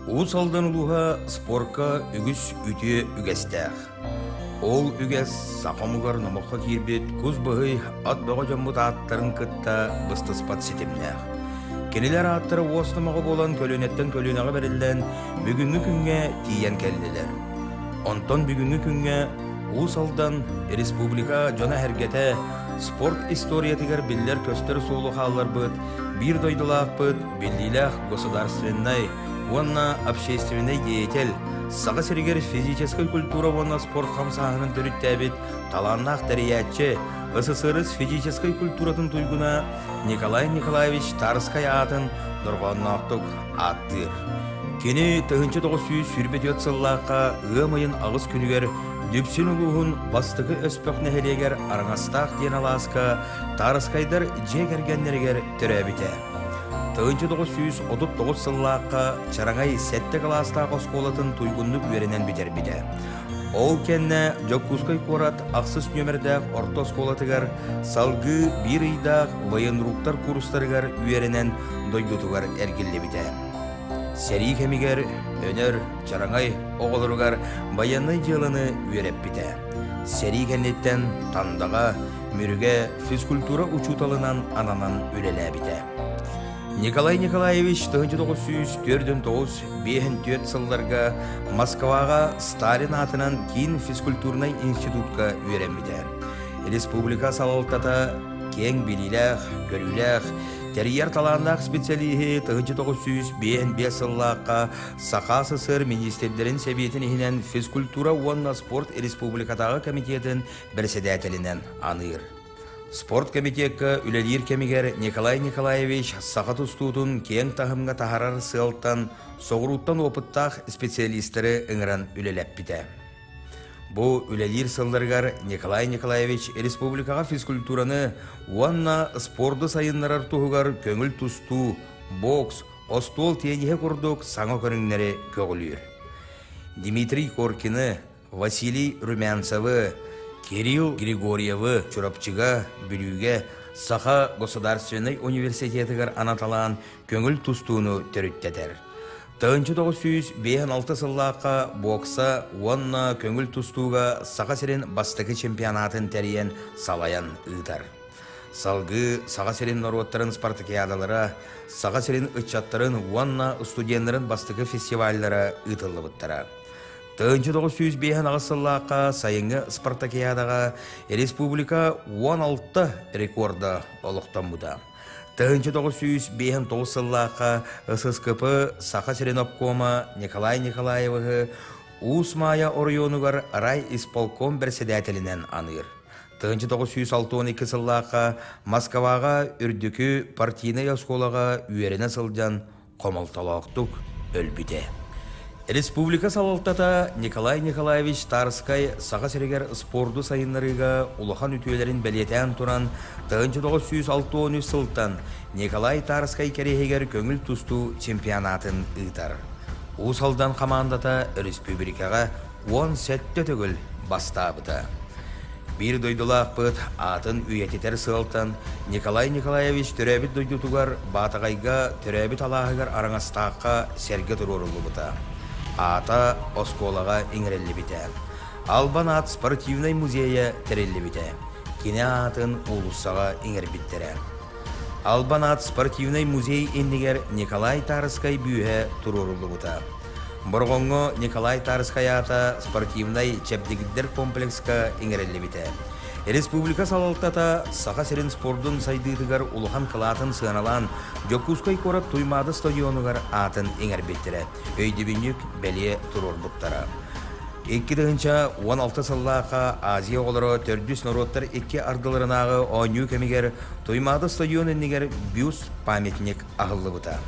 Уус Алдан улууһа спорка үгүс үтүө үгэстээх. Ол үгэс саха омугар номоххо киирбит кус быһый ат бөҕө дьоммут ааттарын кытта быстыспат ситимнээх. Кинилэр ааттара уос номоҕо буолан көлүөнэттэн көлүөнэҕэ бэриллэн бүгүҥҥү күҥҥэ тиийэн кэллилэр. Онтон бүгүҥҥү күҥҥэ Уус Алдан республика дьоно-сэргэтэ спорт историятыгар биллэр-көстөр суолу хаалларбыт биир дойдулаахпыт биллиилээх государственнай уонна общественнай деятель, Саха сиригэр физическэй культура уонна спорт хамсааһынын төрүттээбит талааннаах тэрийээччи, СССР физическэй культуратын туйгуна Николай Николаевич Тарскай аатын дорҕоонноохтук ааттыыр. Кини 1924 сыллаахха ыам ыйын аҕыс күнүгэр Дүпсүн улууһун Бастакы Өспөх нэһилиэгэр Араҥастаах диэн алааска Тарскайдар дьиэ кэргэннэригэр төрөөбүтэ. 1939 сыллаахха Чараҥай сэттэ кылаастаах оскуолатын туйгуннук үөрэнэн бүтэрбитэ. Ол кэннэ Дьокуускай куорат ахсыс нүөмэрдээх орто оскуолатыгар салгыы биир ыйдаах военруктар курстарыгар үөрэнэн дойдутугар эргиллибитэ. Сэрии кэмигэр Өнөр, Чараҥай оҕолоругар байыаннай дьыаланы үөрэппитэ. Сэрии кэнниттэн Тандаҕа, Мүрүгэ физкультура учууталынан ананан үлэлээбитэ. Николай Николаевич 1949 сылларга Москваҕа Сталин аатынан киин физкультурнай институтка үөрэммитэ. Республика салалтата киэҥ билиилээх, көрүүлээх, тэрийэр талааннаах специалиһи 1955 сыллаахха Саха СССР министрдэрин сэбиэтин иһинэн физкультура уонна спорт республикатааҕы комитетын бэрэссэдээтэлинэн аныыр. Спорт комитекка үлэлиир кэмигэр Николай Николаевич саха тустуутун киэҥ таһымҥа таһарар сыалтан соҕурууттан опыттаах специалистары ыҥыран үлэлэппитэ. Бу үлэлиир сылларыгар Николай Николаевич республикаҕа физкультураны уонна спорду сайыннарар туһугар көҥүл тустуу, бокс, остуол тиэньиһэ курдук саҥа көрүҥнэри көҕүлүүр. Дмитрий Коркины, Василий Румянцевы, Кирилл Григорьевы Чурапчыга, Бүлүүгэ Саха государственнай университетыгар анаталаан көҥүл тустууну төрүттэтэр. 1956 сыллаахха бокса уонна көҥүл тустууга Саха сирин бастакы чемпионатын тэрийэн салайан ыытар. Салгыы Саха сирин норуоттарын спартакиадалара, Саха сирин ыччаттарын уонна студеннарын бастакы фестиваллара ыытыллыбыттара. 1958 сыллаахха сайыҥҥы спартакиадаҕа республика 16 рекорда олохтоммута. 1959 сыллаахха ССКП Саха сирин обкома Николай Николаевиһы Уус Маайа оройуонугар райисполком бэрэссэдээтэлинэн аныыр. 1962 сыллаахха Москваҕа үрдүкү партийнай оскуолаҕа үөрэнэ сылдьан хомолтолоохтук өлбүтэ. Республика салалтата Николай Николаевич Тарскай Саха сиригэр спорду сайыннарыыга улахан үтүөлэрин бэлиэтээн туран, 1963 сылтан Николай Тарскай кэриэһигэр көҥүл тустуу чемпионатын ыытар. Уус Алдан хамаандата өрөспүүбүлүкэҕэ 17 төгүл бастаабыта. Биир дойдулаахпыт аатын үйэтитэр сыалтан Николай Николаевич төрөөбүт дойдутугар Баатаҕайга төрөөбүт алааһыгар Араҥастаахха сэргэ туруоруллубута. Аата оскуолаҕа иҥэриллибитэ. Албан аат спортивнай музейа тэриллибитэ. Кини аатын уулуссаҕа иҥэрбиттэрэ. Албан аат спортивнай музей иннигэр Николай Тарскай бүүһэ туруоруллубута. Бороҕоҥҥо Николай Тарскай аата спортивнай чэбдигирдэр комплекска иҥэриллибитэ. Республика салалтата Саха сирин спордун сайдыытыгар улахан кылаатын сыаналаан Дьокуускай куорат Туймаада стадионугар аатын иҥэрбиттэрэ, өйдөбүнньүк бэлиэ туруорбуттара. 2016 сыллаахха Азия оҕолоро төрдүс норуоттар икки ардыларынааҕы оонньуу кэмигэр Туймаада стадион иннигэр бюст памятник аһыллыбыта.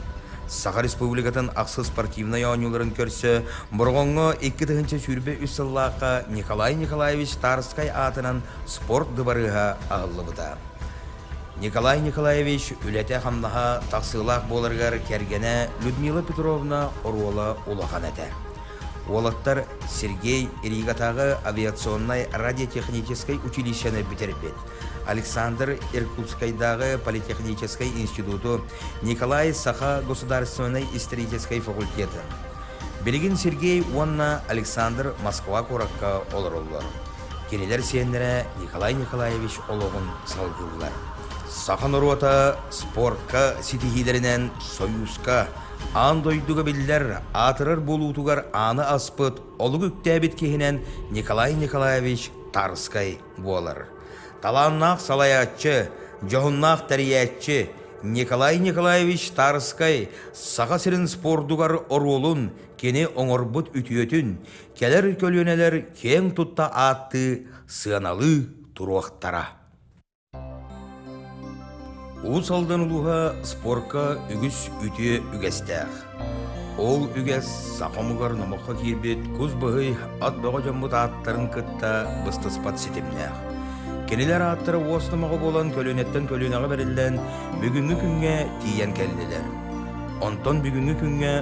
Саха Республикатын ахсыс спортивнай оонньууларын көрсө Бороҕоҥҥо 2023 сыллаахха Николай Николаевич Тарскай аатынан спорт дыбарыаһа аһыллыбыта. Николай Николаевич үлэтэ-хамнаһа тахсыылаах буоларыгар кэргэнэ Людмила Петровна оруола улахан этэ. Уолаттар Сергей Ригатааҕы авиационнай радиотехническай училищены бүтэрбит. Александр Иркутскайдааҕы политехническай институту, Николай Саха государственнай историческай факультеты. Билигин Сергей уонна Александр Москва куоракка олороллор. Кинилэр сиэннэрэ Николай Николаевич олоҕун салгыыллар. Саха норуота спорка ситиһиилэринэн Союзка, аан дойдуга биллэр аатырар буолуутугар ааны аспыт олук үктээбит киһинэн Николай Николаевич Тарскай буолар. Талааннаах салайааччы, дьоһуннаах тэрийээччи Николай Николаевич Тарскай Саха сирин спордугар оруолун, кини оҥорбут үтүөтүн кэлэр көлүөнэлэр киэҥ тутта ааттыы, сыаналыы туруохтара. Уус Алдан улууһа спорка үгүс үтүө үгэстээх. Ол үгэс саха омугар номоххо киирбит кус быһый ат бөҕө дьоммут ааттарын кытта быстыспат ситимнээх. Кинилэр ааттара уос номоҕо буолан көлүөнэттэн көлүөнэҕэ бэриллэн бүгүҥҥү күҥҥэ тиийэн кэллилэр. Онтон бүгүҥҥү күҥҥэ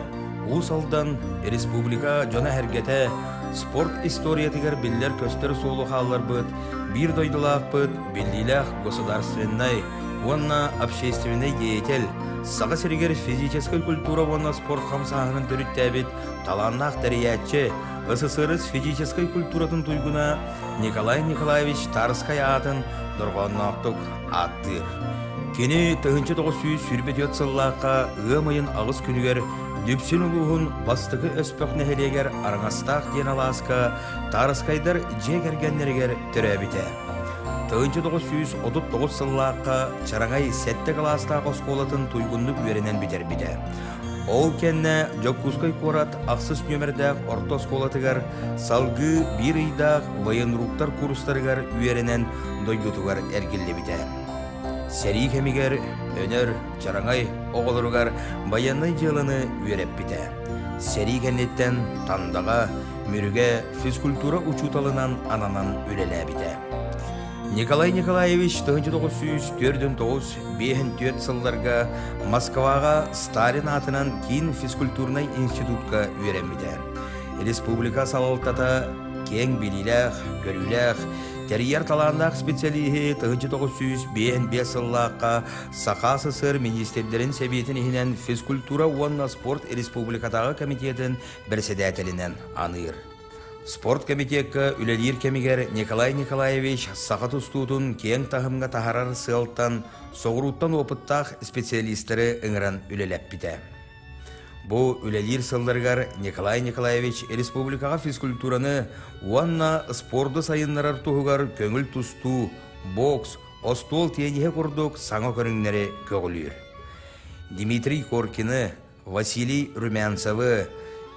Уус Алдан республика дьоно-сэргэтэ спорт историятыгар биллэр-көстөр суолу хаалларбыт биир дойдулаахпыт биллиилээх государственнай уонна общественнай деятель, Саха сиригэр физическэй культура уонна спорт хамсааһынын төрүттээбит талааннаах тэрийээччи, СССР физическэй культуратын туйгуна Николай Николаевич Тарскай аатын дорҕоонноохтук ааттыыр. Кини 1924 сыллаахха ыам ыйын аҕыс күнүгэр Дүпсүн улууһун Бастакы Өспөх нэһилиэгэр Араҥастаах диэн алааска Тарскайдар дьиэ кэргэннэригэр төрөөбүтэ. 1939 сыллаахха Чараҥай сэттэ кылаастаах оскуолатын туйгуннук үөрэнэн бүтэрбитэ. Ол кэннэ Дьокуускай куорат ахсыс нүөмэрдээх орто оскуолатыгар салгыы биир ыйдаах военруктар курстарыгар үөрэнэн дойдутугар эргиллибитэ. Сэрии кэмигэр Өнөр, Чараҥай оҕолоругар байыаннай дьыаланы үөрэппитэ. Сэрии кэнниттэн Тандаҕа, Мүрүгэ физкультура учууталынан ананан үлэлээбитэ. Николай Николаевич 1949-54 сылларга Москваҕа Сталин аатынан киин физкультурнай институтка үөрэммитэ. Республика салалтата киэҥ билиилээх, көрүүлээх, тэрийэр талааннаах специалиһи 1955 сыллаахха Саха СССР министрдэрин сэбиэтин иһинэн физкультура уонна спорт республикатааҕы комитетын бэрэссэдээтэлинэн аныыр. Спорт комитекка үлэлиир кэмигэр Николай Николаевич саха тустуутун киэҥ таһымҥа таһарар сыалтан соҕурууттан опыттаах специалистары ыҥыран үлэлэппитэ. Бу үлэлиир сылларыгар Николай Николаевич республикаҕа физкультураны уонна спорду сайыннарар туһугар көҥүл тустуу, бокс, остуол тиэниһэ курдук саҥа көрүҥнэри көҕүлүүр. Дмитрий Коркины, Василий Румянцевы,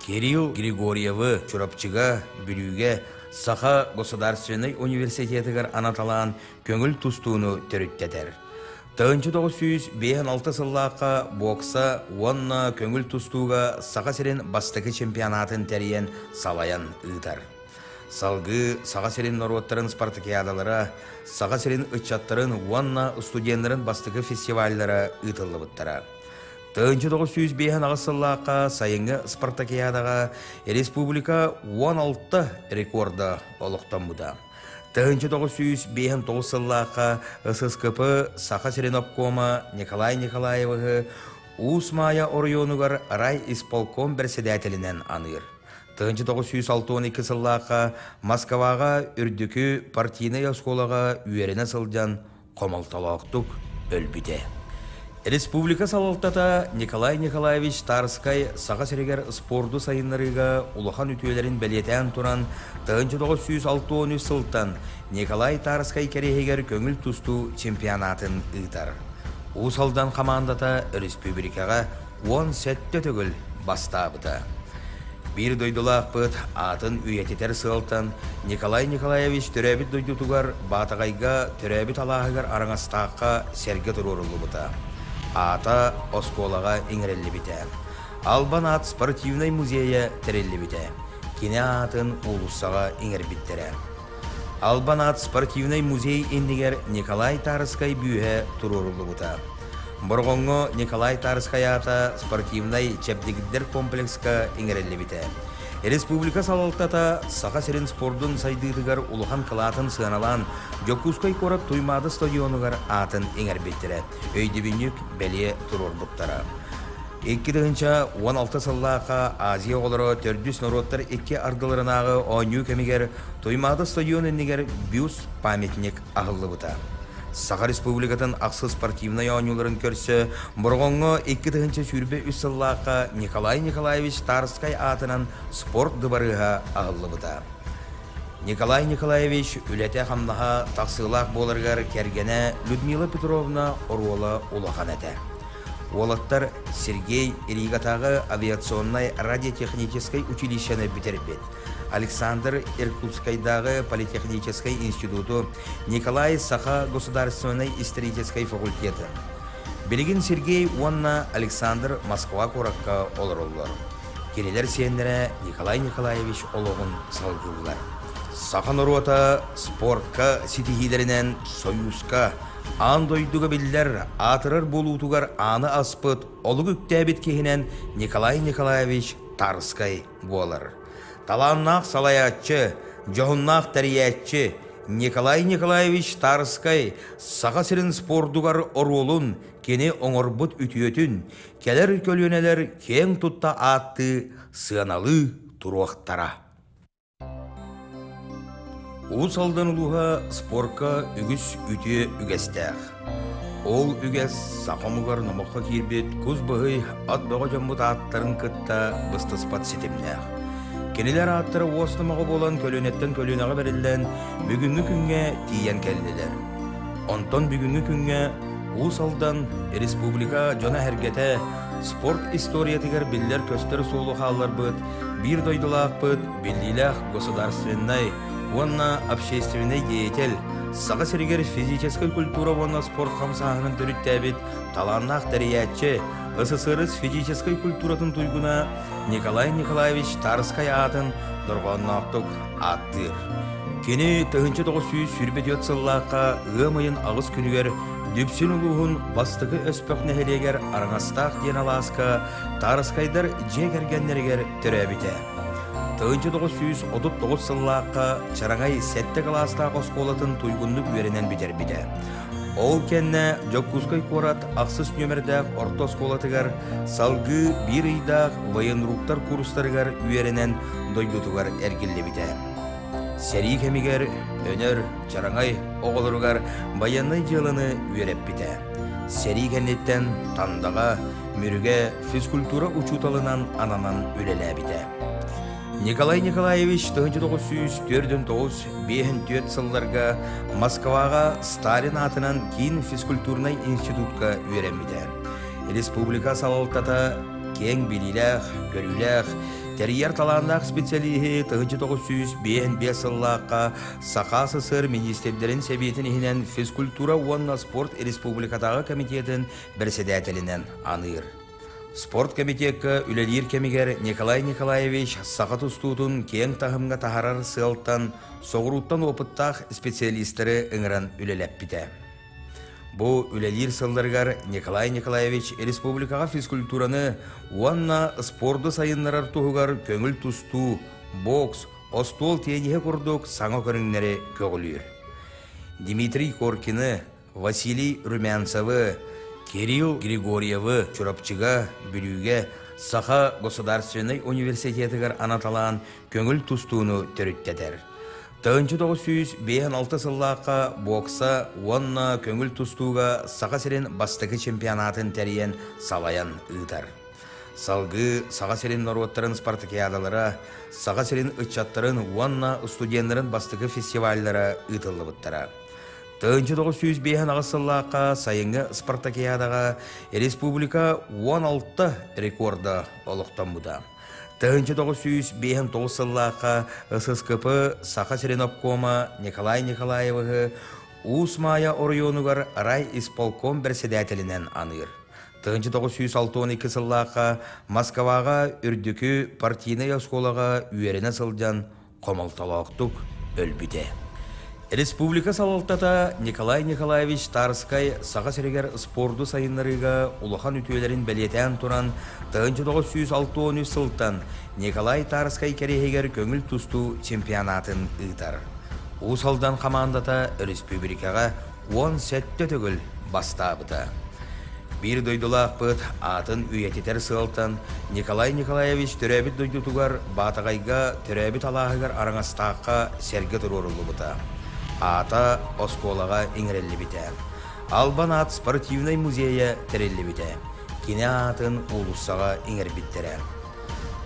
Кирилл Григорьевы Чурапчыга, Бүлүүгэ Саха государственнай университетыгар анаталаан көҥүл тустууну төрүттэтэр. 1956 сыллаахха бокса уонна көҥүл тустууга Саха сирин бастакы чемпионатын тэрийэн салайан ыытар. Салгыы Саха сирин норуоттарын спартакиадалара, Саха сирин ыччаттарын уонна студеннарын бастакы фестиваллара ыытыллыбыттара. 1958 сыллаахха сайыҥҥы спартакиадаҕа республика 16 рекорда олохтоммута. 1959 сыллаахха ССКП Саха сирин обкома Николай Николаевиһы Уус Маайа оройуонугар райисполком бэрэссэдээтэлинэн аныыр. 1962 сыллаахха Москваҕа үрдүкү партийнай оскуолаҕа үөрэнэ сылдьан хомолтолоохтук өлбүтэ. Республика салалтата Николай Николаевич Тарскай Саха сиригэр спорду сайыннарыыга улахан үтүөлэрин бэлиэтээн туран, 1963 сылтан Николай Тарскай кэриэһигэр көҥүл тустуу чемпионатын ыытар. Уус Алдан хамаандата өрөспүүбүлүкэҕэ 17 төгүл бастаабыта. Биир дойдулаахпыт аатын үйэтитэр сыалтан Николай Николаевич төрөөбүт дойдутугар Баатаҕайга төрөөбүт алааһыгар Араҥастаахха сэргэ туруоруллубута. Аата оскуолаҕа иҥэриллибитэ. Албан аат спортивнай музейа тэриллибитэ. Кини аатын уулуссаҕа иҥэрбиттэрэ. Албан аат спортивнай музей иннигэр Николай Тарскай бүүһэ туруоруллубута. Борҕоҥҥо Николай Тарскай аата спортивнай чэбдигирдэр комплекска иҥэриллибитэ. Республика салалтата Саха сирин спордун сайдыытыгар улахан кылаатын сыаналаан Дьокуускай куорат Туймаада стадионугар аатын иҥэрбиттэрэ, өйдөбүнньүк бэлиэ туруорбуттара. 2016 сыллаахха Азия оҕолоро төрдүс норуоттар икки ардыларынааҕы оонньуу кэмигэр Туймаада стадион иннигэр бюст памятник аһыллыбыта. Саха Республикатын ахсыс спортивнай оонньууларын көрсө Бороҕоҥҥо 2023 сыллаахха Николай Николаевич Тарскай аатынан спорт дыбарыаһа аһыллыбыта. Николай Николаевич үлэтэ-хамнаһа тахсыылаах буоларыгар кэргэнэ Людмила Петровна оруола улахан этэ. Уолаттар Сергей Ригатааҕы авиационнай радиотехническай училищены бүтэрбит. Александр Иркутскайдааҕы политехническай институту, Николай Саха государственнай историческай факультеты. Билигин Сергей уонна Александр Москва куоракка олороллор. Кинилэр сиэннэрэ Николай Николаевич олоҕун салгыыллар. Саха норуота спортка ситиһиилэринэн Союзка, аан дойдуга биллэр аатырар буолуутугар ааны аспыт олук үктээбит киһинэн Николай Николаевич Тарскай буолар. Талааннаах салайааччы, дьоһуннаах тэрийээччи Николай Николаевич Тарскай Саха сирин спордугар оруолун, кини оҥорбут үтүөтүн кэлэр көлүөнэлэр киэҥ тутта ааттыы, сыаналыы туруохтара. Уус Алдан улууһа спорка үгүс үтүө үгэстээх. Ол үгэс саха омугар номоххо киирбит кус быһый ат бөҕө дьоммут ааттарын кытта быстыспат ситимнээх. Кинилэр ааттара уос номоҕо буолан көлүөнэттэн көлүөнэҕэ бэриллэн бүгүҥҥү күҥҥэ тиийэн кэллилэр. Онтон бүгүҥҥү күҥҥэ Уус Алдан республика дьоно-сэргэтэ спорт историятыгар биллэр-көстөр суолу хаалларбыт биир дойдулаахпыт биллиилээх государственнай уонна общественнай деятель, Саха сиригэр физическэй культура уонна спорт хамсааһынын төрүттээбит талааннаах тэрийээччи, СССР физическэй культуратын туйгуна Николай Николаевич Тарскай аатын дорҕоонноохтук ааттыыр. Кини 1924 сыллаахха ыам ыйын аҕыс күнүгэр Дүпсүн улууһун Бастакы Өспөх нэһилиэгэр Араҥастаах диэн алааска Тарскайдар дьиэ кэргэннэригэр төрөөбүтэ. 1939 сыллаахха Чараҥай сэттэ кылаастаах оскуолатын туйгуннук үөрэнэн бүтэрбитэ. Ол кэннэ Дьокуускай куорат ахсыс нүөмэрдээх орто оскуолатыгар салгыы биир ыйдаах военруктар курстарыгар үөрэнэн дойдутугар эргиллибитэ. Сэрии кэмигэр Өнөр, Чараҥай оҕолоругар байыаннай дьыаланы үөрэппитэ. Сэрии кэнниттэн Тандаҕа, Мүрүгэ физкультура учууталынан ананан үлэлээбитэ. Николай Николаевич 1949-54 сылларга Москваҕа Сталин аатынан киин физкультурнай институтка үөрэммитэ. Республика салалтата киэҥ билиилээх, көрүүлээх, тэрийэр талааннаах специалиһи 1955 сыллаахха Саха СССР министрдэрин сэбиэтин иһинэн физкультура уонна спорт республикатааҕы комитетын бэрэссэдээтэлинэн аныыр. Спорт комитекка үлэлиир кэмигэр Николай Николаевич саха тустуутун киэҥ таһымҥа таһаарар сыалтан соҕурууттан опыттаах специалистары ыҥыран үлэлэппитэ. Бу үлэлиир сылларыгар Николай Николаевич республикаҕа физкультураны уонна спорду сайыннарар туһугар көҥүл тустуу, бокс, остуол тиэньиһэ курдук саҥа көрүҥнэри көҕүлүүр. Дмитрий Коркины, Василий Румянцевы, Кирилл Григорьевы Чурапчыга, Бүлүүгэ Саха государственнай университетыгар анаталаан көҥүл тустууну төрүттэтэр. 1956 сыллаахха бокса уонна көҥүл тустууга Саха сирин бастакы чемпионатын тэрийэн салайан ыытар. Салгыы Саха сирин норуоттарын спартакиадалара, Саха сирин ыччаттарын уонна студеннарын бастакы фестиваллара ыытыллыбыттара. 1958 сыллаахха сайыҥҥы спартакиадаҕа республика 16 рекорда олохтоммута. 1959 сыллаахха ССКП Саха сирин обкома Николай Николаевиһы Уус Маайа оройуонугар райисполком бэрэссэдээтэлинэн аныыр. 1962 сыллаахха Москваҕа үрдүкү партийнай оскуолаҕа үөрэнэ сылдьан хомолтолоохтук өлбүтэ. Республика салалтата Николай Николаевич Тарскай Саха сиригэр спорду сайыннарыыга улахан үтүөлэрин бэлиэтээн туран, 1963 сылтан Николай Тарскай кэриэһигэр көҥүл тустуу чемпионатын ыытар. Уус Алдан хамаандата өрөспүүбүлүкэҕэ 17 төгүл бастаабыта. Биир дойдулаахпыт аатын үйэтитэр сыалтан Николай Николаевич төрөөбүт дойдутугар Баатаҕайга төрөөбүт алааһыгар Араҥастаахха сэргэ туруоруллубута. Аата оскуолаҕа иҥэриллибитэ. Албан аат спортивнай музейа тэриллибитэ. Кини аатын уулуссаҕа иҥэрбиттэрэ.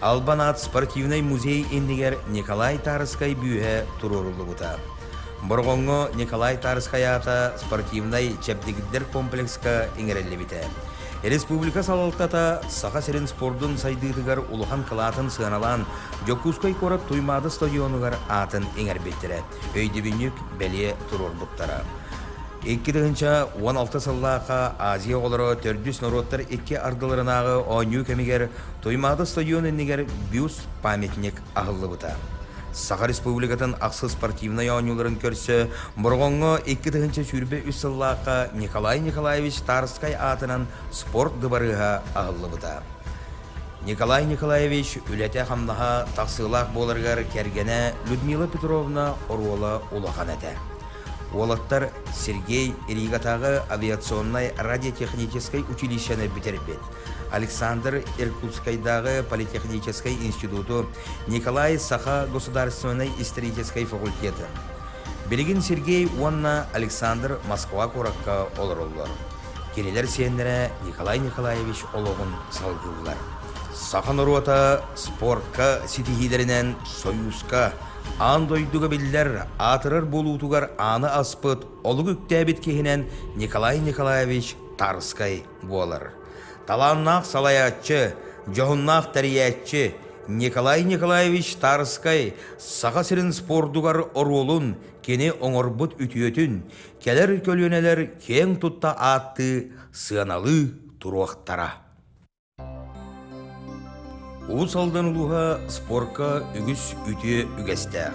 Албан аат спортивнай музей иннигэр Николай Тарскай бүүһэ туруоруллубута. Бороҕоҥҥо Николай Тарскай аата спортивнай чэбдигирдэр комплекска иҥэриллибитэ. Республика салалтата Саха сирин спордун сайдыытыгар улахан кылаатын сыаналаан Дьокуускай куорат Туймаада стадионугар аатын иҥэрбиттэрэ, өйдөбүнньүк бэлиэ туруорбуттара. 2016 сыллаахха Азия оҕолоро төрдүс норуоттар икки ардыларынааҕы оонньуу кэмигэр Туймаада стадион иннигэр бюст памятник аһыллыбыта. Саха Республикатын ахсыс спортивнай оонньууларын көрсө Бороҕоҥҥо 2023 сыллаахха Николай Николаевич Тарскай аатынан спорт дыбарыаһа аһыллыбыта. Николай Николаевич үлэтэ-хамнаһа тахсыылаах буоларыгар кэргэнэ Людмила Петровна оруола улахан этэ. Уолаттар Сергей Ригатааҕы авиационнай радиотехническай училищены бүтэрбит. Александр Иркутскайдааҕы политехническай институту, Николай Саха государственнай историческай факультеты. Билигин Сергей уонна Александр Москва куоракка олороллор. Кинилэр сиэннэрэ Николай Николаевич олоҕун салгыыллар. Саха норуота спортка ситиһиилэринэн Союзка, аан дойдуга биллэр аатырар буолуутугар ааны аспыт олук үктээбит киһинэн Николай Николаевич Тарскай буолар. Талааннаах салайааччы, дьоһуннаах тэрийээччи Николай Николаевич Тарскай Саха сирин спордугар оруолун, кини оҥорбут үтүөтүн кэлэр көлүөнэлэр киэҥ тутта ааттыы, сыаналыы туруохтара. Уус Алдан улууһа спорка үгүс үтүө үгэстээх.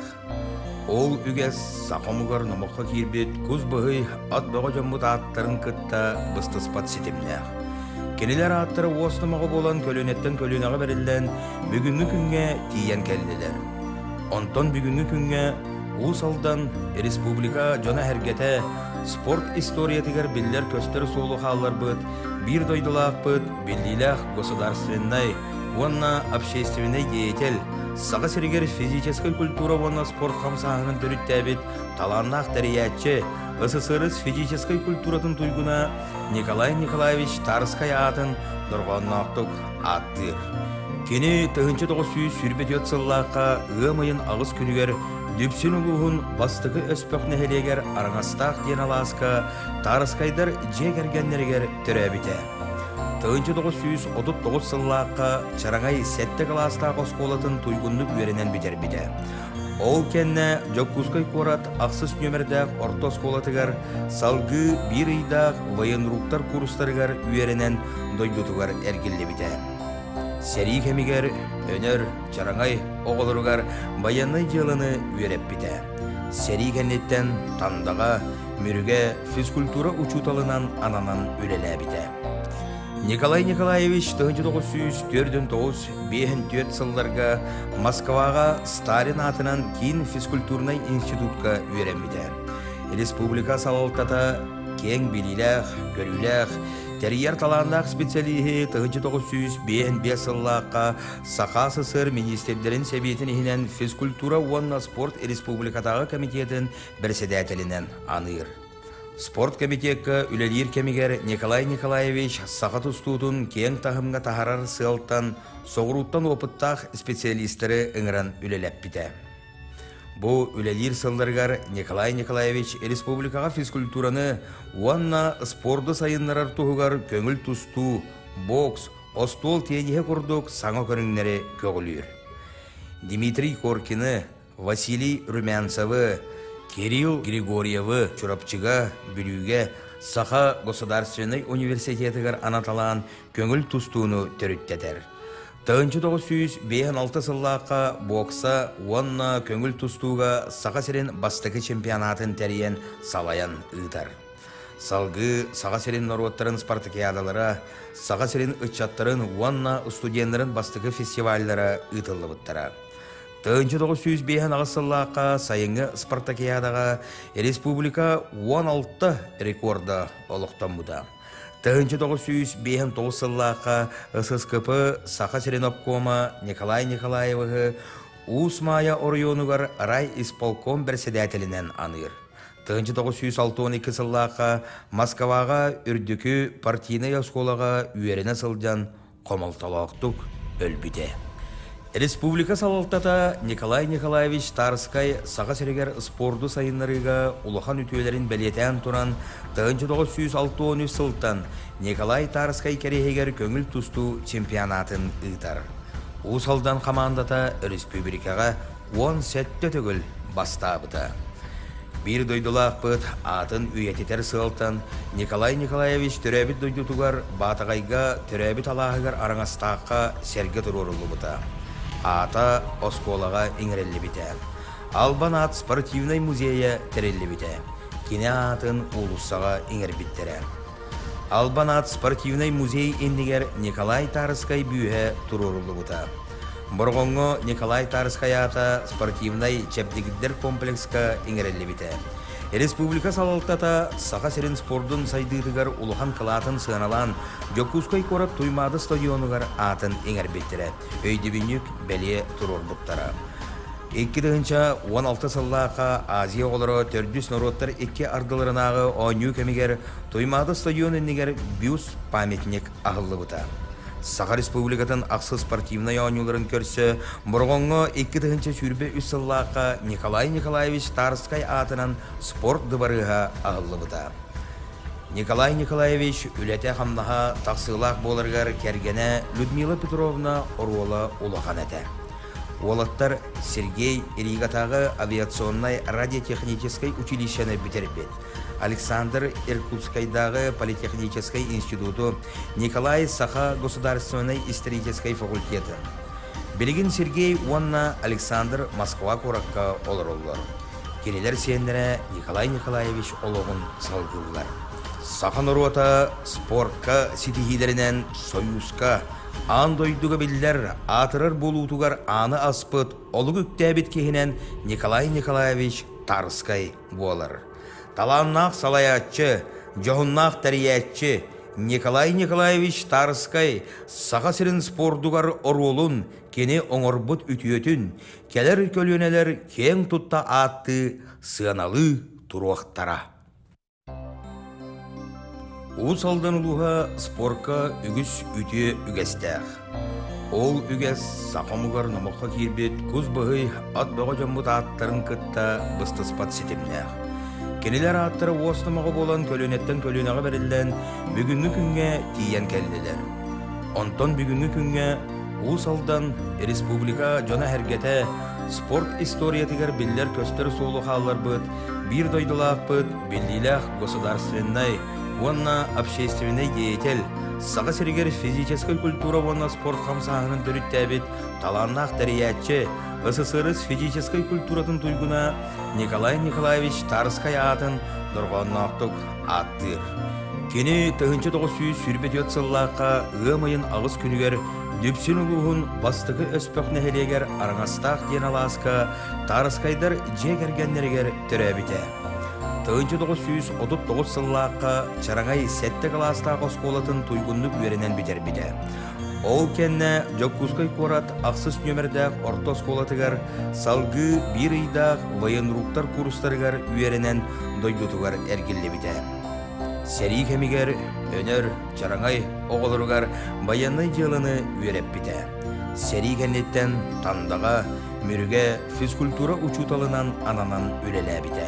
Ол үгэс саха омугар номоххо киирбит кус быһый ат бөҕө дьоммут ааттарын кытта быстыспат ситимнээх. Кинилэр ааттара уос номоҕо буолан көлүөнэттэн көлүөнэҕэ бэриллэн бүгүҥҥү күҥҥэ тиийэн кэллилэр. Онтон бүгүҥҥү күҥҥэ Уус Алдан республика дьоно-сэргэтэ спорт историятыгар биллэр-көстөр суолу хаалларбыт биир дойдулаахпыт биллиилээх государственнай уонна общественнай деятель, Саха сиригэр физическэй культура уонна спорт хамсааһынын төрүттээбит талааннаах тэрийээччи, СССР физическэй культуратын туйгуна Николай Николаевич Тарскай аатын дорҕоонноохтук ааттыыр. Кини 1924 сыллаахха ыам ыйын аҕыс күнүгэр Дүпсүн улууһун Бастакы Өспөх нэһилиэгэр Араҥастаах диэн алааска Тарскайдар дьиэ кэргэннэригэр төрөөбүтэ. 1939 сыллаахха Чараҥай сэттэ кылаастаах оскуолатын туйгуннук үөрэнэн бүтэрбитэ. Ол кэннэ Дьокуускай куорат ахсыс нүөмэрдээх орто оскуолатыгар салгыы биир ыйдаах военруктар курстарыгар үөрэнэн дойдутугар эргиллибитэ. Сэрии кэмигэр Өнөр, Чараҥай оҕолоругар байыаннай дьыаланы үөрэппитэ. Сэрии кэнниттэн Тандаҕа, Мүрүгэ физкультура учууталынан ананан үлэлээбитэ. Николай Николаевич 1949 54 сылларга Москваҕа Сталин аатынан киин физкультурнай институтка үөрэммитэ. Республика салалтата киэҥ билиилээх, көрүүлээх, тэрийэр талааннаах специалиһи 1955 сыллаахха Саха СССР министрдэрин сэбиэтин иһинэн физкультура уонна спорт республикатааҕы комитетын бэрэссэдээтэлинэн аныыр. Спорт комитекка үлэлиир кэмигэр Николай Николаевич саха тустуутун киэҥ таһымҥа таһарар сыалтан соҕурууттан опыттаах специалистары ыҥыран үлэлэппитэ. Бу үлэлиир сылларыгар Николай Николаевич республикаҕа физкультураны уонна спорду сайыннарар туһугар көҥүл тустуу, бокс, остуол тиэньиһэ курдук саҥа көрүҥнэри көҕүлүүр. Дмитрий Коркины, Василий Румянцевы, Кирилл Григорьевы Чурапчыга, Бүлүүгэ Саха государственнай университетыгар анаталаан көҥүл тустууну төрүттэтэр. 1956 сыллаахха бокса уонна көҥүл тустууга Саха сирин бастакы чемпионатын тэрийэн салайан ыытар. Салгыы Саха сирин норуоттарын спартакиадалара, Саха сирин ыччаттарын уонна студеннарын бастакы фестиваллара ыытыллыбыттара. 1958 сыллаахха сайыҥҥы спартакиадаҕа республика 16 рекорда олохтоммута. 1959 сыллаахха ССКП Саха сирин обкома Николай Николаевиһы Уус Маайа оройуонугар райисполком бэрэссэдээтэлинэн аныыр. 1962 сыллаахха Москваҕа үрдүкү партийнай оскуолаҕа үөрэнэ сылдьан хомолтолоохтук өлбүтэ. Республика салалтата Николай Николаевич Тарскай Саха сиригэр спорду сайыннарыыга улахан үтүөлэрин бэлиэтээн туран, 1963 сылтан Николай Тарскай кэриэһигэр көҥүл тустуу чемпионатын ыытар. Уус Алдан хамаандата өрөспүүбүлүкэҕэ 17 төгүл бастаабыта. Биир дойдулаахпыт аатын үйэтитэр сыалтан Николай Николаевич төрөөбүт дойдутугар Баатаҕайга төрөөбүт алааһыгар Араҥастаахха сэргэ туруоруллубута. Аата оскуолаҕа иҥэриллибитэ. Албан аат спортивнай музейа тэриллибитэ. Кини аатын уулуссаҕа иҥэрбиттэрэ. Албан аат спортивнай музей иннигэр Николай Тарскай бүүһэ туруоруллубута. Бороҕоҥҥо Николай Тарскай аата спортивнай чэбдигирдэр комплекска иҥэриллибитэ. Республика салалтата Саха сирин спордун сайдыытыгар улахан кылаатын сыаналаан Дьокуускай куорат Туймаада стадионугар аатын иҥэрбиттэрэ, өйдөбүнньүк бэлиэ туруорбуттара. 2016 сыллаахха Азия оҕолоро төрдүс норуоттар икки ардыларынааҕы оонньуу кэмигэр Туймаада стадион иннигэр бюст памятник аһыллыбыта. Саха Республикатын ахсыс спортивнай оонньууларын көрсө Бороҕоҥҥо 2023 сыллаахха Николай Николаевич Тарскай аатынан спорт дыбарыаһа аһыллыбыта. Николай Николаевич үлэтэ-хамнаһа тахсыылаах буоларыгар кэргэнэ Людмила Петровна оруола улахан этэ. Уолаттар Сергей Ригатааҕы авиационнай радиотехническай училищены бүтэрбит. Александр Иркутскайдааҕы политехническай институту, Николай Саха государственнай историческай факультеты. Билигин Сергей уонна Александр Москва куоракка олороллор. Кинилэр сиэннэрэ Николай Николаевич олоҕун салгыыллар. Саха норуота спортка ситиһиилэринэн Союзка, аан дойдуга биллэр аатырар буолуутугар ааны аспыт олук үктээбит киһинэн Николай Николаевич Тарскай буолар. Талааннаах салайааччы, дьоһуннаах тэрийээччи Николай Николаевич Тарскай Саха сирин спордугар оруолун, кини оҥорбут үтүөтүн кэлэр көлүөнэлэр киэҥ тутта ааттыы, сыаналыы туруохтара. Уус Алдан улууһа спорка үгүс үтүө үгэстээх. Ол үгэс саха омугар номоххо киирбит кус быһый ат бөҕө дьоммут ааттарын кытта быстыспат ситимнээх. Кинилэр ааттара уос номоҕо буолан көлүөнэттэн көлүөнэҕэ бэриллэн бүгүҥҥү күҥҥэ тиийэн кэллилэр. Онтон бүгүҥҥү күҥҥэ Уус Алдан республика дьоно-сэргэтэ спорт историятыгар биллэр-көстөр суолу хаалларбыт биир дойдулаахпыт, биллиилээх государственнай уонна общественнай деятель, Саха сиригэр физическэй культура уонна спорт хамсааһынын төрүттээбит талааннаах тэрийээччи, СССР физическэй культуратын туйгуна Николай Николаевич Тарскай аатын дорҕоонноохтук ааттыыр. Кини 1924 сыллаахха ыам ыйын аҕыс күнүгэр Дүпсүн улууһун Бастакы Өспөх нэһилиэгэр Араҥастаах диэн алааска Таарыскайдар дьиэ кэргэннэригэр төрөөбүтэ. 1939 сыллаахха Чараҥай сэттэ кылаастаах оскуолатын туйгуннук үөрэнэн бүтэрбитэ. Ол кэннэ Дьокуускай куорат ахсыс нүөмэрдээх орто оскуолатыгар салгыы биир ыйдаах военруктар курстарыгар үөрэнэн дойдутугар эргиллибитэ. Сэрии кэмигэр Өнөр, Чараҥай оҕолоругар байыаннай дьыаланы үөрэппитэ. Сэрии кэнниттэн Тандаҕа, Мүрүгэ физкультура учууталынан ананан үлэлээбитэ.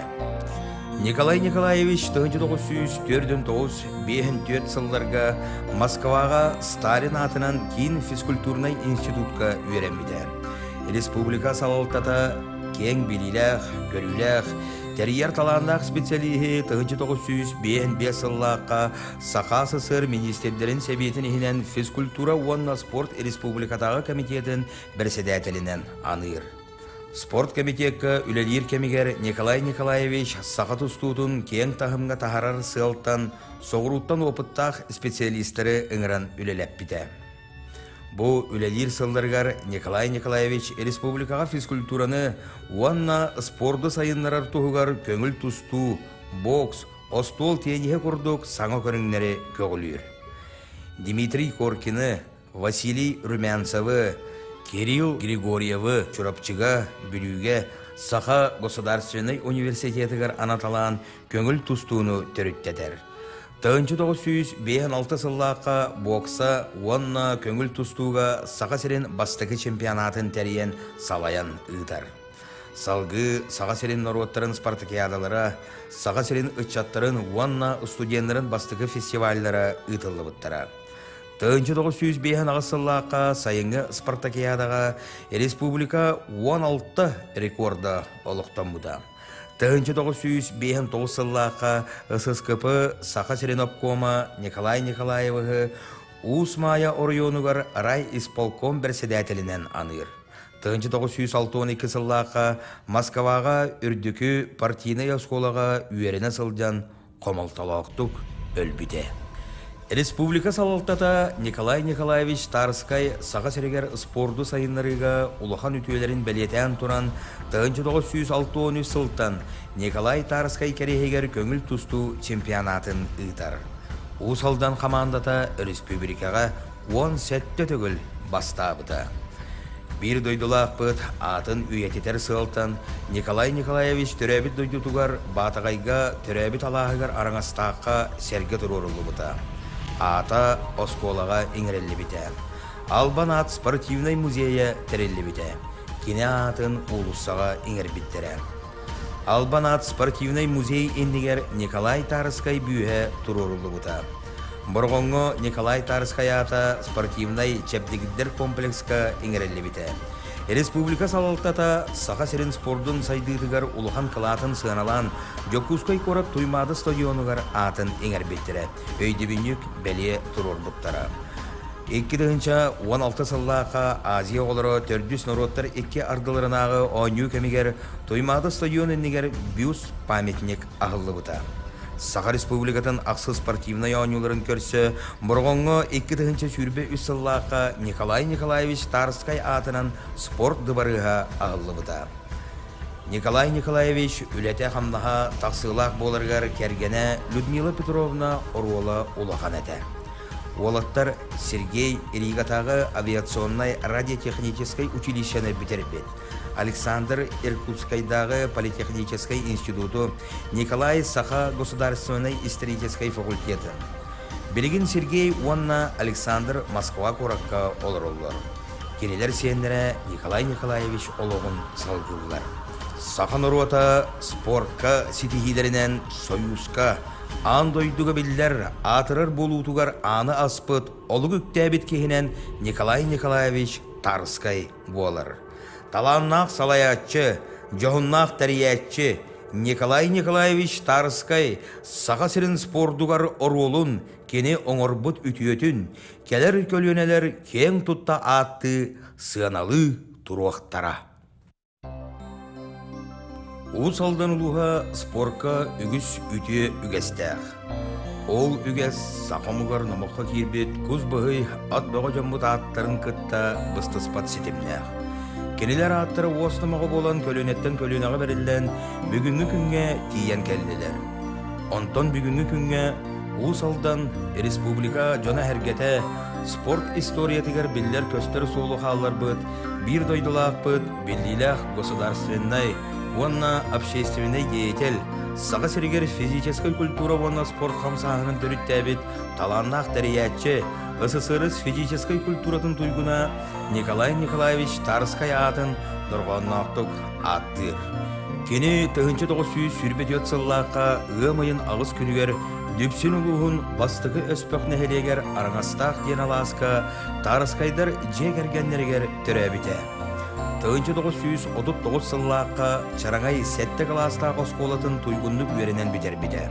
Николай Николаевич 1949-54 сылларга Москваҕа Сталин аатынан киин физкультурнай институтка үөрэммитэ. Республика салалтата киэҥ билиилээх, көрүүлээх, тэрийэр талааннаах специалиһи 1955 сыллаахха Саха СССР министрдэрин сэбиэтин иһинэн физкультура уонна спорт республикатааҕы комитетын бэрэссэдээтэлинэн аныыр. Спорт комитекка үлэлиир кэмигэр Николай Николаевич саха тустуутун киэҥ таһымҥа таһарар сыалтан соҕурууттан опыттаах специалистары ыҥыран үлэлэппитэ. Бу үлэлиир сылларыгар Николай Николаевич республикаҕа физкультураны уонна спорду сайыннарар туһугар көҥүл тустуу, бокс, остуол тиэньиһэ курдук саҥа көрүҥнэри көҕүлүүр. Дмитрий Коркины, Василий Румянцевы, Кирилл Григорьевы Чурапчыга, Бүлүүгэ Саха государственнай университетыгар анаталаан көҥүл тустууну төрүттэтэр. 1956 сыллаахха бокса уонна көҥүл тустууга Саха сирин бастакы чемпионатын тэрийэн салайан ыытар. Салгыы Саха сирин норуоттарын спартакиадалара, Саха сирин ыччаттарын уонна студеннарын бастакы фестиваллара ыытыллыбыттара. 1958 сыллаахха сайыҥҥы спартакиадаҕа республика 16 рекорда олохтоммута. 1959 сыллаахха ССКП Саха сирин обкома Николай Николаевиһы Уус Маайа оройуонугар райисполком бэрэссэдээтэлинэн аныыр. 1962 сыллаахха Москваҕа үрдүкү партийнай оскуолаҕа үөрэнэ сылдьан хомолтолоохтук өлбүтэ. Республика салалтата Николай Николаевич Тарскай Саха сиригэр спорду сайыннарыыга улахан үтүөлэрин бэлиэтээн туран 1963 сылтан Николай Тарскай кэриэһигэр көҥүл тустуу чемпионатын ыытар. Уус Алдан хамаандата өрөспүүбүлүкэҕэ 17 төгүл бастаабыта. Биир дойдулаахпыт аатын үйэтитэр сыалтан Николай Николаевич төрөөбүт дойдутугар Баатаҕайга төрөөбүт алааһыгар Араҥастаахха сэргэ туруоруллубута. Аата оскуолаҕа иҥэриллибитэ. Албан аат спортивнай музейа тэриллибитэ. Кини аатын уулуссаҕа иҥэрбиттэрэ. Албан аат спортивнай музей иннигэр Николай Тарскай бүүһэ туруоруллубута. Бороҕоҥҥо Николай Тарскай аата спортивнай чэбдигирдэр комплекска иҥэриллибитэ. Республика салалтата Саха сирин спордун сайдыытыгар улахан кылаатын сыаналаан Дьокуускай куорат Туймаада стадионугар аатын иҥэрбиттэрэ, өйдөбүнньүк бэлиэ туруорбуттара. 2016 сыллаахха Азия оҕолоро төрдүс норуоттар икки ардыларынааҕы оонньуу кэмигэр Туймаада стадион иннигэр бюст памятник аһыллыбыта. Саха Республикатын ахсыс спортивнай оонньууларын көрсө Бороҕоҥҥо 2023 сыллаахха Николай Николаевич Тарскай аатынан спорт дыбарыаһа аһыллыбыта. Николай Николаевич үлэтэ-хамнаһа тахсыылаах буоларыгар кэргэнэ Людмила Петровна оруола улахан этэ. Уолаттар Сергей Ригатааҕы авиационнай радиотехническай училищены бүтэрбит. Александр Иркутскайдааҕы политехническай институту, Николай Саха государственнай историческай факультеты. Билигин Сергей уонна Александр Москва куоракка олороллор. Кинилэр сиэннэрэ Николай Николаевич олоҕун салгыыллар. Саха норуота спортка ситиһиилэринэн Союзка, аан дойдуга биллэр аатырар буолуутугар ааны аспыт олук үктээбит киһинэн Николай Николаевич Тарскай буолар. Талааннаах салайааччы, дьоһуннаах тэрийээччи Николай Николаевич Тарскай Саха сирин спордугар оруолун, кини оҥорбут үтүөтүн кэлэр көлүөнэлэр киэҥ тутта ааттыы, сыаналыы туруохтара. Уус Алдан улууһа спорка үгүс үтүө үгэстээх. Ол үгэс саха омугар номоххо киирбит кус быһый ат бөҕө дьоммут ааттарын кытта быстыспат ситимнээх. Кинилэр ааттара уос номоҕо буолан көлүөнэттэн көлүөнэҕэ бэриллэн бүгүҥҥү күҥҥэ тиийэн кэллилэр. Онтон бүгүҥҥү күҥҥэ Уус Алдан республика дьоно-сэргэтэ спорт историятыгар биллэр-көстөр суолу хаалларбыт биир дойдулаахпыт биллиилээх государственнай уонна общественнай деятель, Саха сиригэр физическэй культура уонна спорт хамсааһынын төрүттээбит талааннаах тэрийээччи, СССР физическэй культуратын туйгуна Николай Николаевич Тарскай аатын дорҕоонноохтук ааттыыр. Кини 1924 сыллаахха ыам ыйын аҕыс күнүгэр Дүпсүн улууһун Бастакы Өспөх нэһилиэгэр Араҥастаах диэн алааска Тарскайдар дьиэ кэргэннэригэр төрөөбүтэ. 1939 сыллаахха Чараҥай сэттэ кылаастаах оскуолатын туйгуннук үөрэнэн бүтэрбитэ.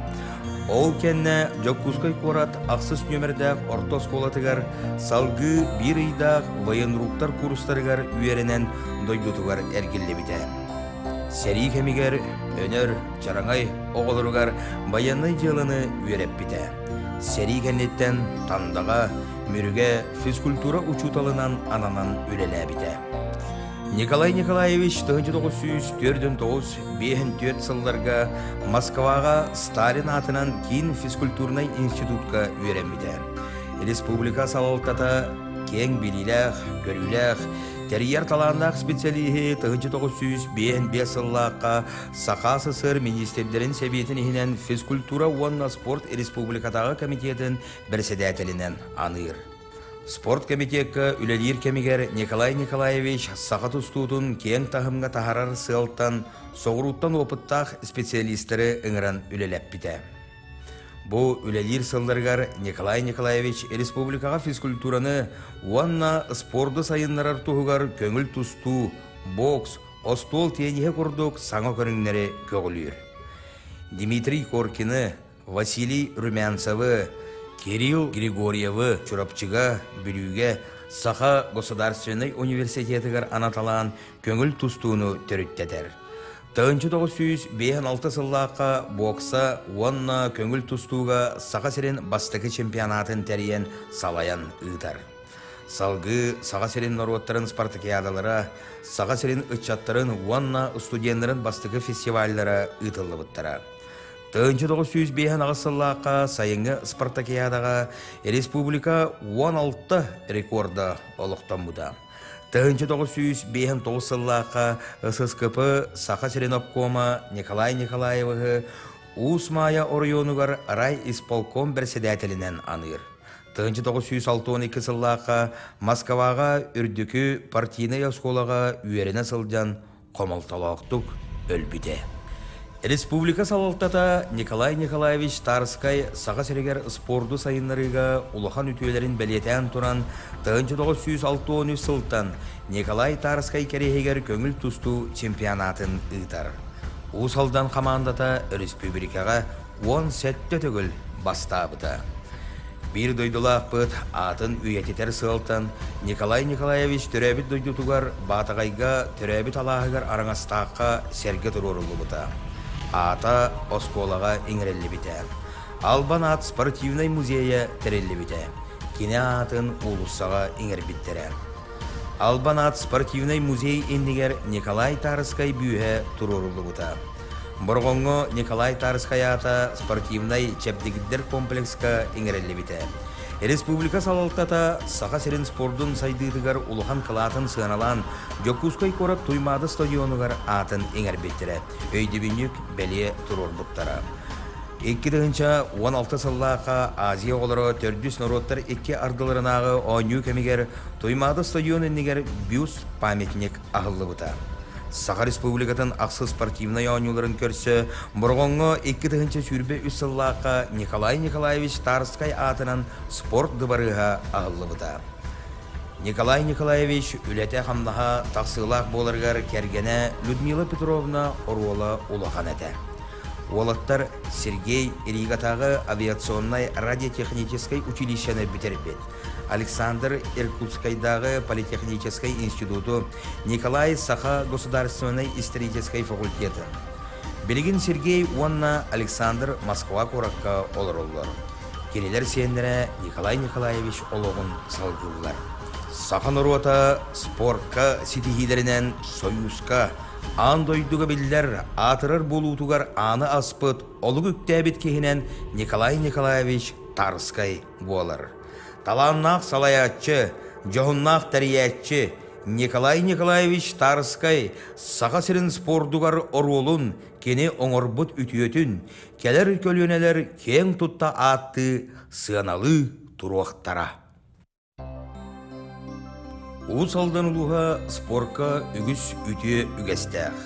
Ол кэннэ Дьокуускай куорат ахсыс нүөмэрдээх орто оскуолатыгар салгыы биир ыйдаах военруктар курстарыгар үөрэнэн дойдутугар эргиллибитэ. Сэрии кэмигэр Өнөр, Чараҥай оҕолоругар байыаннай дьыаланы үөрэппитэ. Сэрии кэнниттэн Тандаҕа, Мүрүгэ физкультура учууталынан ананан үлэлээбитэ. Николай Николаевич 1949-54 сылларга Москваҕа Сталин аатынан киин физкультурнай институтка үөрэммитэ. Республика салалтата киэҥ билиилээх, көрүүлээх, тэрийэр талааннаах специалиһи 1955 сыллаахха Саха СССР министрдэрин сэбиэтин иһинэн физкультура уонна спорт республикатааҕы комитетын бэрэссэдээтэлинэн аныыр. Спорт комитекка үлэлиир кэмигэр Николай Николаевич саха тустуутун киэҥ таһымҥа таһарар сыалтан соҕурууттан опыттаах специалистары ыҥыран үлэлэппитэ. Бу үлэлиир сылларыгар Николай Николаевич республикаҕа физкультураны уонна спорду сайыннарар туһугар көҥүл тустуу, бокс, остуол тиэниһэ курдук саҥа көрүҥнэри көҕүлүүр. Дмитрий Коркины, Василий Румянцевы, Кирилл Григорьевы Чурапчыга, Бүлүүгэ Саха государственнай университетыгар анаталаан көҥүл тустууну төрүттэтэр. 1956 сыллаахха бокса уонна көҥүл тустууга Саха сирин бастакы чемпионатын тэрийэн салайан ыытар. Салгыы Саха сирин норуоттарын спартакиадалара, Саха сирин ыччаттарын уонна студеннарын бастакы фестиваллара ыытыллыбыттара. 1958 сыллаахха сайыҥҥы спартакиадаҕа республика 16 рекорда олохтоммута. 1959 сыллаахха ССКП Саха сирин обкома Николай Николаевиһы Уус Маайа оройуонугар райисполком бэрэссэдээтэлинэн аныыр. 1962 сыллаахха Москваҕа үрдүкү партийнай оскуолаҕа үөрэнэ сылдьан хомолтолоохтук өлбүтэ. Республика салалтата Николай Николаевич Тарскай Саха сиригэр спорду сайыннарыыга улахан үтүөлэрин бэлиэтээн туран, 1963 сылтан Николай Тарскай кэриэһигэр көҥүл тустуу чемпионатын ыытар. Уус Алдан хамаандата өрөспүүбүлүкэҕэ 17 төгүл бастаабыта. Биир дойдулаахпыт аатын үйэтитэр сыалтан Николай Николаевич төрөөбүт дойдутугар Баатаҕайга төрөөбүт алааһыгар Араҥастаахха сэргэ туруоруллубута. Аата оскуолаҕа иҥэриллибитэ. Албан аат спортивнай музейа тэриллибитэ. Кини аатын уулуссаҕа иҥэрбиттэрэ. Албан аат спортивнай музей иннигэр Николай Тарскай бүүһэ туруоруллубута. Бороҕоҥҥо Николай Тарскай аата спортивнай чэбдигирдэр комплекска иҥэриллибитэ. Республика салалтата Саха сирин спордун сайдыытыгар улахан кылаатын сыаналаан Дьокуускай куорат Туймаада стадионугар аатын иҥэрбиттэрэ, өйдөбүнньүк бэлиэ туруорбуттара. 2016 сыллаахха Азия оҕолоро төрдүс норуоттар икки ардыларынааҕы оонньуу кэмигэр Туймаада стадион иннигэр бюст памятник аһыллыбыта. Саха Республикатын ахсыс спортивнай оонньууларын көрсө Бороҕоҥҥо 2023 сыллаахха Николай Николаевич Тарскай аатынан спорт дыбарыаһа аһыллыбыта. Николай Николаевич үлэтэ-хамнаһа тахсыылаах буоларыгар кэргэнэ Людмила Петровна оруола улахан этэ. Уолаттар Сергей Ригатааҕы авиационнай радиотехническай училищены бүтэрбит. Александр Иркутскайдааҕы политехническай институту, Николай Саха государственнай историческай факультеты. Билигин Сергей уонна Александр Москва куоракка олороллор. Кинилэр сиэннэрэ Николай Николаевич олоҕун салгыыллар. Саха норуота спортка ситиһиилэринэн Союзка, аан дойдуга биллэр аатырар буолуутугар ааны аспыт олук үктээбит киһинэн Николай Николаевич Тарскай буолар. Талааннаах салайааччы, дьоһуннаах тэрийээччи Николай Николаевич Тарскай Саха сирин спордугар оруолун кини оҥорбут үтүөтүн кэлэр көлүөнэлэр киэҥ тутта ааттыы, сыаналыы туруохтара. Уус Алдан улууһа спорка үгүс үтүө үгэстээх.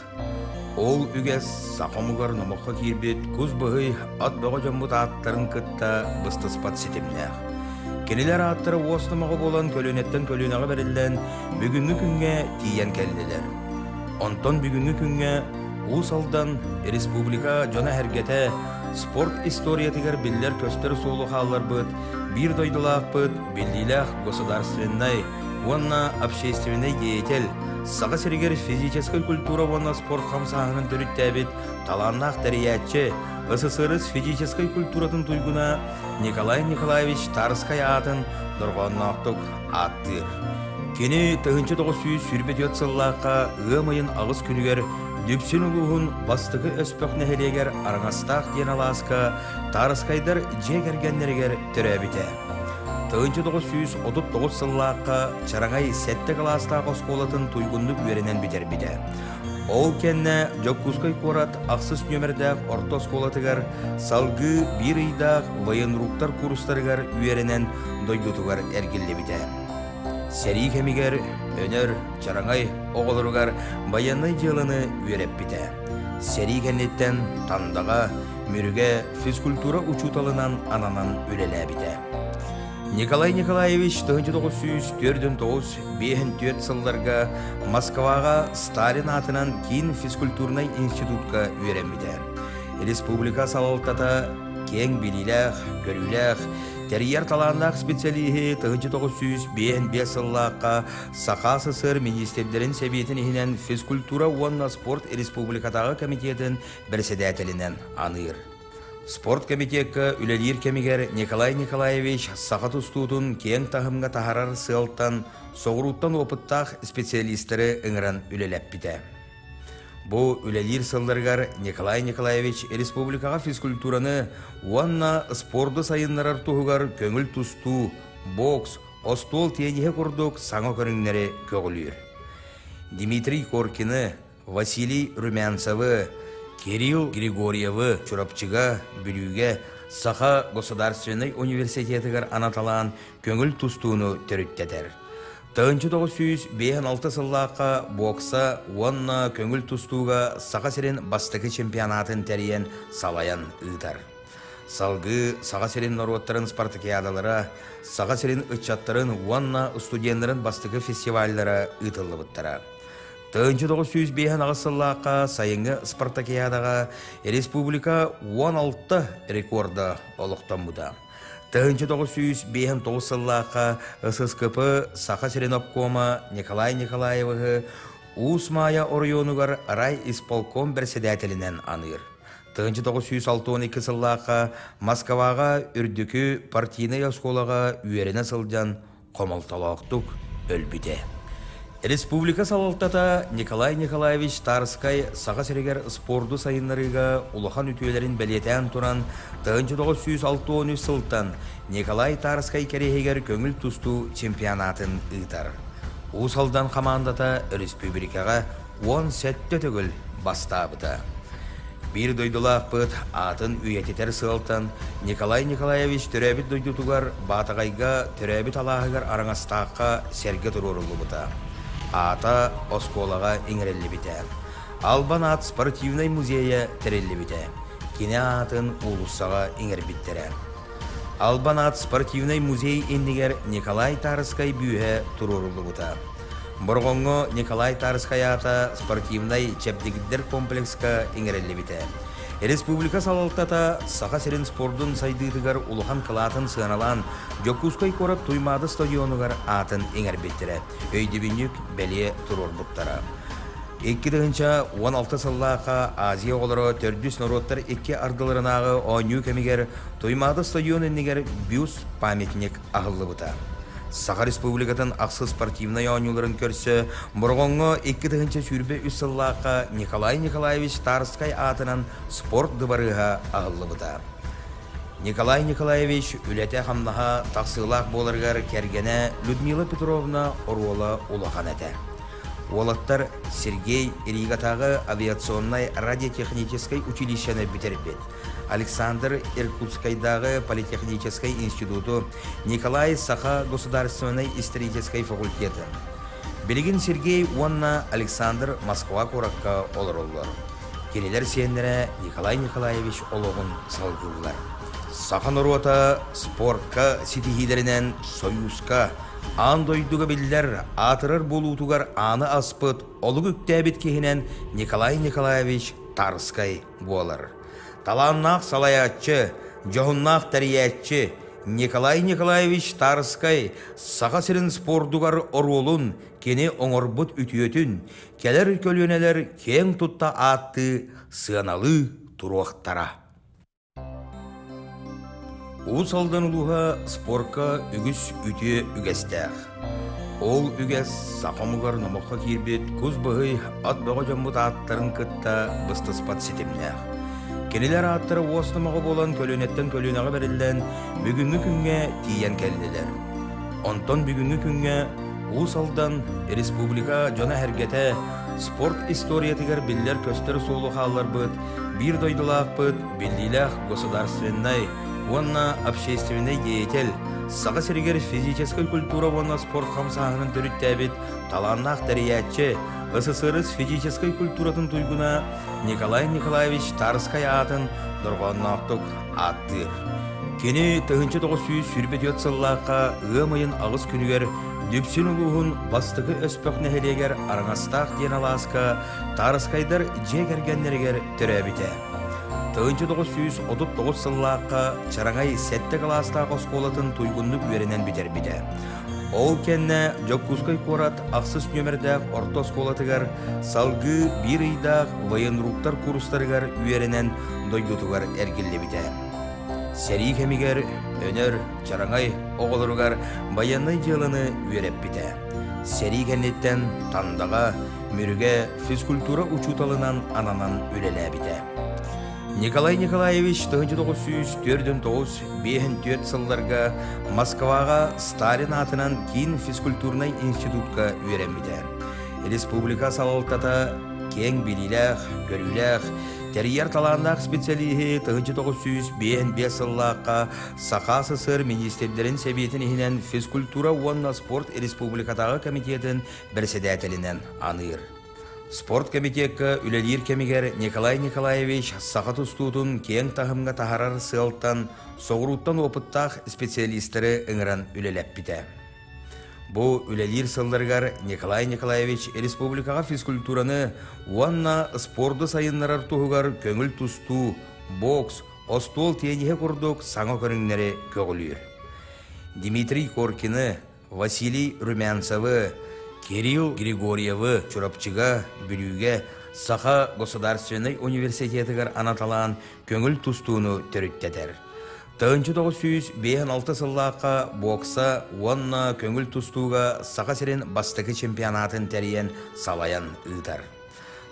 Ол үгэс саха омугар номоххо киирбит кус быһый ат бөҕө дьоммут ааттарын кытта быстыспат ситимнээх. Кинилэр ааттара уос номоҕо буолан көлүөнэттэн көлүөнэҕэ бэриллэн бүгүҥҥү күҥҥэ тиийэн кэллилэр. Онтон бүгүҥҥү күҥҥэ Уус Алдан республика дьоно-сэргэтэ спорт историятыгар биллэр-көстөр суолу хаалларбыт биир дойдулаахпыт, биллиилээх государственнай уонна общественнай деятель, Саха сиригэр физическэй культура уонна спорт хамсааһынын төрүттээбит талааннаах тэрийээччи, СССР физическэй культуратын туйгуна Николай Николаевич Тарскай аатын дорҕоонноохтук ааттыыр. Кини 1924 сыллаахха ыам ыйын аҕыс күнүгэр Дүпсүн улууһун Бастакы Өспөх нэһилиэгэр Араҥастаах диэн алааска Таарыскайдар дьиэ кэргэннэригэр төрөөбүтэ. 1939 сыллаахха Чараҥай сэттэ кылаастаах оскуолатын туйгуннук үөрэнэн бүтэрбитэ. Ол кэннэ Дьокуускай куорат ахсыс нүөмэрдээх орто оскуолатыгар салгыы биир ыйдаах военруктар курстарыгар үөрэнэн дойдутугар эргиллибитэ. Сэрии кэмигэр Өнөр, Чараҥай оҕолоругар байыаннай дьыаланы үөрэппитэ. Сэрии кэнниттэн Тандаҕа, Мүрүгэ физкультура учууталынан ананан үлэлээбитэ. Николай Николаевич 1949-54 сылларга Москваҕа Сталин аатынан киин физкультурнай институтка үөрэммитэ. Республика салалтата киэҥ билиилээх, көрүүлээх, тэрийэр талааннаах специалиһи 1955 сыллаахха Саха СССР министрдэрин сэбиэтин иһинэн физкультура уонна спорт республикатааҕы комитетын бэрэссэдээтэлинэн аныыр. Спорт комитекка үлэлиир кэмигэр Николай Николаевич саха тустуутун киэҥ таһымҥа таһарар сыалтан соҕурууттан опыттаах специалистары ыҥыран үлэлэппитэ. Бу үлэлиир сылларыгар Николай Николаевич республикаҕа физкультураны уонна спорду сайыннарар туһугар көҥүл тустуу, бокс, остуол тиэньиһэ курдук саҥа көрүҥнэри көҕүлүүр. Дмитрий Коркины, Василий Румянцевы, Кирилл Григорьевы Чурапчыга, Бүлүүгэ Саха государственнай университетыгар анаталаан көҥүл тустууну төрүттэтэр. 1956 сыллаахха бокса уонна көҥүл тустууга Саха сирин бастакы чемпионатын тэрийэн салайан ыытар. Салгыы Саха сирин норуоттарын спартакиадалара, Саха сирин ыччаттарын уонна студеннарын бастакы фестиваллара ыытыллыбыттара. 1958 сыллаахха сайыҥҥы спартакиадаҕа республика 16 рекорда олохтоммута. 1959 сыллаахха ССКП Саха сирин обкома Николай Николаевиһы Уус Маайа оройуонугар райисполком бэрэссэдээтэлинэн аныыр. 1962 сыллаахха Москваҕа үрдүкү партийнай оскуолаҕа үөрэнэ сылдьан хомолтолоохтук өлбүтэ. Республика салалтата Николай Николаевич Тарскай Саха сиригэр спорду сайыннарыыга улахан үтүөлэрин бэлиэтээн туран, 1963 сылтан Николай Тарскай кэриэһигэр көҥүл тустуу чемпионатын ыытар. Уус Алдан хамаандата өрөспүүбүлүкэҕэ 17 төгүл бастаабыта. Биир дойдулаахпыт аатын үйэтитэр сыалтан Николай Николаевич төрөөбүт дойдутугар Баатаҕайга төрөөбүт алааһыгар Араҥастаахха сэргэ туруоруллубута. Аата оскуолаҕа иҥэриллибитэ. Албан аат спортивнай музейа тэриллибитэ. Кини аатын уулуссаҕа иҥэрбиттэрэ. Албан аат спортивнай музей иннигэр Николай Тарскай бүүһэ туруоруллубута. Бороҕоҥҥо Николай Тарскай аата спортивнай чэбдигирдэр комплекска иҥэриллибитэ. Республика салалтата Саха сирин спордун сайдыытыгар улахан кылаатын сыаналаан Дьокуускай куорат Туймаада стадионугар аатын иҥэрбиттэрэ, өйдөбүнньүк бэлиэ туруорбуттара. 2016 сыллаахха Азия оҕолоро төрдүс норуоттар икки ардыларынааҕы оонньуу кэмигэр Туймаада стадион иннигэр бюст памятник аһыллыбыта. Саха Республикатын ахсыс спортивнай оонньууларын көрсө Бороҕоҥҥо 2023 сыллаахха Николай Николаевич Тарскай аатынан спорт дыбарыаһа аһыллыбыта. Николай Николаевич үлэтэ-хамнаһа тахсыылаах буоларыгар кэргэнэ Людмила Петровна оруола улахан этэ. Уолаттар Сергей Ригатааҕы авиационнай радиотехническай училищены бүтэрбит. Александр Иркутскайдааҕы политехническай институту, Николай Саха государственнай историческай факультеты. Билигин Сергей уонна Александр Москва куоракка олороллор. Кинилэр сиэннэрэ Николай Николаевич олоҕун салгыыллар. Саха норуота спортка ситиһиилэринэн Союзка, аан дойдуга биллэр аатырар буолуутугар ааны аспыт олук үктээбит киһинэн Николай Николаевич Тарскай буолар. Талааннаах салайааччы, дьоһуннаах тэрийээччи Николай Николаевич Тарскай Саха сирин спордугар оруолун, кини оҥорбут үтүөтүн кэлэр көлүөнэлэр киэҥ тутта ааттыы, сыаналыы туруохтара. Уус Алдан улууһа спорка үгүс үтүө үгэстээх. Ол үгэс саха омугар номоххо киирбит кус быһый ат бөҕө дьоммут ааттарын кытта быстыспат ситимнээх. Кинилэр ааттара уос номоҕо буолан көлүөнэттэн көлүөнэҕэ бэриллэн бүгүҥҥү күҥҥэ тиийэн кэллилэр. Онтон бүгүҥҥү күҥҥэ Уус Алдан республика дьоно-сэргэтэ спорт историятыгар биллэр-көстөр суолу хаалларбыт биир дойдулаахпыт биллиилээх государственнай уонна общественнай деятель, Саха сиригэр физическэй культура уонна спорт хамсааһынын төрүттээбит талааннаах тэрийээччи, СССР физическэй культуратын туйгуна Николай Николаевич Тарскай аатын дорҕоонноохтук ааттыыр. Кини 1924 сыллаахха ыам ыйын аҕыс күнүгэр Дүпсүн улууһун Бастакы Өспөх нэһилиэгэр Араҥастаах диэн алааска Тарскайдар дьиэ кэргэннэригэр төрөөбүтэ. 1939 сыллаахха Чараҥай сэттэ кылаастаах оскуолатын туйгуннук үөрэнэн бүтэрбитэ. Ол кэннэ Дьокуускай куорат ахсыс нүөмэрдээх орто оскуолатыгар салгыы биир ыйдаах военруктар курстарыгар үөрэнэн дойдутугар эргиллибитэ. Сэрии кэмигэр Өнөр, Чараҥай оҕолоругар байыаннай дьыаланы үөрэппитэ. Сэрии кэнниттэн Тандаҕа, Мүрүгэ физкультура учууталынан ананан үлэлээбитэ. Николай Николаевич 1949 сылларга Москваҕа Сталин аатынан киин физкультурнай институтка үөрэммитэ. Республика салалтата киэҥ билиилээх, көрүүлээх, тэрийэр талааннаах специалиһи 1955 сыллаахха Саха СССР министрдэрин сэбиэтин иһинэн физкультура уонна спорт республикатааҕы комитетын бэрэссэдээтэлинэн аныыр. Спорт комитекка үлэлиир кэмигэр Николай Николаевич саха тустуутун киэҥ таһымҥа таһарар сыалтан соҕурууттан опыттаах специалистары ыҥыран үлэлэппитэ. Бу үлэлиир сылларыгар Николай Николаевич республикаҕа физкультураны уонна спорду сайыннарар туһугар көҥүл тустуу, бокс, остуол тиэньиһэ курдук саҥа көрүҥнэри көҕүлүүр. Дмитрий Коркины, Василий Румянцевы, Кирилл Григорьевы Чурапчыга, Бүлүүгэ Саха государственнай университетыгар анаталаан көҥүл тустууну төрүттэтэр. 1956 сыллаахха бокса уонна көҥүл тустууга Саха сирин бастакы чемпионатын тэрийэн салайан ыытар.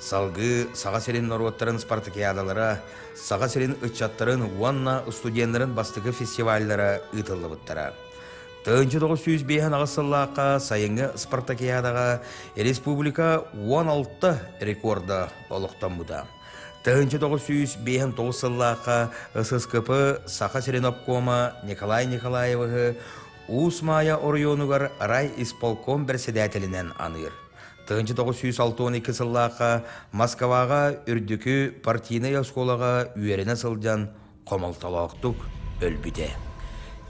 Салгыы Саха сирин норуоттарын спартакиадалара, Саха сирин ыччаттарын уонна студеннарын бастакы фестиваллара ыытыллыбыттара. 1958 сыллаахха сайыҥҥы спартакиадаҕа республика 16 рекорда олохтоммута. 1959 сыллаахха ССКП Саха сирин обкома Николай Николаевиһы Уус Маайа оройуонугар райисполком бэрэссэдээтэлинэн аныыр. 1962 сыллаахха Москваҕа үрдүкү партийнай оскуолаҕа үөрэнэ сылдьан хомолтолоохтук өлбүтэ.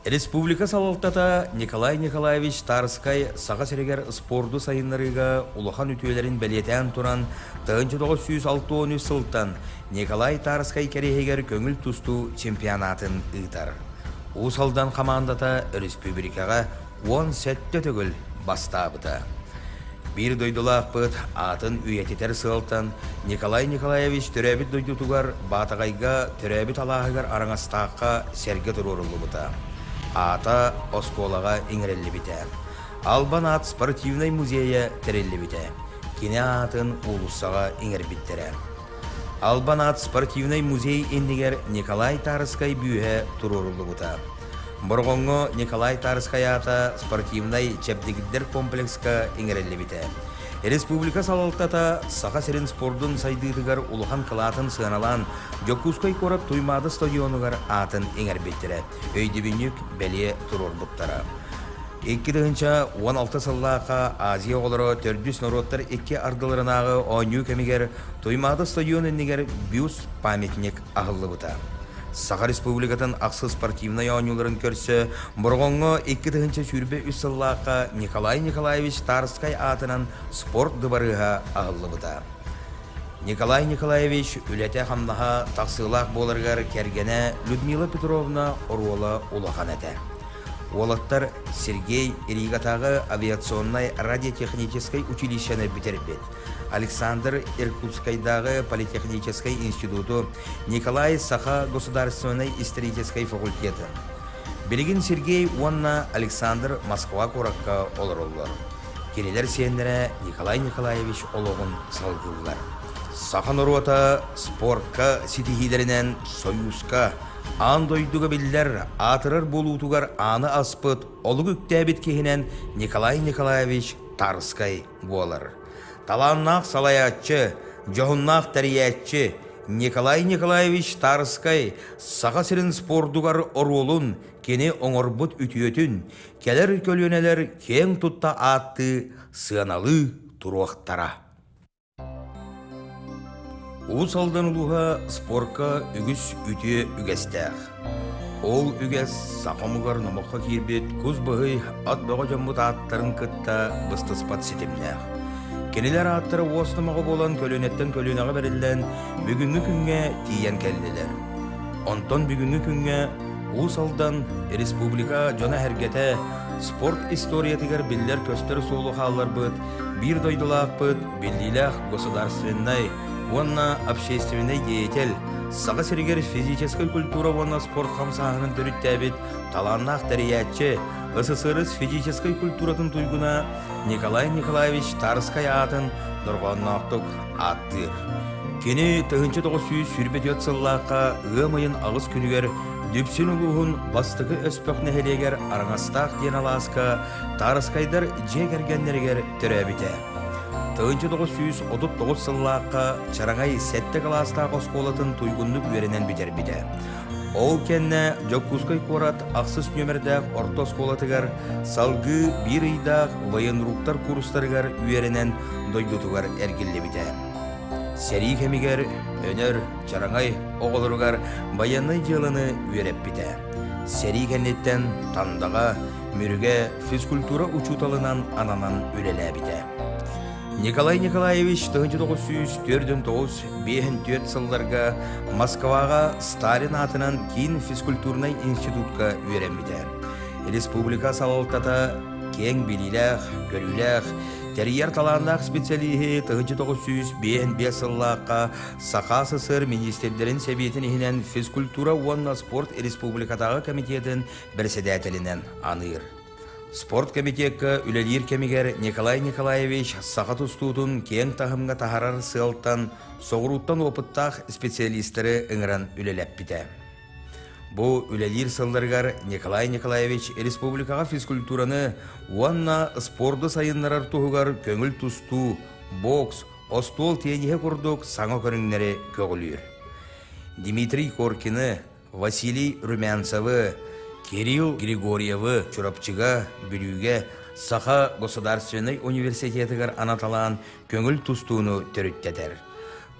Республика салалтата Николай Николаевич Тарскай Саха сиригэр спорду сайыннарыыга улахан үтүөлэрин бэлиэтээн туран, 1963 сылтан Николай Тарскай кэриэһигэр көҥүл тустуу чемпионатын ыытар. Уус Алдан хамаандата өрөспүүбүлүкэҕэ 17 төгүл бастаабыта. Биир дойдулаахпыт аатын үйэтитэр сыалтан Николай Николаевич төрөөбүт дойдутугар Баатаҕайга төрөөбүт алааһыгар Араҥастаахха сэргэ туруоруллубута. Аата оскуолаҕа иҥэриллибитэ. Албан аат спортивнай музейа тэриллибитэ. Кини аатын уулуссаҕа иҥэрбиттэрэ. Албан аат спортивнай музей иннигэр Николай Тарскай бүүһэ туруоруллубута. Бороҕоҥҥо Николай Тарскай аата спортивнай чэбдигирдэр комплекска иҥэриллибитэ. Республика салалтата Саха сирин спордун сайдыытыгар улахан кылаатын сыаналаан Дьокуускай куорат Туймаада стадионугар аатын иҥэрбиттэрэ, өйдөбүнньүк бэлиэ туруорбуттара. 2016 сыллаахха Азия оҕолоро төрдүс норуоттар икки ардыларынааҕы оонньуу кэмигэр Туймаада стадион иннигэр бюст памятник аһыллыбыта. Саха Республикатын ахсыс спортивнай оонньууларын көрсө Бороҕоҥҥо 2023 сыллаахха Николай Николаевич Тарскай аатынан спорт дыбарыаһа аһыллыбыта. Николай Николаевич үлэтэ-хамнаһа тахсыылаах буоларыгар кэргэнэ Людмила Петровна оруола улахан этэ. Уолаттар Сергей Ригатааҕы авиационнай радиотехническай училищены бүтэрбит. Александр Иркутскайдааҕы политехническай институту, Николай Саха государственнай историческай факультеты. Билигин Сергей уонна Александр Москва куоракка олороллор. Кинилэр сиэннэрэ Николай Николаевич олоҕун салгыыллар. Саха норуота спорка ситиһиилэринэн Союзка, аан дойдуга биллэр аатырар буолуутугар ааны аспыт олук үктээбит киһинэн Николай Николаевич Тарскай буолар. Талааннаах салайааччы, дьоһуннаах тэрийээччи Николай Николаевич Тарскай Саха сирин спордугар оруолун кини оҥорбут үтүөтүн кэлэр көлүөнэлэр киэҥ тутта ааттыы, сыаналыы туруохтара. Уус Алдан улууһа спорка үгүс үтүө үгэстээх. Ол үгэс саха омугар номоххо киирбит кус быһый ат бөҕө дьоммут ааттарын кытта быстыспат ситимнээх. Кинилэр ааттара уос номоҕо буолан көлүөнэттэн көлүөнэҕэ бэриллэн бүгүҥҥү күҥҥэ тиийэн кэллилэр. Онтон бүгүҥҥү күҥҥэ Уус Алдан республика дьоно-сэргэтэ спорт историятыгар биллэр-көстөр суолу хаалларбыт биир дойдулаахпыт, биллиилээх государственнай уонна общественнай деятель, Саха сиригэр физическэй культура уонна спорт хамсааһынын төрүттээбит талааннаах тэрийээччи, СССР физическэй культуратын туйгуна Николай Николаевич Тарскай аатын дорҕоонноохтук ааттыыр. Кини 1924 сыллаахха ыам ыйын аҕыс күнүгэр Дүпсүн улууһун Бастакы Өспөх нэһилиэгэр Араҥастаах диэн алааска Таарыскайдар дьиэ кэргэннэригэр төрөөбүтэ. 1939 сыллаахха Чараҥай сэттэ кылаастаах оскуолатын туйгуннук үөрэнэн бүтэрбитэ. Ол кэннэ Дьокуускай куорат ахсыс нүөмэрдээх орто оскуолатыгар салгыы биир ыйдаах военруктар курстарыгар үөрэнэн дойдутугар эргиллибитэ. Сэрии кэмигэр Өнөр, Чараҥай оҕолоругар байыаннай дьыаланы үөрэппитэ. Сэрии кэнниттэн Тандаҕа, Мүрүгэ физкультура учууталынан ананан үлэлээбитэ. Николай Николаевич 1949 сылларга Москваҕа Сталин аатынан киин физкультурнай институтка үөрэммитэ. Республика салалтата киэҥ билиилээх, көрүүлээх, тэрийэр талааннаах специалиһи 1955 сыллаахха Саха СССР министрдэрин сэбиэтин иһинэн физкультура уонна спорт республикатааҕы комитетын бэрэссэдээтэлинэн аныыр. Спорт комитекка үлэлиир кэмигэр Николай Николаевич саха тустуутун киэҥ таһымҥа таһарар сыалтан соҕурууттан опыттаах специалистары ыҥыран үлэлэппитэ. Бу үлэлиир сылларыгар Николай Николаевич республикаҕа физкультураны уонна спорду сайыннарар туһугар көҥүл тустуу, бокс, остуол тиэниһэ курдук саҥа көрүҥнэри көҕүлүүр. Дмитрий Коркины, Василий Румянцевы, Кирилл Григорьевы Чурапчыга, Бүлүүгэ Саха государственнай университетыгар анаталаан көҥүл тустууну төрүттэтэр.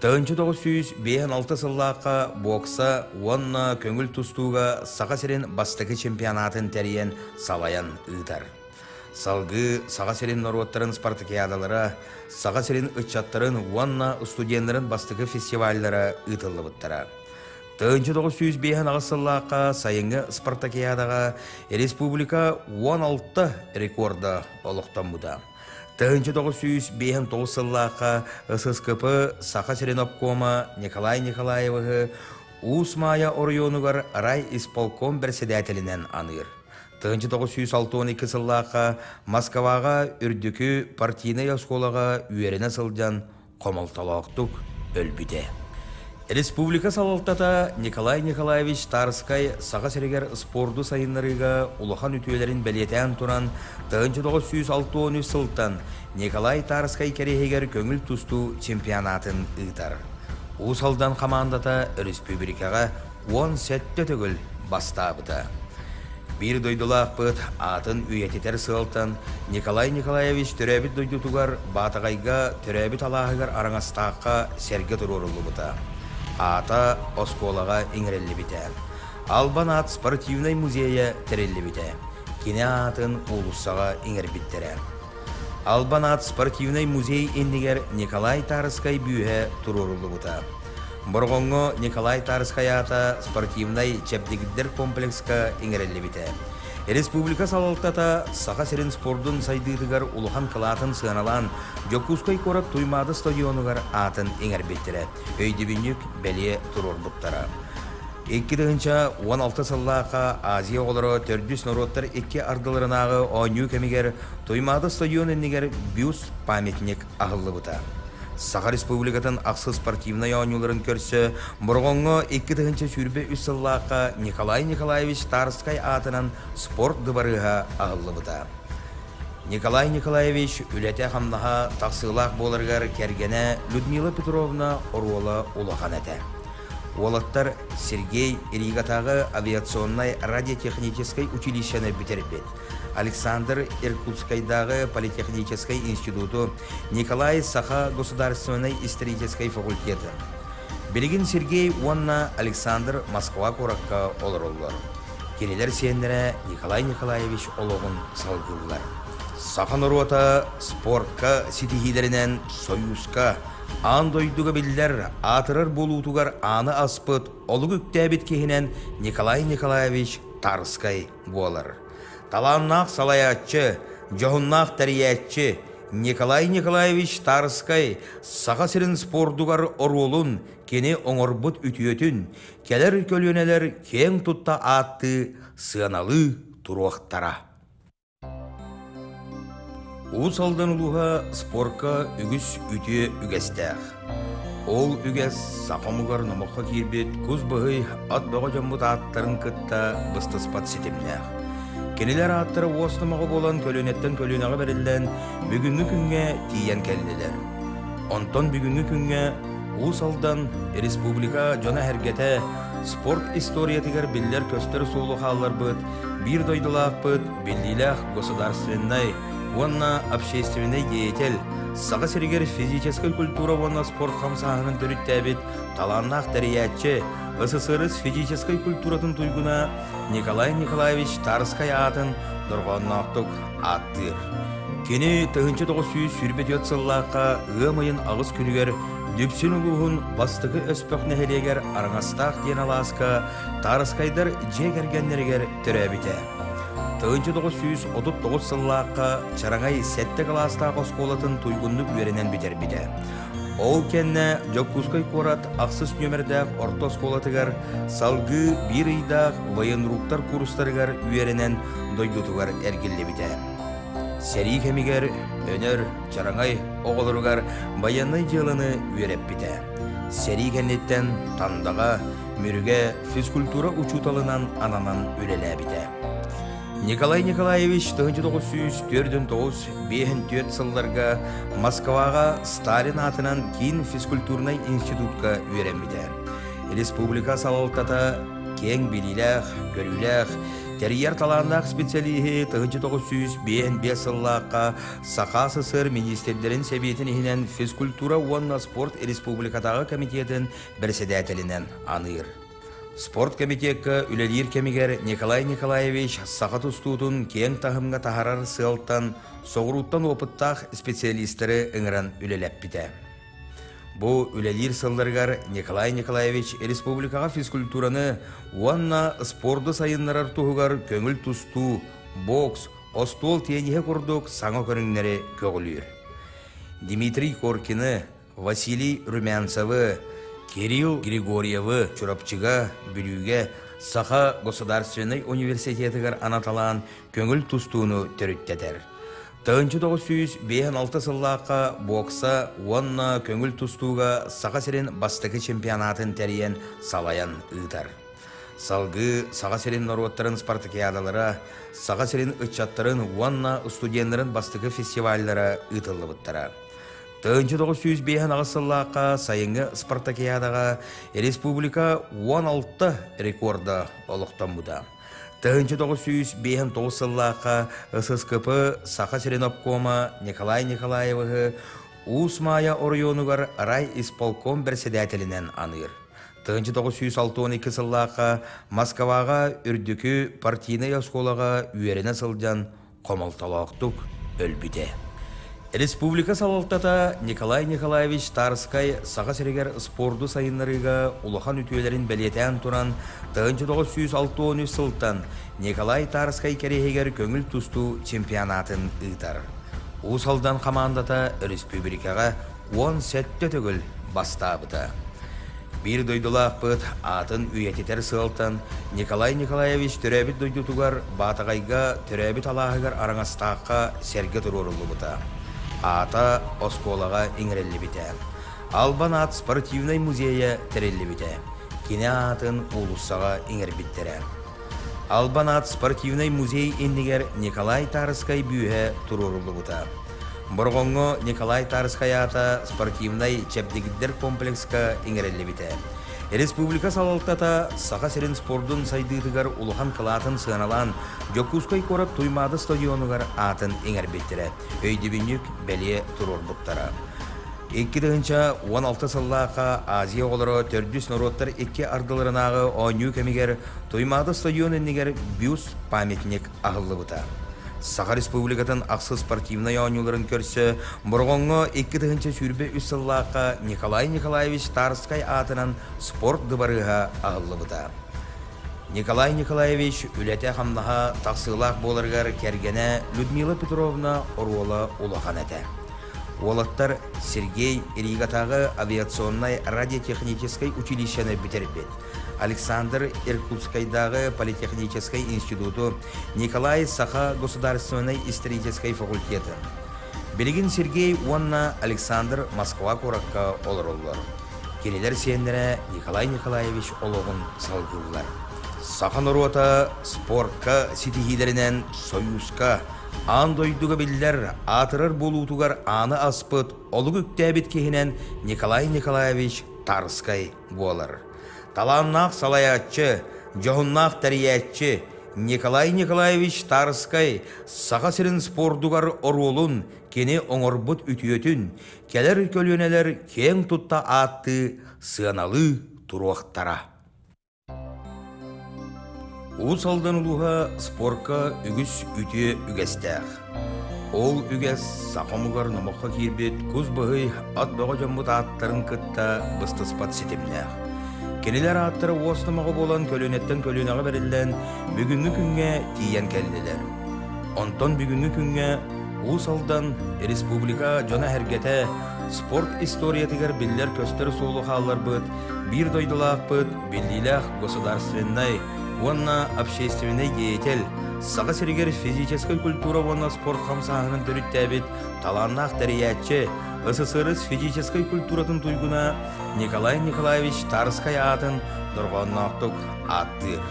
1956 сыллаахха бокса уонна көҥүл тустууга Саха сирин бастакы чемпионатын тэрийэн салайан ыытар. Салгыы Саха сирин норуоттарын спартакиадалара, Саха сирин ыччаттарын уонна студеннарын бастакы фестиваллара ыытыллыбыттара. 1958 сыллаахха сайыҥҥы спартакиадаҕа республика 16 рекорда олохтоммута. 1959 сыллаахха ССКП Саха сирин обкома Николай Николаевиһы Уус Маайа оройуонугар райисполком бэрэссэдээтэлинэн аныыр. 1962 сыллаахха Москваҕа үрдүкү партийнай оскуолаҕа үөрэнэ сылдьан хомолтолоохтук өлбүтэ. Республика салалтата Николай Николаевич Тарскай Саха сиригэр спорду сайыннарыыга улахан үтүөлэрин бэлиэтээн туран 1963 сылтан Николай Тарскай кэриэһигэр көҥүл тустуу чемпионатын ыытар. Уус Алдан хамаандата өрөспүүбүлүкэҕэ 17 төгүл бастаабыта. Биир дойдулаахпыт аатын үйэтитэр сыалтан Николай Николаевич төрөөбүт дойдутугар Баатаҕайга төрөөбүт алааһыгар Араҥастаахха сэргэ туруоруллубута. Аата оскуолаҕа иҥэриллибитэ. Албан аат спортивнай музейа тэриллибитэ. Кини аатын уулуссаҕа иҥэрбиттэрэ. Албан аат спортивнай музей иннигэр Николай Тарскай бүүһэ туруоруллубута. Бороҕоҥҥо Николай Тарскай аата спортивнай чэбдигирдэр комплекска иҥэриллибитэ. Республика салалтата Саха сирин спордун сайдыытыгар улахан кылаатын сыаналаан Дьокуускай куорат Туймаада стадионугар аатын иҥэрбиттэрэ, өйдөбүнньүк бэлиэ туруорбуттара. 2016 сыллаахха Азия оҕолоро төрдүс норуоттар икки ардыларынааҕы оонньуу кэмигэр Туймаада стадион иннигэр бюст памятник аһыллыбыта. Саха Республикатын ахсыс спортивнай оонньууларын көрсө Бороҕоҥҥо 2023 сыллаахха Николай Николаевич Тарскай аатынан спорт дыбарыаһа аһыллыбыта. Николай Николаевич үлэтэ-хамнаһа тахсыылаах буоларыгар кэргэнэ Людмила Петровна оруола улахан этэ. Уолаттар Сергей Ригатааҕы авиационнай радиотехническай училищены бүтэрбит. Александр Иркутскайдааҕы политехническай институту, Николай Саха государственнай историческай факультеты. Билигин Сергей уонна Александр Москва куоракка олороллор. Кинилэр сиэннэрэ Николай Николаевич олоҕун салгыыллар. Саха норуота спортка ситиһиилэринэн Союзка, аан дойдуга биллэр аатырар буолуутугар ааны аспыт олук үктээбит киһинэн Николай Николаевич Тарскай буолар. Талааннаах салайааччы, дьоһуннаах тэрийээччи Николай Николаевич Тарскай Саха сирин спордугар оруолун кини оҥорбут үтүөтүн кэлэр көлүөнэлэр киэҥ тутта ааттыы, сыаналыы туруохтара. Уус Алдан улууһа спорка үгүс үтүө үгэстээх. Ол үгэс саха омугар номоххо киирбит кус быһый ат бөҕө дьоммут ааттарын кытта быстыспат ситимнээх. Кинилэр ааттара уос номоҕо буолан көлүөнэттэн көлүөнэҕэ бэриллэн бүгүҥҥү күҥҥэ тиийэн кэллилэр. Онтон бүгүҥҥү күҥҥэ Уус Алдан республика дьоно-сэргэтэ спорт историятыгар биллэр-көстөр суолу хаалларбыт биир дойдулаахпыт биллиилээх государственнай уонна общественнай деятель, Саха сиригэр физическэй культура уонна спорт хамсааһынын төрүттээбит талааннаах тэрийээччи, СССР физическэй культуратын туйгуна Николай Николаевич Тарскай аатын дорҕоонноохтук ааттыыр. Кини 1924 сыллаахха ыам ыйын аҕыс күнүгэр Дүпсүн улууһун Бастакы Өспөх нэһилиэгэр Араҥастаах диэн алааска Тарскайдар дьиэ кэргэннэригэр төрөөбүтэ. 1939 сыллаахха Чараҥай сэттэ кылаастаах оскуолатын туйгуннук үөрэнэн бүтэрбитэ. Ол кэннэ Дьокуускай куорат ахсыс нүөмэрдээх орто оскуолатыгар салгыы биир ыйдаах военруктар курстарыгар үөрэнэн дойдутугар эргиллибитэ. Сэрии кэмигэр Өнөр, Чараҥай оҕолоругар байыаннай дьыаланы үөрэппитэ. Сэрии кэнниттэн Тандаҕа, Мүрүгэ физкультура учууталынан ананан үлэлээбитэ. Николай Николаевич 1949-54 сылларга Москваҕа Сталин аатынан киин физкультурнай институтка үөрэммитэ. Республика салалтата киэҥ билиилээх, көрүүлээх, тэрийэр талааннаах специалиһи 1955 сыллаахха Саха СССР министрдэрин сэбиэтин иһинэн физкультура уонна спорт республикатааҕы комитетын бэрэссэдээтэлинэн аныыр. Спорт комитекка үлэлиир кэмигэр Николай Николаевич саха тустуутун киэҥ таһымҥа таһарар сыалтан соҕурууттан опыттаах специалистары ыҥыран үлэлэппитэ. Бу үлэлиир сылларыгар Николай Николаевич республикаҕа физкультураны уонна спорду сайыннарар туһугар көҥүл тустуу, бокс, остуол тиэниһэ курдук саҥа көрүҥнэри көҕүлүүр. Дмитрий Коркины, Василий Румянцевы, Кирилл Григорьевы Чурапчыга, Бүлүүгэ Саха государственнай университетыгар анаталаан көҥүл тустууну төрүттэтэр. 1956 сыллаахха бокса уонна көҥүл тустууга Саха сирин бастакы чемпионатын тэрийэн салайан ыытар. Салгыы Саха сирин норуоттарын спартакиадалара, Саха сирин ыччаттарын уонна студеннарын бастакы фестиваллара ыытыллыбыттара. 1958 сыллаахха сайыҥҥы спартакиадаҕа республика 16 рекорда олохтоммута. 1959 сыллаахха ССКП Саха сирин обкома Николай Николаевиһы Уус Маайа оройуонугар райисполком бэрэссэдээтэлинэн аныыр. 1962 сыллаахха Москваҕа үрдүкү партийнай оскуолаҕа үөрэнэ сылдьан хомолтолоохтук өлбүтэ. Республика салалтата Николай Николаевич Тарскай Саха сиригэр спорду сайыннарыыга улахан үтүөлэрин бэлиэтээн туран, 1963 сылтан Николай Тарскай кэриэһигэр көҥүл тустуу чемпионатын ыытар. Уус Алдан хамаандата республикаҕа 17 төгүл бастаабыта. Биир дойдулаахпыт аатын үйэтитэр сыалтан Николай Николаевич төрөөбүт дойдутугар Баатаҕайга төрөөбүт алааһыгар Араҥастаахха сэргэ туруоруллубута. Аата оскуолаҕа иҥэриллибитэ. Албан аат спортивнай музейа тэриллибитэ. Кини аатын уулуссаҕа иҥэрбиттэрэ. Албан аат спортивнай музей иннигэр Николай Тарскай бүүһэ туруоруллубута. Бороҕоҥҥо Николай Тарскай аата спортивнай чэбдигирдэр комплекска иҥэриллибитэ. Республика салалтата Саха сирин спордун сайдыытыгар улахан кылаатын сыаналаан Дьокуускай куорат Туймаада стадионугар аатын иҥэрбиттэрэ, өйдөбүнньүк бэлиэ туруорбуттара. 2016 сыллаахха Азия оҕолоро төрдүс норуоттар икки ардыларынааҕы оонньуу кэмигэр Туймаада стадион иннигэр бюст памятник аһыллыбыта. Саха Республикатын ахсыс спортивнай оонньууларын көрсө Бороҕоҥҥо 2023 сыллаахха Николай Николаевич Тарскай аатынан спорт дыбарыаһа аһыллыбыта. Николай Николаевич үлэтэ-хамнаһа тахсыылаах буоларыгар кэргэнэ Людмила Петровна оруола улахан этэ. Уолаттар Сергей Ригатааҕы авиационнай радиотехническай училищены бүтэрбит. Александр Иркутскайдааҕы политехническай институту, Николай Саха государственнай историческай факультеты. Билигин Сергей уонна Александр Москва куоракка олороллор. Кинилэр сиэннэрэ Николай Николаевич олоҕун салгыыллар. Саха норуота спортка ситиһиилэринэн Союзка, аан дойдуга биллэр аатырар буолуутугар ааны аспыт олук үктээбит киһинэн Николай Николаевич Тарскай буолар. Талааннаах салайааччы, дьоһуннаах тэрийээччи Николай Николаевич Тарскай Саха сирин спордугар оруолун, кини оҥорбут үтүөтүн кэлэр көлүөнэлэр киэҥ тутта ааттыы, сыаналыы туруохтара. Уус Алдан улууһа спорка үгүс үтүө үгэстээх. Ол үгэс саха омугар номоххо киирбит кус быһый ат бөҕө дьоммут ааттарын кытта быстыспат ситимнээх. Кинилэр ааттара уос номоҕо буолан көлүөнэттэн көлүөнэҕэ бэриллэн бүгүҥҥү күҥҥэ тиийэн кэллилэр. Онтон бүгүҥҥү күҥҥэ Уус Алдан республика дьоно-сэргэтэ спорт историятыгар биллэр-көстөр суолу хаалларбыт биир дойдулаахпыт, биллиилээх государственнай уонна общественнай деятель, Саха сиригэр физическэй культура уонна спорт хамсааһынын төрүттээбит талааннаах тэрийээччи, СССР физическэй культуратын туйгуна Николай Николаевич Тарскай аатын дорҕоонноохтук ааттыыр.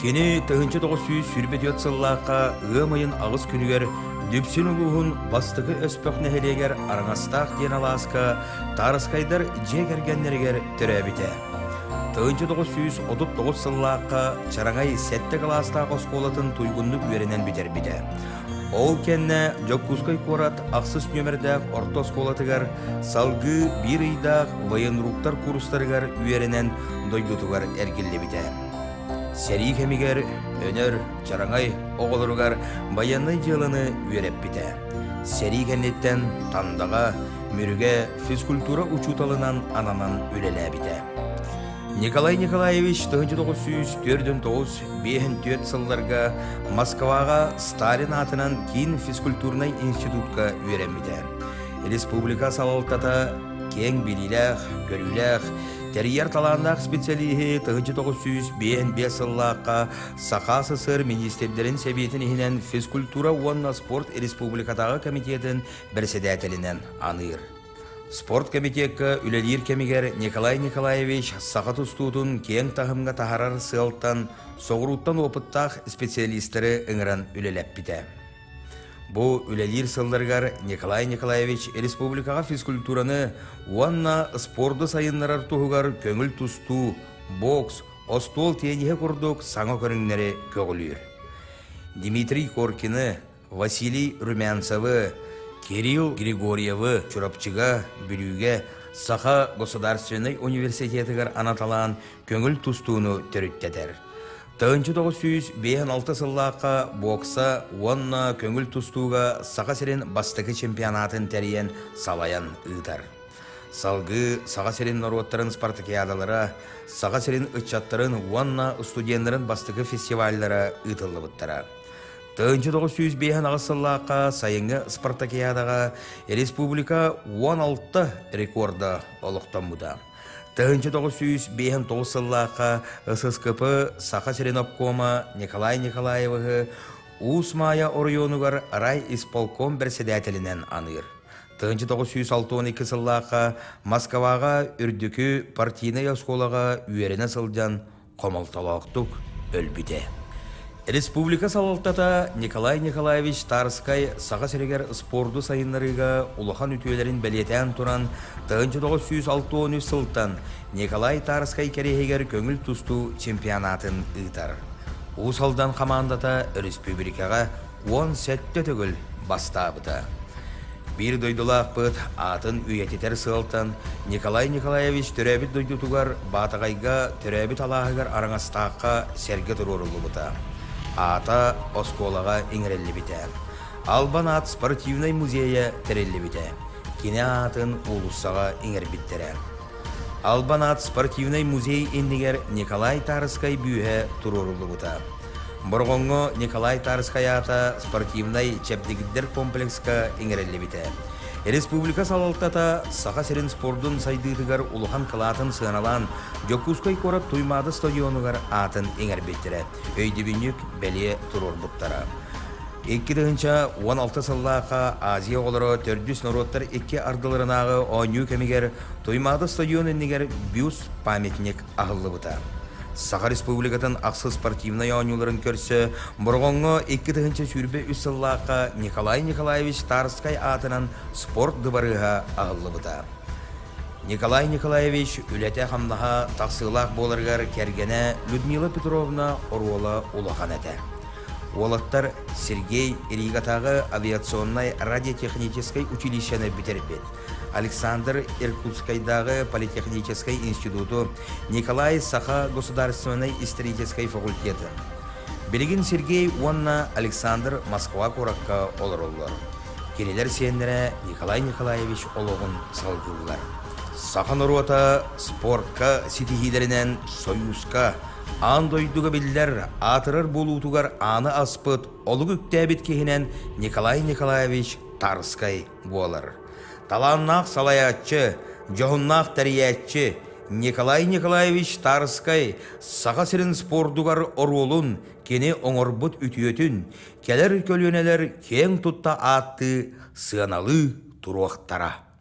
Кини 1924 сыллаахха ыам ыйын аҕыс күнүгэр Дүпсүн улууһун Бастакы Өспөх нэһилиэгэр Араҥастаах диэн алааска Таарыскайдар дьиэ кэргэннэригэр төрөөбүтэ. 1939 сыллаахха Чараҥай сэттэ кылаастаах оскуолатын туйгуннук үөрэнэн бүтэрбитэ. Ол кэннэ Дьокуускай куорат ахсыс нүөмэрдээх орто оскуолатыгар салгыы биир ыйдаах военруктар курстарыгар үөрэнэн дойдутугар эргиллибитэ. Сэрии кэмигэр Өнөр, Чараҥай оҕолоругар байыаннай дьыаланы үөрэппитэ. Сэрии кэнниттэн Тандаҕа Мүрүгэ физкультура учууталынан ананан үлэлээбитэ. Николай Николаевич 1949-54 сылларга Москваҕа Сталин аатынан киин физкультурнай институтка үөрэммитэ. Республика салалтата киэҥ билиилээх, көрүүлээх, тэрийэр талааннаах специалиһи 1955 сыллаахха Саха СССР министрдэрин сэбиэтин иһинэн физкультура уонна спорт республикатааҕы комитетын бэрэссэдээтэлинэн аныыр. Спорт комитекка үлэлиир кэмигэр Николай Николаевич саха тустуутун киэҥ таһымҥа таһарар сыалтан соҕурууттан опыттаах специалистары ыҥыран үлэлэппитэ. Бу үлэлиир сылларыгар Николай Николаевич республикаҕа физкультураны уонна спорду сайыннарар туһугар көҥүл тустуу, бокс, остуол тиэниһэ курдук саҥа көрүҥнэри көҕүлүүр. Дмитрий Коркины, Василий Румянцевы, Кирилл Григорьевы Чурапчыга, Бүлүүгэ Саха государственнай университетыгар анаталаан көҥүл тустууну төрүттэтэр. 1956 сыллаахха бокса уонна көҥүл тустууга Саха сирин бастакы чемпионатын тэрийэн салайан ыытар. Салгыы Саха сирин норуоттарын спартакиадалара, Саха сирин ыччаттарын уонна студеннарын бастакы фестиваллара ыытыллыбыттара. 1958 сыллаахха сайыҥҥы спартакиадаҕа республика 16 рекорда олохтоммута. 1959 сыллаахха ССКП Саха сирин обкома Николай Николаевиһы Уус Маайа оройуонугар райисполком бэрэссэдээтэлинэн аныыр. 1962 сыллаахха Москваҕа үрдүкү партийнай оскуолаҕа үөрэнэ сылдьан хомолтолоохтук өлбүтэ. Республика салалтата Николай Николаевич Тарскай Саха сиригэр спорду сайыннарыыга улахан үтүөлэрин бэлиэтээн туран 1963 сылтан Николай Тарскай кэриэһигэр көҥүл тустуу чемпионатын ыытар. Уус Алдан хамаандата өрөспүүбүлүкэҕэ 17 төгүл бастаабыта. Биир дойдулаахпыт аатын үйэтитэр сыалтан Николай Николаевич төрөөбүт дойдутугар Баатаҕайга төрөөбүт алааһыгар Араҥастаахха сэргэ туруоруллубута. Аата оскуолаҕа иҥэриллибитэ. Албан аат спортивнай музейа тэриллибитэ. Кини аатын уулуссаҕа иҥэрбиттэрэ. Албан аат спортивнай музей иннигэр Николай Тарскай бүүһэ туруоруллубута. Бороҕоҥҥо Николай Тарскай аата спортивнай чэбдигирдэр комплекска иҥэриллибитэ. Республика салалтата Саха сирин спордун сайдыытыгар улахан кылаатын сыаналаан Дьокуускай куорат Туймаада стадионугар аатын иҥэрбиттэрэ, өйдөбүнньүк бэлиэ туруорбуттара. 2016 сыллаахха Азия оҕолоро төрдүс норуоттар икки ардыларынааҕы оонньуу кэмигэр Туймаада стадион иннигэр бюст памятник аһыллыбыта. Саха Республикатын ахсыс спортивнай оонньууларын көрсө Бороҕоҥҥо 2023 сыллаахха Николай Николаевич Тарскай аатынан спорт дыбарыаһа аһыллыбыта. Николай Николаевич үлэтэ-хамнаһа тахсыылаах буоларыгар кэргэнэ Людмила Петровна оруола улахан этэ. Уолаттар Сергей Ригатааҕы авиационнай радиотехническай училищены бүтэрбит. Александр Иркутскайдааҕы политехническай институту, Николай Саха государственнай историческай факультеты. Билигин Сергей уонна Александр Москва куоракка олороллор. Кинилэр сиэннэрэ Николай Николаевич олоҕун салгыыллар. Саха норуота спортка ситиһиилэринэн Союзка, аан дойдуга биллэр аатырар буолуутугар ааны аспыт олук үктээбит киһинэн Николай Николаевич Тарскай буолар. Талааннаах салайааччы, дьоһуннаах тэрийээччи Николай Николаевич Тарскай Саха сирин спордугар оруолун, кини оҥорбут үтүөтүн кэлэр көлүөнэлэр киэҥ тутта ааттыы, сыаналыы туруохтара.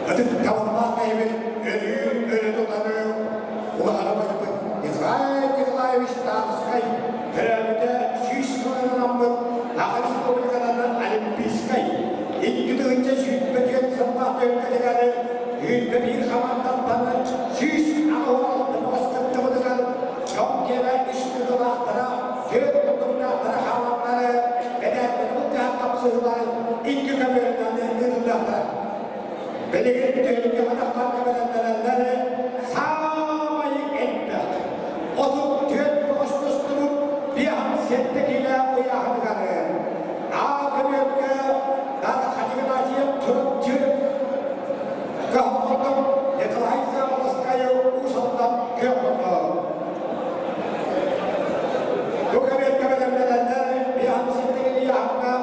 Ытыктабыллаах киһибит өрүү өрө тутары улахана барбыт Николай Николаевич Тарскай төрөөбүтэ 100 сылынан Саха Республикатынан Олимпийскай 2024 сыллаах түһүлгэтигэр 21 хамаандаттан 186 бөҕөс кыттыбытыгар дьон киэбэ үс кыһылаахтара, түөрт мутуктаахтара хааланнары бэдээттэн былдьаһан хапсыһыылар икки көмүөлүнэн ыытыллыахтара. Билигин түһүлгэҕэ таххан көмөлөннөрөллөр саамай элбэх 34 бөҕөс тустубут 57 киилэ ыйааһыныгар Аа көмүөлгэ Дархан Игнатьев Чурапчы Кыһалҕатын Николай Заболоцкайы Уус Алдан кыахпыта. Бу көмүөлгэ бэлэмнэнэллэр 57 киилэ ыйааһыҥҥа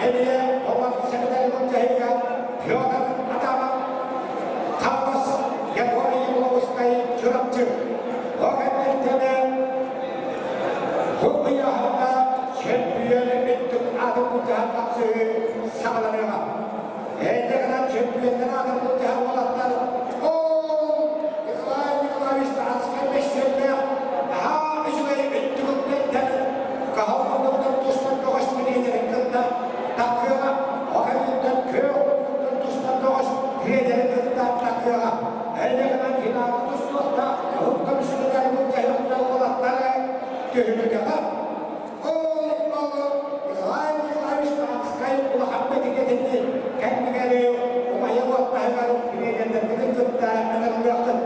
эмиэ Роман Секретаревич дьаһыыга Петр Адамов, Хаҥалас Георгий Лобускай Чурапчы. Ол кэнниттэн бу ыйааһыҥҥа чөмпүйүөн үрдүк аатын былдьаһан тахсыы саҕаланыаҕа. Эйгэ гынан чөмпүйүөннэр аатын былдьаһар уолаттар ол Николай Николаевич Тарскай бэссиэллээх наһаа үчүгэй өттүк өттүттэн каһыл муннугунан тустан көҕүс тренерин кытта такыаҕа, ол кэнниттэн күөх муннугунан тустан көҕүс тренерин кытта такыаҕа. Эйгэ гынан финалга тустуохтаах кыһыл көмүскэлэр былдьаһыктар уолаттары түһүлгэҕэ Ол Николай Николаевич Тарскай улахан бэтигэтини кэннигэр умайа уоттаһыгар тренердэргитин кытта ыҥырыллыаххыт.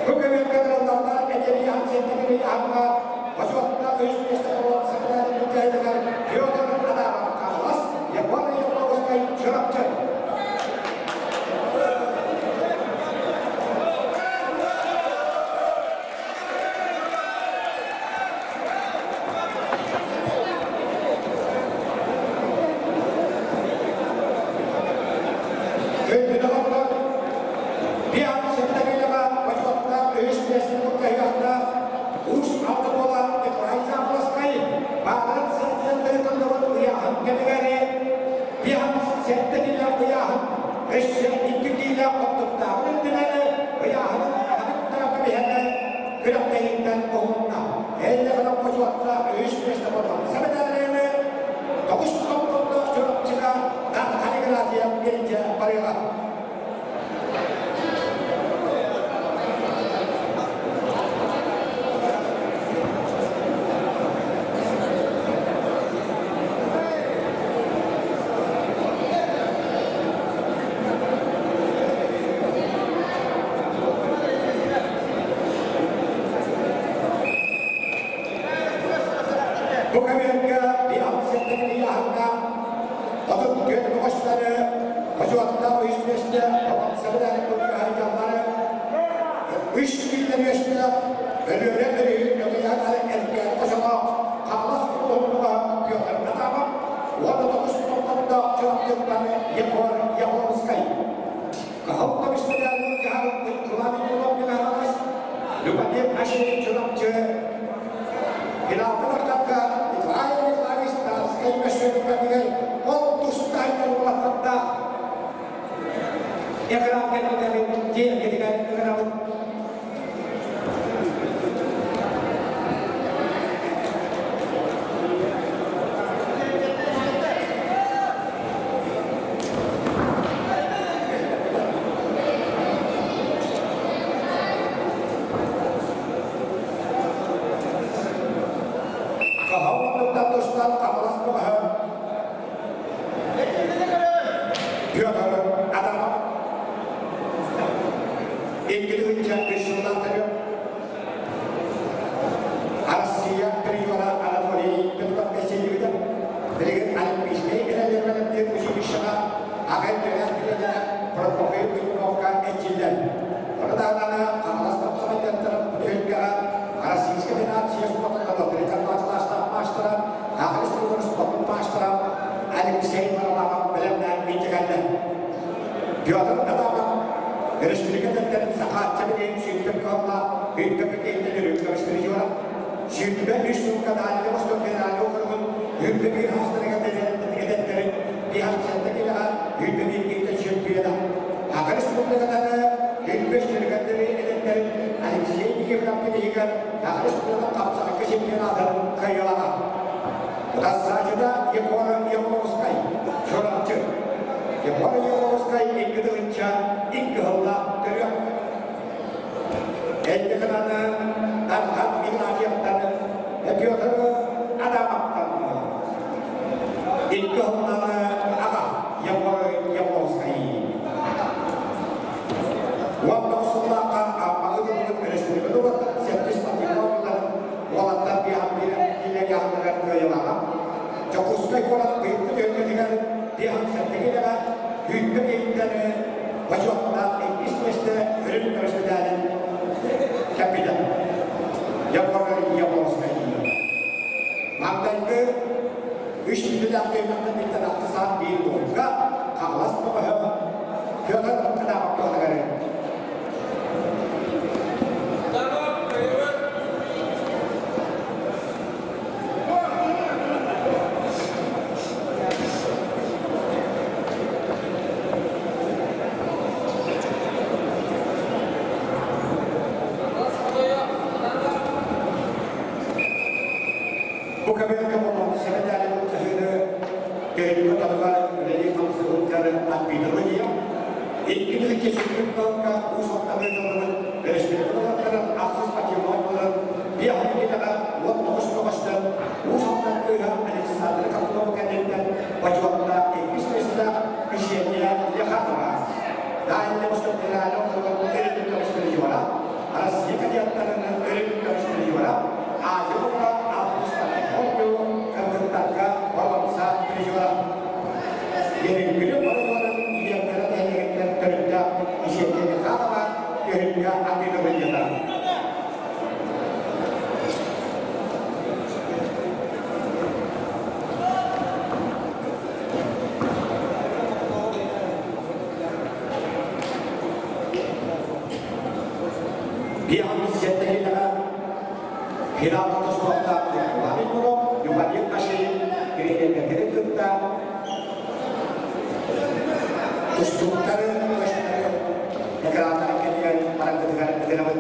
Бу көмөккө кыраллардар эдэрийээн сэнтэгири аһымга бочуоттаах үс миэстэ буолан сакалаатын бүтэһитигэр Петр Адамов Хаҥалас, Егор Егоровскай Чурапчы. Күндү Биан Сентагилева бочуоттаах үһүс миэстэни кыайыахтаах Уус Алдан уола Николай Заблоскай бааларын сыл-сыллары тыллыбыт ыйааһын кэмигэр Биан Сентагилева ыйааһын өссө икки киилэ оттуктааҕын үрдүнэн ыйааһынын ханыктаах кэбиһэнэ күрэхтэһииттэн уһунна. Эллэҕинэ бочуоттаах үһүс миэстэ буолан сэминээрини тоҕус томтоллоох Чурапчыга Дархан Игнатьев илдьэ барыаҕа. Бу кэмҥэ биир аһыҥка 34 бөҕөстөрү бочуоттаах үс миэстэ сабыдыаны курдук үс киилэ миэстэ Өлүөнэ өрүһүн нөҥүө эркээн косоҕо Хаҥалас улууһугар Петр Адамов уонна тоҕус томтоттоох Чурапчыттан Егор Яворскай. Кыһыл көмүс медалын дьаһалын Иван Михайлович Любомир Ашевич Чурапчы финалга тахтарга Николай Николаевич Тарскай мөссүөнүкэтигэр ол тустаах уолаттардаах. Экран кэлбитэбит, тиэргэтигэр ыҥырабыт. Хаһан муннуктан тустан хабалас бөҕөһө Петр Адамов икки тыһыынча үс сыллаах төрүт Россия призера Анатолий Петров эсиилибитэ. Билигин Олимпийскай эрэллэр бэлэмниир училищеҕа аҕай төрөөх тренерэ Прокопий Кузьминовка эрчиллэр. Ону таһынан Хаҥалас тапсаҕайдартарын түһүлгэҕэ Российскай Федерация спортка рекорднаачылаах маастара, Аҕа республика спортун маастара Алексей Варламов бэлэмнээн илдьэ Петр Адамов өрөспүүбүлүкэтиттэн Сахаачча билигин сүүрбэ кыһалла үрдүк киһиттэн өрүү көмүскэлиһиора. 23 сылга Дальний Восток федеральный округун 21 хастарыгар эдэрдэрин биһахсанта килэҕэ 21 киһиттэн чемпиона. Аҕа республикатаны 25 сылыгар эдэрдэрин Алексей Никифоров киһигэр Аҕа республикатын хапсаҕайга чемпионатын кыайыылаҕа. Рассадина Егор Егоровскай, Чурапчы. Егор Егоровскай 2 тыһыынча 2 сыллаах төрүөх. Элбэхинаны Дархан Игнатьевтан, Петр Адамовтан. 2 сыллаах аҕа Егор Егоровскай. 19 сыллаахха Аммаҕа ыытыллыбыт өрөспүүбүлүкэ уоттан сэттис спортивнай уолаттар биһан кыайылаҕа. Дьокуускай куорат быйылгы түһүлгэтигэр биһан сэттигилэҕэ күүттэ киһиттэн бочуоттаах иккис миэстэ үрүҥ көмүс кэппитэ. Егор Егоровскай. Маңдайгы үс сүүрбэлээх түһүмэхтэн бииртэн ахсаан биир буолга Хаҥалас бөҕөһө Петр Адамов туһатыгар. Бу көбүөргэ болон сэмэдээли былдьаһыыны көһүлгө таныгар үлэлии хамсыгылдьары Альбина диэн 2 тыһыынча сүүрбэ кылга уус алтаны дьонун өрөспүүбүлүкэ ахсыс патриот буолан биэһин киилэҕэ 19 көҕөстөн Уус Алдан кыыһа Александра Копылова кэнниттэн бочуоттаах иккис миэстэлээх Ксения Леханова. Дальний Восток федеральный округун өрүтүн көмүскэлиюра, Россия кадеттарының өрүтүн көмүскэлиюра, Азия оҕолоро августан оонньуу кыргыттарга боруонса призера. Ерүнгүлү оройуонун Иентара нэһилиэгиттэн төрүттээх Ксения Михайлова түһүлгэ атыылабыллыта. Биһан сэттэһилэҕэ финалга тустуохтаах Николай Муров, Юханин Ашин тренердэрин кытта тустууктары көстөрү экрандары кэлиэн бараргытыгар ыҥырабыт.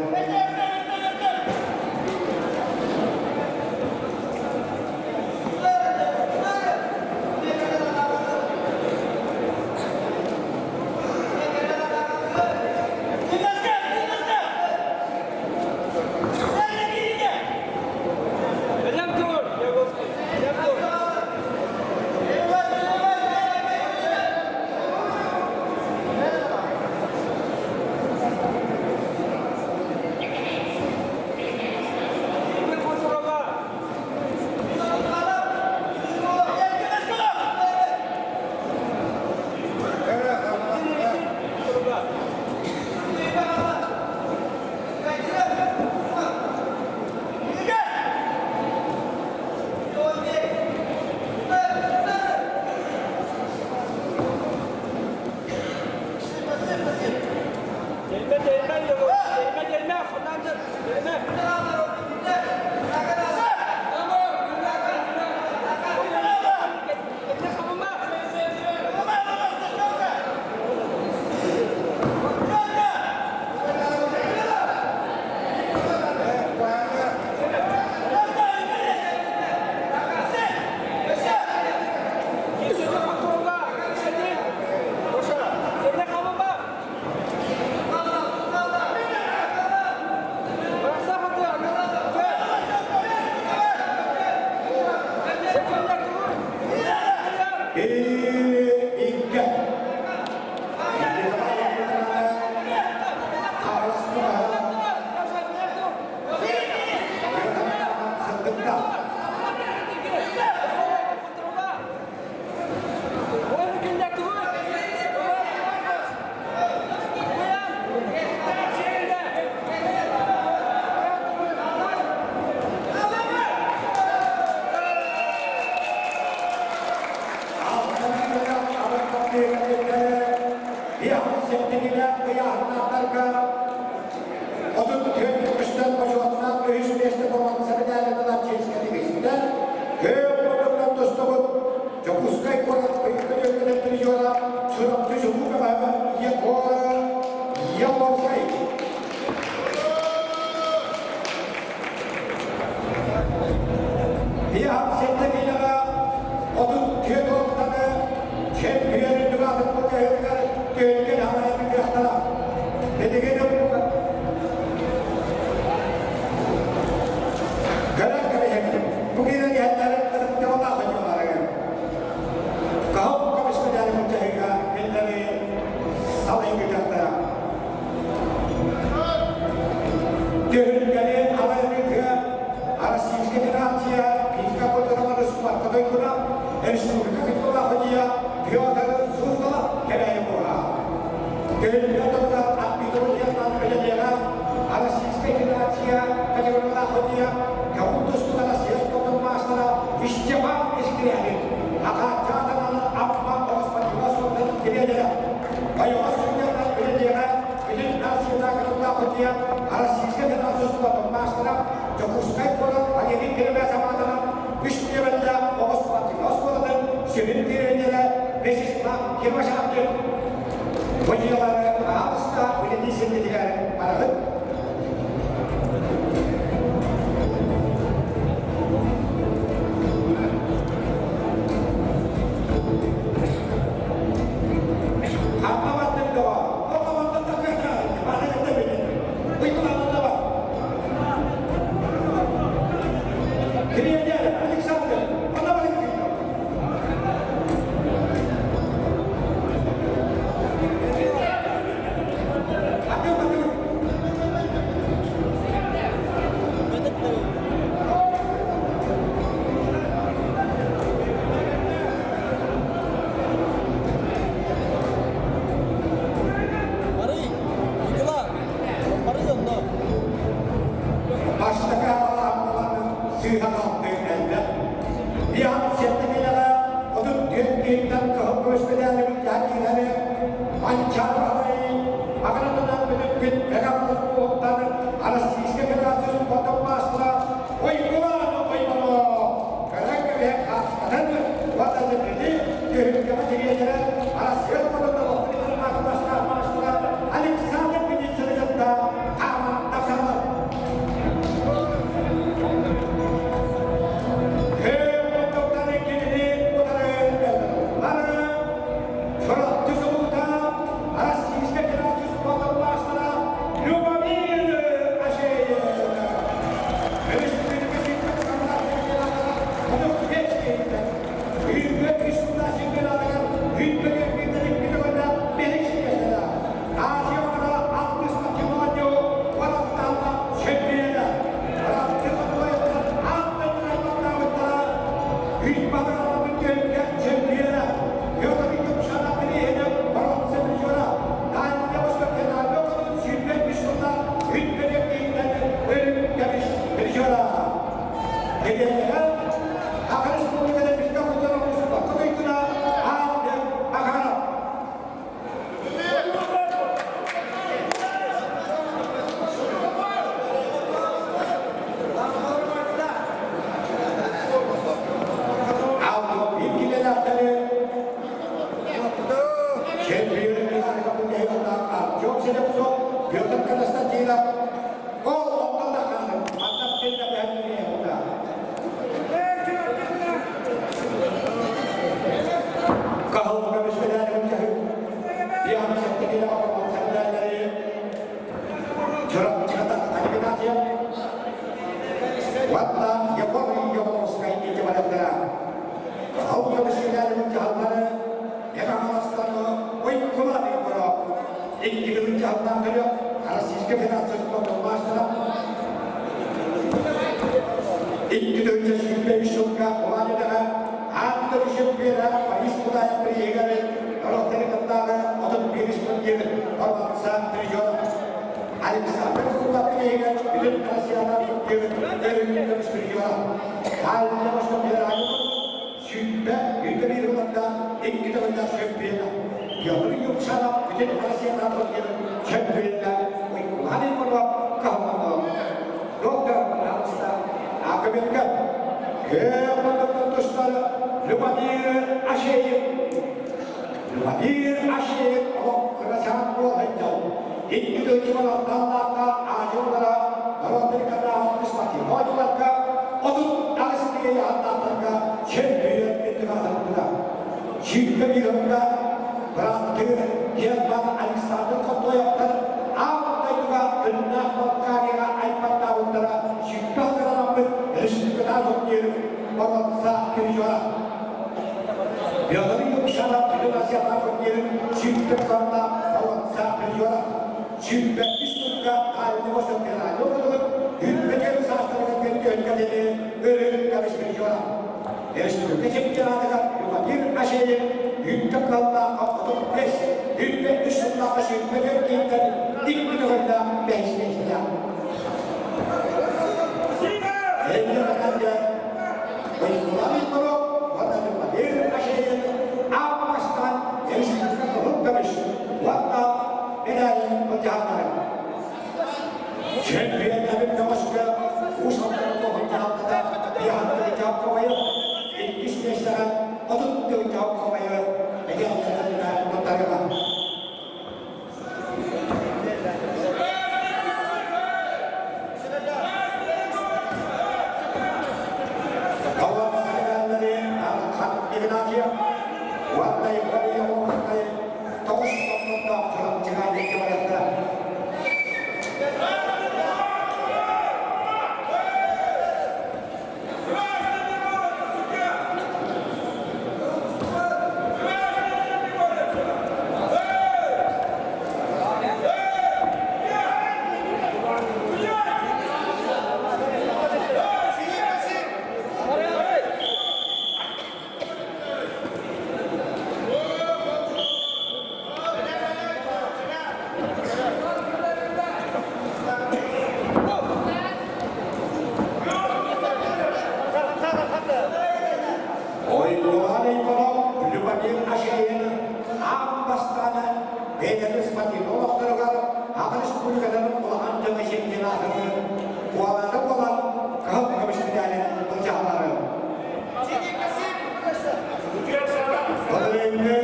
ыйааһыннаахтарга 34 көстөн бочуоттаах үһүс миэстэ буолан сэминээрин ылар чиэскэ тигистэ. Күөх модуннан тустубут Дьокуускай куорат быйылгы түөлбэлэр призера Чурапчы чулуу бөҕөһө Егор Явловскай. Биһам сэттэ киилэҕэ 34 уолтаны чемпион үрдүк аатын былдьаһыытыгар түөлгэн хаҥайан ыытыахтара. Билигин көрөн кэбиһэбит. Бу киирэн иһэллэрин ытыктабылаах дьоннорыгар. Каһыл көмүс медали былдьаһыыга кинилэри салайын ыытыахтара. Түһүлгэни алайыытыа Российская Федерация физика культуралары спорта дойдуна республика футболаахыдьыйа Петр Суслов кэбээйи буолар. Түһүлгэ тылыгар арбитражиятынан үлэлиэҕэ Российская Федерация категориялаахыдьыйа көҥүл тустууга Россия спордун маастара Степан Искрянин, Акааччаатанан Амма оҕо спортивнай суолтан тириэньэрэ, Ойоҕос сынньанан үлэлиэҕэ Бүтүн Россията кытыллаах Российскай Федерация спордун маастара Дьокуускай куорат Валерий Кирилэ Саматанан үс левеллээх оҕо спортивнай оскуолатын сүрүн тириэньэрэ Вячеслав Кирбашаткин. Бу дьыаланы аһаҕаста үлэлии сиргитигэр барабыт. Ханна бардыҥ доҕор? Тоҕо бардыҥ да кыахтаах? Тренер Александр Пономаренко. Бастакы аҕалаах сыыһа-халты элбэх. Биһан сэттэ киилэҕэ 34 киһиттэн кыһыл көмүс медали былдьаан киирэри Манчаары Баһылай аҕыратынан бүтүппүт Мегаполис уоттан Российскай Федерация спордун маастара Уйгулаан Уйбанов көрөн кэбиһэн хаачыстатын уонна дьэбини түһүлгэҕэ тириэньэрэ Россия спордун норуоттарын маастара Александр Пеницын кытта хааман тахсаллар. Күн кинини утары Чурапчы сулуута Российскай Федерация спордун маастара Любомир Ашеев. Петр Константинов, ол онтон да хаалар, мантан кэллэ Каһыл көмүскэлээри Биһам сэттэ оҕолор Чурапчыга Игнатьев уонна Егор Егоровскай ити барыттара. Каһыл көмүскэлээри дьаһаллары Эҕаҥаластаны Уйкула Егоров икки гылын дьаһаллаан көрүө Российскай Федерация спордун маастара 2 тыһыынча 23 сылга Улан-Удэҕэ аан дойду чемпиона Борис Кудаев прииһигэр норуоттары кыттааҕы 31 спортивный боруонса призер Александр Кулак прииһигэр бүтүн Россияна көрүҥ көмүс призера Дальний Восток 21 ылында 2 төгүллээх чемпиона Петр Юмшанов. Бүтүн Россиятааҕы турнирын чөмпүйүөнэ Уйгулаан Егоров кыһалланна. Доктор, пожалуйста, Акыбенко. Күөх мындырдан тустар Любомир Ашеев. Любомир Ашеев олох кырачаан уол сылдьан, икки тыһыынча алталаахха аадьыллара норуоттар иккардааҕы спортивнай оонньууларга 38 киһи ааттаахтарга чөмпүйүөн үрдүк аатырбыта. 21 сылга бырааттыы Герман Александр Хотуоевтар аан дойдуга тыыннаах Балкарияҕа айбаттаабыттара сүүрбэ сылга республикатааҕы турнир боруонса призера. Петр Юкшанов Бүтүн Россиятааҕы турнирын 100 сылла боруонса призера. 105 сылга Дальнего Сантьяго кытылып, 104 саастарыгар кэлин өрүн көмүс призера. Республика чемпионатыгар Любомир Ашеев үүттэ кыаллаахха 35, 103 сыллаахха 24 киинтэн икки төгүллээх бэһис миэстэлээх. Эллэ Уйгулаан Егоров уонна Любомир Ашеев аан бастаан республика кыһыл көмүс уонна медалын былдьаһаллар. Чемпионнарын көмөскө Уус Алдан улууһун дьаһалтата Иоанн Дьаакобайы иккис миэстэҕэ 30 Дьаакобайы мэтээллэринэн туттарыаҕа. Таллан сэргэлэри Архан Игнатьев уонна Егор Егоровскай тоҕус тохтоллоох Чурапчыга илдьэ барыахтара. Ойуулаан Егоров Любомир Ашеин аан бастаан бэйэлэрин спортивнай олохторугар Аҕа республикатын улахан дьоно чемпионатын куолаары буолан кыһыл көмүс медалин былдьаһаллары. Былырыыҥҥы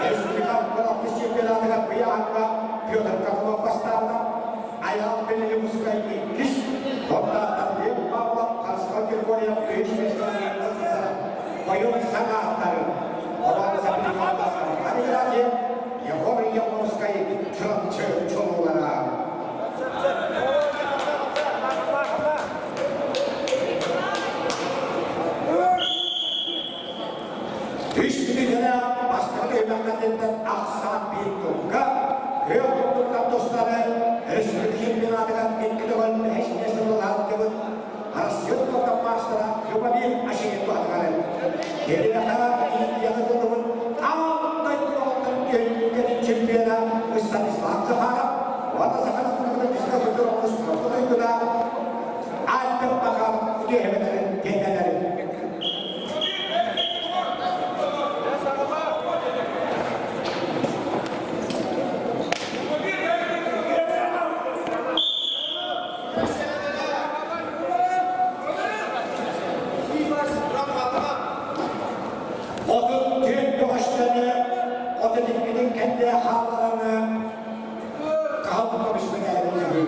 республика олохтоох чемпионатыгар ыйааһыҥҥа Петр Копылов бастаата, Айаал Белелюбскай иккис, уонна Андрей Павлов, Харысхал Григорьев үһүс миэстэлэри ылбыттара. Бойун саҥа ааттарын Роман Игнатьев, Егор Яблонскай Чурапчы чулуулара. Үс бүтүнэ бастакы түһүмэхтэртэн ахсаан биир кылга күөх курдуктар тустары республика чемпионатыгар икки төгүл бэһис миэстэни ылаһалтыбыт Россия спорта маастара Любомир Ашеев туһатыгар Кириэхэ Индияны тылыбын аан дойду оҕоттон күн чемпиона Станислав Захаров уонна Саха Республикатын физкультура спорта туйгуна Альберт Макаров үтүөһэмэлэрин тиэрдэллэрин. 34 көҕүстэни 32-nin кэннэ хааллараны хаһан көмүскэнээри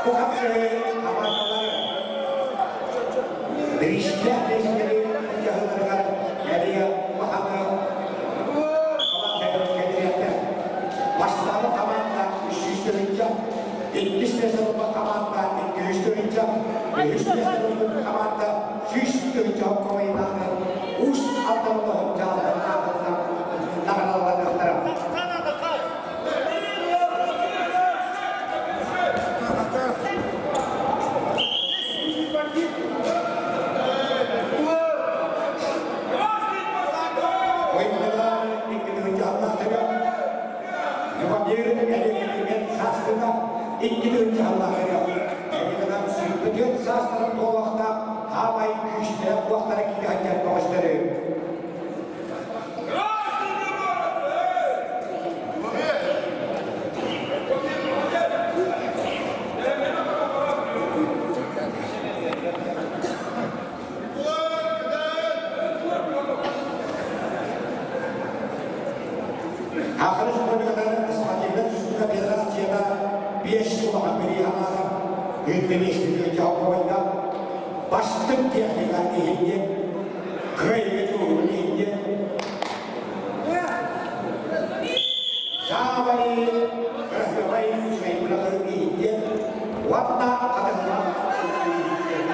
Бу хапсыһыы хамаандалары бириистээх миэстэлэри дьаһалларыгар эмиэ улаханы Бастакы хамаанда 300 тыһыынча, иккис миэстэ ылбыт хамаанда 200 тыһыынча, үһүс миэстэ ылбыт хамаанда 100 тыһыынча хоккейнааны Уус Алдан улууһун дьаһалтатын аатыттан наҕараадаланыахтара. Оймалаан икки аллахтара Любомир Элегин саастыга икки тыһыынча аллахтара Элегинан сүүрбэ түөрт саастарын туолуохтаах хаамай. туохтара киирэ сылдьар бөҕөстөрү. Саха Республикатын спортивнай тустууга федерацията 5 улахан бирииһалаах Интеллектуальнай дьоһуойга бастыҥ техника иһин диэн кыайыыга дьулуһун иһин диэн саамай кырасыабай үчүгэй быраҕыы иһин диэн уонна хатыһылаах иһин диэн.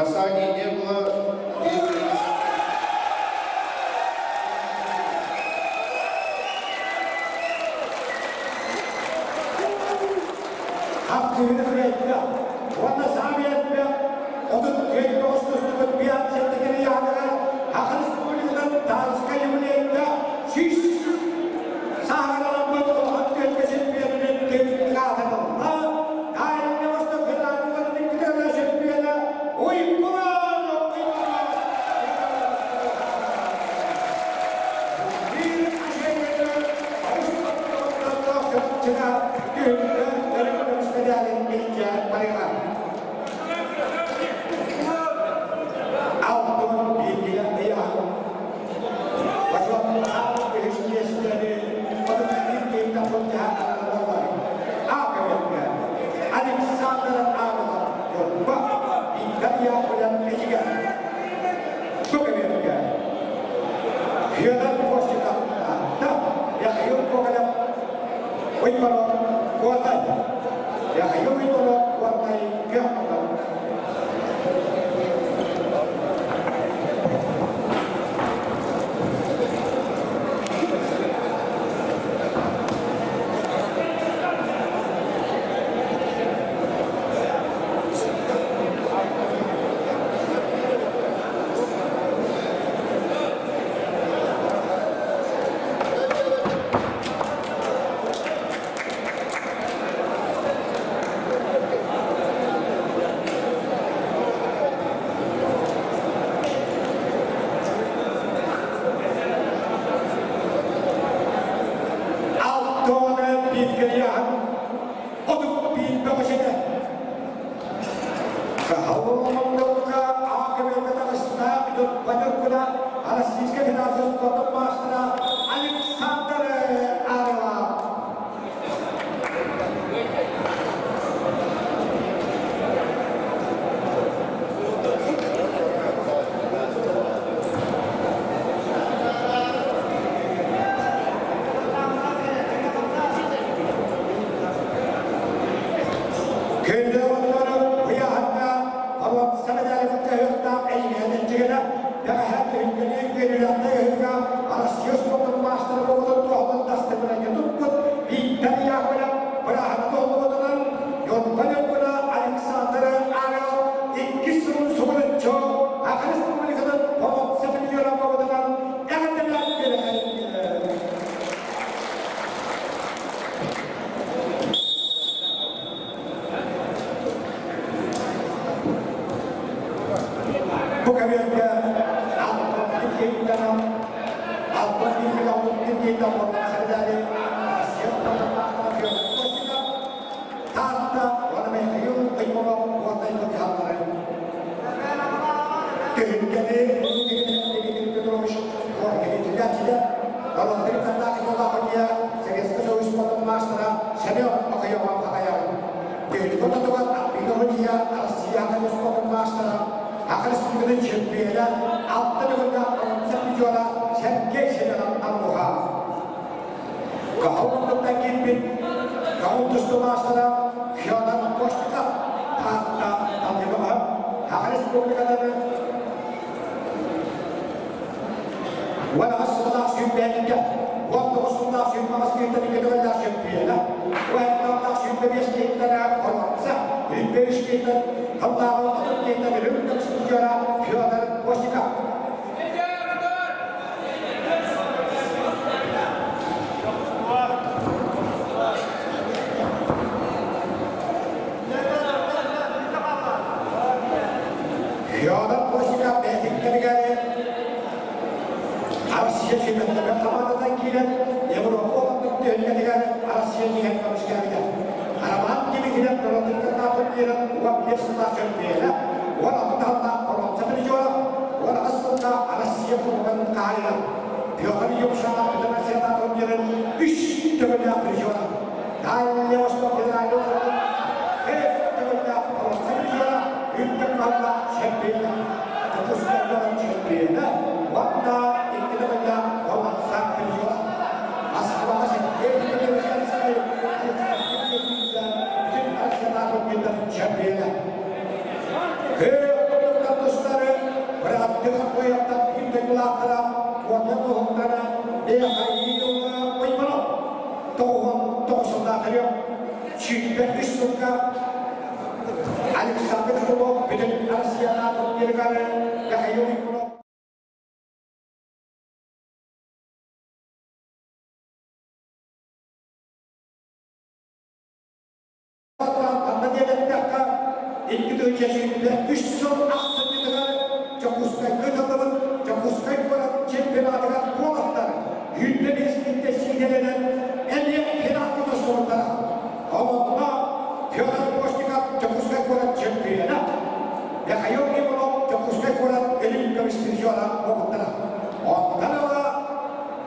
Касаний не было. Уонна саамай элбэх 39 тустубут 5 ыйааһыныгар Саха Республикатын Таарыскай юбилейга 100 сааһыраламмыт улахан түөлбэ чемпионунан аатырылла Дальний Восток федеральный кытары чемпиона Уйгулан Александр Амонов, Виктория Эдиган. Федор Костиков, Михаил Гоголев, Уйбаров, Куотай, Михаил Уйбаров, Куотай, Кыахпатов. Алтона Биккаян, Одук Бин Бөҕөсүнэ. Кахалломмокка АКБ-тагыстаах Панюркуна Российская Федерация спортун маастара Александр Арова. Күндө ыйаһанна аруат сәмәдәлі әйгәнен Россия спортун маастары болудun туһунан дастырмына туппут Виктор Яковлев бырахатты олугутунан Йонпанюркуна Александр Аров икки сылын сугунуччу Саха Республикатын боронса миллиона болудунан эҕэрдэлээн берэһэн. Бу кабинетка Федор Костиков. Федор Костиков бәтиккергәре Россия чемпионаты командадан килен Европа түһүлгэтигэр Россия деген көмүскәбитэ. Араман кибитинен Торонтокка таапын биэрэн уон биэс сыллаах чемпиона, 16 сыллаах боруонса призера, 18 сыллаах Россия кубогын хаһайына. Петр Юмшанов Федерацията турнирын үс төгүллээх призера. Дальний Восток федеральный округун төрт төгүллээх боруонса призера, үрдүк баллаах чемпиона. Тутускалларын чемпиона, уонна икки төгүллээх боруонса призера. Москваҕа бүтүн Россия турнирдарын чемпиона. Золотарев 23 сылга Александр Крылов бүтүн Россияҕа турнирыгар Михаил Егоров Манна диэн эттэххэ, 2023 сыл ахсынньытыгар Дьокуускайга ыытыллыбыт Дьокуускай куорат чемпионатыгар куоластар 25 миҥтэ сиидэлэнэн эмиэ финалга тустубуттара. Онно Федор Постников Дьокуускай куорат чемпиона, Михаил Иванов Дьокуускай куорат илин көмүс призера буолбуттара. Онтон ыла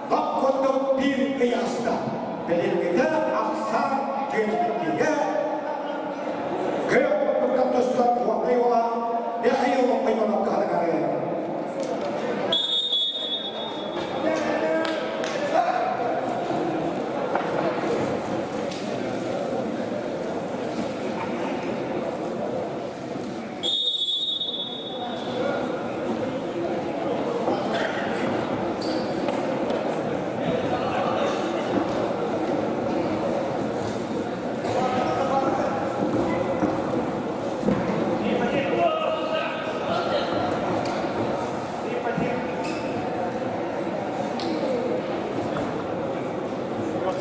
лап курдук биир ый ааста. Билиҥҥитэ ахсаан түөртүгэ күөх курдуктан тустар Куордай уола Михаил Иванов кыһалыгары.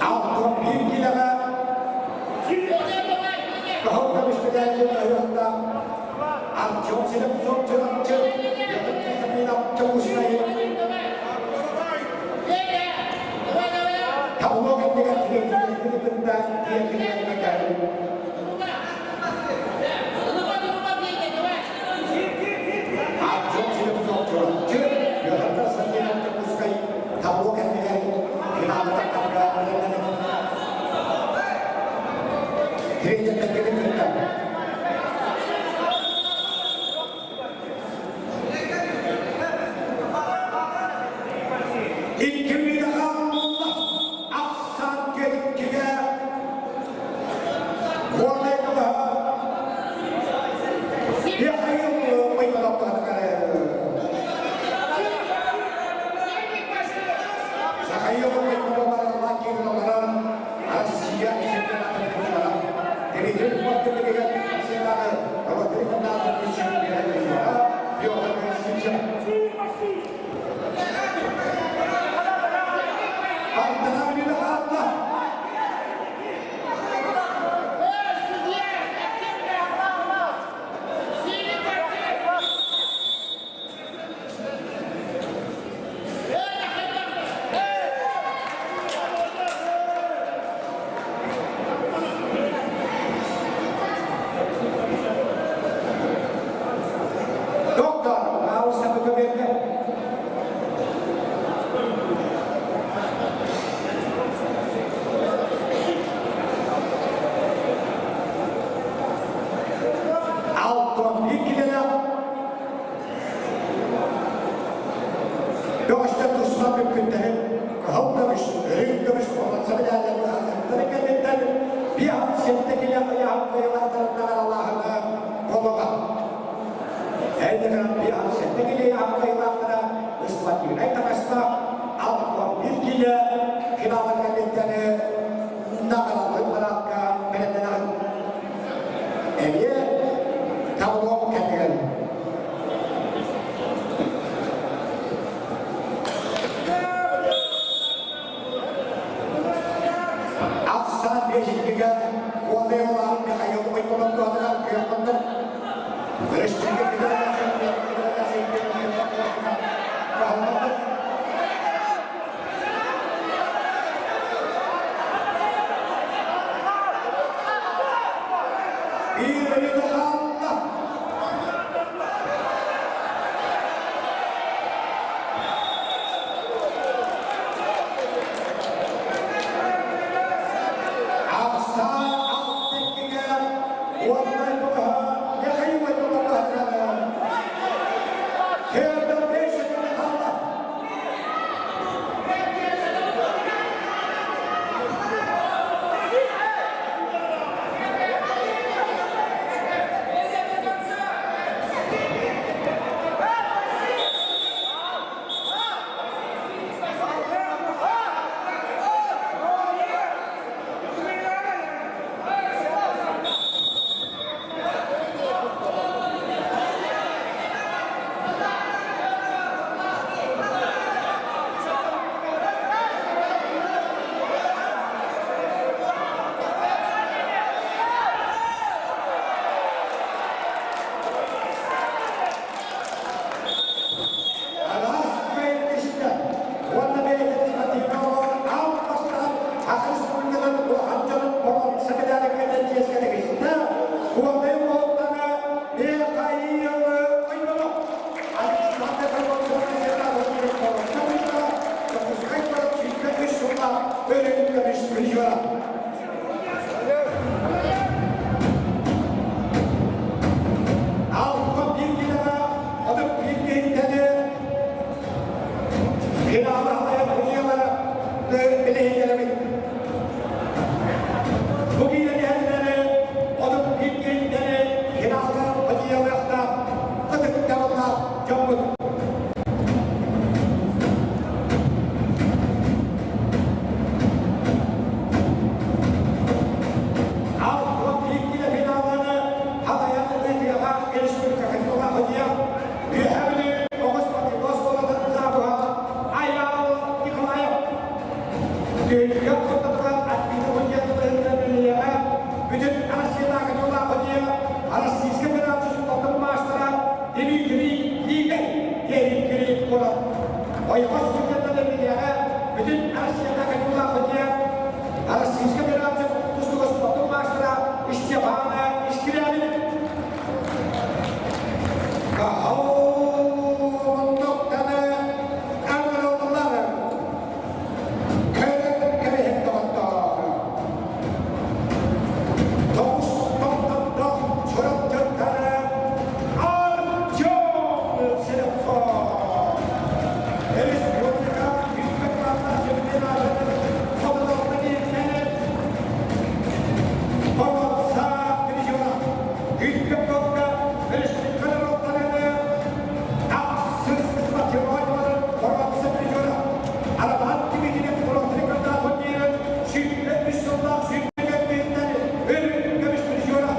Алтан биир килэҕэ Кыһыл көмүс медаль ыһыахта Артем Селенцов Чурапчы, Петр Константинов Дьокуускайы Табло кэннигэр тириэрдибит кытта тиэрдибит Артем Селенцов Чурапчы, Петр Константинов Дьокуускай табло кэннигэр финалга тахсарга Тириэрдибит кытта Икки хаалла ахсаан кэликкигэ Горнай кылаһа Михаил Михайловтаатыгар Михаил Михайлов киирин Россия чемпионатын призера. Дмитрий Квартиригер Сенаты Ротри чемпионата Петр Сича. Ардана Михайловна. Доктор, Мауса Букаберге. Алтон иккилere Бөҕөстөр тустан бүппүттэрин кыһыл көмүс, үрүҥ көмүс уонна медаллары хаалсыбыттарын кэнниттэн 57 килэ ыйааһын кыайыылаахтарыттан аралааһыны буолуоҕа. Эйдэган 57 килэ ыйааһын кыайыылаахтара спортивнай таҥастаах 61 килэ финалын кэнниттэн наҕараллыбыт параадка бэлэмнэнэҕин. Эмиэ табло кэннигэр. Ахсаан биэсиккигэ Куотай Улаан Михаил Ойконов туһатыгар күөх Өрөспүүбүлүкэ Биир өлүтэ хаалла. Ахсаан алтыккыга уонна туһа Михаил Ойконов Федор Бесиков хаалла. призера. Алта bir килоҕа 31 киһиттэн финалы халайар судьуйалара билиһиннэрэбит. Бу киирэн иһэллэри 31 киһиттэн финалга судьуйалыахтаах ытыктабыллаах дьоммут. 61 кило финаллары халайан ыытыаҕа республика Катюла Үөһээ Бүлүү оҕус спортивнай оскуолатын завуһа Айаал Николаев. Түһүлгэ ортотугар Альбина Гуньятовна Бүлүйэҕэ бүтүн Россиятааҕы Катюла Российскай Федерация спордун маастара Дмитрий Лигай Ериккири куорат. Ойоҕос судьуйаттан Бүлүйэҕэ бүтүн Россиятааҕы Катюла Российскай Федерация тустууга спордун маастара Степана Искрянин. Каһооннуктаны аңырыллар көрөн кэбиһин доҕоттоор. Тоҕус томтондох чурапчыттары Артем Слепцов. Республика Республикалаах чемпионатын соҕотохто Боруобса призера Үтүөккэ республика ахсыс спортивнай боруобса призера Арабаат тимигинен Фронтрикардаах диэн 23 сыллаах сүүрбэ өрүн көмүс призера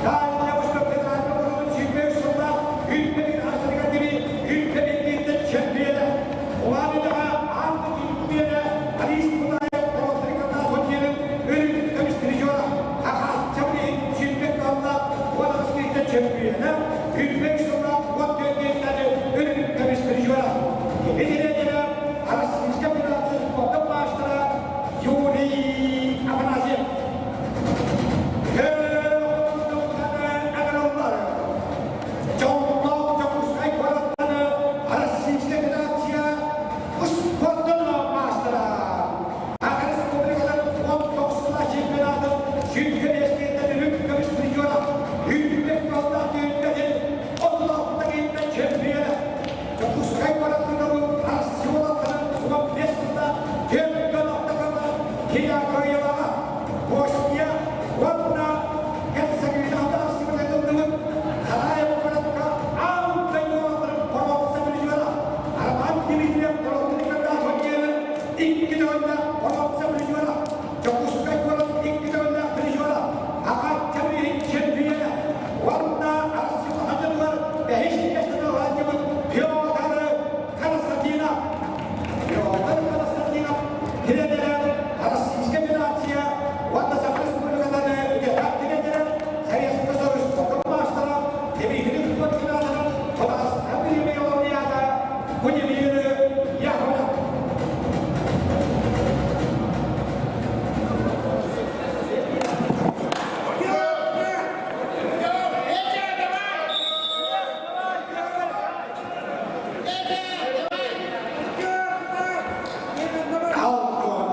Дальний Восток федеральный округун 23 сыллаах Үтүөккэ Африка дири Үтүөккэ чемпиона Улан-Удэҕэ аан чемпиона Борис Кулаев Фронтрикардаах диэн өрүн көмүс призера Хахаачча сүүрбэ сыллаах 18 чемпиона, 23 сыллаах 14 өрүн көмүс призера. Кини Российская Федерация спорта маастара Юрий Афанасьев. Дьоллоох Дьокуускай куораттан Российская Федерация спордун маастара. Саха Республикатын 19 сыллаах чемпионатын 105 үрүҥ көмүс призера, 105 баллаах түһүлгэтин 36 киһиттэн чемпиона. Дьокуускай куораттан Россия 15 сыллаах 46 киһи кыайыылааҕа. Босния уонна Герцеговина Россия Хараев куоракка аан дойдуларын боруобса призера. Роман Дмитриев икки төгүллээх боруобса призера. Дьокуускай куорат икки төгүллээх призера. Аҕа чемпион чемпиона. Уонна Россия хадьылар бэһис миэстэни ылааччыбыт Петр Константинов. Петр Константинов тренерэ Российская Федерация уонна Саха Республикатын үтүөлээх тренерэ, Советский Союз спордун маастара Дмитрий Квартиранов Казахстан бириэмийэ лауреата Владимир Яковлев.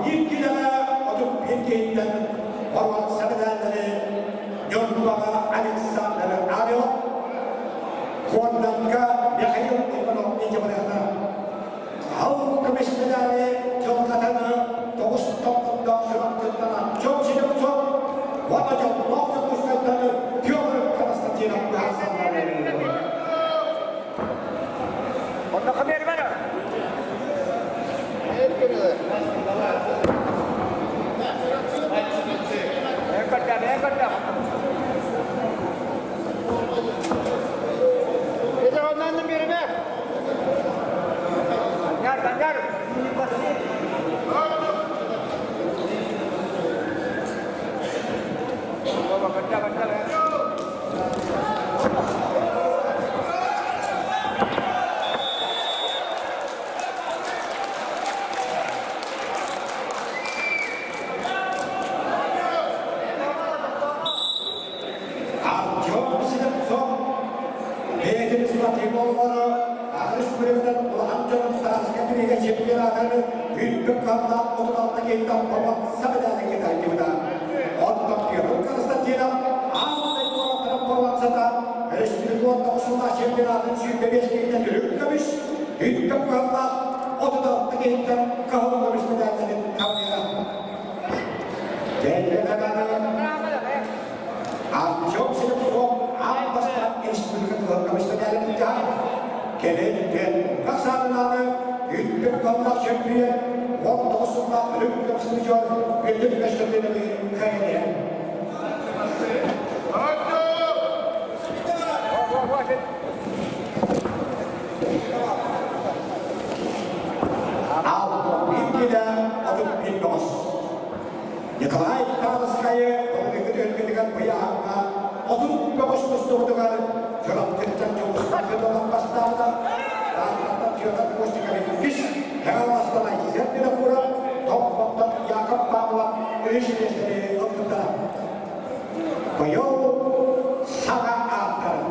61 килоҕа 31 киһиттэн боруобса медаллары Ньурбаҕа Александр Авелов, Куондамка Михаил Иванов илдьэ Хал көмүс медали дьылҕатаны тоҕус томтомдоох сүрэхтиттэн Артем Сидорцов уонна дьоллоох Дьокуускайтан Петр Константинов быһаарсаллар. Артем Сидорцов бэйэтин спортивноллоро аҕыс күрүөтэн улахан дьонун Тараска биригэ чемпионатын Үппүк кыһаллаах 36 киһиттэн боруонса мэдээлин кытайдыбыта. Оттон Петр Константинов аан дойду уолаттарын боруонсата өрөспүүбүлүкэ 19 сыллаах чемпионатын 25 киһиттэн үрүҥ көмүс, үппүк кыһаллаах 36 киһиттэн кыһыл көмүс мэдээллэрин хабыыра. Артем Слепцов аан бастаан республика кыһыл көмүс мэдээлин былдьаһар. Кэлин Петр Сааннааны үрдүк кыллаах чөмпүйүөн 19 сыллаах үрүҥ көмүс призер Петр Көстөкүүнөбү кыайан иһэр. Алта килэ 31 бөҕөс. Николай Тарскайы былыргы түһүлгэтигэр быйаһаҥҥа 30 бөҕөс тустубутугар Чурапчыттан Дьулустан Федотов бастаабыта, Тааттаттан Федор Костиков иккис, Хаҥаластан Айсен Винокуров, Томпоттон Яков Павлов үһүс миэстэни ылбыттара. Быйыл саҥа ааттарын.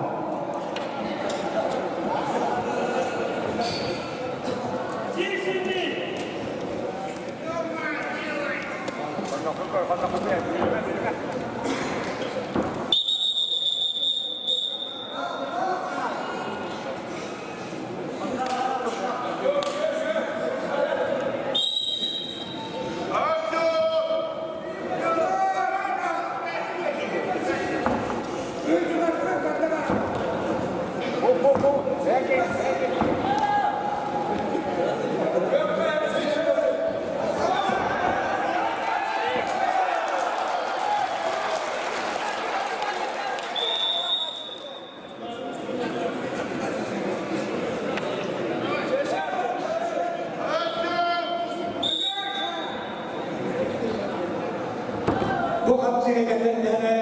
Бу хамсыга кэллэрдэҕинэ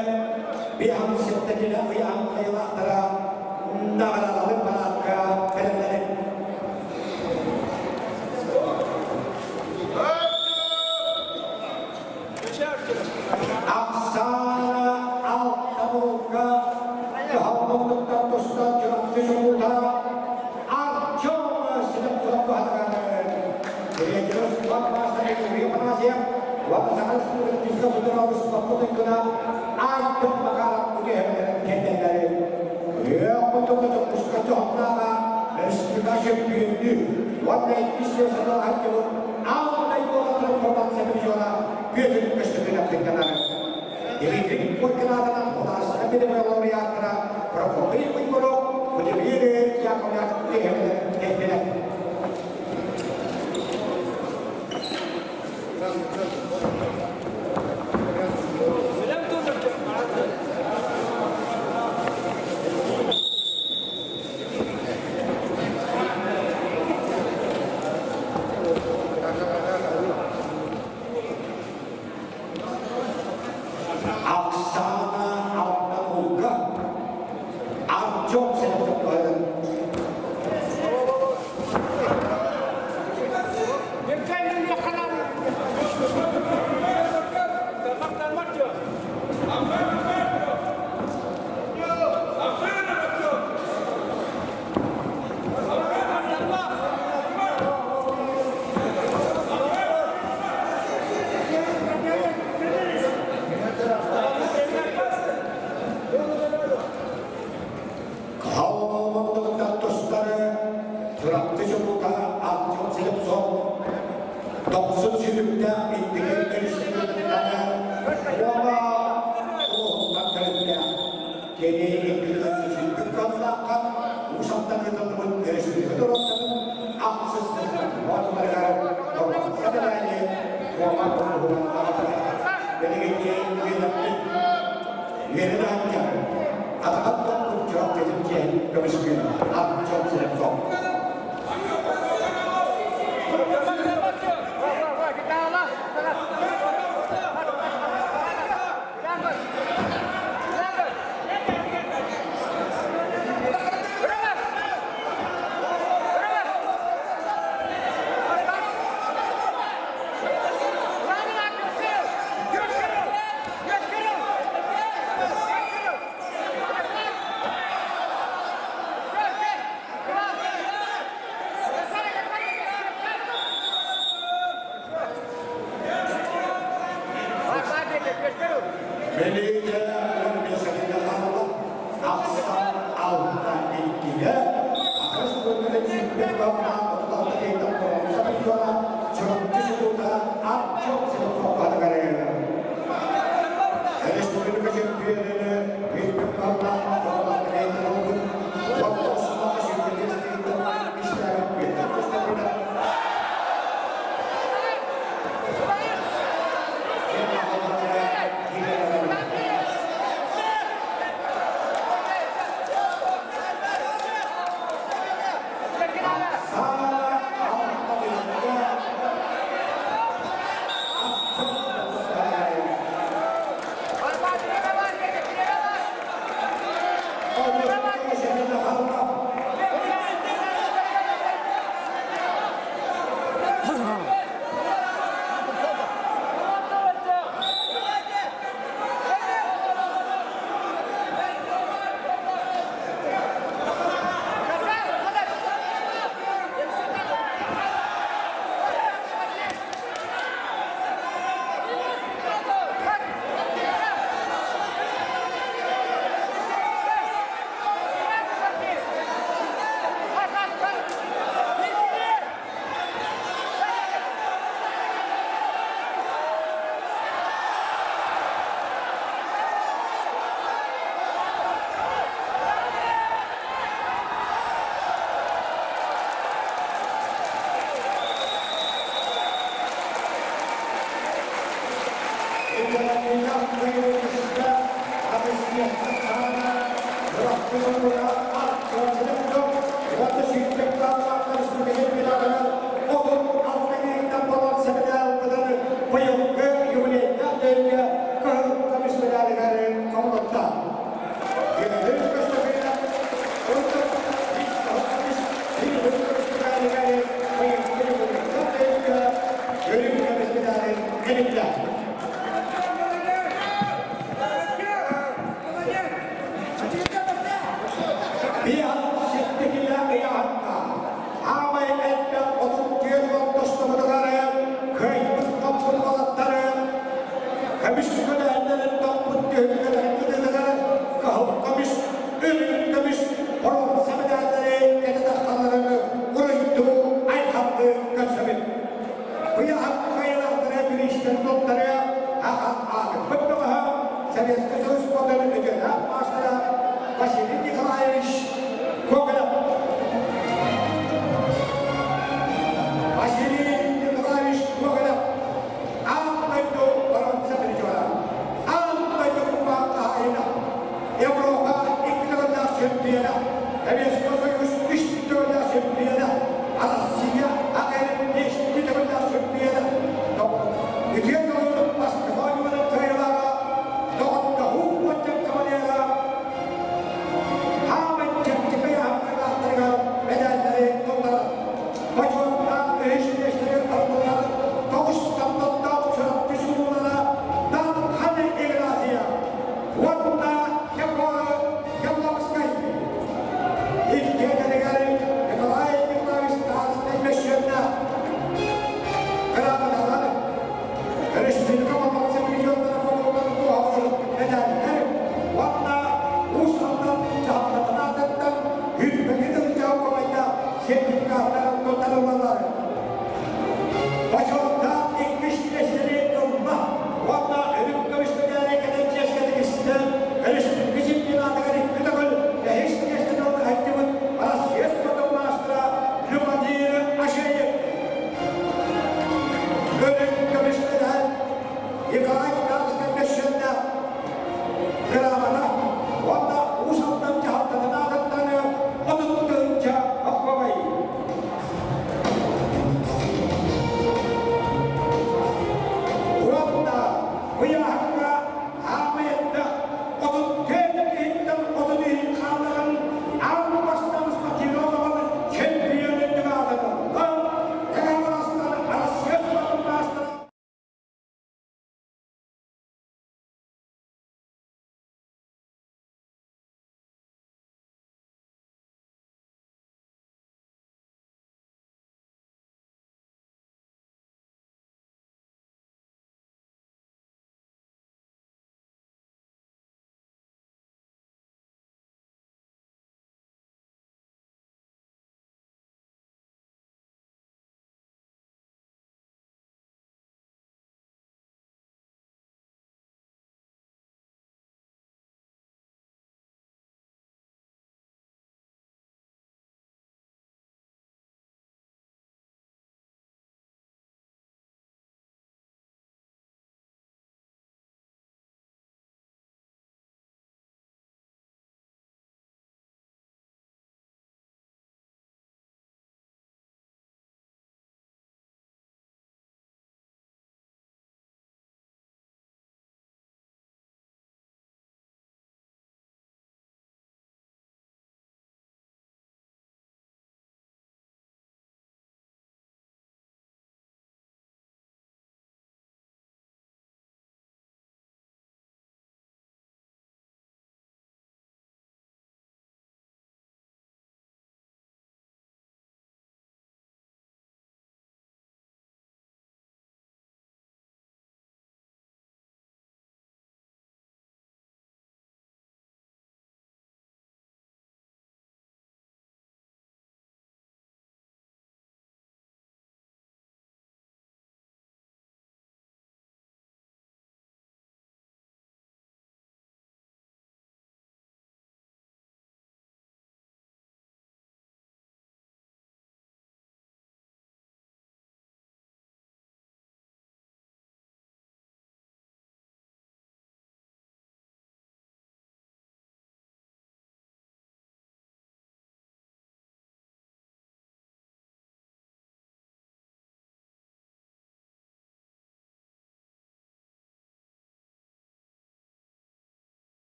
биһам ситтэгинэ ыйаан хайылаахтара наҕараадалык параадка кэлэллэрин. Оксана Алтамурга Кыһалҕабытыттан тустан Чурапчы чулуута Артем Слепцов баһылыгар Тренер спорт маастара Юрий Афанасьев уонна Саха Республикатын федералын туйгуна Артем Макаров үтүөһүннэрин кэннэллэрин Күөх кутука Дьокуускай дьоһуннааҕа республика чөмпүйүннүү уонна иккис сыл сылдьыбыт Аан дойду формация призера Петр Көстөкүүнэп кыттанар. Дмитрий Куркинатынан Художественнай билими лауреаттара Прокопий Уйгуров, Владимир Яковлев тэһэлэр. Оксана Алтамулга Артем Сенцовтарын. Кыһалҕаларыттан тустары Чурапчы чулуута Артем Слепцов дохсун сүрүктээх инники өрүстүүбүлүкэни уола улууһуттан төрүттээх. Кини икки сүрдүк кыаллаахха Уус-Алдан ыытыллыбыт өрөспүүбүлүкэ норуоттарын ахсыс уоннарыгар норуотка тэрээһини Куома улууһугар аҕалбыта. Билигин үөрэммит үөрэнэ сылдьар атаҕар топпут Чурапчытын чиэһин көмүскүүр Артем Слепцов. Өлүүтэ 15 сэтинньи хаалла. Ахсан 6-2-гэ аҕыс бөлмөнөн сүүрбэ баҕа 36 киһиттэн боруонса чемпиона Чурапчы сутуута Артем Симаков аатыгар. Республика чемпионunu 100 баллаах 36 киһиттэн ылбыт. 19 сүүрбэ киһиттэн истээбит Петр Костякина. Советский Союз Василий Николаевич Гоголев. Василий Николаевич Гоголев аан дойду боруонса призера, аан дойду кубаахтаһайына, Европа икки төгүллээх чемпиона, Советский Союз үс төгүллээх чемпиона, Россия АГР бес төгүллээх чемпиона. Үтүө көҥүл бастакы оонньууларын кыайыылааҕа, доҕордоһуу уонча кавалера, хаамай чэпчэки ыйааһыннаахтарыгар медаллары туттарар. Бочуоттаах үһүс миэстэни ыллылар тоҕус тапталлаах Чурапчы сууллара Дархан Игнатьев уонна Егор Явловскай.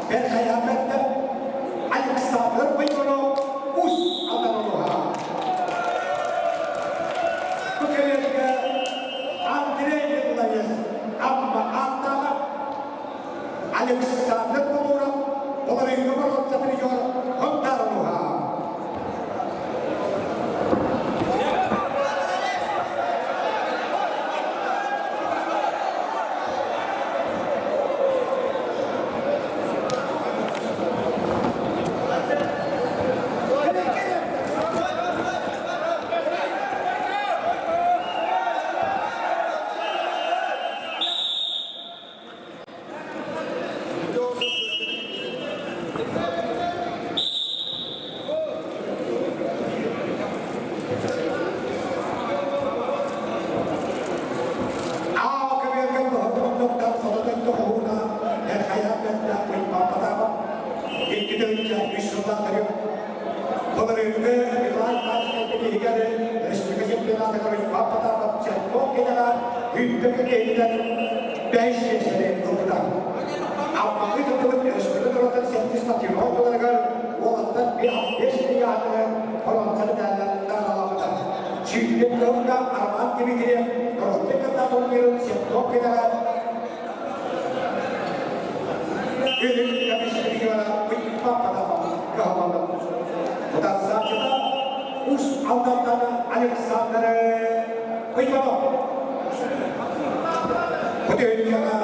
Бэрхэйээмэттэн Александр Бойконов Ус Алдан Бу кэлэргэ Андрей Николаевич Амма ааттааҕа Александр Болуров Боларыҥҥа боруонса призер Хонтаар улууһа. Ус Алдантан Александр Иванов. Бүтүннэҕэ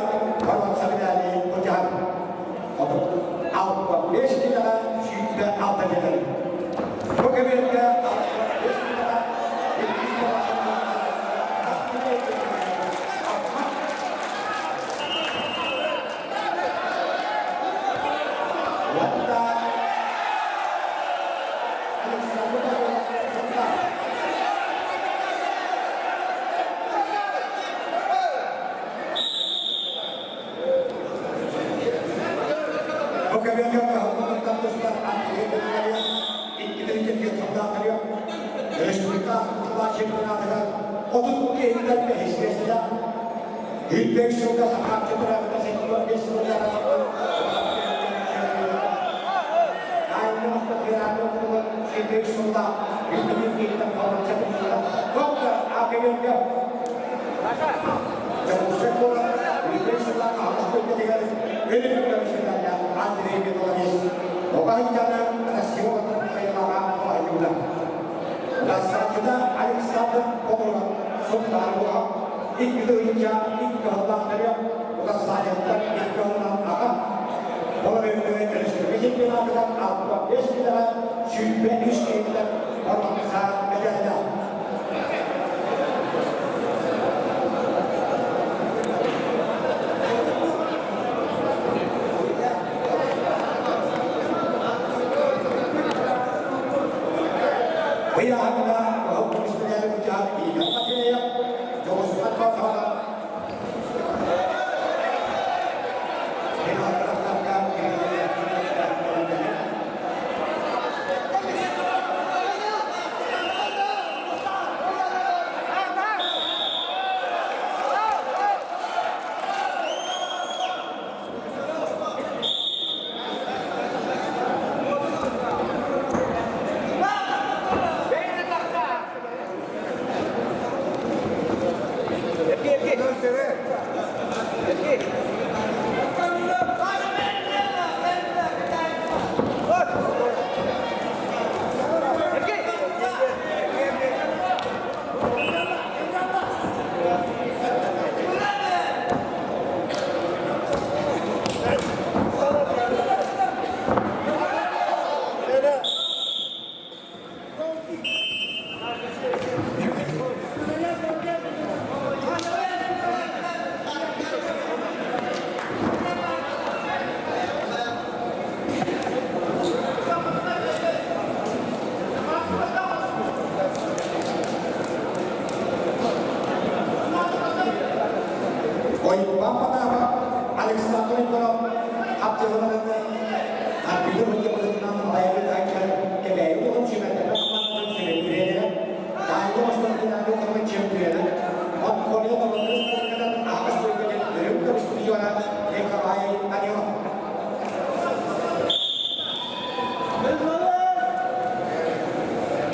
боруонса медали былдьаһар. 65 килэҕэ 26 кэлэр. Бу кэмиэргэ 65 килэҕэ иккис Уонна Александр Бу кэмҥэ кыһалҕалартан тустар Андрей Николаевич икки Республика тыла чемпионатыгар 30 киһиттэн бэһис миэстэлээх. Үүтбэк сылга сахааччы төрөөбүтэ 75 сылыгар сылда Андрей Николаевич Александр Попова Султанова икки тыһыынча икки сыллаахтарга Угасаевтар икки сыллаах аҕа Олор республика чемпионатыгар 65 килэҕэ 23 киһиттэн боруонса медаллаах. Ыйааһыҥҥа кыһыл көмүс медали былдьаһар Игорь Матвеев Дьоҕусхан Базаров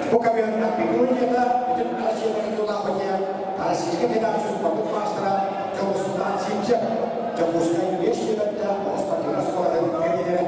Бу көбүөр Арбигурьята бүтүн Россия тутулаах Российскай Федерация спордун маастара Дьокуускай Симсев, Дьокуускай 5 түбэлтэ оҕо спортивнай оскуолатын тренерэ.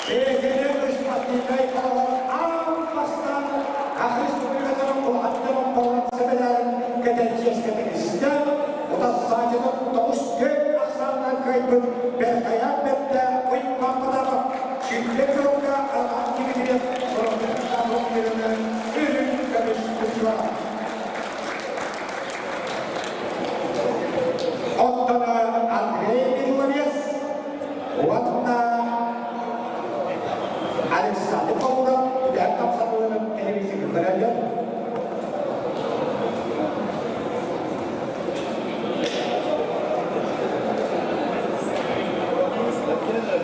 Эһиги спортивнай балалар аан бастаан Аһыс Республикатын улахаттан болан сэбэлэрин кэтэнчиэскэ тигистэ, утассаачытын тоҕус күн ахсаанынан кыайбыт Бэркайаан Бэртэ Уйбаан Потапов сүүрбэ кылга Роман Дмитриев Роман үрүҥ көмүс призера. Оттон Андрей Миловец уонна Александр Павлов түбэһэн тапсалларын телевизорга көрөллөр.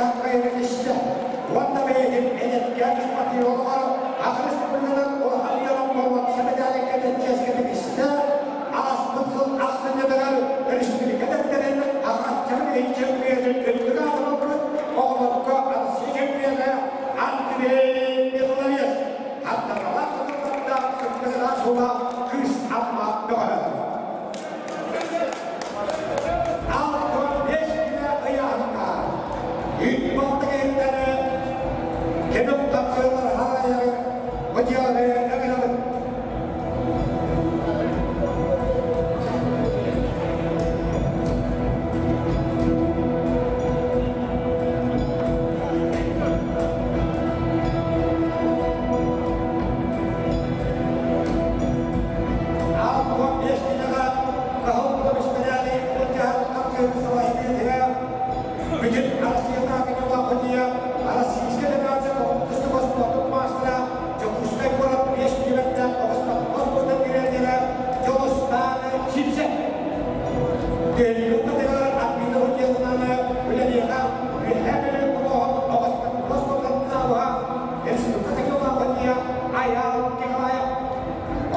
кыайыылаах кыайыыны тистэ уонна бэйэтин эдэркээн патриотугар аҕыс быһыынан улахан дьонун боруонса мэдээликкэ чиэскэ тигистэ. Ааспыт сыл ахсынньытыгар республика дэттэрин аҕаччарын иһин чемпионун үрдүк аатын ылбыт оҕолорго Россия чемпиона Андрей Белоловец хантаралаах кытыллардаах сырдыгынан сула кыыс Амма бөҕөһө. 65 килэ ыйааһынна үүт балтыгыһыттары кемик тапсыылар хаайары быдьыары ыҥырабыт. 65 килэҕэ Кыһыл көмүскэлээри былдьаһыктан салайыытыгар бүтүн Арассыыйатааҕы ньымалаахытыйа Российскай Федерация Коммунистическай спордун маастара Дьокуускай куорат биэс нүөмэрдээх спортун тренерэ Дьулустаан Сипсэ Түөлүгүн Альбина Утеловнаны үлэлиэҕэ Үөһээ Бүлүү улууһун оҕо республика ньымалаахытыйа Айаал Николаев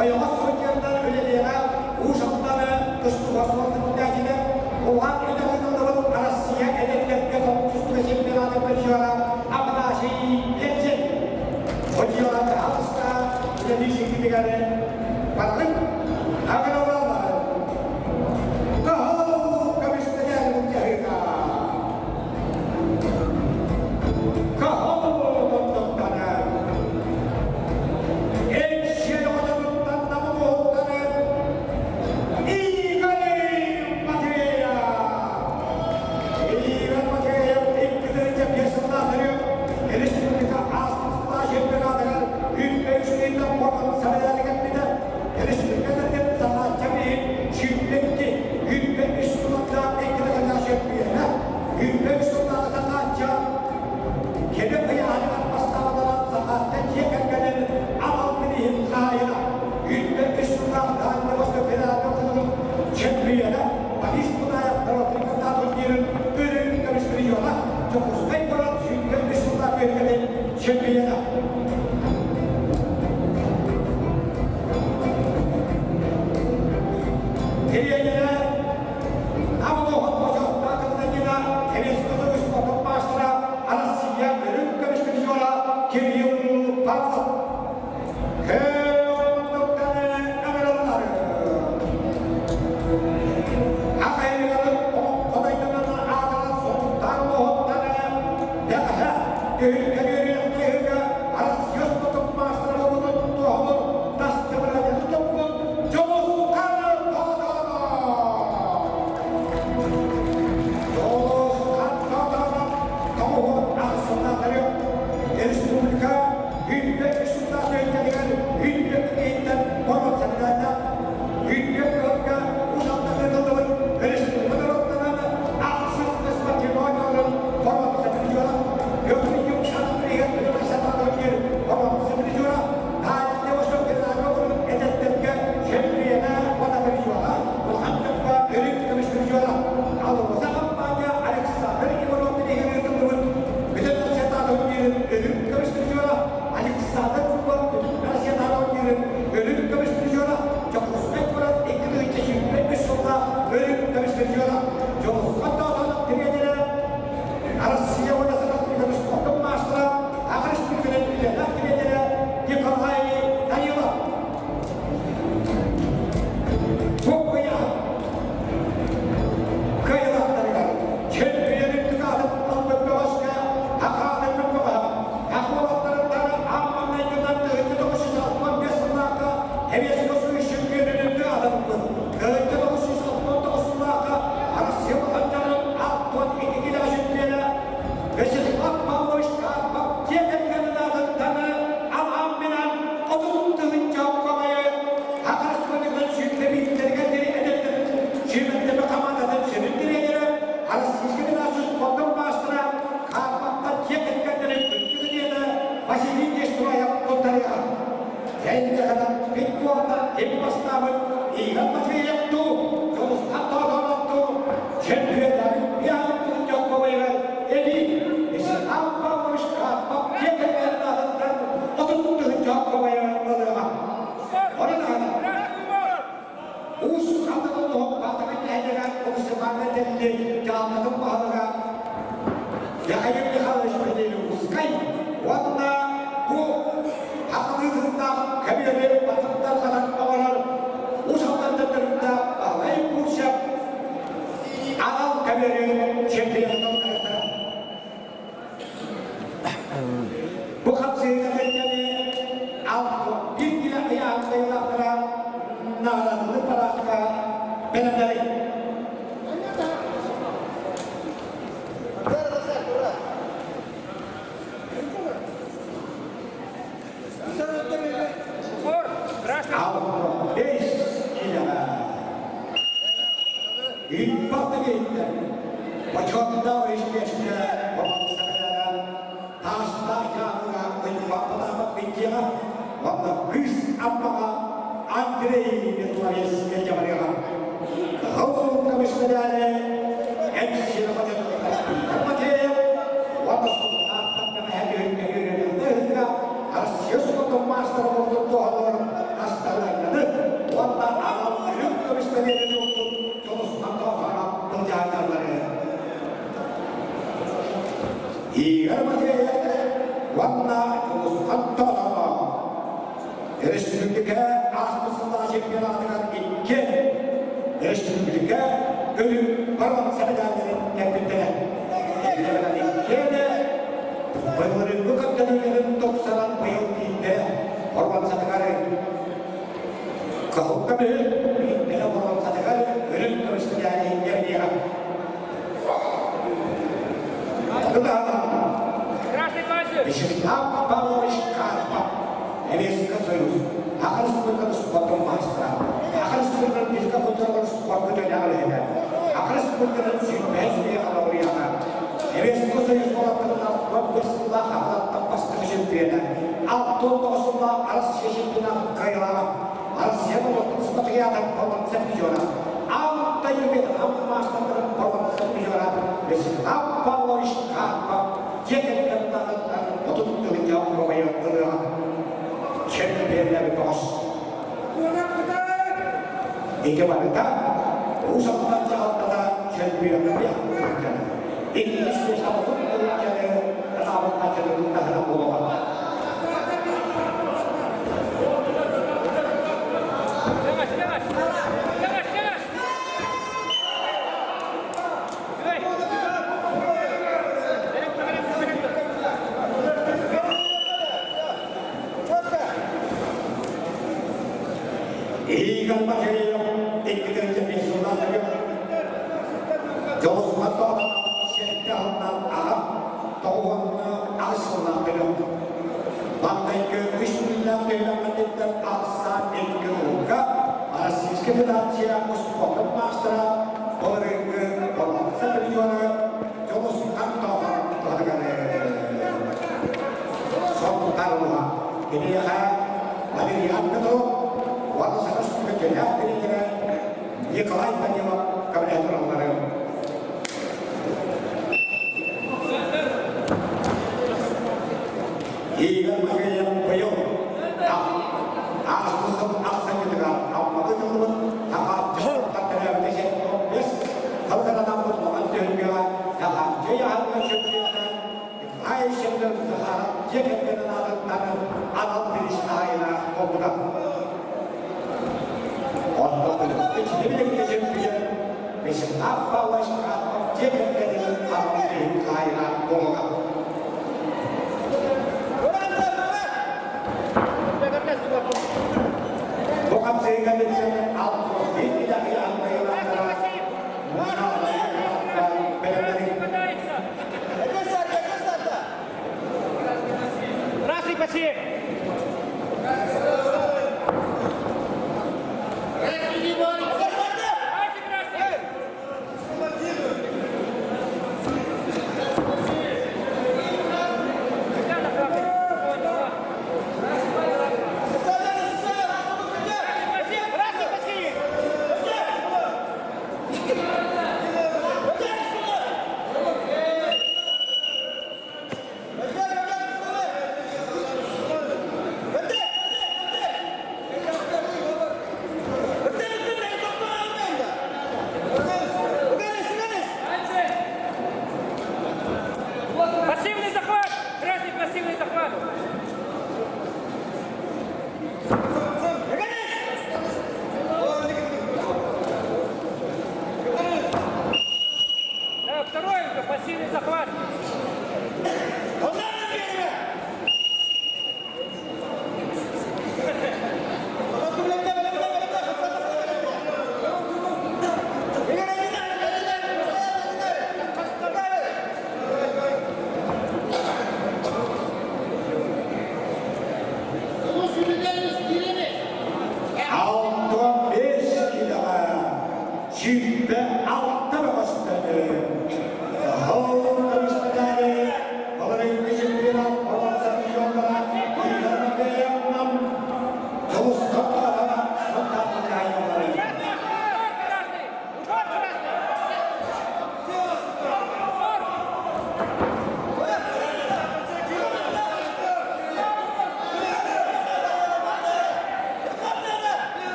Ойоҕос судьуйалар үлэлиэҕэ Уус Алданы тустууга суолталаахтар Улахан үлэ ыытыллыбыт Россия эдэрдэргэ тустууга чемпионатын призера Афанасий Ленцин. Судьуйаларга алыста үлэлии сиргитигэр барҕын аграралар Кыһыл көмүскэлэр дьаһыыга Кыһыл мундуктанар Кини ыйааһыныгар бастаабатаҕа Сахааттан дьиэ кэргэнин анал бирииһин хаһаайына, 105 сыллаах Дальнего Востока федеральнай округун чемпиона Борис Бунаев норуотун турнирын өрүү көмүс призера, Дьокуускай куорат 105 сыллаах үөргэтин чемпиона. Тириэньэрэ Нам олоҕун бочуоттаах гражданина Советскай Союз спордун маастара Россия үрүҥ көмүс призера Кирилл Павлов. Көмүктары ыҥырыллар. Хахайыгарын олоҥхо аатынан Сунтаар улууһуттан бэҕэһээ түһүлгэ үөрүйэхтээһигэ Россия спордун маастара буолбутун туоһулуур дастабырыанньаны туппут Дьулусхан Тоотоонов! Дьулусхан Тоотоонов тоҕуһун ахсыннаатары республика үүннэ үс сыллаах үүннэ иһиттэн боруонсатыгаата үүннэ кыһылга Уус Алдан республика норуоттарын ахсыс спортивной боруонса призера Петр Юмшанов боруонса призера Дальний Восток эдэрдэргэ чемпиона уонна призера улахан дьоҥҥо өрүк көмүс призера АЛРОСА хампаанньа Александр Иванов бирииһин бүтүн Россиятааҕы турнирын өрүк көмүс призера Александр Купов бүтүн Россиятааҕы турнирын өрүк көмүс призера Дьокуускай куорат 2023 сыллаах өрүк көмүс призера Дьулусхан Тоотонов тренерэ Россия уонна Саха Республикатын спордун маастара Саха Республикатын үлэлээх тренерэ Николай Данилов. Бу ыйаах кыайыылаахтарыгар чемпион үрдүк аатын ылбыт бөҕөскө Акаатын бөҕөһө Акулаттарыттан аан маҥнайгынан 1965 сыллаахха Советскай Союз чемпионун үрдүк аатын ылбыт 1969 сыллаахха Россия улаханнарын 62 килэҕэ чемпиона Вячеслав Павлович Карпов дьиэ кэргэнин аатыттан анаан-минээн 30 тыһыынча оҥкомойу Саха Республикатын сүүрдэ диэри эдэрдэрин сүүмэрдэмэ хамаандатын сүрүн тренерэ, Российскай Федерация спордун маастара Карповтар дьиэ кэргэннэрин күндү кытыйата Василий Нестеров туттарыаҕа. Кэннигэнэн бит буолта ким бастаабыт Игорь Матвеев дуу, Дьулустан Тоотонов дуу чемпионнарын биаһын дьоккобайыгар эбии Уонна бу хахалыытыннаах көбүөрү батыттар хатан оҥорор Уус Алдантан төрүттээх Баһылай Бурцев анал көбүөрү чемпионун кыттар. Бу хапсыһыыга кэлтэни 61 килэ ыйааһыннайылаахтара наҕараадалыы параакка бэлэмнэри. Бэс килэҕэ Ыйбат иһиттэн бочуоттаах испиэскэ бобонсакалара таастаах дьааҥыга ыйбаппатаабат битиэҕэ уонна кыыс Аммаҕа Андрей Петрович Дьабарыаҕа Кыһыл көмүс мэдээли Матеев уонна Сунтаартан бэҕэһээ үһүҥҥэ Россия спордун маастара буолбут туоһалар астарыанньаны уонна анал үрүҥ көмүс мэтээли туолбут Дьулусхан Тоохоро былдьаһыкталлары. Игорь Матвеев уонна Дьулусхан Тоохоро Өрөспүүбүлүкэ ааспыт сыллааҕы чемпионатыгар икки өрөспүүбүлүкэ өлүм боруонса медалларын кэлбиттэрэ. Иккиэнэ былырыыҥҥы көрдөрүүлэрин тупсаран быйыл биирдэ боруонсатыгар кыһыл көмүһү, биирдэ боруонсатыгар үрүҥ көмүс медали иҥэриэҕэ. Вячеслав Павлович Карпов, Советский Союз, Саха Республикатын спордун маастара, Саха Республикатын физкультуратын спорка төлөҕө Саха Республикатын сүүрбэһис үйэ лауреата, Советский Союз уолаттарынан 15 сыллаах хаһалаттан бастакы чемпиона, 69 сыллаах Россия чемпионатын кыайыылааҕа, Россия норуотун спартакиадатын полноценный призера, Алтай Юбилейный маастардарын полноценный призера Вячеслав Павлович Карпов дьиэ кэргэннээҕиттэн 30 тыһыынча оруобайы ылыаҕа. Чемпионнары тоҕус. Ити барыта Уус Алдан дьаһалтата чемпионнары сылдьар. Иккис миэстэ 30 тыһыынчаны анаабыт аччатын таһынан буолуоҕа. Игорь Матвеев 2-5 сыллаахтарыгар Дьолусман сэттэ аһынан аҕа 98 сыллаахтарыгар маҥнайгы үс күннээх түһүмэххититтэн ахсаан икки уһукка Российскай Федерация спордун маастара былырыыҥҥы боруонса призера Дьулусхан Тоохоон туһатыгар Сунтаар Киниэхэ Валериан Петров уонна Саха Республикатын тренерэ Николай Данилов көмөлөһө туралларын. Игорь Матвеев быйыл ааспыт сыл ахсынньытыгар Аммаҕа ыытыллыбыт Саха төрөөбүтэ 75 сылынан улахан түһүлгэҕэ Сахааччы аһылыга чемпионата Николай Семенов Захаров дьиэ кэргэнин аатыттан анал бириис хаһаайына буолбута. Онтон иччилик чемпион Вячеслав Павлович Карпов дьиэ кэргэнин анал бирииһин хаһаайына буолуоҕа. Бу хамсыыга билсэн 61 идэҕи аннайылаахтара Красный паси! Давайте красный! Красный паси!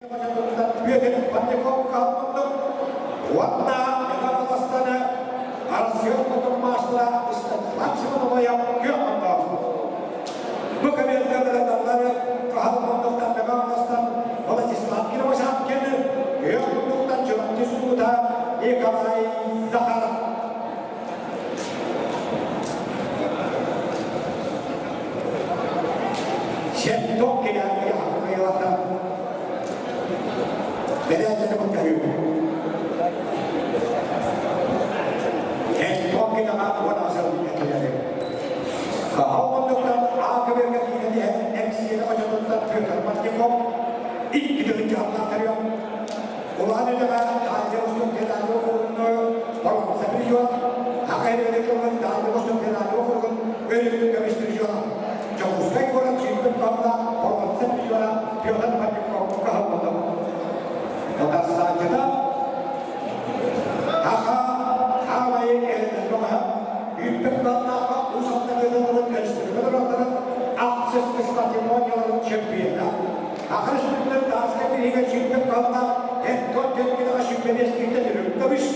Бүөтүр Пантяков калмындык уонна Михайловстаны Россия спортун маастара Станислав Семеновая күөх муннук. Бу кэмиэрдэлэрдаллары каһал муннуктан Михайловстан Владислав Кировосяткины, күөх муннуктан Чурапчы сулуута Николай Захаров. Сенток килэҥҥэ хаккыйалата бэрээдэни буккаһыы. Сенток килэҕэ уон асыл этилэри. Хаһал муннуктан аакыбырга киирэн иһэн эксиэнэ хочотуттан Петр Мартиков икки тыһыынча хаптаахтарыам Улахан үлэҕэ Дальний Восток федеральнай округун боруонса призера, Саха Республикатын Дальний Восток федеральнай округун өрүтүн көмүс призера, Дьокуускай куорат сүүрбүт туһалаах боруонса призера Петр Павлюков кыһаллыбыта. Татарстааччыта Саха хаамайы эрэнэн көҕөһө, үүппүт кылааннаахха Уус Алдан ыытыллыбыт өрөспүүбүлүкэ норуоттарын ахсыс патримонияларын чөмпүйүөнэ. Саха Республикатын Тааска бириигэ сүүрбэ кыһалҕа Энтон Теркинаҕа 25 киилэ үрүҥ көмүс,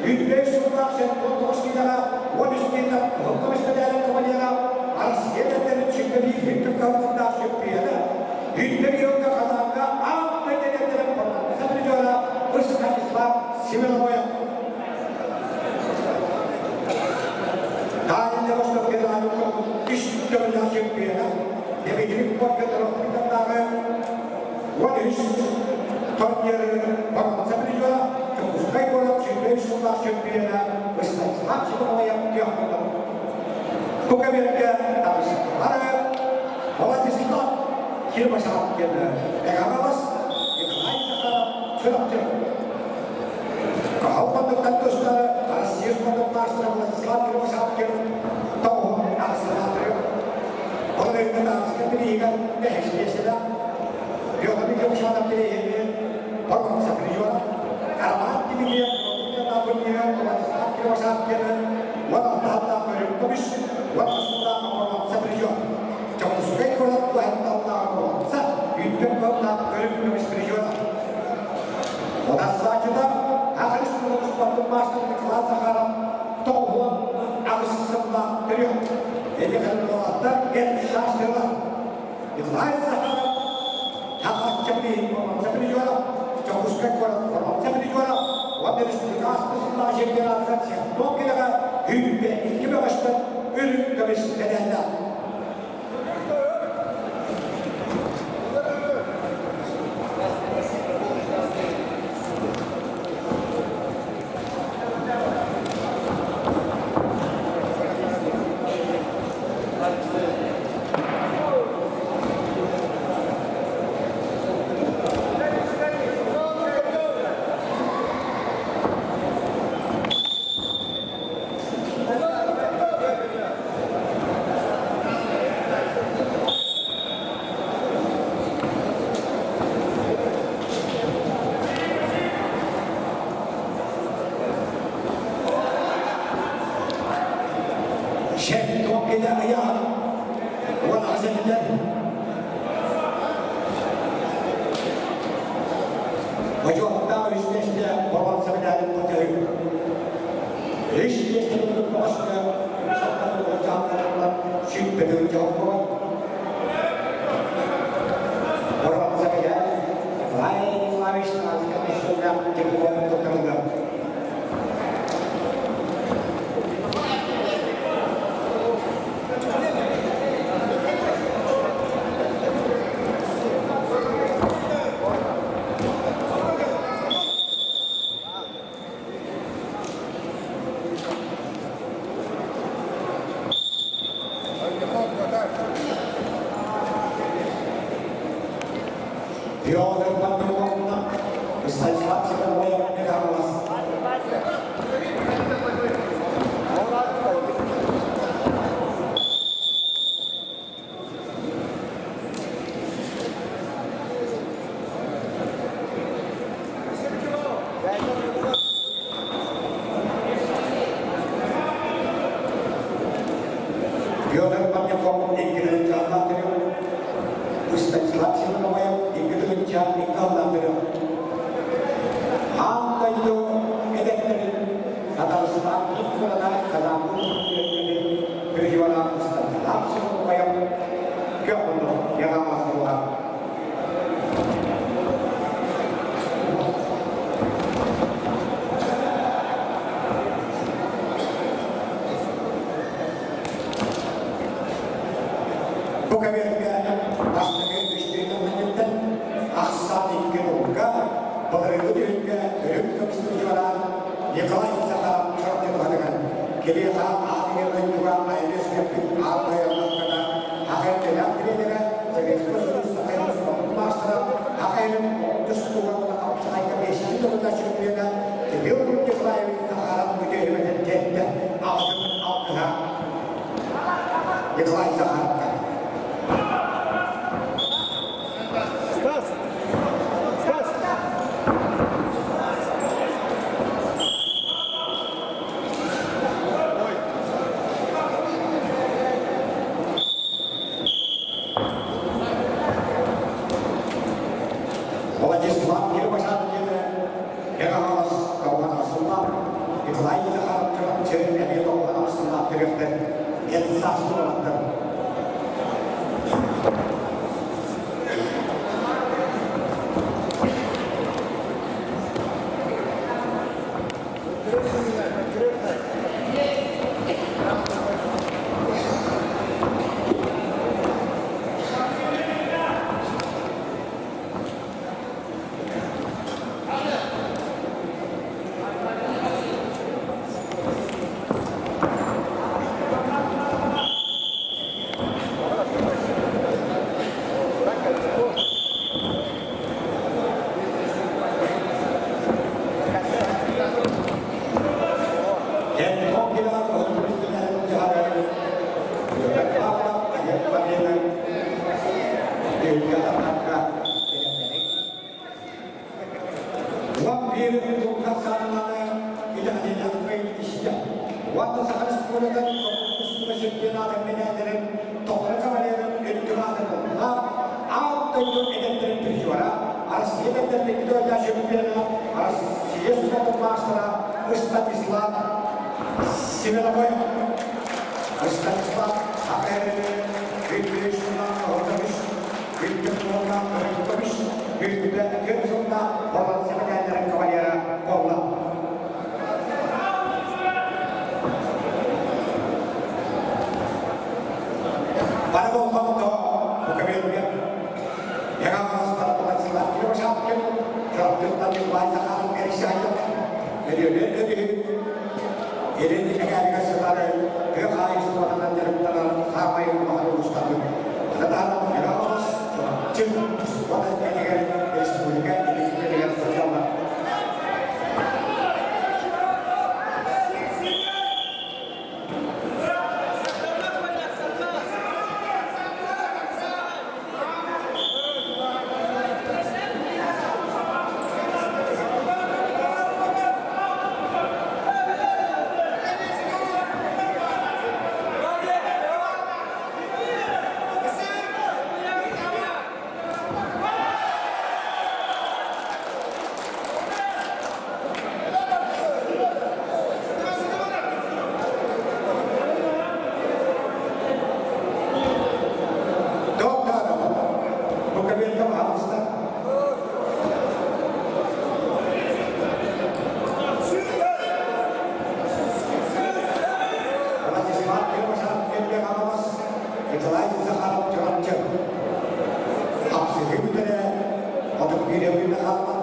105 сыллаах 79 киилэҕэ 13 киилэ кыһыл көмүс мэдээлин кавалера, Россия эрдэрин 21 үрдүк кыһалҕаннаах чөмпүйүөнэ, 101 сылга Казанга аан дойду эрдэрин парламент призера Станислав Семеновой. Дальний Восток федеральный округ үс төгүллээх чөмпүйүөнэ Дмитрий Петров Питердааҕы 13 турниры боруонса призера, Дьокуускай куорат 23 сыллаах чөмпүйүөнэ Станислав Семеновая кыахтанар. Бу кэмиэргэ таҕыстылар Владислав Кирбасалкин, Мегаполис Николай Захаров, Чурапчы. Каһалбатыттан көстөр Россия спортун маастара Владислав Кривошапкин тоҕуһун аҕыстаатыры. Ол эрэн таҕыска тириигэр бэһис Петр Кривошапкин тирииһин боруонса призера, Роман Дмитриев Владислав Кривошапкин 16 көрүҥ көмүс, 10 боруонса призер. Дьокуускай куорат туһатталлаах боруонса, үттэн куораттаах көрүҥ көмүс призера. Утарсааччыта аҕыс спортун маастар Николай Захаров 98 сыллаах төрүөх. Эти уолаттар эт саастыылар. Николай Захаров Хахачча призера, Дьокуускай куорат боруонса призера, уонна республика ааспыт чемпионатыгар сентон килэҕэ 22 бөҕөстөн үрүҥ көмүс медаллаах. Шеф кеде ыйаан уон аҕыс Бочуоттаах үс миэстэ боруонса медалин былдьаһыы. Үс миэстэни тутуспаҕаска сүүрбэтин дьолбуот. Боруонса медаль Николай Николаевич Сталинскай миссионер дипломун туттарыллар. Петр Пантелеймоновна, Станислав Семеновна Михайловна. Петр Пантелеймонов иккитин чааллаатырым, Станислав Семеновна иккитин чаал икки аллаатырым. көбүөргэ бастакы үстүүнүн кэнниттэн ахсаан икки уһуга былырыыҥҥы түһүлгэ үрүҥ көмүс дьуора Николай Захаров Чурапчы туһатыгар Кириэхэ аатыгар дойдуга айылгы сүрэхпит аат тойонноххуна Хахайдынаах тренерэ Советскай Союз Сахайын спордун маастара Хахайын тустууга уонна хапсаҕайга биэстии төгүллээх чемпиона Кирилл Николаевич Захаров үтүө тиэртэ аҕатын алтыһа Николай Захаровка. Стас! Стас! Владислав Кирбашат диэн Эҕаҕалас Калган Асыллаах Николай Захаров Чурапчы эмиэ Долган Асыллаах төрүөхтэр эн саас туолаттар. Уонна Саха Республикатын Коммунистика чемпионатын мэтээллэрин тоҕо кавалерын үрдүк аатын ылла, аан дойду эдэрдэрин призера, Россия эдэрдэрин икки чемпиона, Россия спортун маастара Станислав Семеновой. Станислав Сахаревич, Викторович Ордович, Виктор Ордович, Виктор Кыргызстан Боронса мэтээллэрин кавалера буолла. Бары болҕомто бу көбүөргэ Ягаҕаластар Владислав Кривошапкин, Чурапчыттан Николай Захаров Эрисяев, Өлүөнэ өрүһү Илин эҥээригэр сытар тыа хаһаайыстыбатынан дьарыктанар саамай улахан улуустарбыт. Кытаанах Ягаҕалас, Чурапчы уонна этигэр республика инники сылдьаллар. Доктор, бу кабинетка пожалуйста. Владислав Кирбашан Кирбегановас, Николай Захаров Чурапчы. Хапсыһыы бүтэрэ, отут биир өйүнэ хаалла.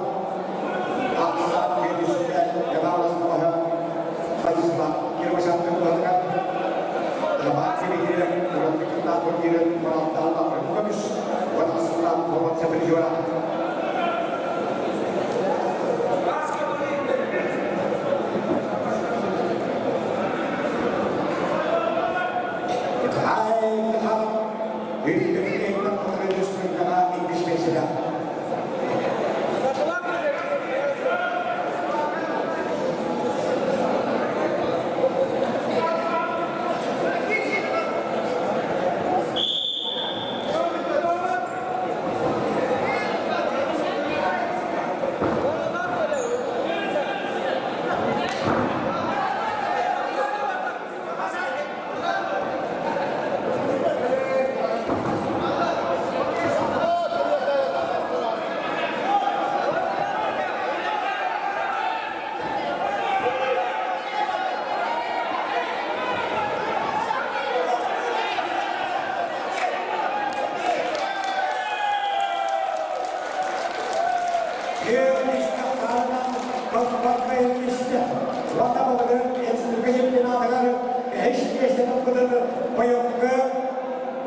Ахсаан биирдиссэ Иванов Владислав Кирбашан Кирбашан Роман Кирилл, Уран турнирын 16 көмүс, 16 боронса призера. Николай Захаров, Иккис миэстэлээх. Уонна былырыын республика чемпионатыгар үһүс миэстэни ылбытын быйылгы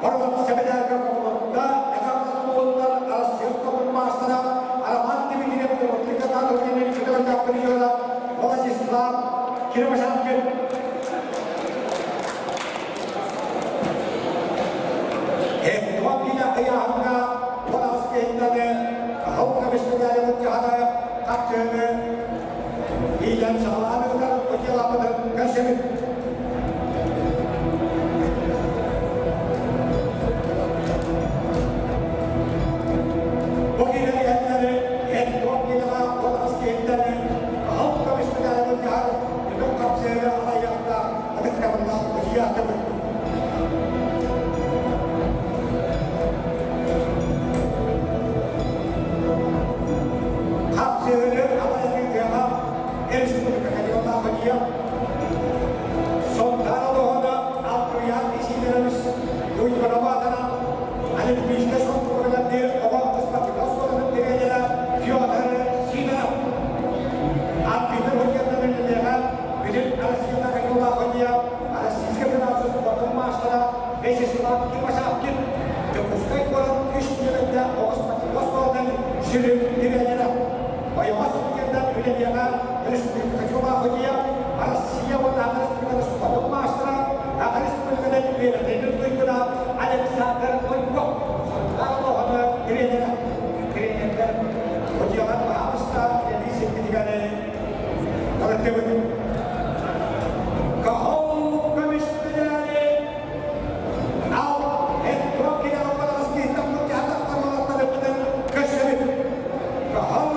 боруонса медальга кубулутта. Эҕэрдэ улууннар Россия спордун маастара Роман Дмитриев Дмитрий Анатольевич көтөҕүллээх призера Владислав Кирбашанкин. Эттуон киинэ ыйааһыҥҥа 18 киһиттэн кыһыл көмүс медали былдьаһары хапсыһыны иитэн саҕалаан ыытар удьуолаппытын көрсөбүт. Бу киинэ иһэллэри Эттуон киинэҕэ 18 киһиттэн кыһыл көмүс медали былдьаһар түмүк хапсыһыны алайыахтаах ытыктабыллаах удьуолаппыт. Хапсыһыны алайыытыаҕа республика Кадиолаахыйа Сунтаар олоһуна Алтуйаан Исидорович Туйгуноватынан Олимпийскай сокуонунан оҕо спортивнай оскуолатын тренера Федор Сидоров Арбитр Худьяннан үлэлиэҕэ Бүтүн Россията Кадиолаахыйа Российскай Федерация спордун маастара Вячеслав Кимашапкин Дьокуускай куорат үс нүөмэрдээх оҕо спортивнай оскуолатын сүрүн тренера Ойоҕос студенттар үлэлиэҕэ Республика Чубахудия, Россия уонна Аҕа республикатын спордун маастара, Аҕа республикатын үөрэтэрин туйгуна Александр Бойков Сунтаар олоҕуна тренера. Тренердэр Худьялар баһаалыста үлэлии сирбитигэр ылыттыбыт. Кахол көмүс медали ал көрсөбүт. Кахол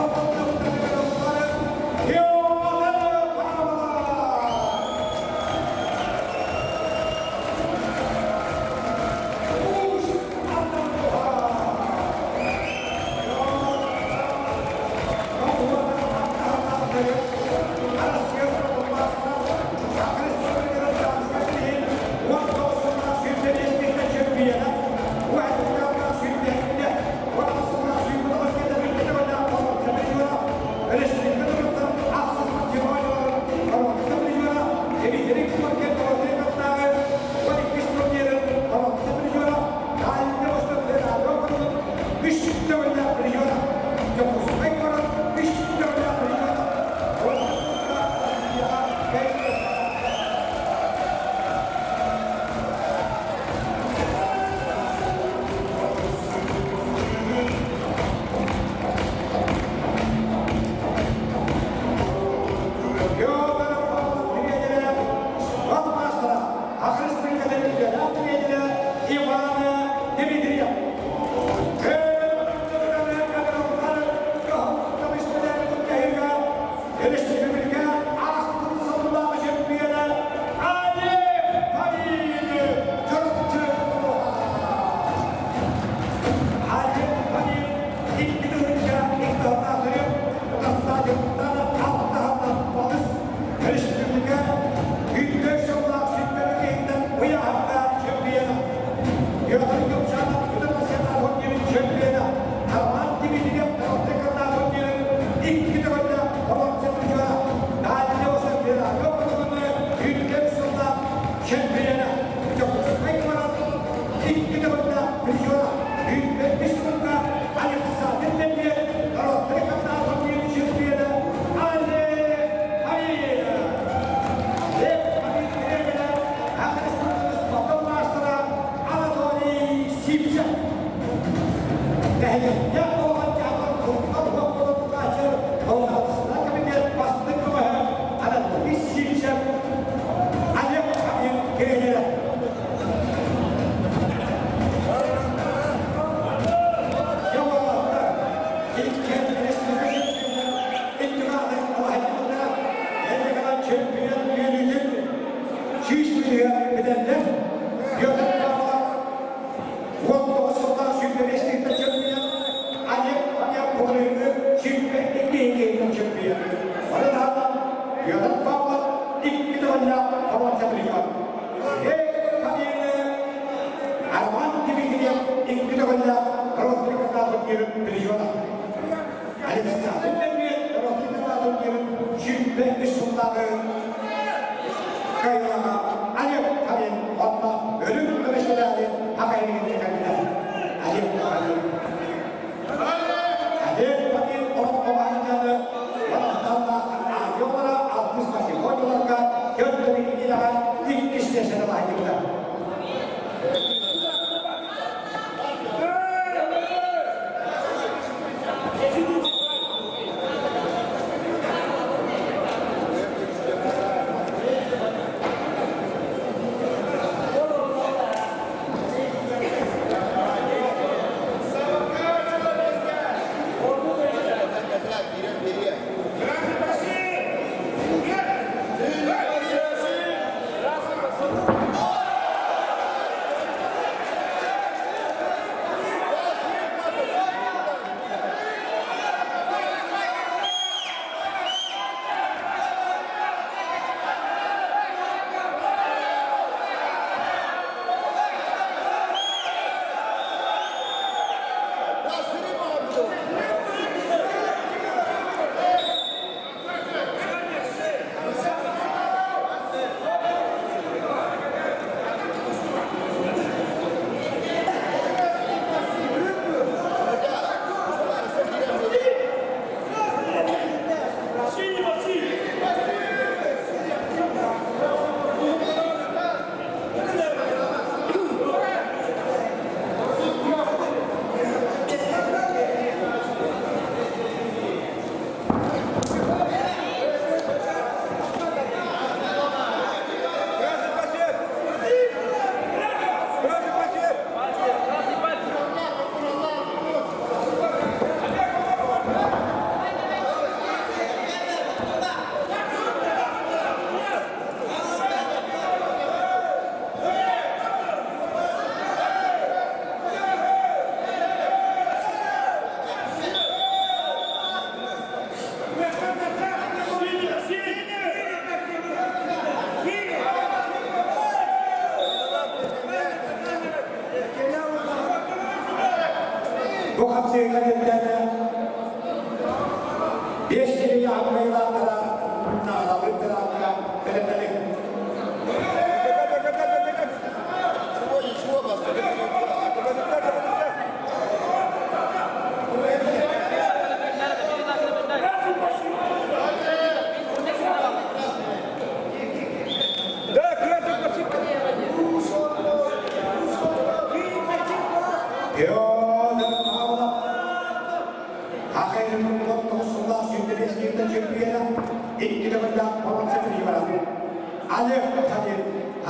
Олег Хабир,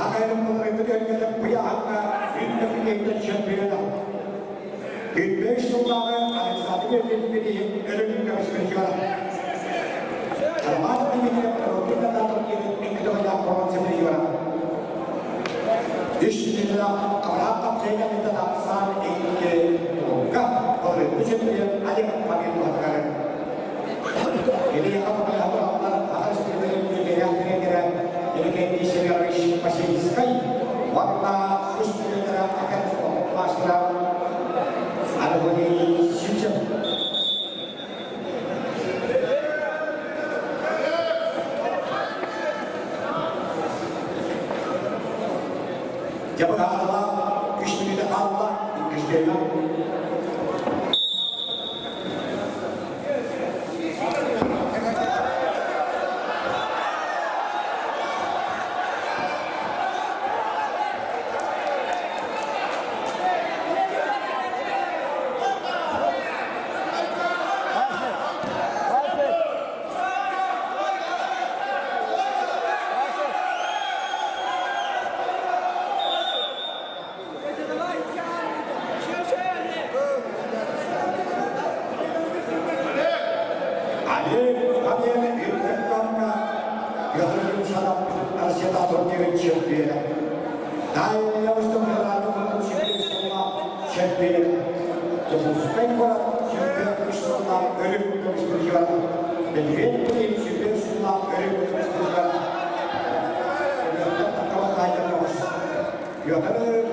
ағайын көтөргөтө куяһаҥҥа үндө чемпиона. 45 сыллааҕы Александр Евгеньевич өрүн көмүскүчү. Роман Дмитриев Рокина Датов икки бронза призера. Үс миллион Авраам Тапсайга тапсан икки тугга олору чемпион Олег Хабир туһатыгар. Илья Хабар Аҕас тренера Евгений Семенович Васильевскай уонна үс тренера академия мастера Анатолий Симчев. Дьабык аала, үс мүнүүтэ хаалла, иккистээх. Олег Хабир Иркутскка Петр Арсена чемпиона. Чемпиона. Дьокуускай куорат чемпион үс сыллаах өрүк көмүс призера. Медведь чемпион сыллаах өрүк көмүс призера. Петр Павлов үс сыллаах призера.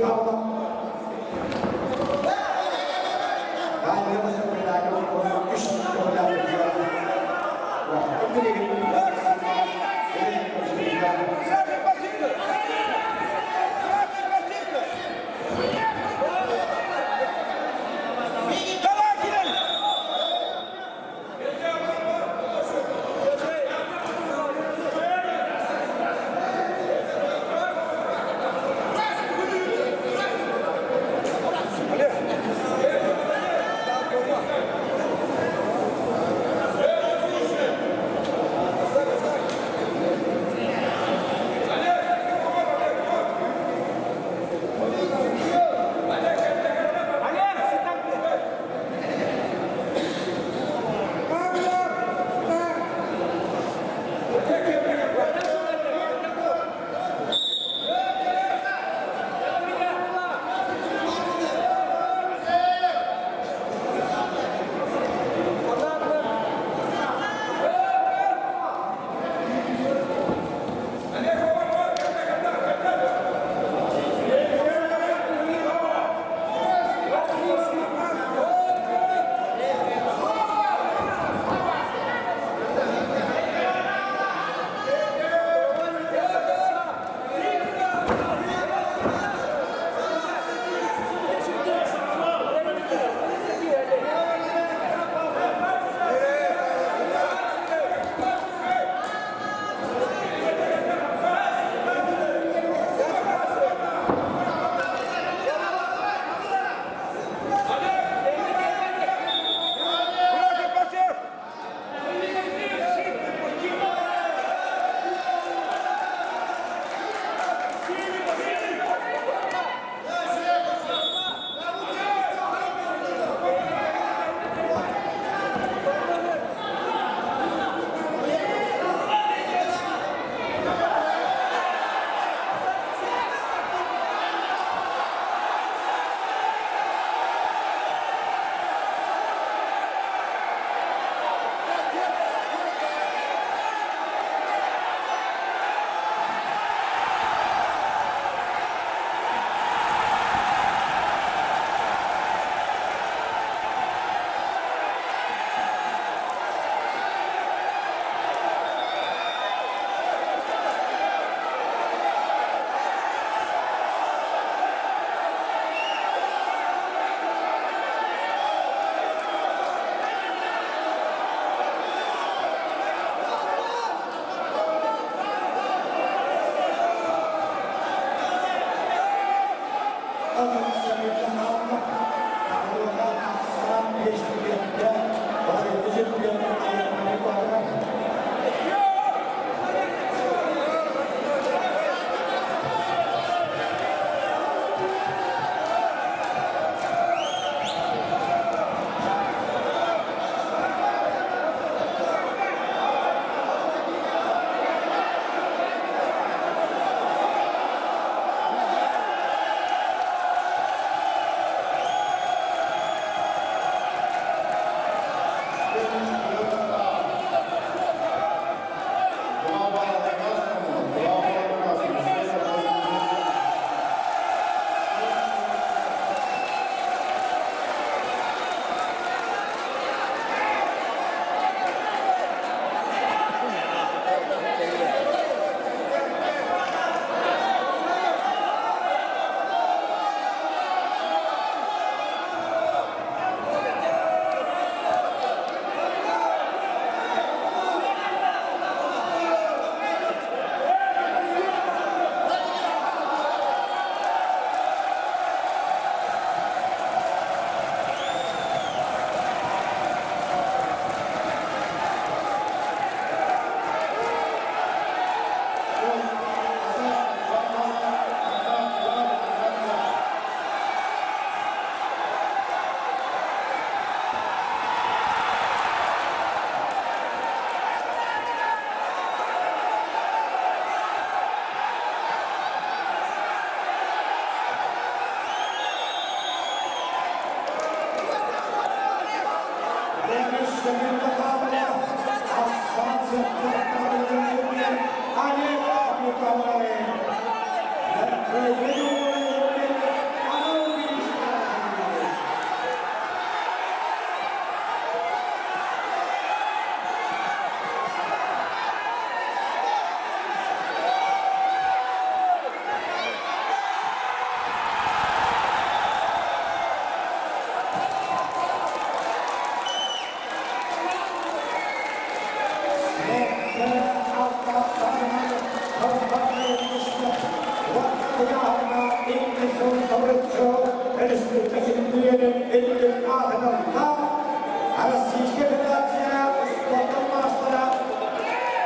Российская Федерация спортом мастера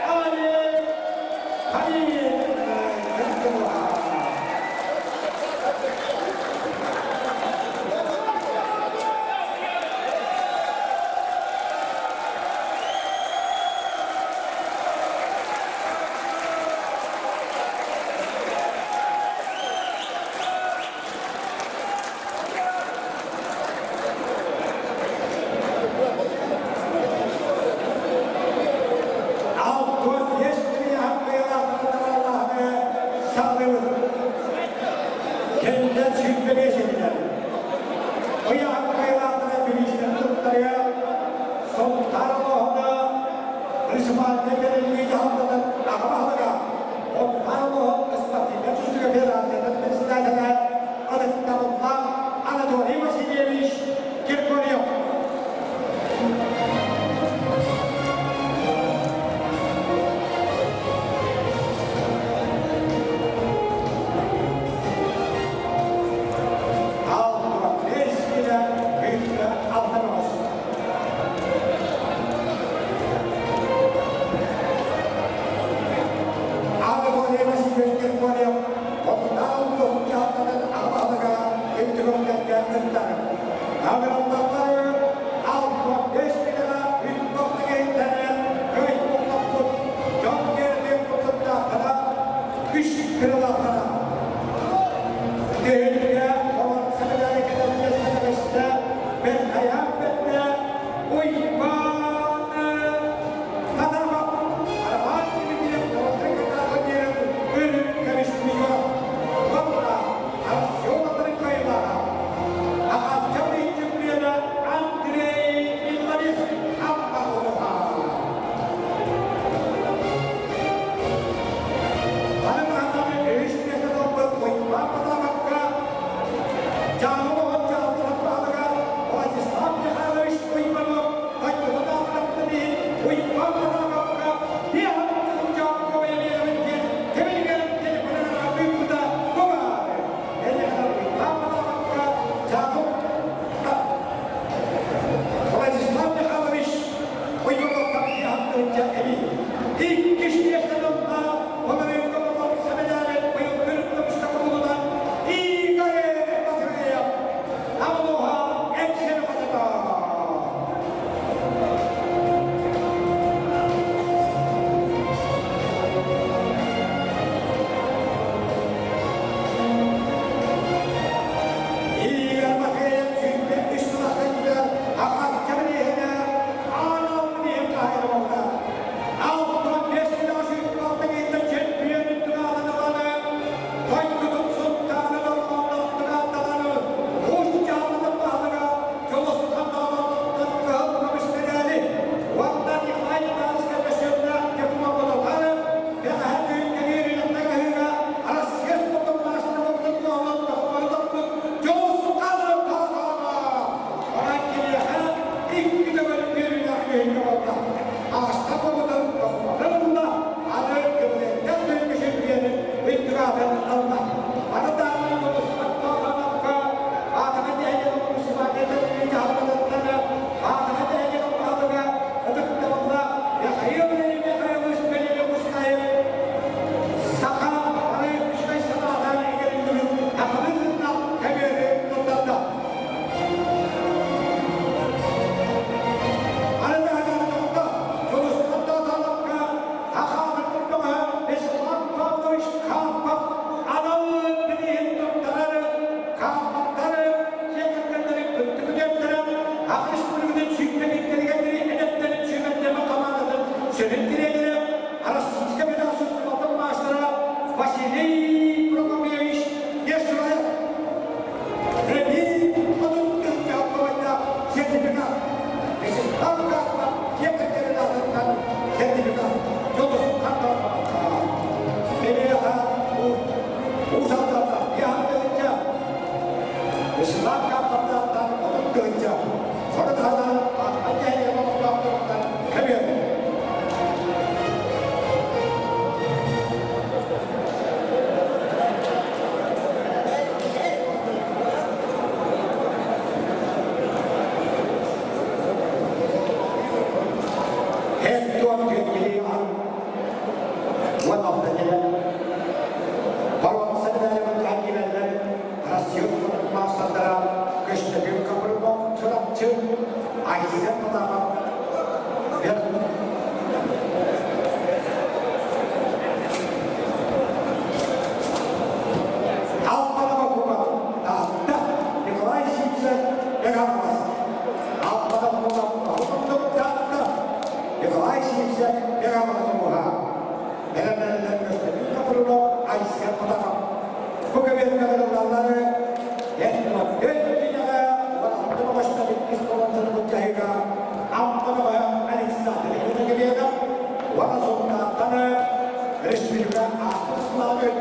Олег Калинин. Анатолий Васильевич Киркорев.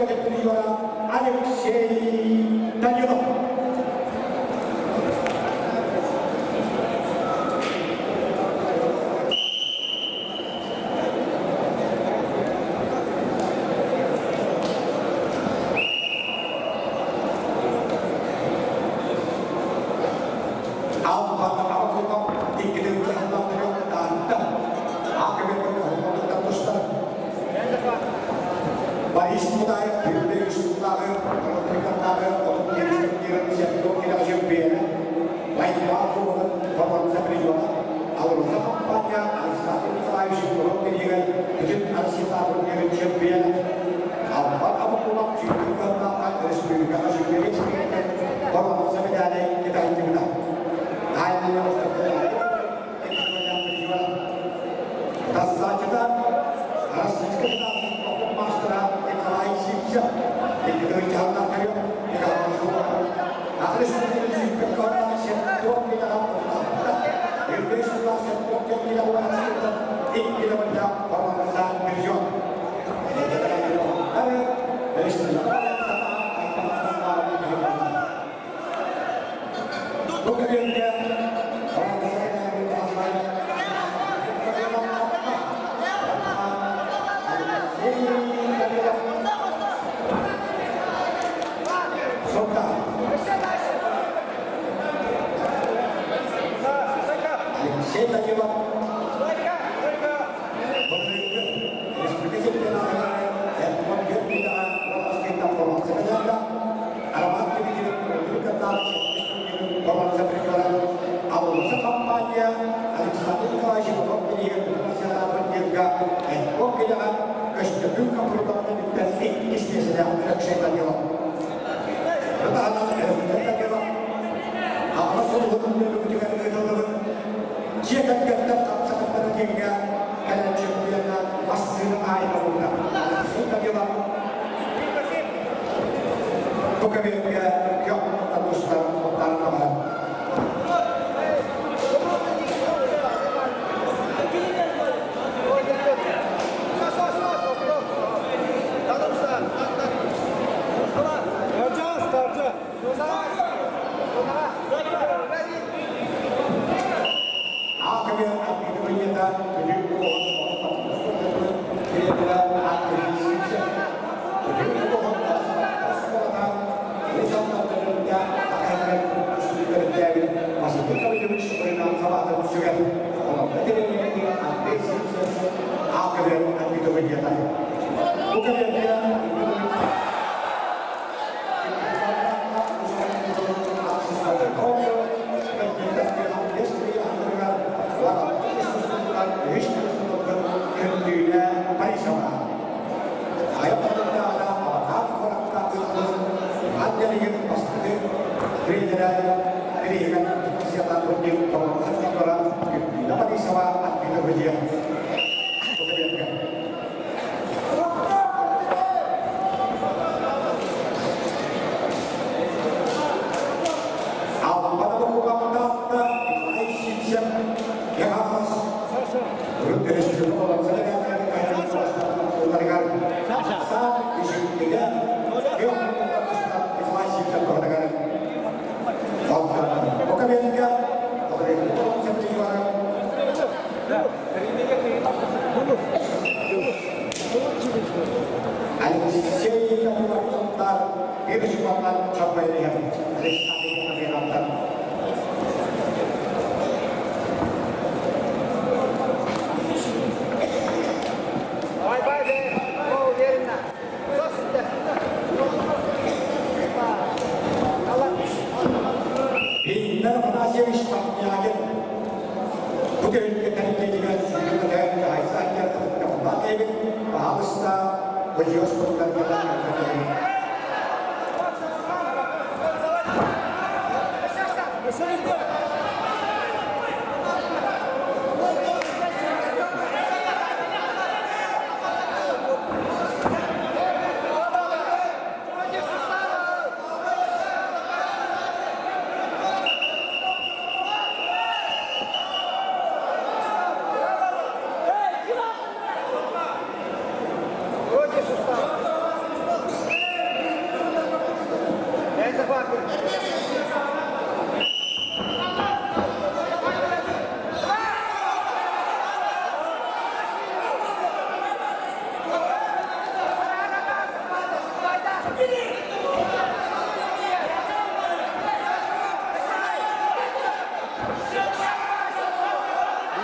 Республикатын призера Алексей Данилов. Борис Мудаев Түрбе үстүллағы, Ротикаттағы, Алроса компания Александр Николаевич бүтүн чемпионы, Албан республикаға Тассачыда Российская Федерация мастера Николай Сивцев,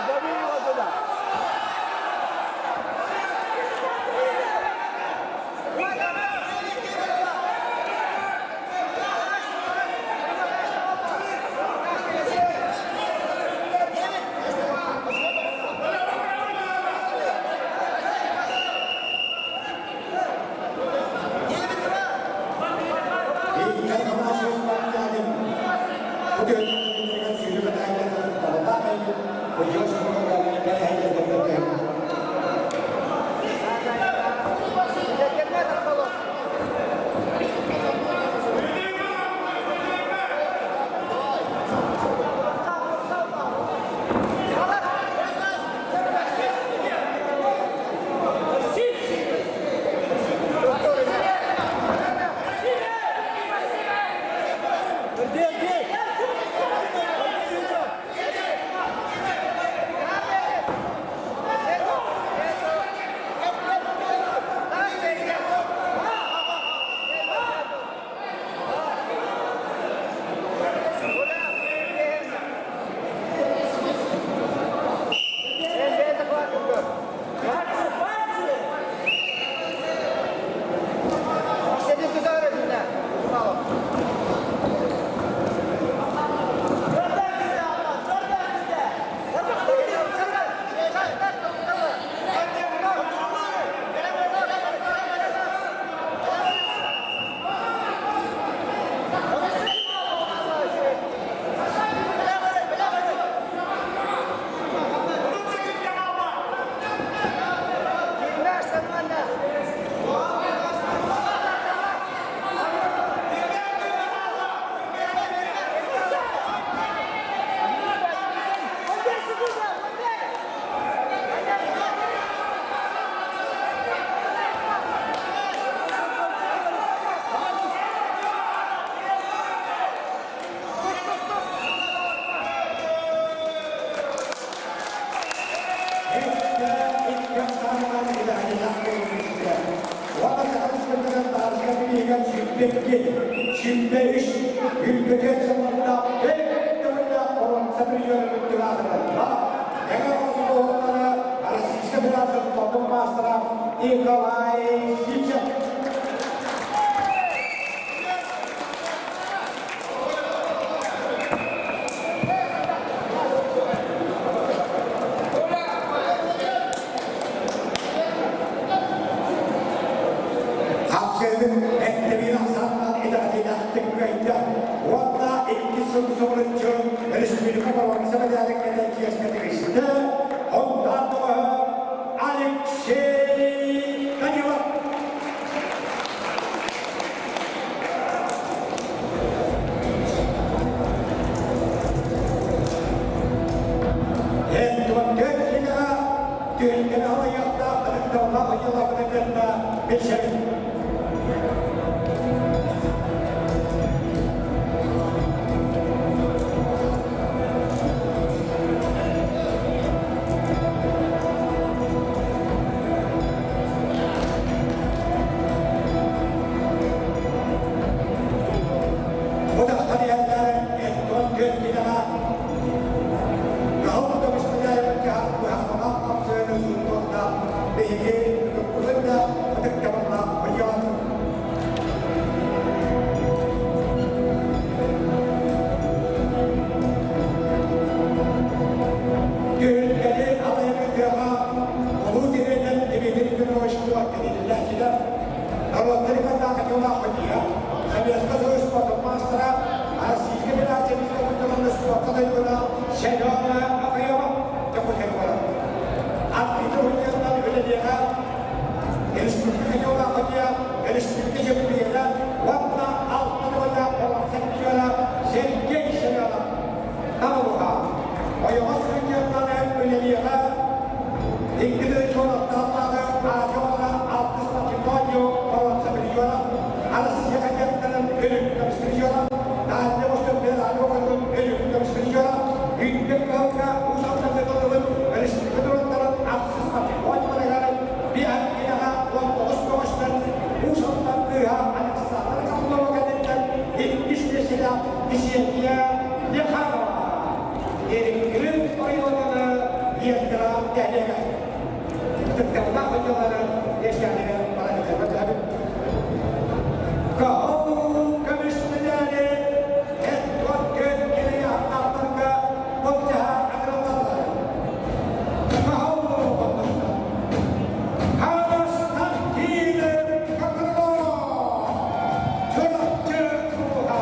Дави его туда! Николай Сичев. Хапсыгын эттебин ахсаннан идатилахтык уонна икки сыл соҕуруччу республика парламент киэскэтигисте онтан Алексей Данилов. Кисиэнньэ Леханова, Эриккирин оройуонаны Лендра нэһилиэгэ. Ытыктабыллаах судьялары Лешанина баран түһэбит. Каһыл көмүс медали Эдуард Күн кириааттаахтарга былдьаһа ыҥырыллаллар. Каһыл Константин Кокров, Чурапчы кууһа.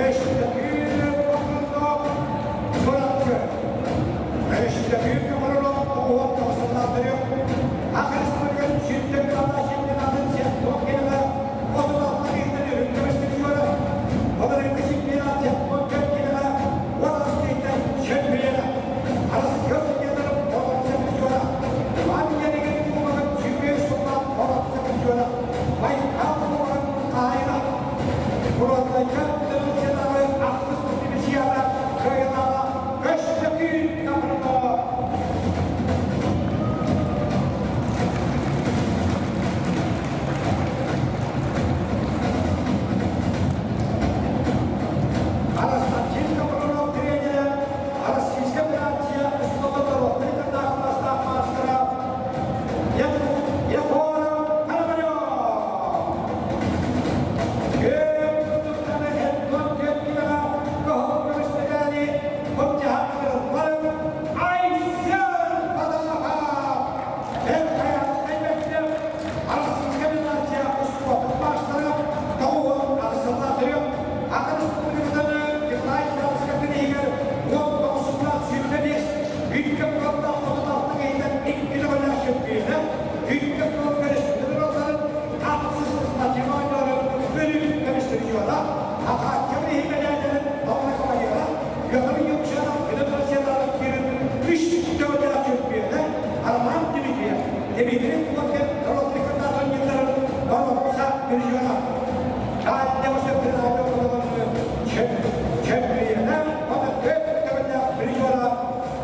Өстөкүүн Кокров, Чурапчы. Өстөкүүн Кокров тоҕуһун тоҕусуннаахтарык Ахырыспыргын сирден кала чемпионатын септон келеме 36 киһиттен үрүҥ Олорунку чемпионат септон келеме 16 чемпиона. Россия судьяларын тоҕусуннаахтарык Иван Ярыгин кубогын сүүрбэ сыллаах тоҕусуннаахтарык Байкал кубогын хаһайына. Курортайга Федерациялары ахсыс дивизияда кыайылаҕа Көстөкүүн Капрынов. Константин Капрынов тренерэ Российская Федерация устудьуоннарын кытаахтаах маастара Егор Пономарев.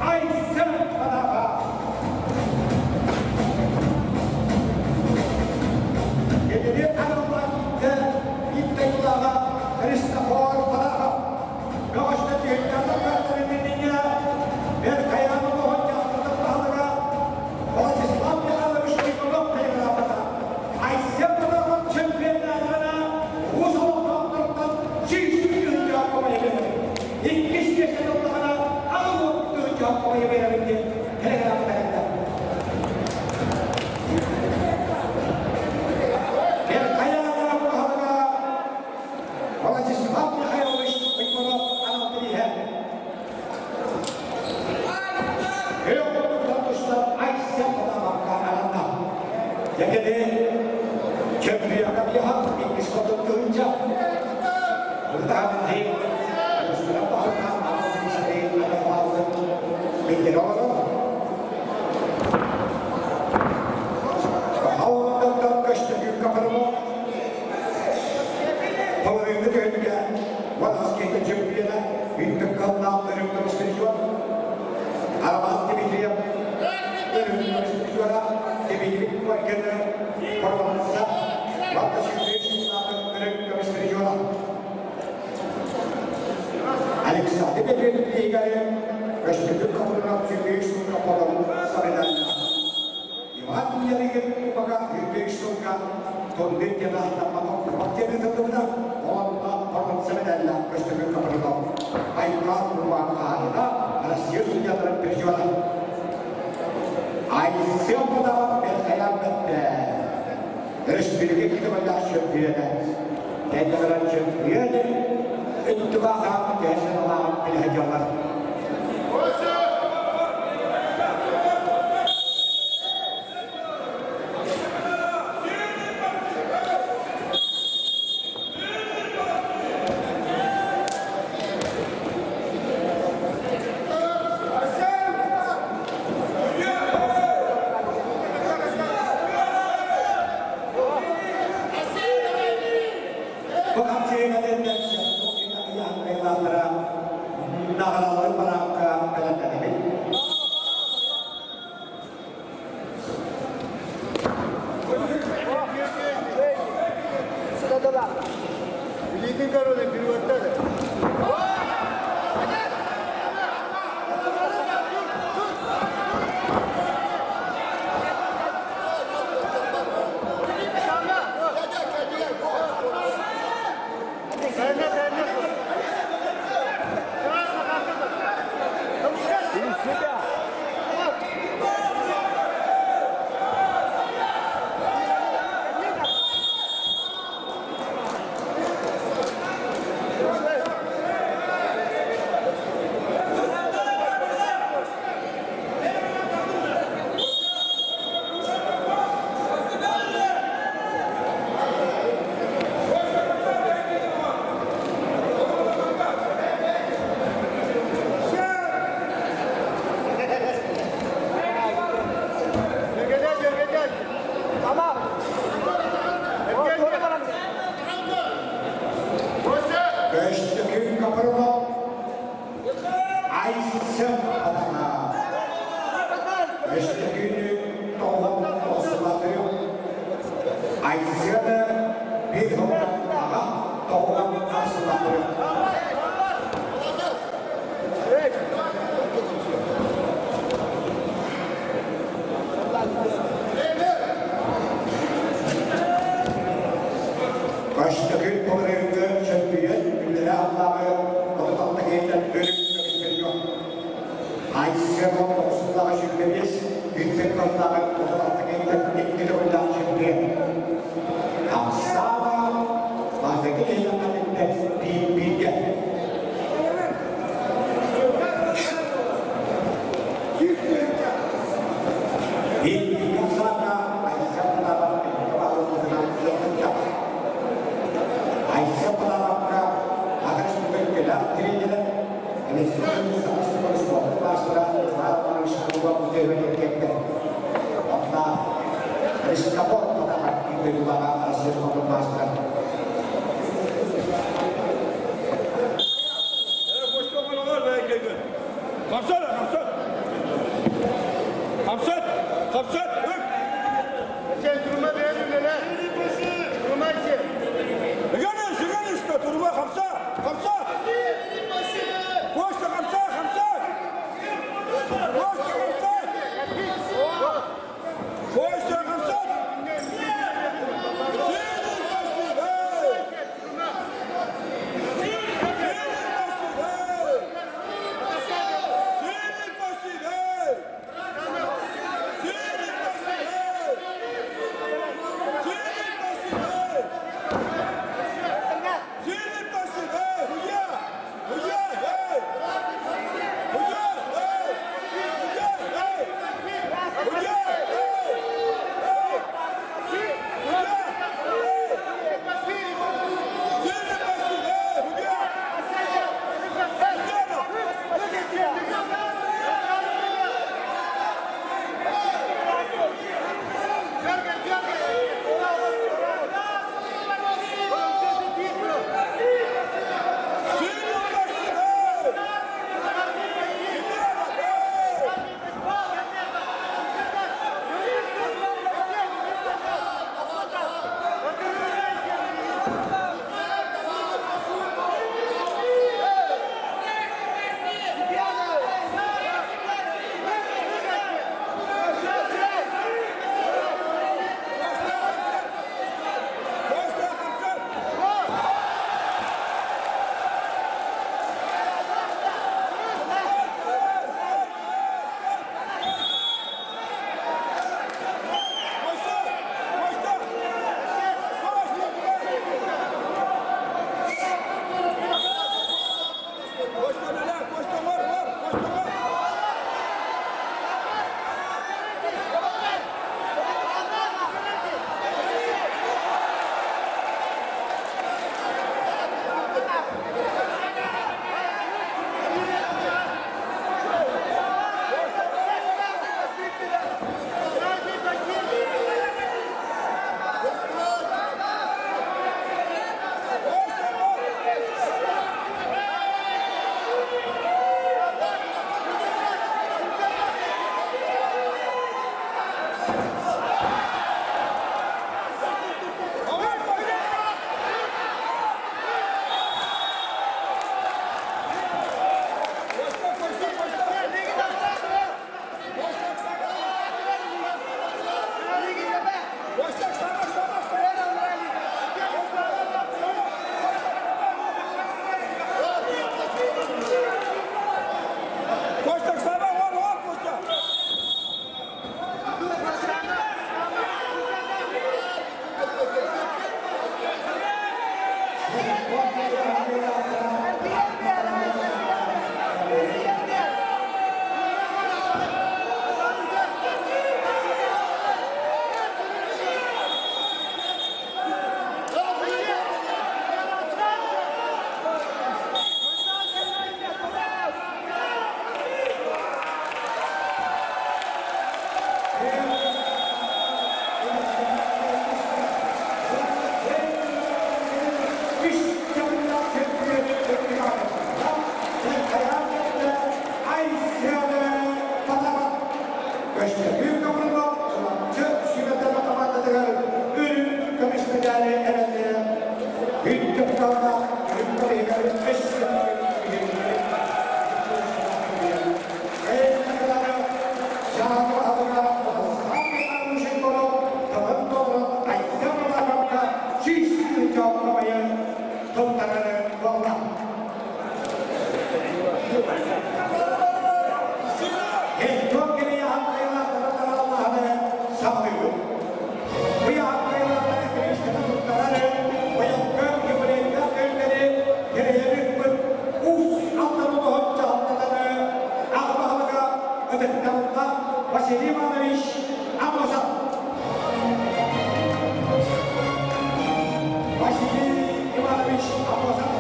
Айсен Панаха! Кинини арыллан иттэ-кулаҕа Христофор Панахов бөҕөстө түһүлгэлэрин Бэркайаан олоҕун дьахтатын баһылыга Владислав Михайлович Николов телеграммата Айсен Панахов чемпионатына уус олохтоохторуттан 100 тыһыынча көмөлөһөр. Иккис миэстэни ыллаҕына 80 тыһыынча көмө биэрэбин диэн телеграмма кэллэ. Бэркайаан баһылыга Владислав Михайлович Николов анал бирииһэ. Күөх тустар Айсен Панаховка ананна. Дьэкэди чемпионка биһа иккис 30 тыһыынча. Ыртаһын Устуран баһылыга анал бириистэри анал билдире олорор. Хааллардан көстөкүүн Капрынов Половина түһүлгэ Ванаскейта чемпиона Үрдүк каллаах өрүҥ көмүс призер Роман Дмитриев өрүҥ көмүс призера Дмитрий Кваркина бронза Ванна сыллаах өрүҥ көмүс призера Александр Петрович Игорев Көстөкүүн Капрынов 105 сылга бронза медаллаах. Иван Ярыгин кубога 105 сылга турнир диэн диэн ыытыллыбыта. Онно бронза медаллаах Көстөкүүн Капрынов. Айкал Курбан хаһайына Россия судьяларын призера. Айсен Панахов Бэркайаан бэтте. Республика китабаллаах чемпиона. Тәйтәгәрән чемпионы Үттүгә кәсен алаған билһәҗалар. Бу хапчыйга наҕаралары бараакка бэлэмнэнэбит. Сюда, да. Через себя! Көстөкүүн Капрынов Айсен Адана. Көстөкүүнү тоҕон осулатыры Айсены bir аға тоғын асылатыры. Көстөкүүн Капрынгы чемпион үллere Allah'ı Ototалта кейтен өрүк көмүскөрү. Айсен тоғысындағы чемпионес, Үлкен Калдағы ототалта кейтен икки төгүллээх чемпион. Хамсаба бастакы кэллэххэ биир-бииргэ. Биир-бииргэ хамсаата Айсен Патапов Айсен Патаповка Агаш Мүккелер тренері Александр Сахаров спорт мастера Иван Шахова үтербе кетті. Онда Христофор Патапов интервьюлага Россия спорт мастера. Василий Иванович Амосов. Василий Иванович Амосов.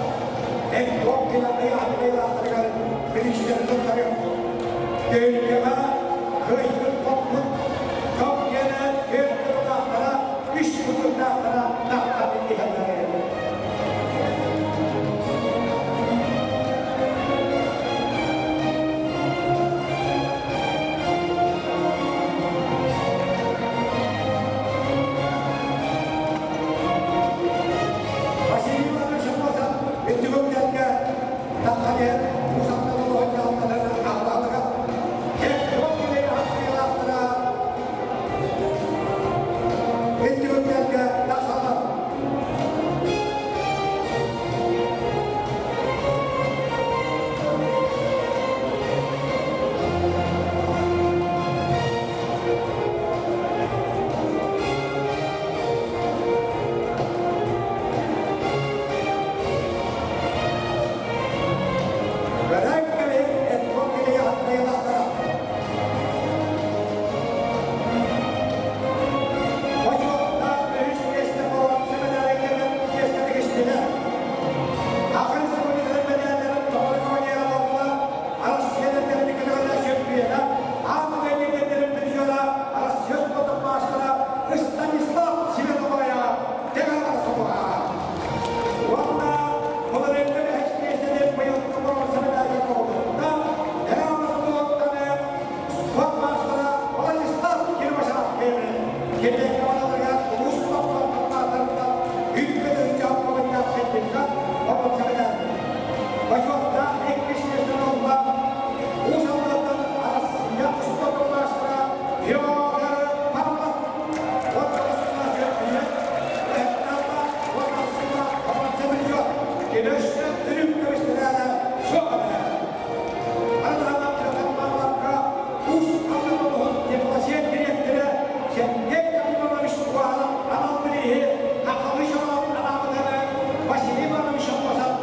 Василий Иванович Амосов.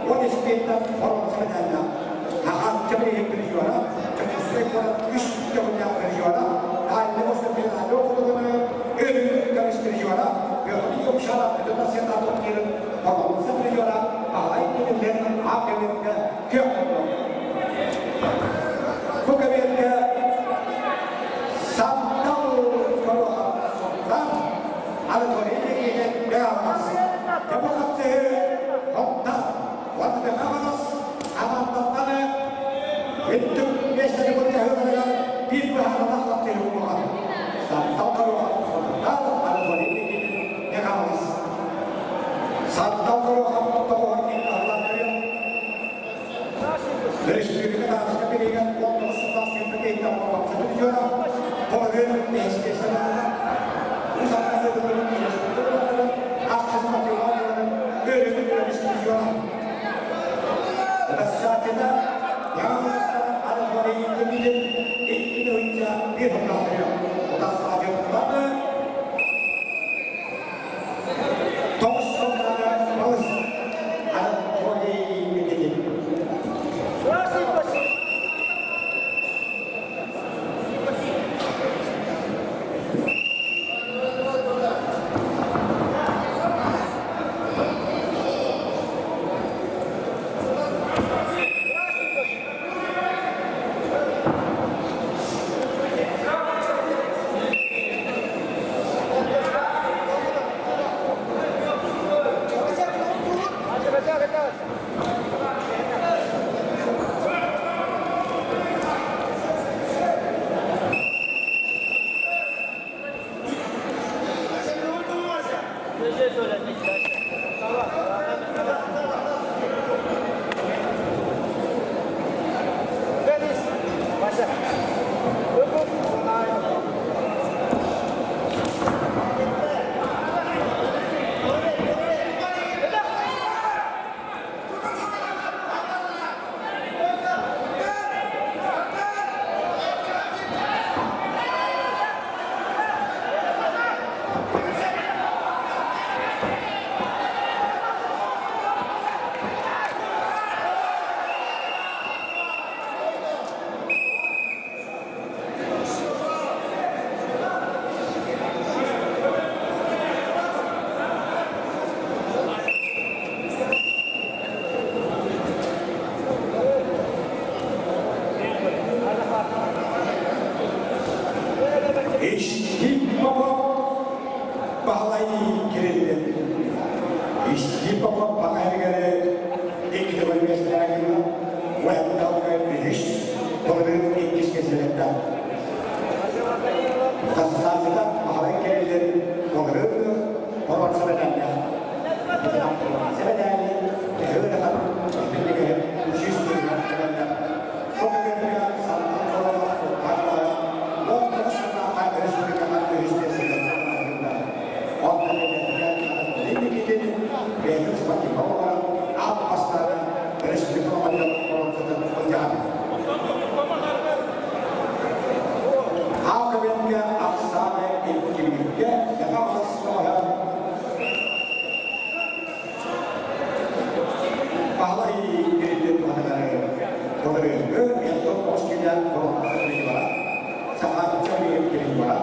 10 испиэттэн боруонса мэдээллээх. Ахан чэбириһин призера, Чокускай куорат үс төгүллээх призера, Дальний Восток федеральный округун өрүү көмүс призера, Петр Юмшаров Бүтүн Россиятааҕы турнирын боруонса призера Баһылай Кириллин А көбүөргэ күөх хоннор. Бу көбүөргэ Сандал Горуохап Сунтаар Анатолий Никитин Мэҥэ Дьэ бу хапсыһыы Хонтан уонна Мэҥэ Хаҥалас хамаандаттан үрдүк миэстэни былдьаһыыларыгар биир быһаарылаах хапсыһыы буолуоҕа. Сандал Горуохап Сунтаар Анатолий Никитин Мэҥэ Хаҥалас. Сандал Горуохап тоҕуһун аһыллан көрүөм. Республика Татарска билигин 19 сыллаах сүүрбэ придера, половину естественно, Красный спасибо. Истип Попов Баһылай Кириллин. Истип Попов Баһылай икки төгүл миэстэлээх уһатталга үһүс толору иккис миэстэлэрдээх. Тассаачыта Баһылай Кириллин толору боруонса мэдээллээх. Сэмэдээли төһө да 100 тыһыынча Бу күнүгэр Сантан Соломов республикаҕа үһүс Онтон Никитин бэйэтин спортивка олорон аан бастаан республика боруонсатын былдьаһар. Аакабенге ахсааны иккилииргэ яна оһоссоһо Баһылай Кириллин туһанары былырыыҥҥы Ентон Оскиля боруонса призера, Саха Чабиев призера,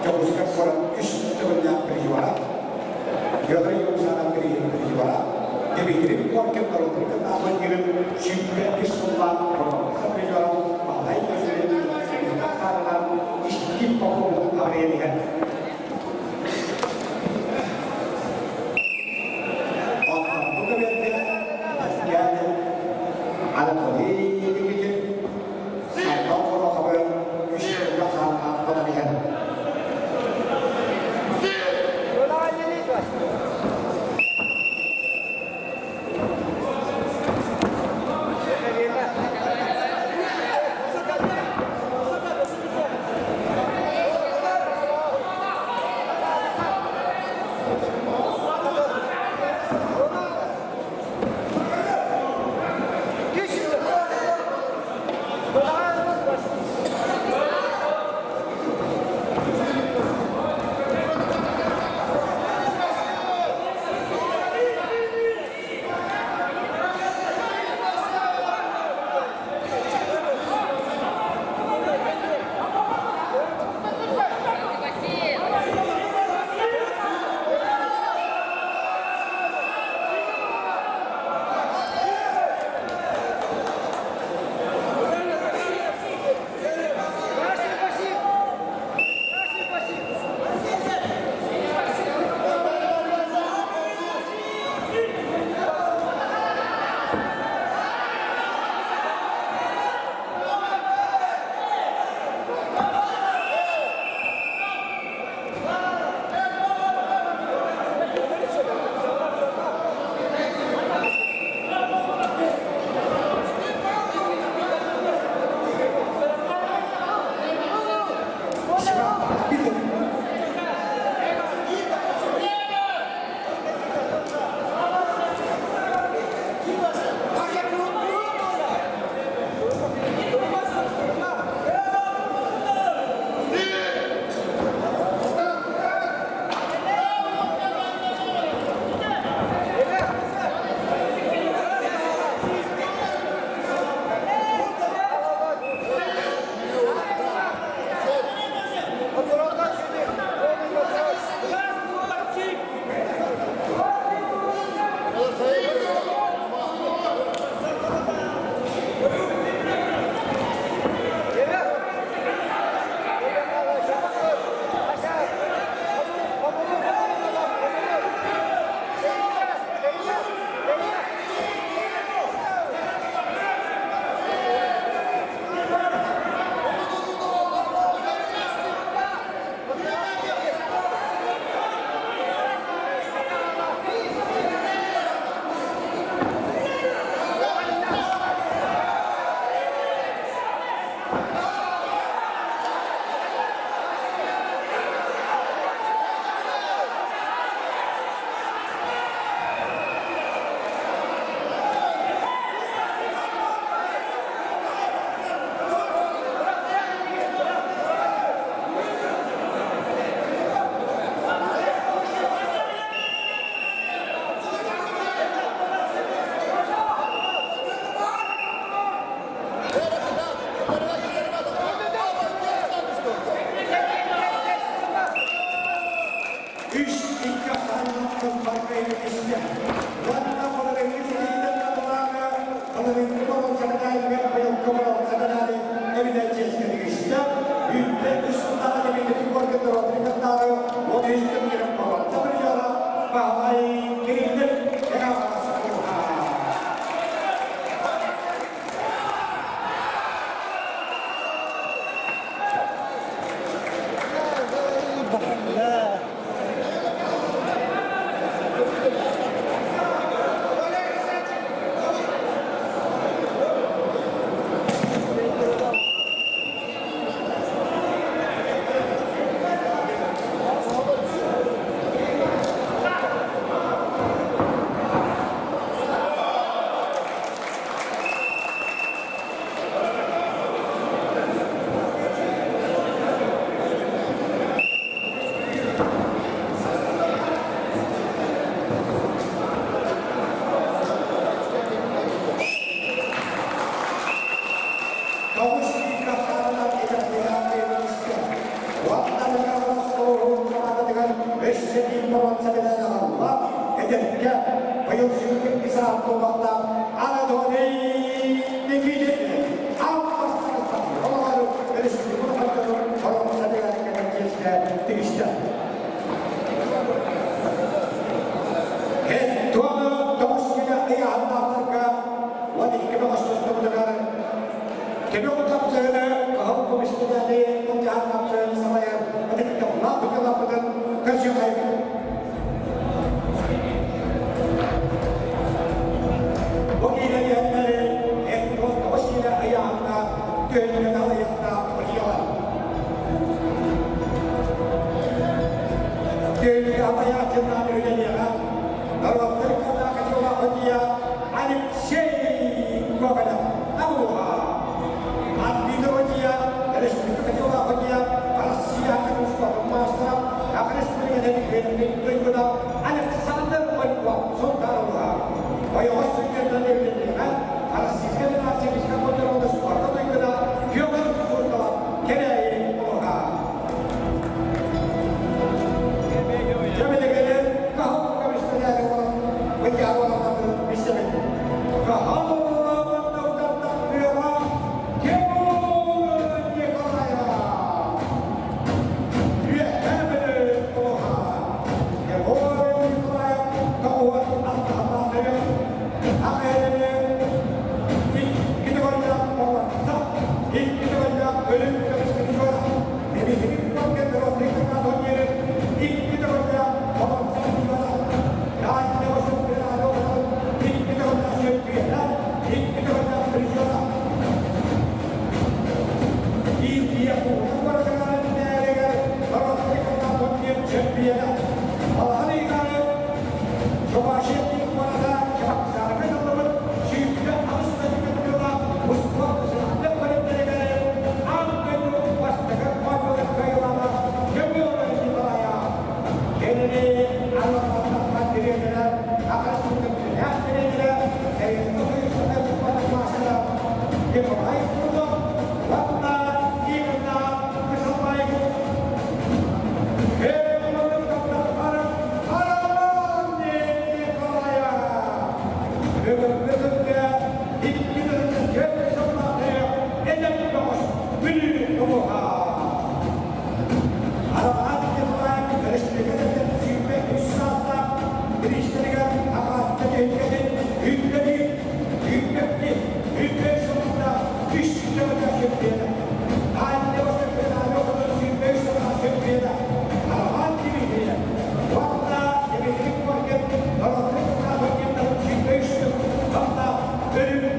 Дьокуускай куорат үс төгүллээх призера, Петр Юмсанов призера, Дмитрий Коркин норуотун аатын 125 сыллаах боруонса призера Баһылай Кириллин хаарынан Истип Попов абырайан иһэр. Оттон бу көбүөргэ Татьяна Анатолий Никитин Сандал Хороховы үс төгүллээх хаалаан хотон иһэр.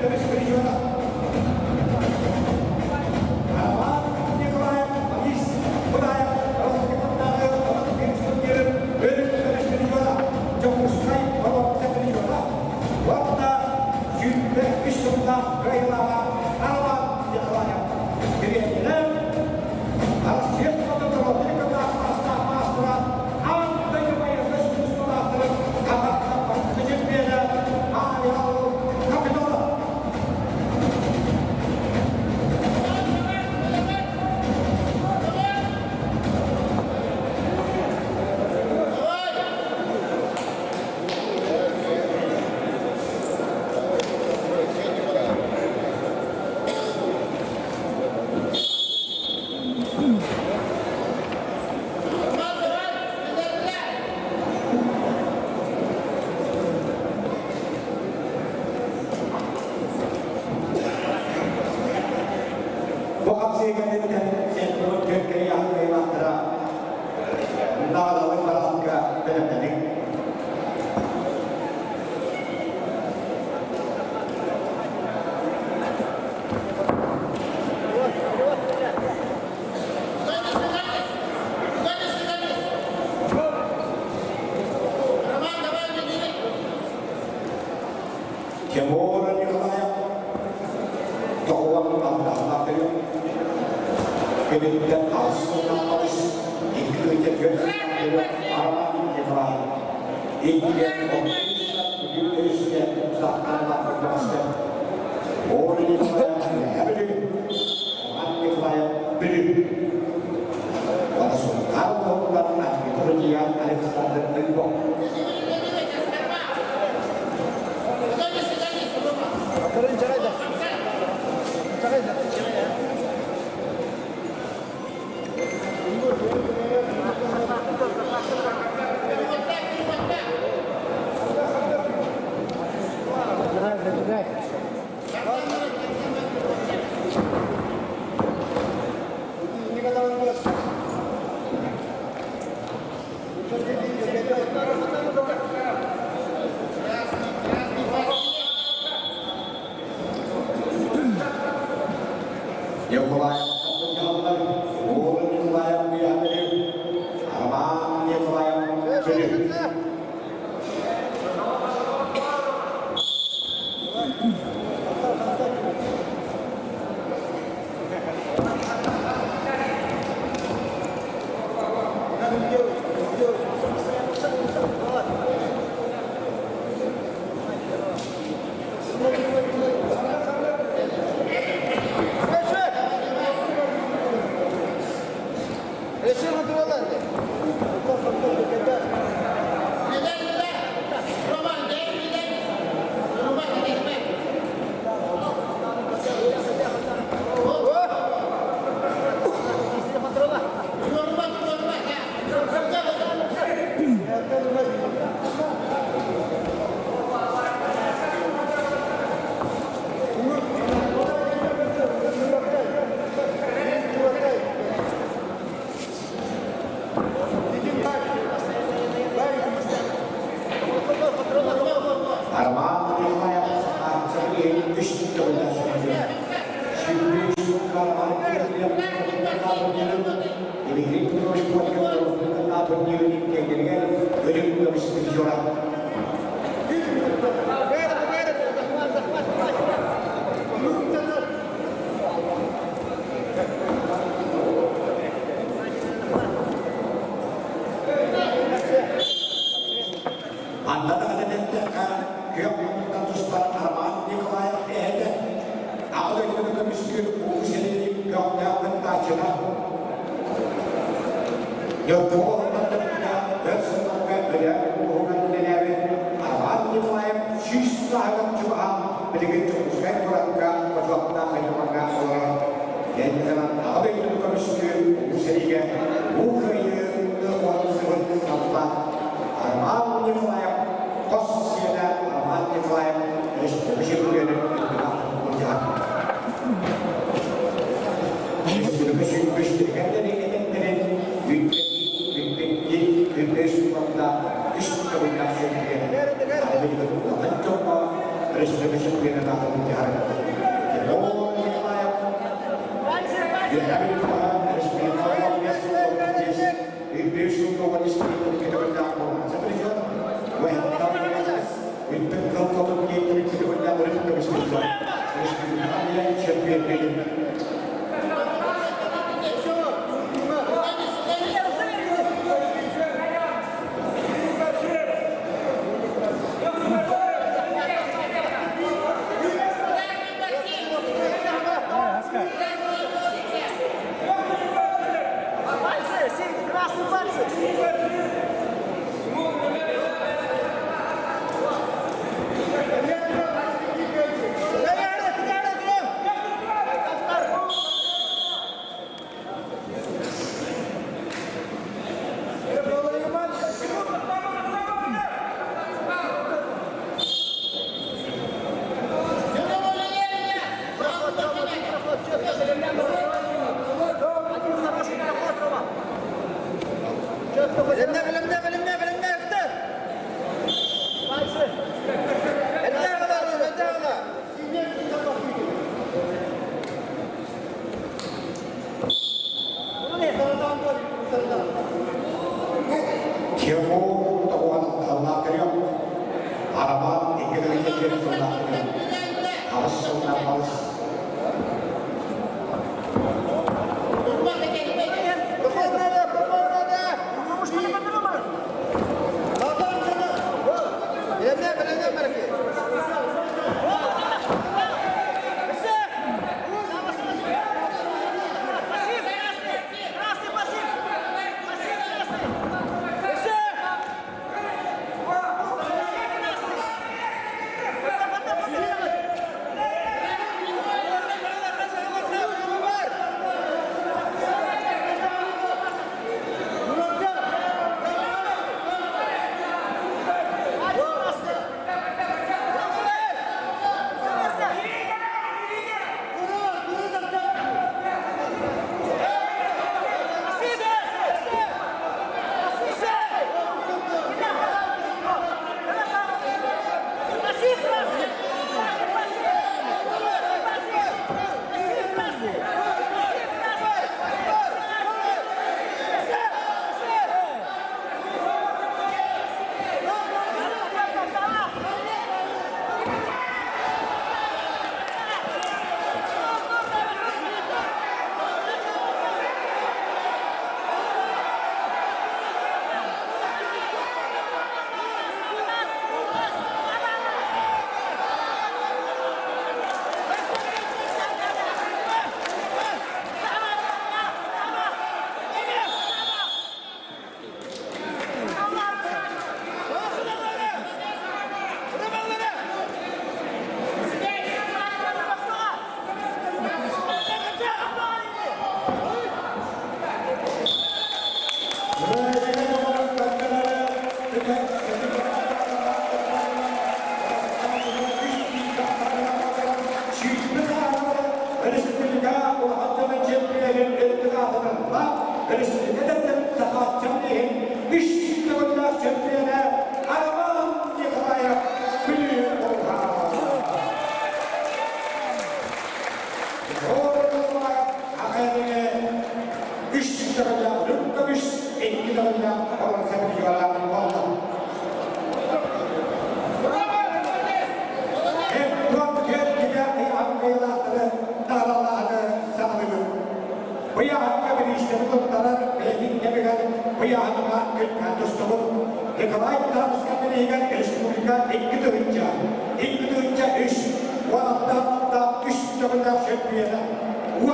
көмүс призера. Роман Николаев, Борис Будаев, Росстатааҕы Олимпиец турнирын бөлүк көмүс призера, Дьокуускай боруонса призера уонна 23 сыллаах кыайыылааҕа Роман Николаев. Тириэньэрэ Россия спортун маастаах маастара аан дойду байыаннай сулууспалаахтарын Казахстан бастакы чемпиона Павел Капитонов. Бу хапсыы кэнниттэн сентимент кэккэри кыайыылаахтара наҕараадалык параадка бэлэмнэниҥ. Тимур Николаев тоҕуон алдаһалаах Киниттэн аҕыс сылынан балыс, икки ыйга түөрт сылынан Роман Николаев. Иккиэн бүтүн өрүскэ сахтаалаах кырдьаҕастар. Оля Николаев Бүлүү, Роман Николаев Бүлүү. Уонна Сунтаар улууһуттан Дмитрий Александр Львов. Николаев Оля Николаев Роман Николаев Бүлүү. Роман Николаев Сергей үс төгүллээх Дмитрий Петрович Плотников турнирын кэйдэригэр өрүм көмүс призера. Манна даҕаны эттэххэ, күөх муннуктан тустар Роман Николаев эһэтэ, Аҕа дойдуну көмүскүүр улуу сэриини көхтөөх кыттааччыта, Ньургуһун олохтоохторугар өр сылларга Өлөөн улууһугар үлэлээбит Роман Николаев 100 сааһыгар чугаһаан билигин Дьокуускай куоракка бочуоттаах айылҕаҥҥа олорор. Кэнникинэн Аҕа дойдуну көмүскүүр улуу сэриигэ Улуу Кыайыыны уһансыбыт саллаат Роман Николаев хос сиэнэ Роман Николаев өрөспүүбүлүкэ былдьаһар. Республика сүүрбүстэригэр этэрин бүппэттии, бүппэс уонна үс төгүллээх чемпион. Улахан дьоҥҥо республика чемпионата былдьаһар. Тимур тоҕуһан аллаах көрүөм. Арамаан икки тыһыынча түөрт сыллаах көрүөм. Аҕыс сыллаах балыс. Николай Тарскай республика 2 тыһыынча, 2 тыһыынча 3, 16-та 3 төгүллээх чөмпүйүөнэ, 10,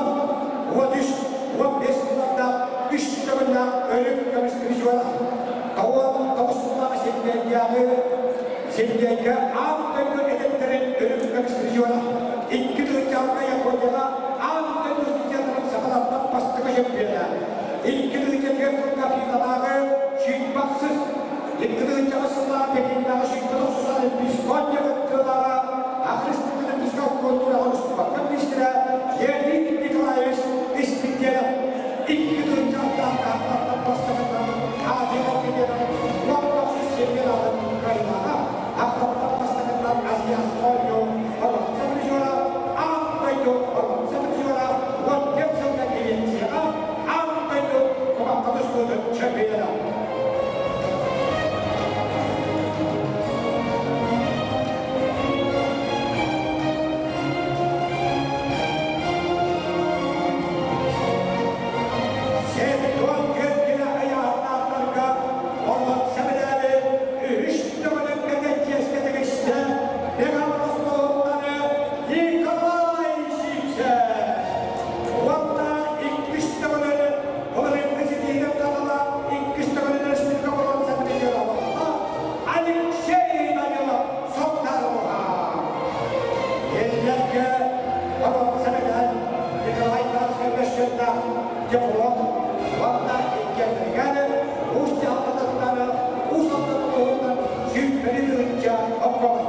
13, 15 сылларда 3 төгүллээх өрүк көмүс призера, 99 сыллаах Сергейдээҕи Сергейгэ аан дойду эдэрдэрин өрүк көмүс призера, 2006 Японияҕа аан дойду судьяларын сахалартан бастакы чөмпүйүөнэ, 2004 сылга ФИФА-тааҕы сүүрбэхсис, 2000 сыллаах Пекиннээҕи 190 Олимпийскай кыттыылааҕа, Республиканскай культураҕа успуорка министрэ Леонид Николаевич Испирдиэнэп 2006 бастакытынан Азия чемпионатын 19 чемпионатын кыайыылааҕа, Ахтаттан бастакытынан Азиатскай оонньуу боруонса призера, аан дойду боруонса призера, 14 сылга Грецияҕа аан дойду кубокка тустуутун чемпиона. 74 киилэ ыйааһыннаахтарга боруонса мэдээли үһүс төгүлүн кэтэн чиэскэ тигистэ Мегапросторуттары Николай Сивцев. Уонна иккис төгүлүн былырыыҥҥы ситиһиитин таһыла иккис төгүлүн республика боруонса призера буолла Алексей Данилов Сотаруха. Кинилэргэ боруонса мэдээл Николай Тарскай мөссүөннээх диплом уонна иккиэннэригэр Уус дьаһалтатыттан Уус Алдан улууһуттан 120 тыһыынча солкуобай.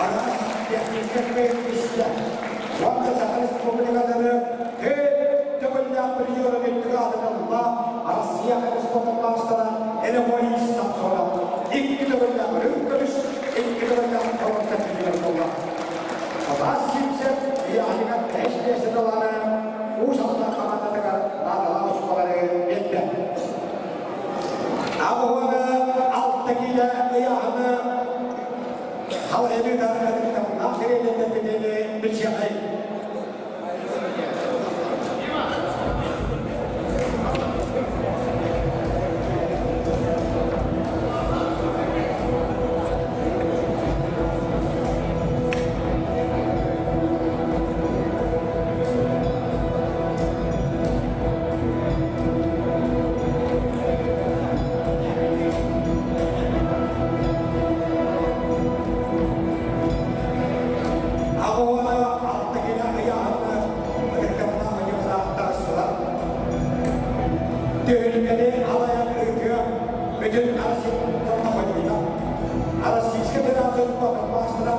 Араас техника көрүстэ. Уонна Саха Республикатын төрт төгүллээх призера үрдүк аатын ылла Россия спортун маастара Энемой Самсонов. Икки төгүллээх үрүҥ көмүс, икки төгүллээх боруонса призер буолла. Абаас Симсев ыйааһыныгар бэһис миэстэни ылаары Уус Алдан хамаандатыгар наадалаах оскуолалары биэрдэ. Аҕыһыаны алта киилэ ыйааһыны халайыы ытыктабыллаах сирэйдэрдэрбитини билсиэхэй. Аҕыһыаны алта киилэ ыйааһыны ытыктабыллаах ытыктабыллаах Түһүлгэни алайан ыытыа бүтүн Россияттан хойуйда. Российскай Федерация спортун маастара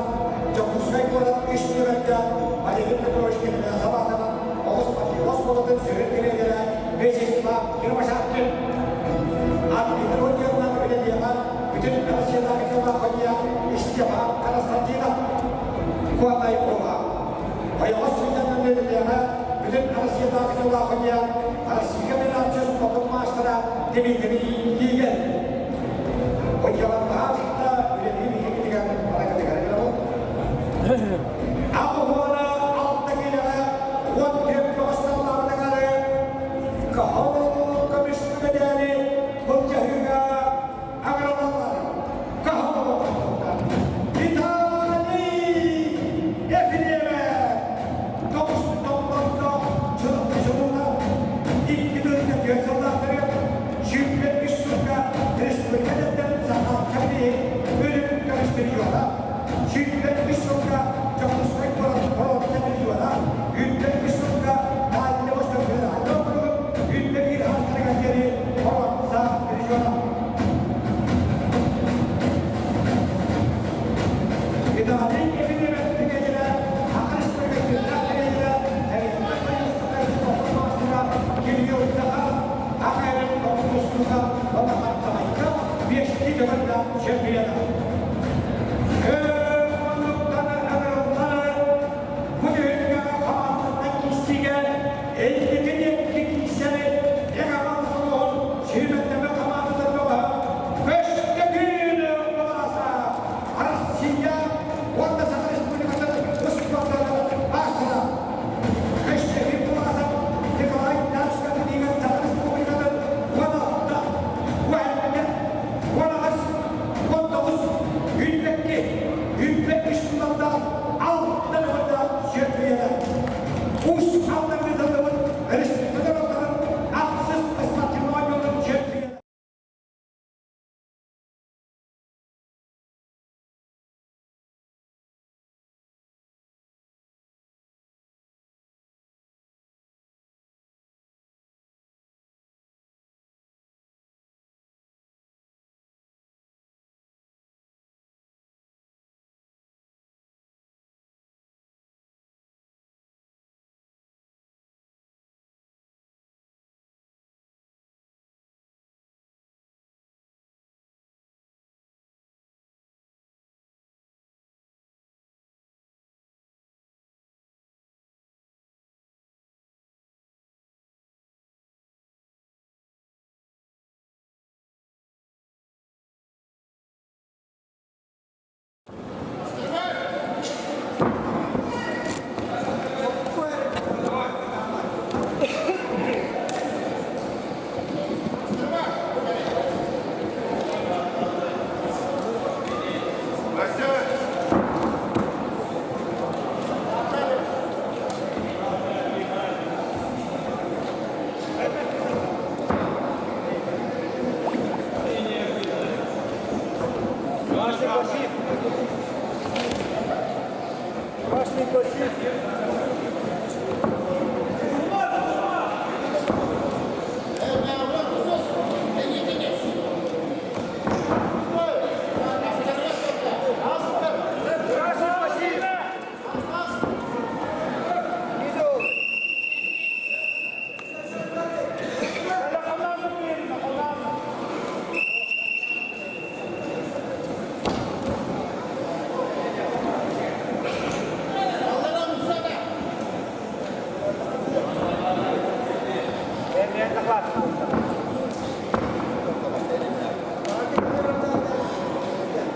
Дьокуускай куорат үс нүөмэрдээх Валерий Петрович Кириллов аатынан оҕус оскуолатын сүрүн тренерэ Вячеслав Кривошапкин. Арбитр отделынан үлэлиэҕэ бүтүн Россиятааҕы дьыллаах Степан Константинов Куотай Уола. Ойоҕос сылдьаннан үлэлиэҕэ бүтүн Россиятааҕы дьыллаах Россия Федерация спортун маастара Дмитрий Лигер. Отделаннаах да үлэлиир иһигитигэр баракатыгар гынабыт. Аҕыһуона алта киилэҕэ 14 көҕүс кыһыл көмүс мэдээли былдьаһыыга агралаллар. Кыһыл Виталий Ефимов тоҕус томтордо чулуна икки тыһыынча түөрт сыллаахтарыгар 103 сылга республикаттан саха кэбиһи өлүм көмүс миллиона 103 сылга Дьокуускай куорат боруонса миллиона 103 сылга Дальний Восток федеральный округун 101 хастарыгар диэри боруонса миллиона. Виталий Ефимов түгэнигэр Саха Республикатын тренерэ Кирилл Захаров АХР тустууга уонна хапсаҕайга биэстии төгүллээх чемпиона. Өр бу түһүлгэҕэ хамаандаттан киирсиигэ эллитин икки киирсэри Егор Солоһун сүүмэрдэмэ хамаандатын бөҕө Көстөкүүн Улааса Россия уонна Саха Республикатын спортарын маастара Көстөкүүн Улааса Николай Дальскай Саха Республикатын 16, 17, 18, 19, 22, 23 сыллардаах алта нөмөрдөөх чемпиона. Уус Алдан ыытыллыбыт республика ахсыс спортивной чемпиона. Красный пассив. Красный пассив. Красный пассив.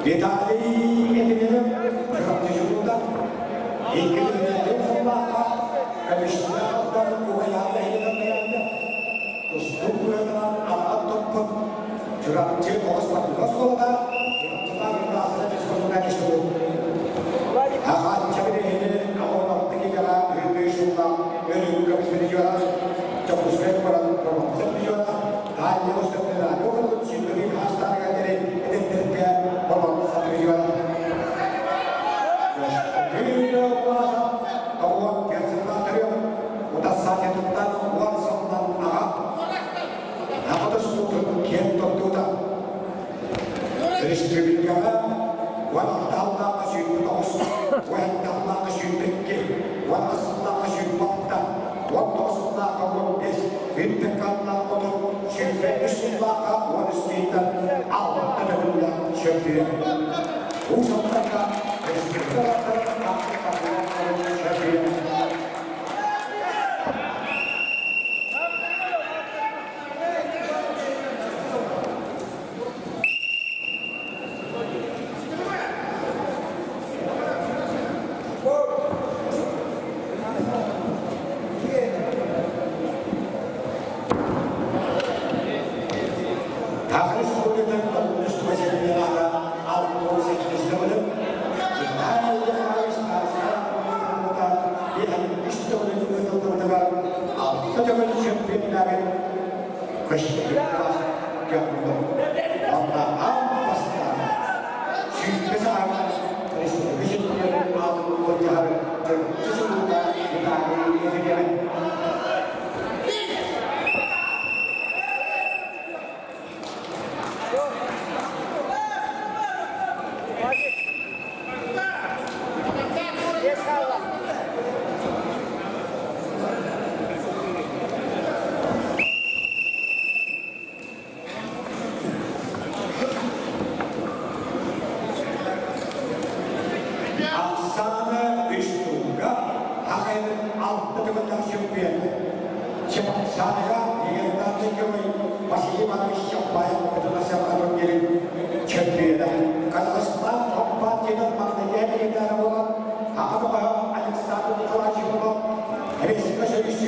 Виталий Медведев Чурапчы 2004 сыллаахха Комиссионер Угайаан нэһилиэгин тустуу быһыытынан анаан туппут Чурапчы оҕо спортивнай оскуолата Чурапчылаах Юнасына физкультурнай институт Аҕааччы билиһини оҕолорбут киһиэхэ үһү сыллаах өрүү көмүс призера, Дьокуускай куорат бронза призера, Дальний Восток федеральный округун сүүрбэ хаастаарыгар диэри эдэрдэргэ бронза призера. Утассаатыттан уон сылынан аҕа аҕа тустуутун киэн туттуута. Республикаҕа 16 аллааҕа 29, 17 аллааҕа 22, 18 сыллааҕа 26, 19 сыллааҕа 15, 1 аллааҕа 30, 23 сыллааҕа 13 тиһиттэн 6 төгүллээх чөмпүйүөн. Уус Алданга республикалартан чөмпүйүөн. Саха Республикатын Коммунистика чемпионата 68 төгүлүн, Италия 6 төгүл чемпионнарын көстүбүт кыахтым. Онно аан бастаан 120 сааһынан республика чемпионун аатын былдьаһар төрдүс сылга Виталий Ефимович. Оксана Үстуга Ахайын алты төгүллээх чемпионы. Чебоксарга легендарный герой Василий Иванович Чапаев Өтөнөсөм чемпионы. Казахстан Компартиянын маҥнайгы легендары буолан, Аҕа Александр Николаевич Иванов Республика Союз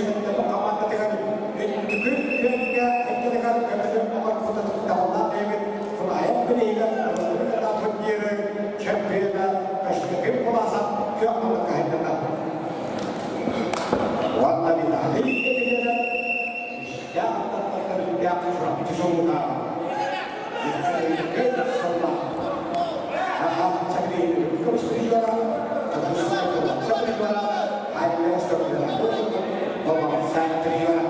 командатыгар үрдүкү күөҥҥэ эккелегар көмөтүн оҥорбутун табыллаах бэйэбит Флайер билиһигэр турниры чемпиона Көстөкүүн Куласов күөх малыкка хайдана. Уонна Виталий Епилеров үстээх таттарыгар Чурапчы сулута. Сылла. Аха, чакри көмүс призера, призера, Дальний Восток бронза призера.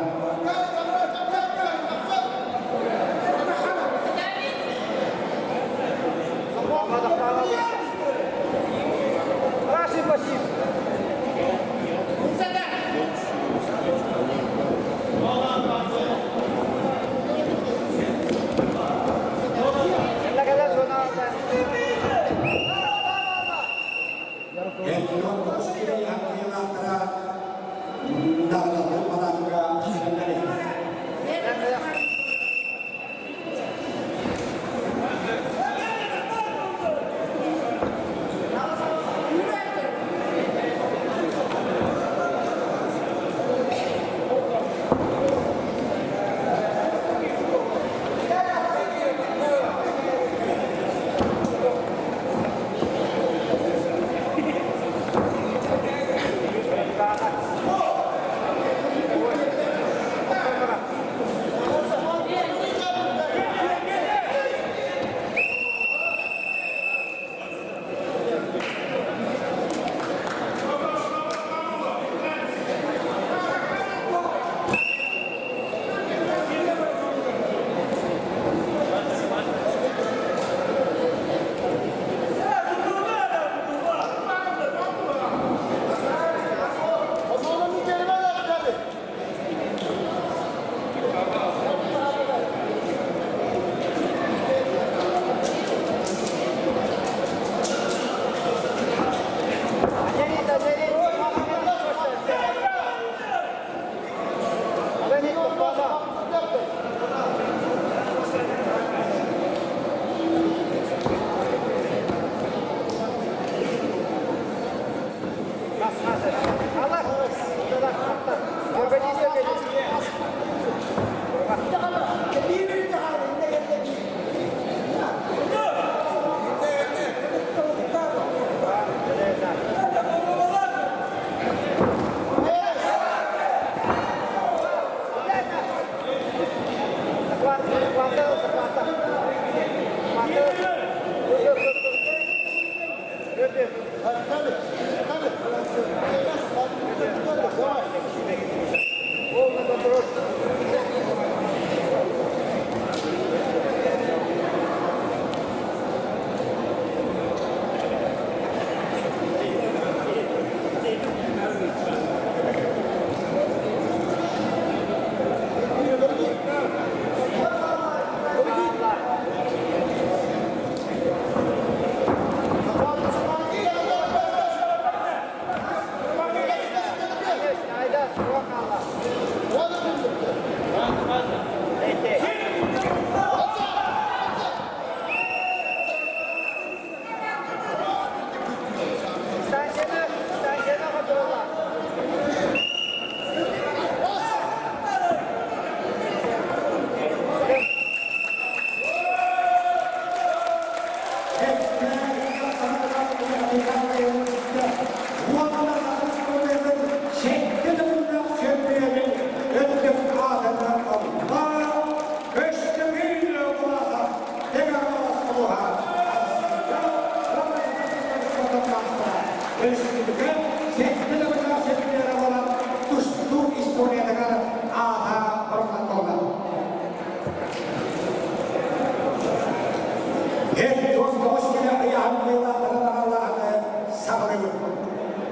Красный пассив. Эн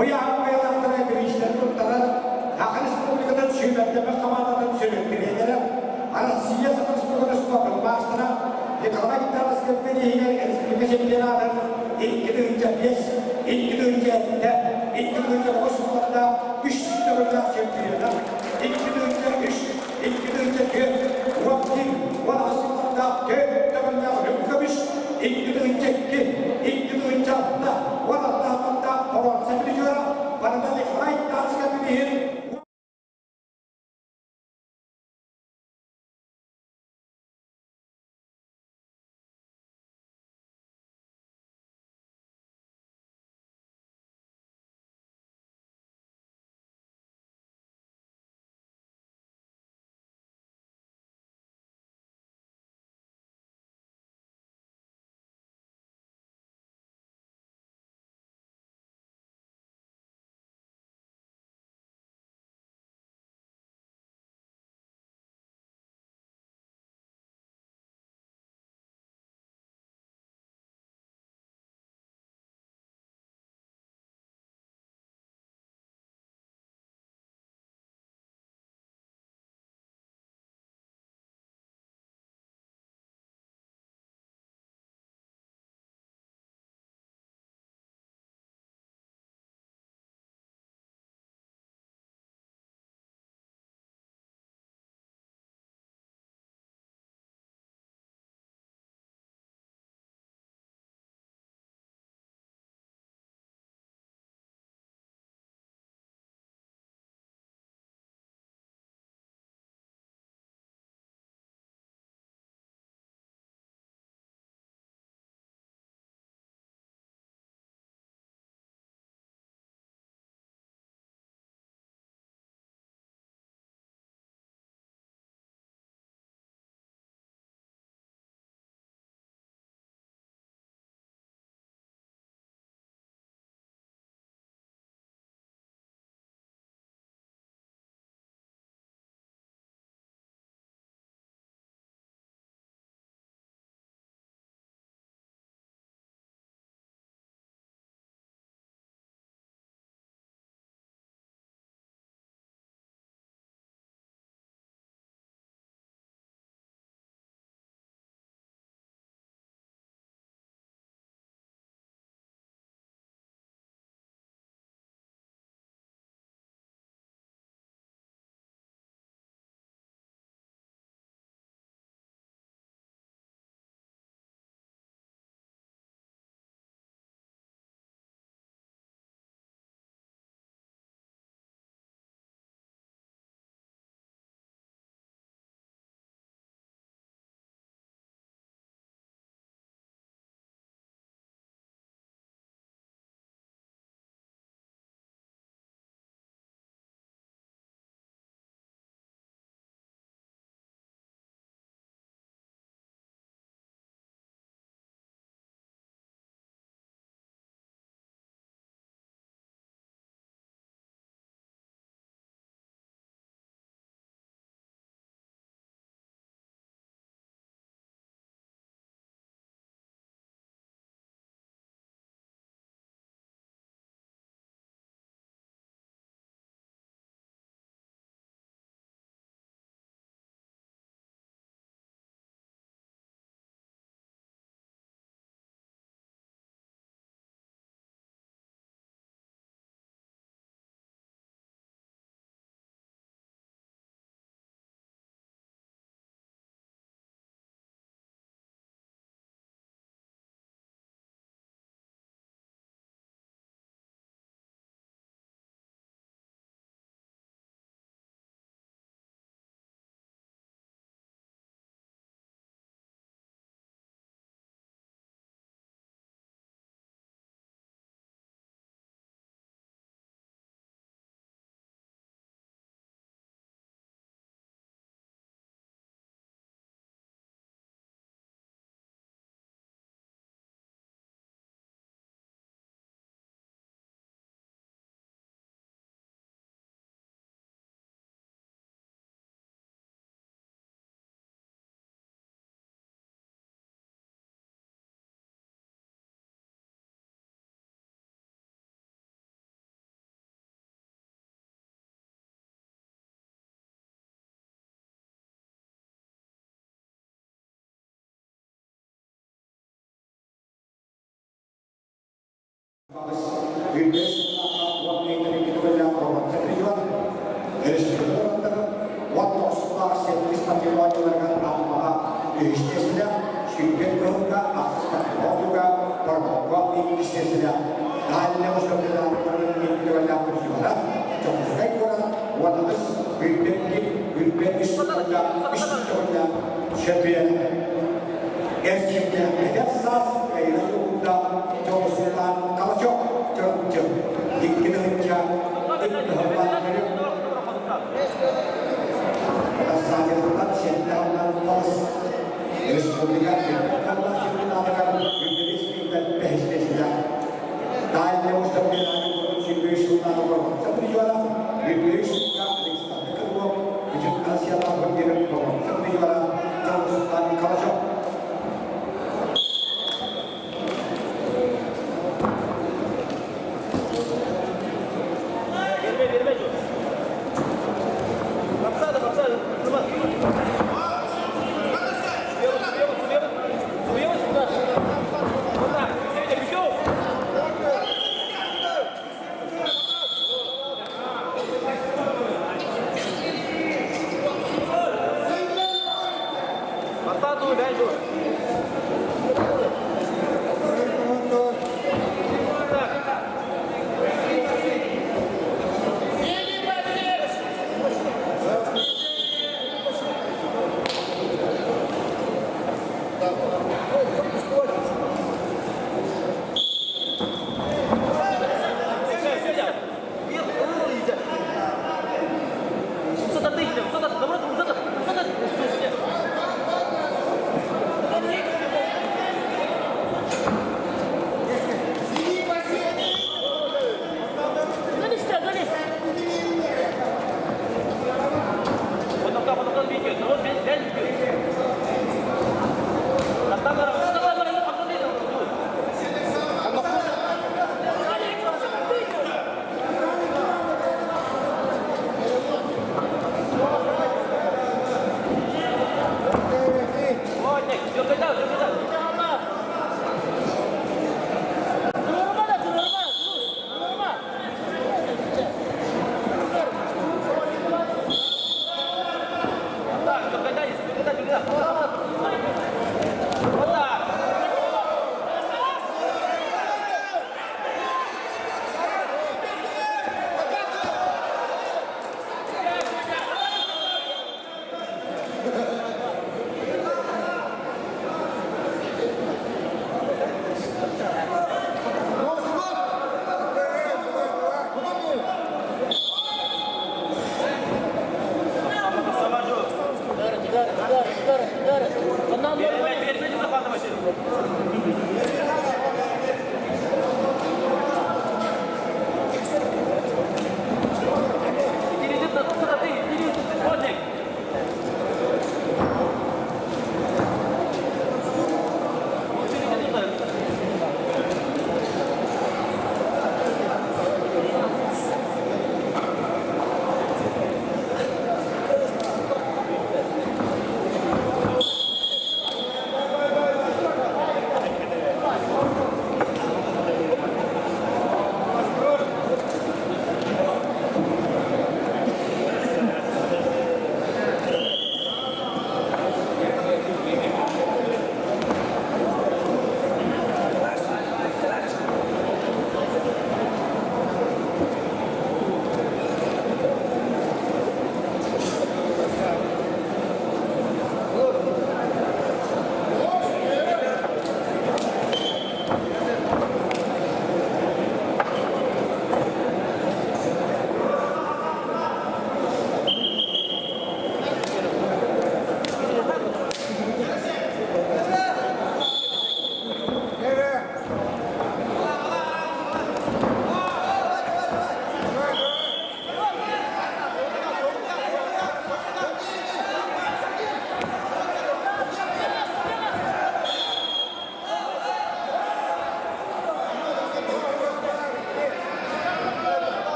Ыйааһын кыайыылаахтара бириистэрин туттаран, Саха Республикатын сүүмэрдэммит хамаандатын сүрүн тренерэ, Россия Саха Республикатын спордун маастара Николай Тарасов бирииһигэр республика чемпионатын 2005, 2007, 2009 сылларда үс төгүллээх чемпиона, 2003, 2004, 11, 18 сылларда төрт төгүллээх үрүҥ көмүс, 2002, 2006, 16 сылларда боруонса призера барыта Николай Тарасов бирииһин.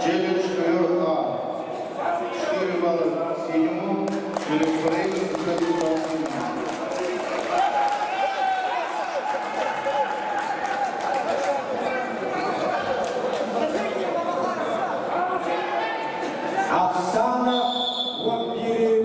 Челлендж ковер А. 4 балла синему, через проект 1 балл синему. Оксана Вампири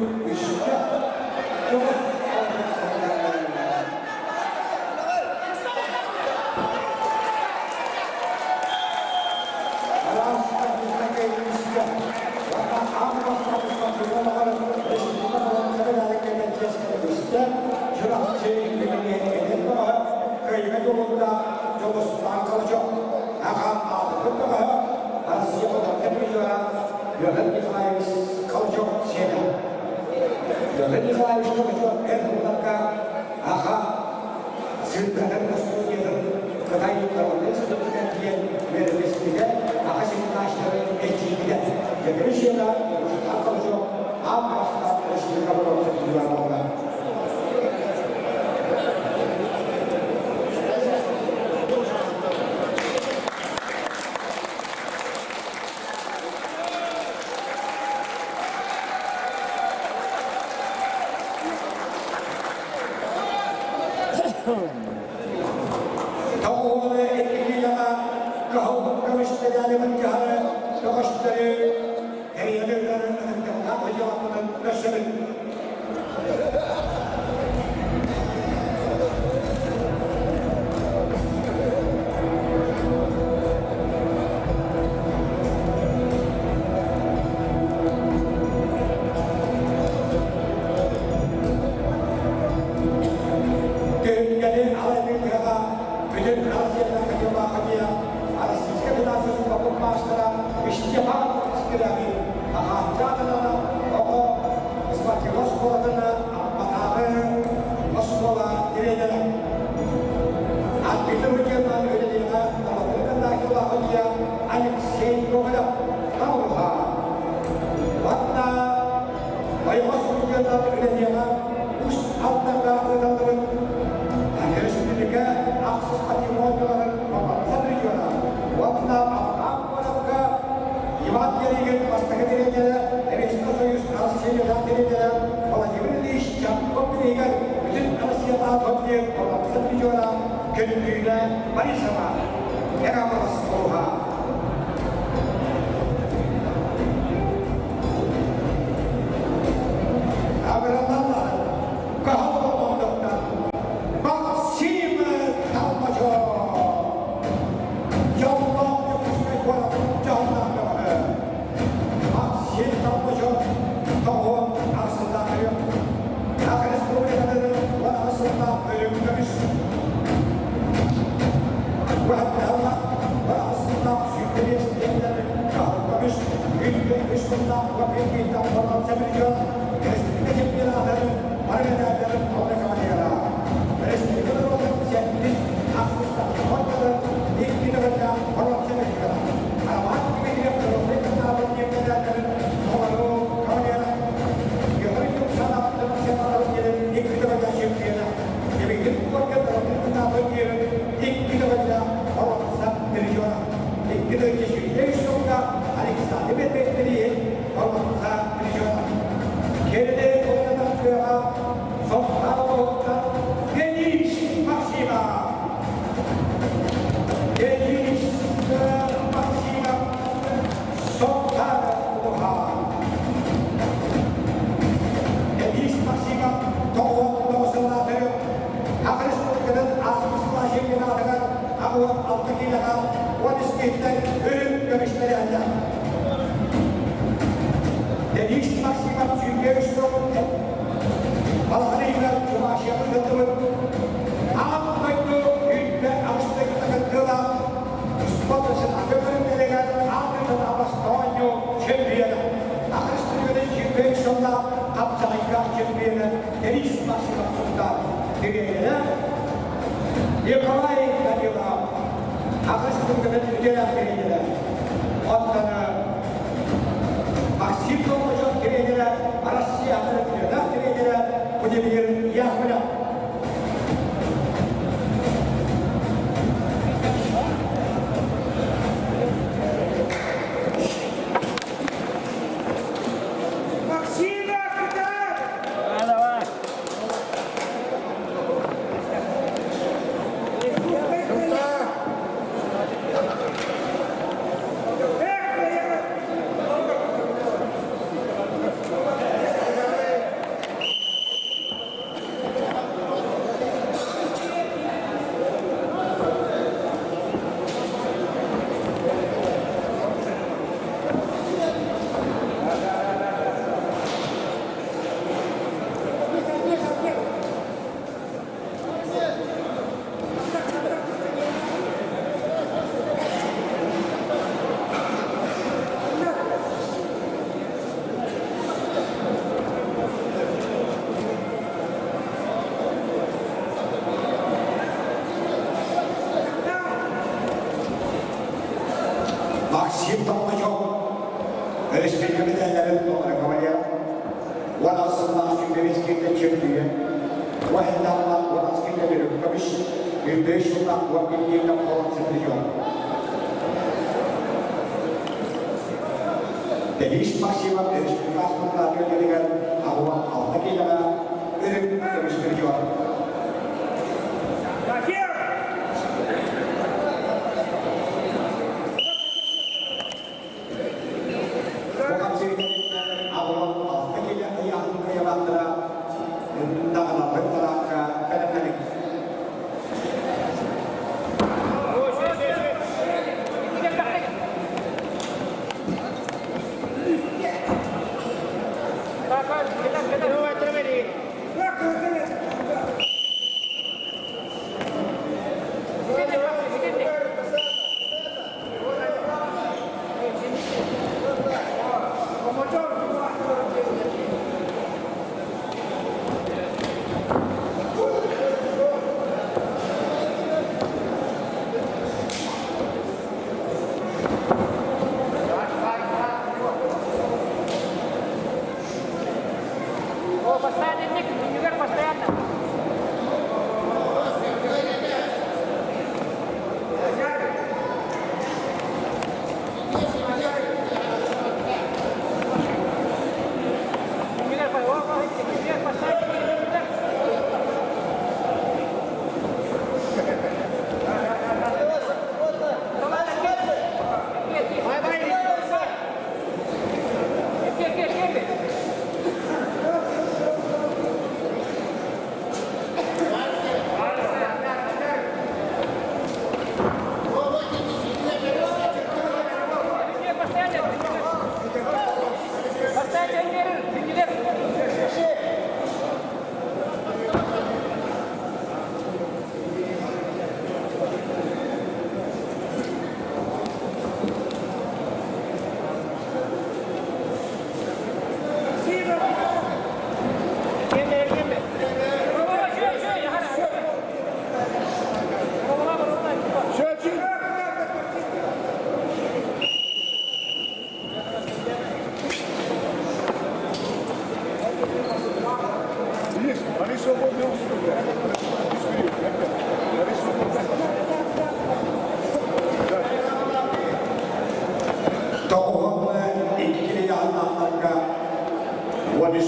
13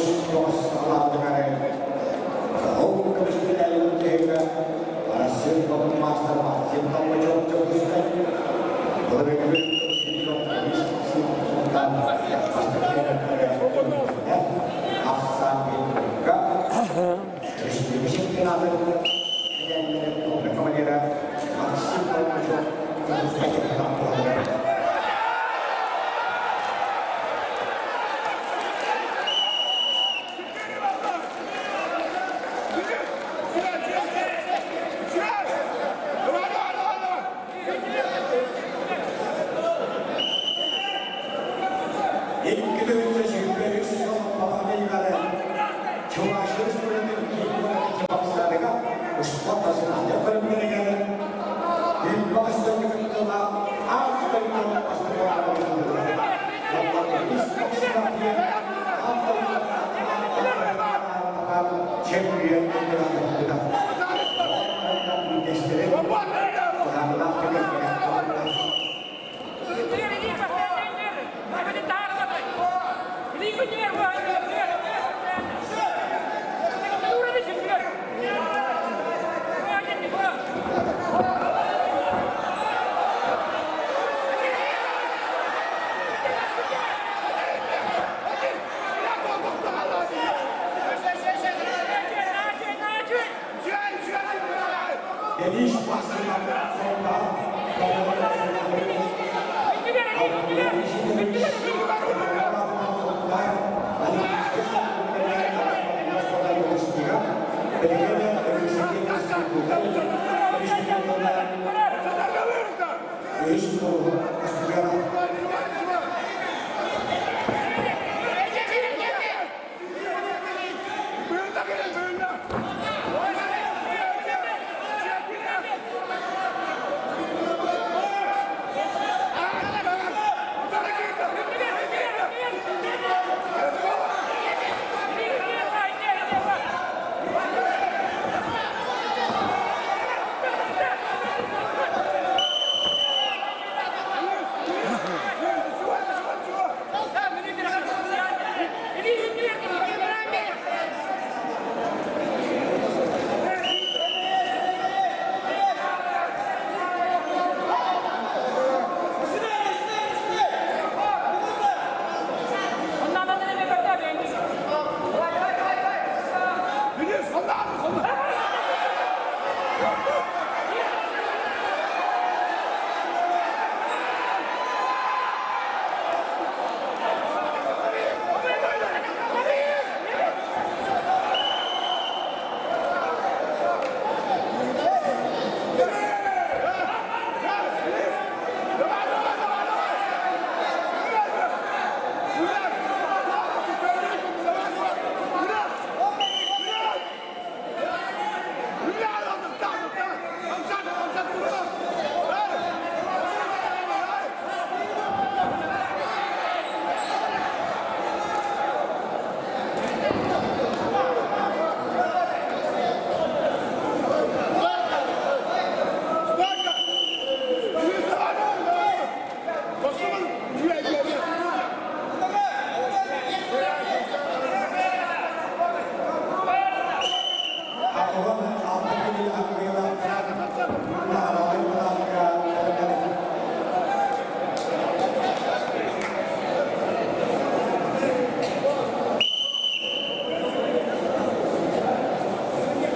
саҕалаатыгар Ол көмүскэлээйин тэһигэ Арассыыйа спордун маастара Максим Толмачев Дьокуускай Былырыыҥҥы Сунтаар ахсаан Республика чемпионатыгар командира Максим Толмачев Дьокуускай чемпионат 223 сыл Павловнайгары Чуваш Республикатын киин куоратын Чебоксарыга успуорт национальнай көрүҥнэригэр Үмбаҕастарга кыттыылаах аан дойду бастакы Денис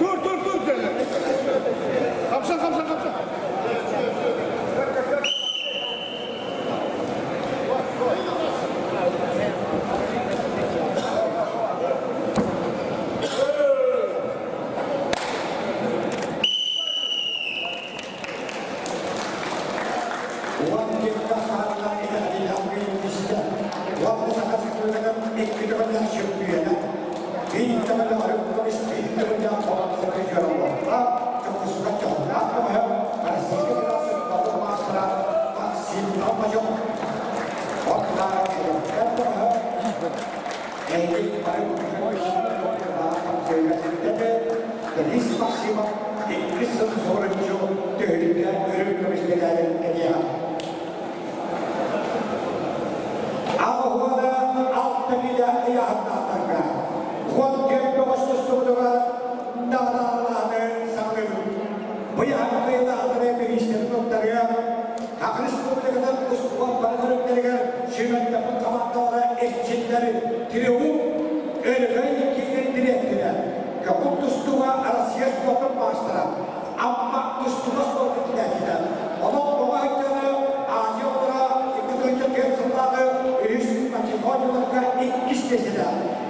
Dur dur dur dedi. Kapsa kapsa kapsa. Алла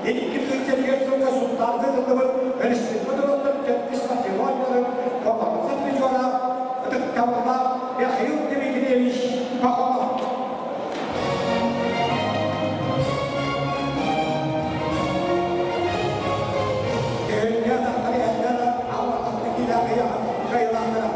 2 тыһыынча сылга Сунтаарга ыытыллыбыт республика норуоттарын төрдүс патриоттарын Павловца призера ытыктабыллаах Михаил Дмитриевич Пахомов. Күһүҥҥэ атахтары иһэллэр, аллахтары киилээх кыайылаахтара.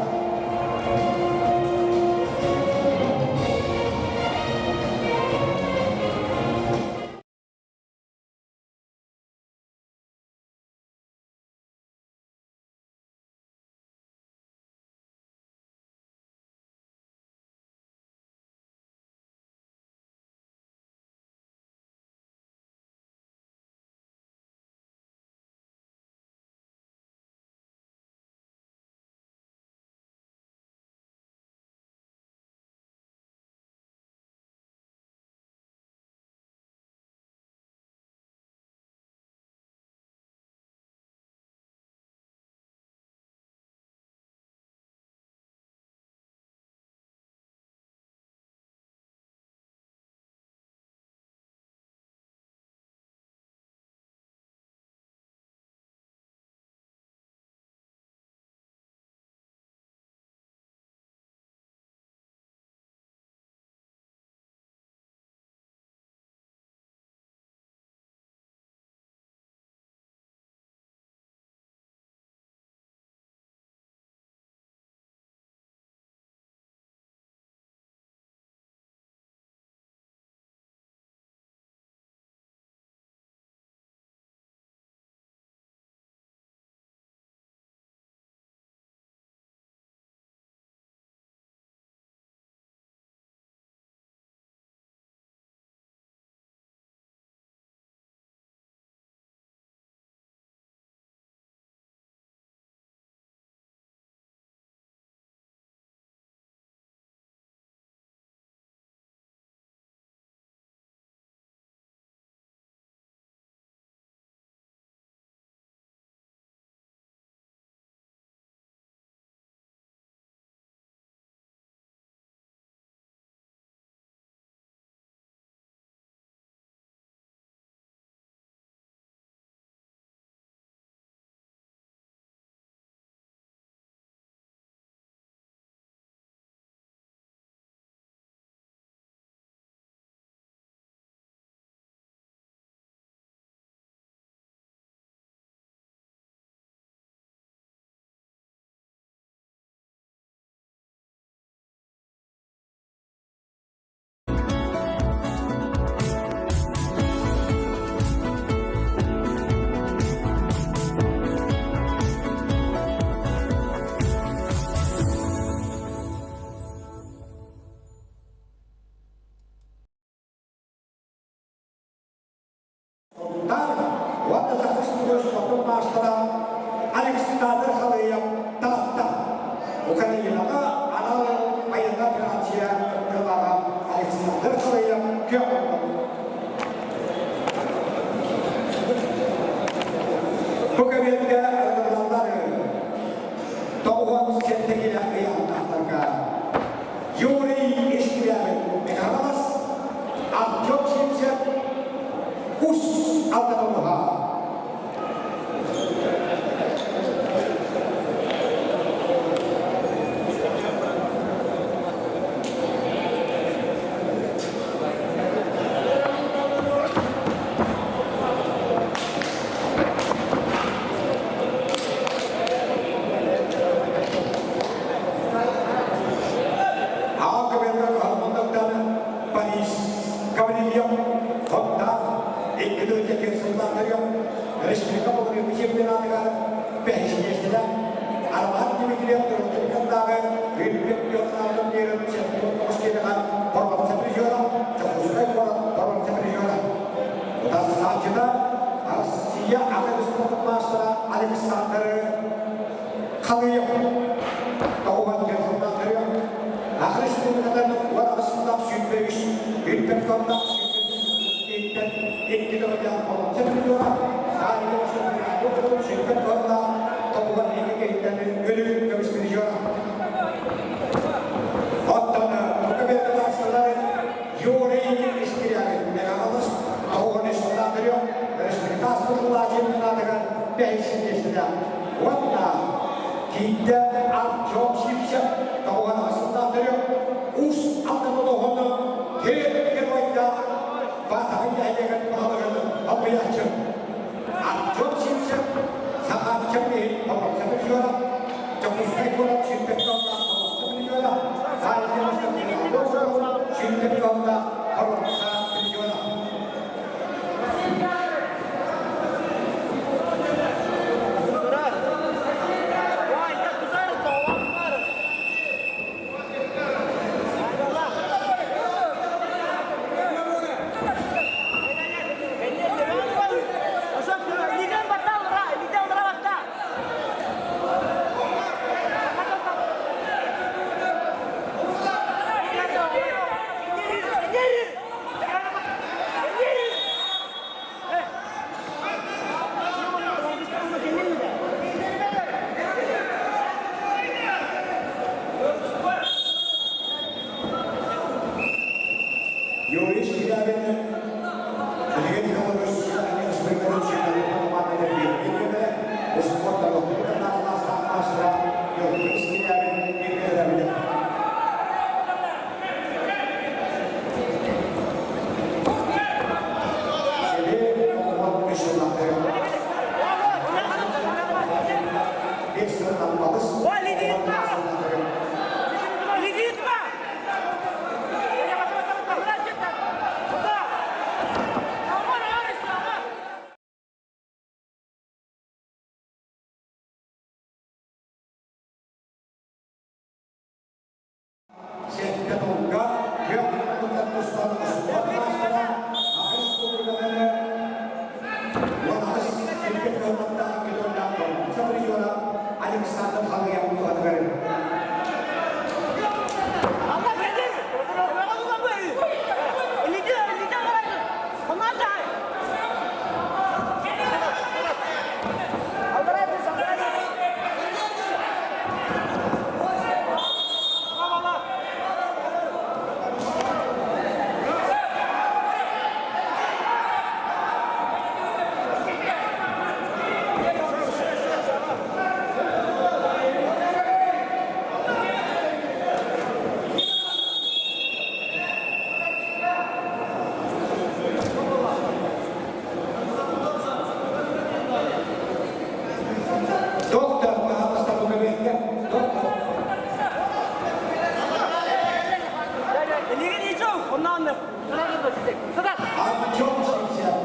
Сунтаар уонна Саха спортун маастара Александр Халыев Таатта Украинаҕа анал байыаннай операция кыттыылааҕа Александр Халыев күөх Бу көбүөргэ ыҥырыллар 97 киилэ ыйааһыннаахтарга Юрий Ишкирявин Михайловас, Артем Симсев, Ус Алдануха. Аакаберга кыһалмандаттан Борис Гаврильев Хонтаах 2 тыһыынча сыллаахтарыгар республика былырыыҥҥы чемпионатыгар бэһис миэстэлээх Арбат Дмитриев Тургутуктааҕы Бүлбүт Петр Миров 79 киилэҕэ боруонса призера, Дьокуускай куорат боруонса призера. Утарсааччыта Россия атын спорт маастара Александр Халыев 94 сыллаахтарыгар Саха Республикатын уон аҕыс сыллаах 23 бүппэт тоннаах сүүрбэ икки төгүллээх боруонса призера, сүүрбэт тоннаах 92 киһиттэн өлүү көмүс призера. Оттон Көбүөргэ тахсалар Юрий Искирявин Мегаполис 93 сыллаахтарыгар республика миэстэлээх уонна киинтэ Артем Сивцев тоҕуһан сыллаах төрүөх Уус Алдан улууһун киэр геройдаах Баатаҕай нэһилиэгин баһылыгын солбуйааччы Артем Сивцев Сахаачча иһин боруобса призера, Дьокуускай куорат сүүрбэккэ оллаах боруобса призера, Саайдын сүүрбэккэ оллаах боруобса призера. Юрий Скрябин билигин Белоруссия спорт маастара Юрий Скрябин ирдэбилэ. Сэттэ тылга күөх тылтан тустан спорт маастара аҕыс публикалары уон аҕыс килбик кыһыллаттаах титуллаах боруонса призера Александр Халыйан туһатыгар. Доктор, пожалуйста, поговорите. Доктор. Артем Сивцев.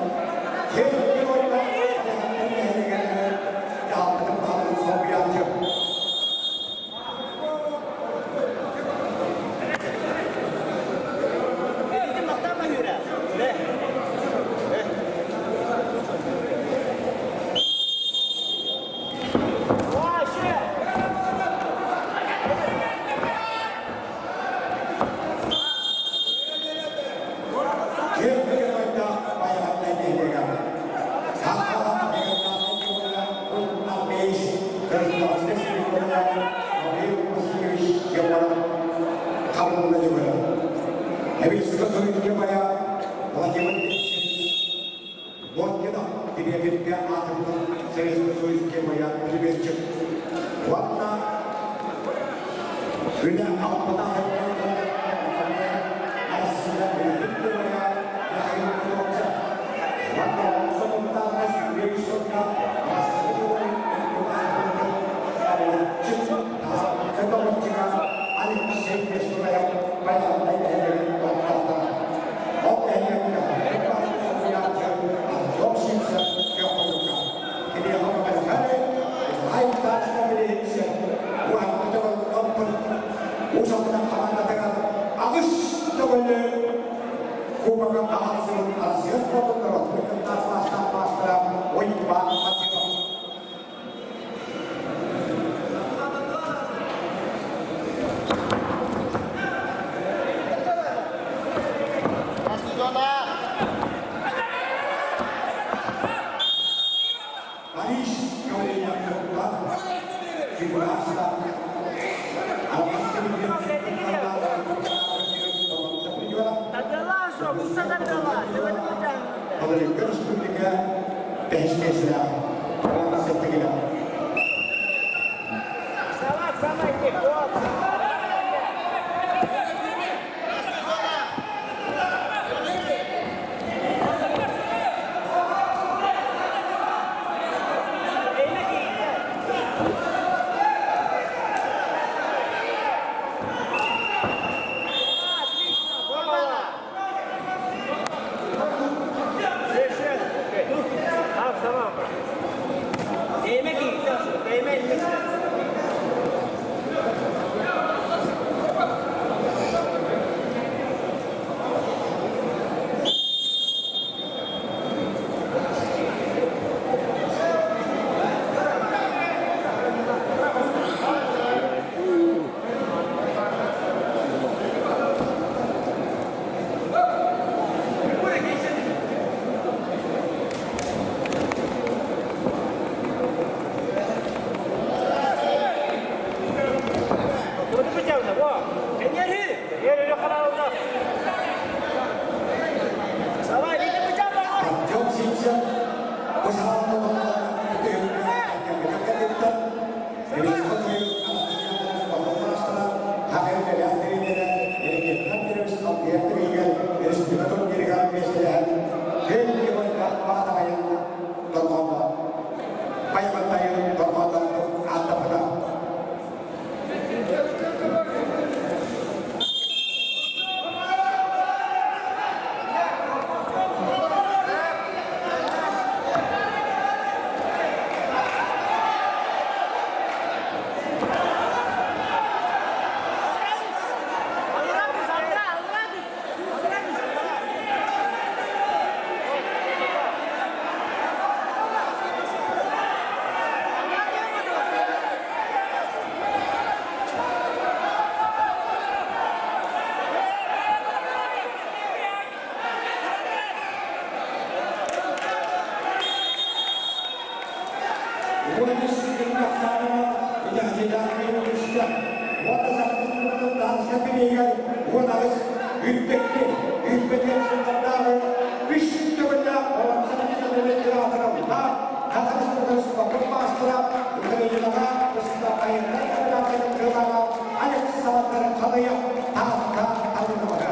13 күн итэҕэтиилээх киирбитэ. Уонна сахатыттан таһаарса бириигэр 18 үүппэкки, үүппэтиэн сыллардааҕы үс төгүллээх Саха маастара Украинаҕа байыаннай операциятын кыалаҕа Александр Халыев Таатта Талыновага.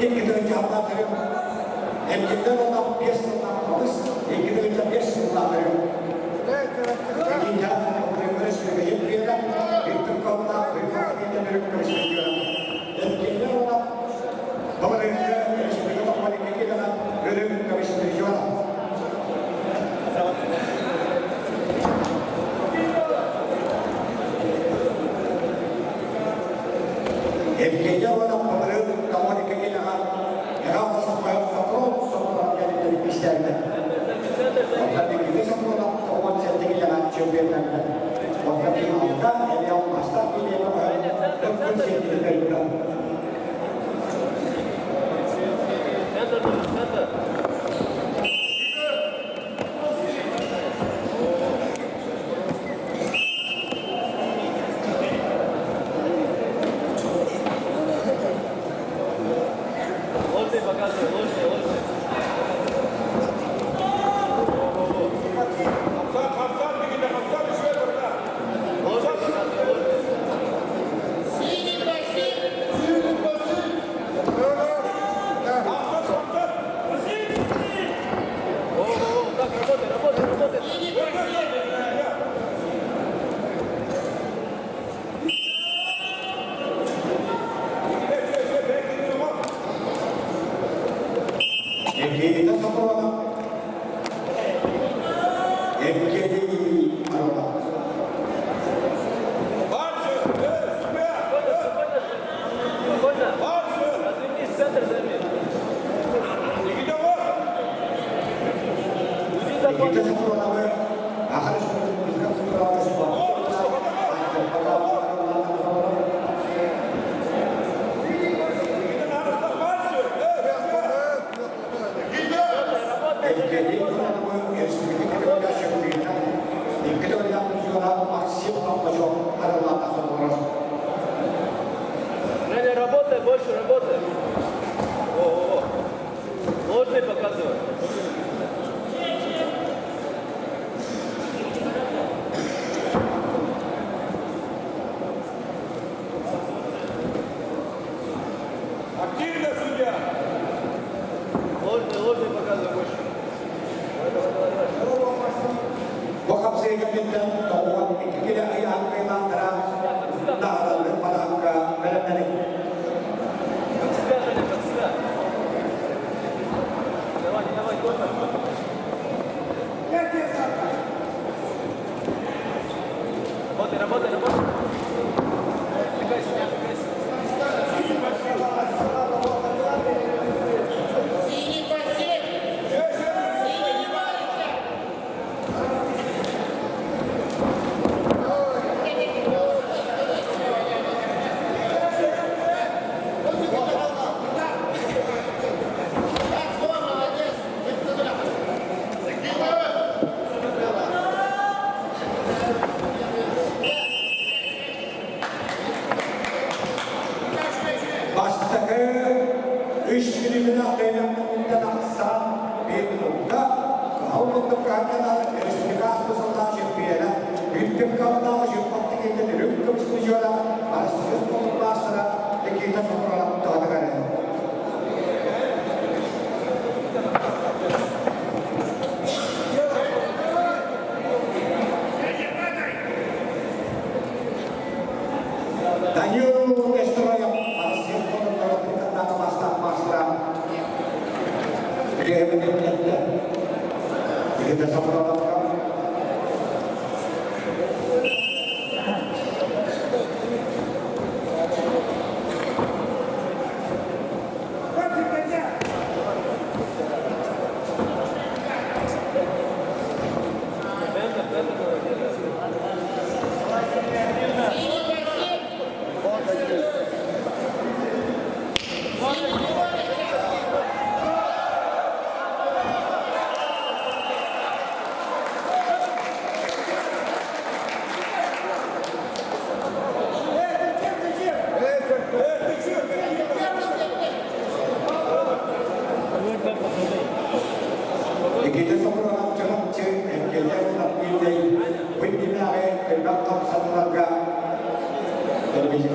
2 тыһыынча алталаах Евгений Романов 5 сыллаах балыс, 2 тыһыынча 5 сыллаах Никита Виктор Ковнах, Евгений Романов, Республика Политикина, Комиссия. Евгений Романов, Политикина, Центр нужен, центр. Ложный показывай, ложный, ложный. Ложный показывай, ложный. Во, во, во, так, работай, работай, работай. Евгений Сапронов, Евгений Аронов. Спокойно, спокойно. Развернись, центр займи. Уйди за Никита контур. Сапронов, Работай, Женя, работай, больше работай. Во, во, во. Ложный показывай. Активно, судья! Ложный, ложный показывай больше. Давай, давай, давай, давай. Под себя, Женя, под себя. Давай, не давай, контр. Работай, работай, работай. Не отвлекайся, не отвлекайся. Бастакы үс минутына кыйнаммытынан ахсаан 1 минутта Каһыл республика способна чемпиона, Виктор Калнава Жуппаттыгында Рүккөм студиода Арсыз маастара Никита Соколов тоҕотугар. Данил Нестороев, Арсыз маастара Никита Соколов. Центр, центр давай, держи. Никита Соколов чарапчы Евгений Лапвинный Виндинаре Элбаккам Сатыларга телевизор.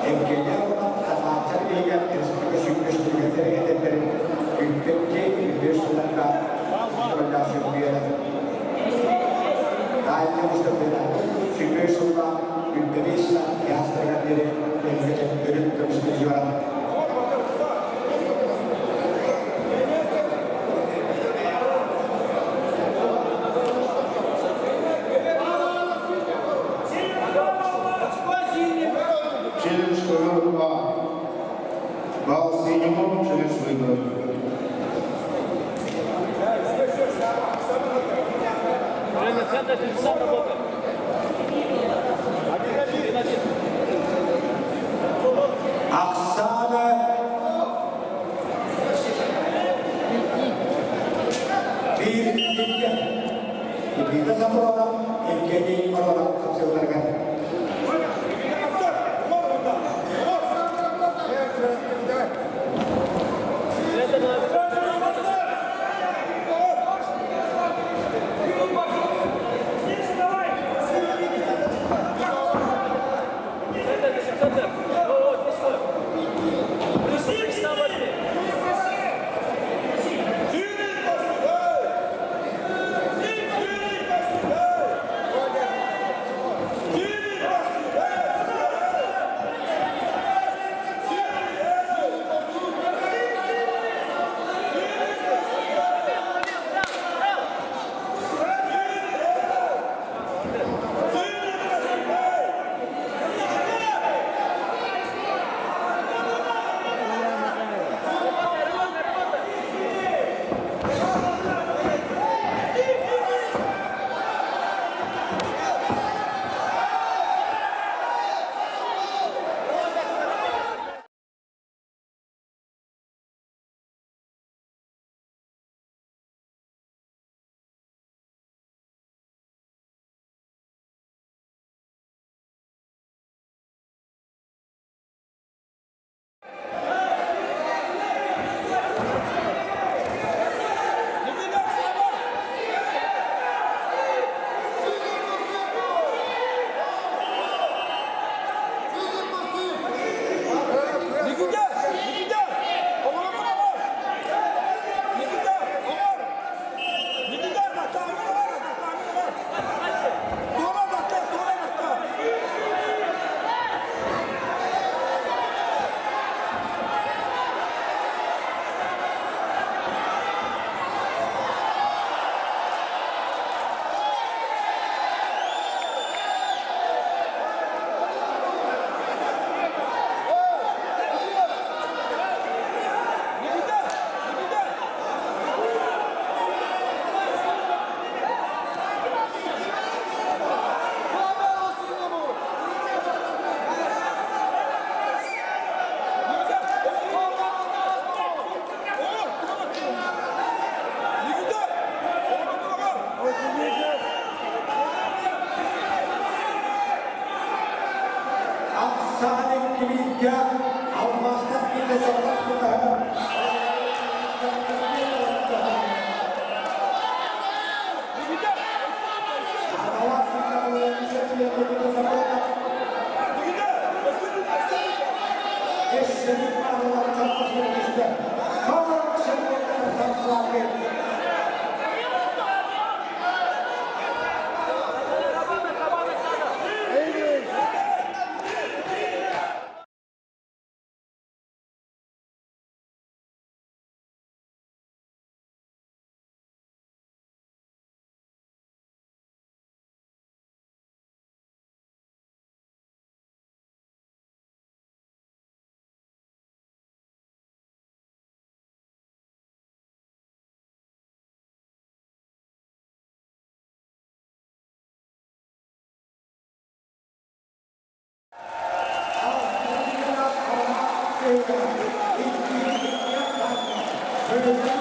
Евгения Роман Хатааччар биһигэ республика сүүрбэс этэрдэрин үппэкки үһүс сылларга контроллаах чемпиона. Дальний выступление сүүрбэс сылга үппэбис ястарга диэри өрүт көмүс призера. Челлендж ковер А. Балл синему, челлендж выигран. Время центр, ты сам работай. Один один. Оксана Бир Никита Сафронов, Евгений Миронов хапсыыларга. Центр надо. Центр, центр. О, здесь стой. Плюс, сам возьми. Работай, работай, работай. Никуда! Никуда! Никуда! Никуда! Никуда! Никуда! Оксана Кирилля Алмазтан киле саппат. Работать, работать надо. Thank you.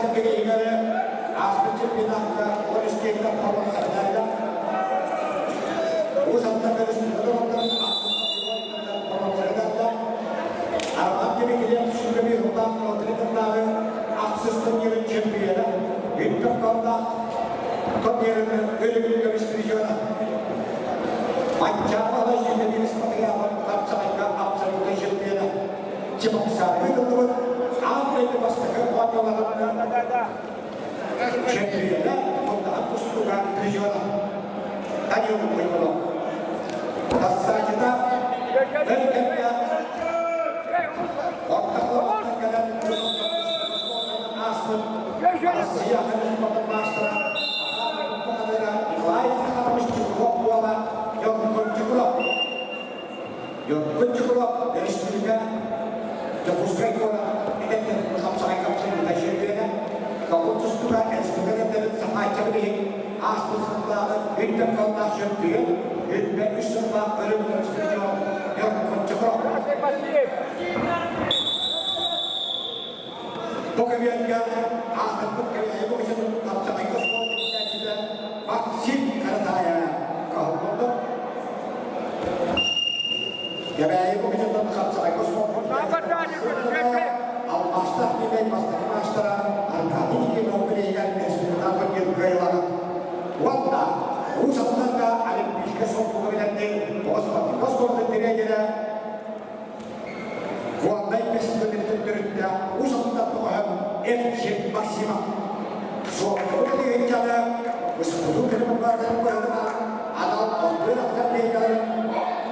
Черкасскай бирииһигэр ааспыт чемпионатка 13 холон сабыдыалла. Уус Алдан өрөспүүбүлүкэ холон сабыдыалла. Арҕаа Дмитриев сүүрбэ сыллаах Лотереятынааҕы ахсыс турнирын чемпиона, Виктор Коллах турнирын өрөбүл көмүс призера. Манчаары сүүрбэ спартакиада хапсаҕайга абсолютнай чемпиона. Чебоксары ыытыллыбыт аан дойду бастакы оонньууларын чемпиона, Мындаҕан тустууга призера. Данил Уйгулов. Тассаачыта өр кэмҥэ ортоклоҕуттан кэлэн ааспыт Россия спортун маастара Николай Захарович Чукров уола Йоркун Чукров. Йоркун Чукров өрөспүүбүлүкэ Дьокуускай куорат эдэрдэр хапсаҕай хапсыһыыта чемпиона, Калын тустууга республика эдэрдэрин Сахаачча билигин ааспыт сыллааҕы үрдүк кыллаах чөмпүйүөн, 23 сыллаах өрүм өрөспүүбүлүкэ Йоркун Чукров. Бу көбүөргэ аатырбыт Кэбээйи боксатын хапсаҕайга спорт иитээччитэ Максим Каратаев каһылланна. Кэбээйи боксатын хапсаҕайга спорт Алмаастаах Митэй бастакы маастара Аркадий Никифоров бирииһигэр республикаҕа турнир кыайыылааҕа уонна Уус Алданга Олимпийскай солбуга билэрдик оҕо спортивнай оскуолатын тренерэ Горнай бэстибээлиттэн төрүттээх Уус Алдан тоҕоһо Эрчим Максимов Суоттубут тыһыынчаны Успутун кырымматын быһытынан анал онтуй ассамблеяларын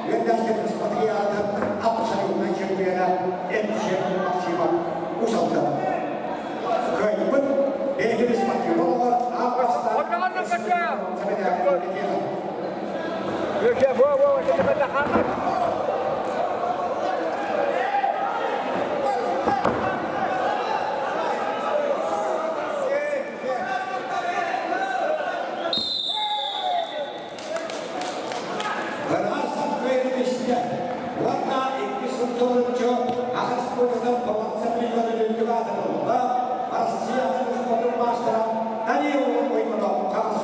үөрдээччи спартакиадатын абсолютнай чемпиона Эрчим Максимов Уус Алдан кыайбыт бэйэтин спортивнай олоҕор аан бастаан Ыраас кыайыы истэ уонна иккис сыл толоруччу аҕыс пуутунан боруонса призеры үрдүк аатырылла Россия спортун маастара Данил Уймонов Хаҥалас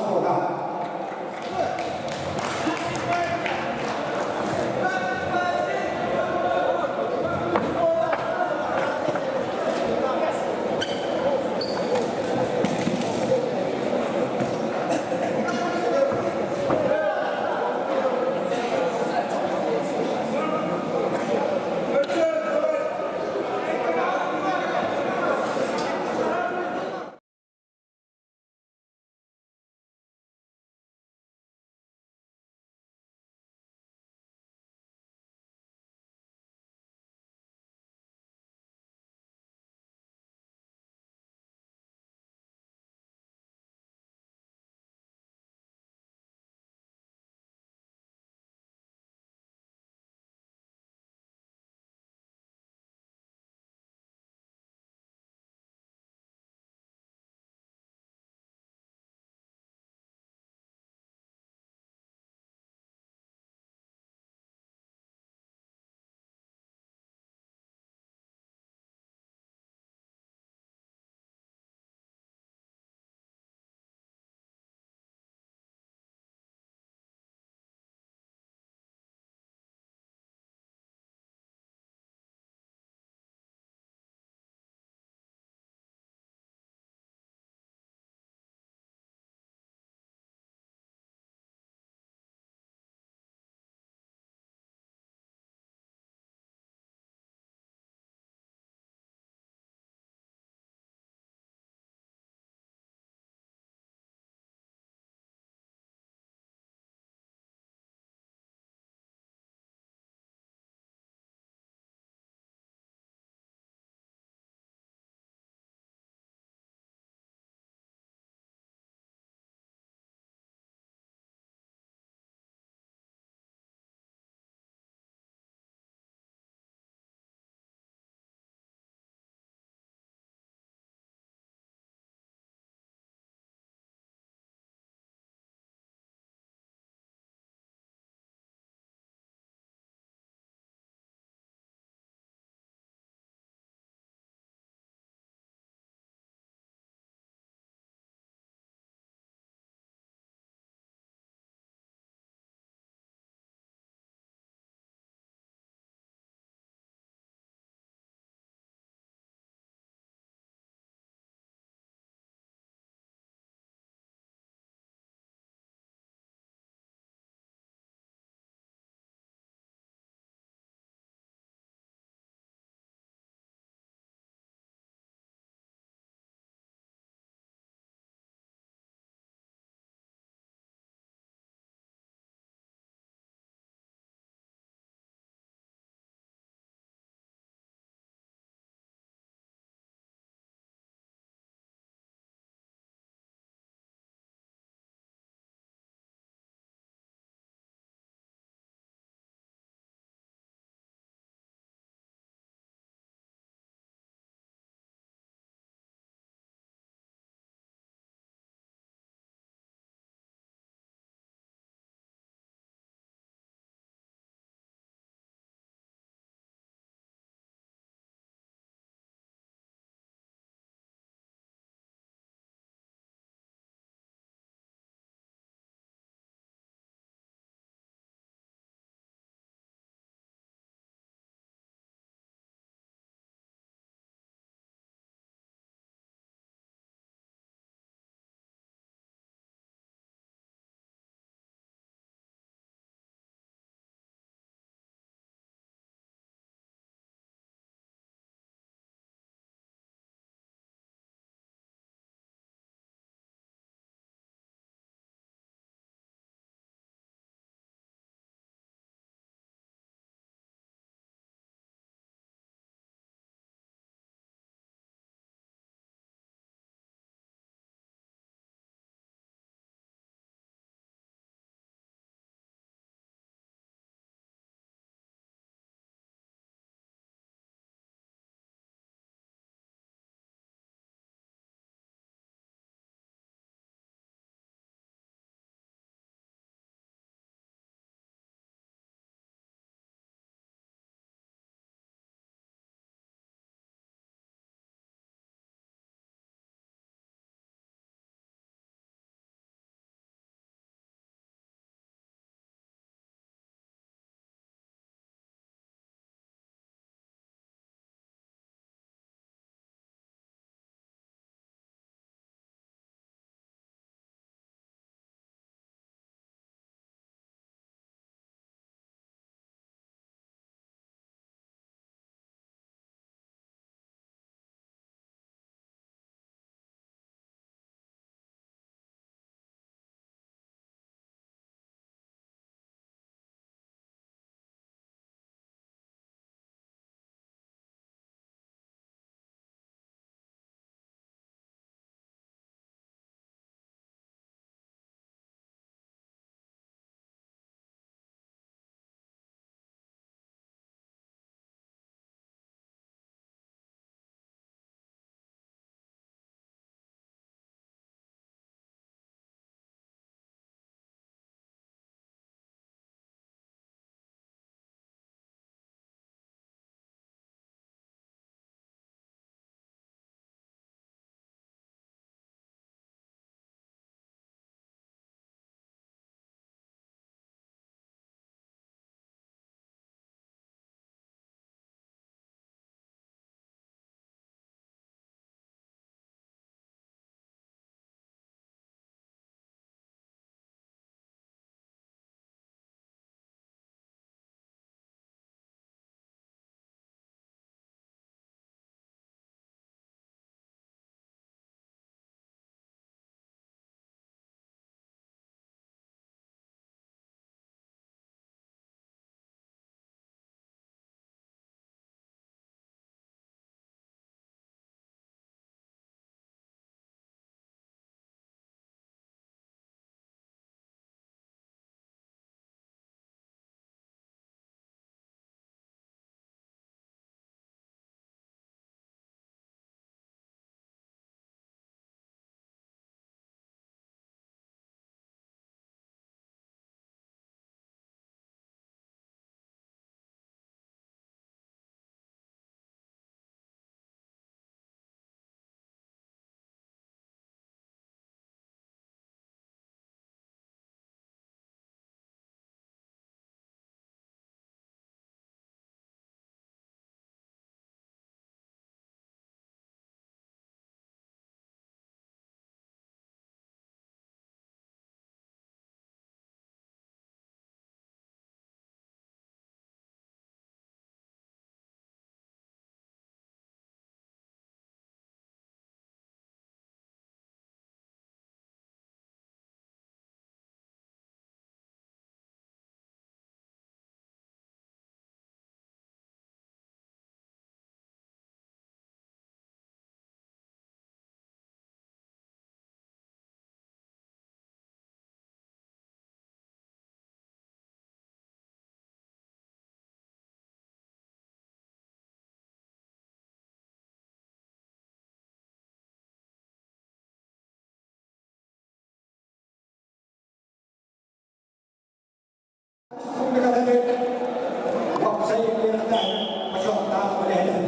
тэрээһин бочуоттаах үлэһитэ.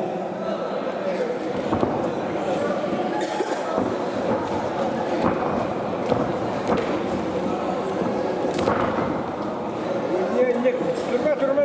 Турма, турма.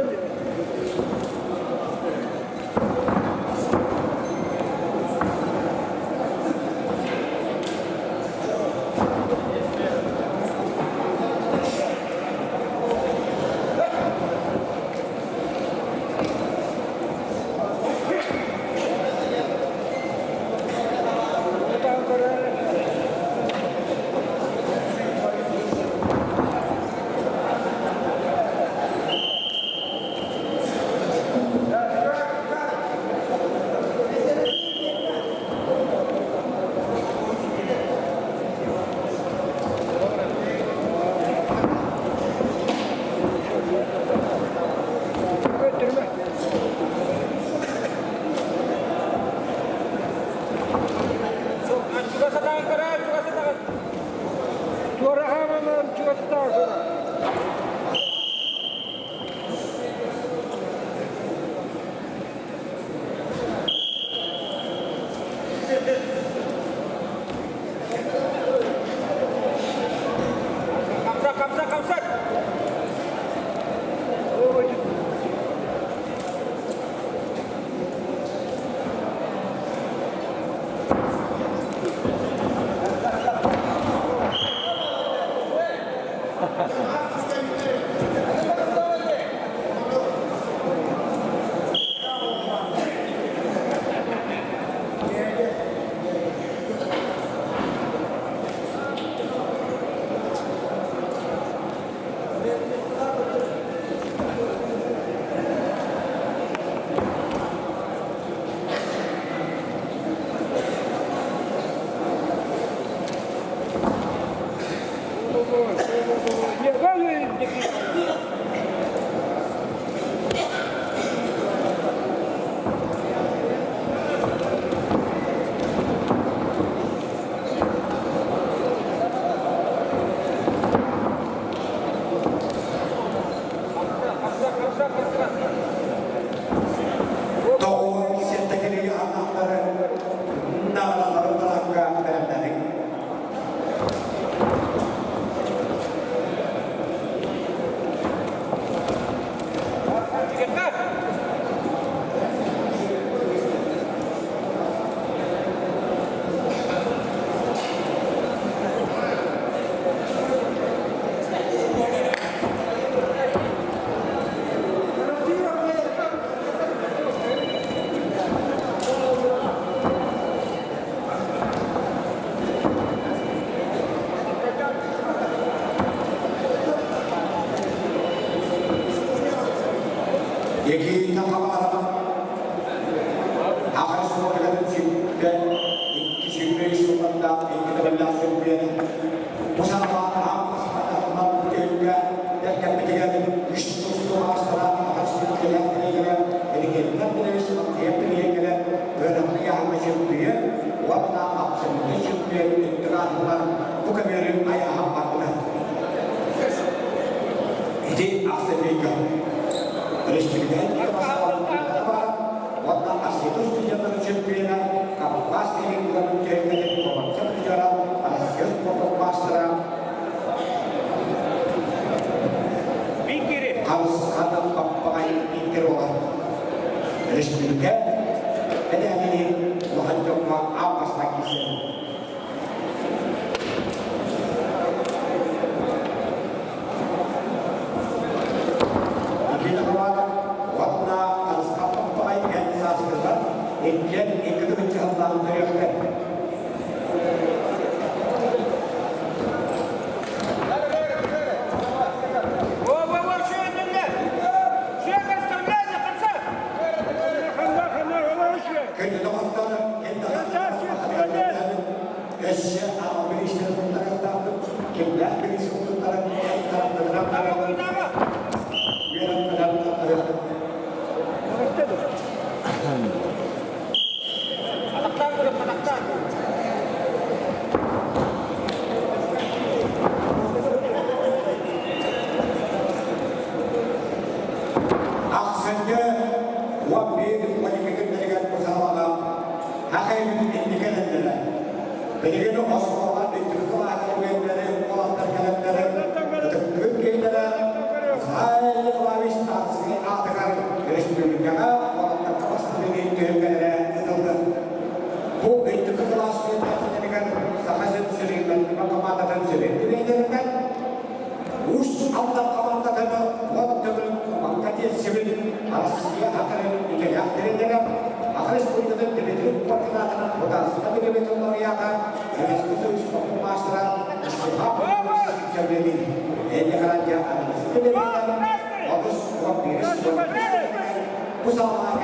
Ахайбын инникелендere. Билигин оскуола үрдүкү кылааһыгар үөрэнэри уолаттар кэлэннэр ытыктыыр киһилэрэ Михаил Николаевич Тарскай аатыгар республикаҕа уолаттарга бастакы түһүлгэлэрэ ыытыллар. Бу үрдүкү кылаас үөрэнээччилэригэр Саха сирин хамаандатын сүрүн тренеринэн Уус Алдан хамаандатын уон төгүл кубокка тиэрсибит Россия атын үтүөлээх тренерэ, Саха Республикатын Дмитрий координаторын Художественнай билимин лауреата, Советский Союз спордун маастара Степан Сергеевич Эйнехарандия анализ 31 бу саалаах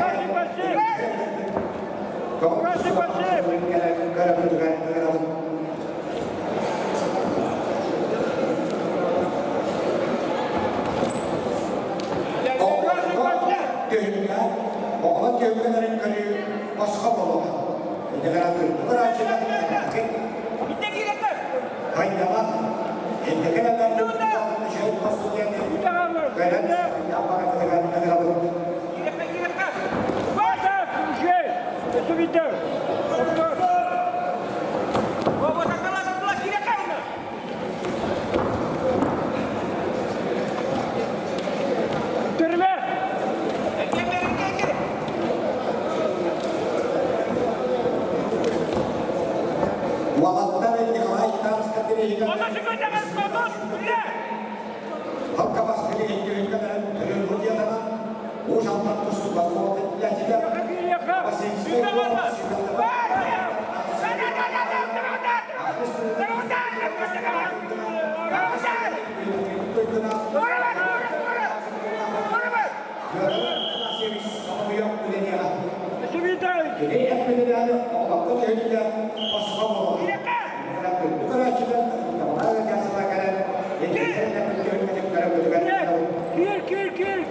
Оҕолор түһүлгэлэрин көрүү босхо буолуоҕа. Хайдаҕа инники Уолаттар Николай Тарскай Кир, кир, кир!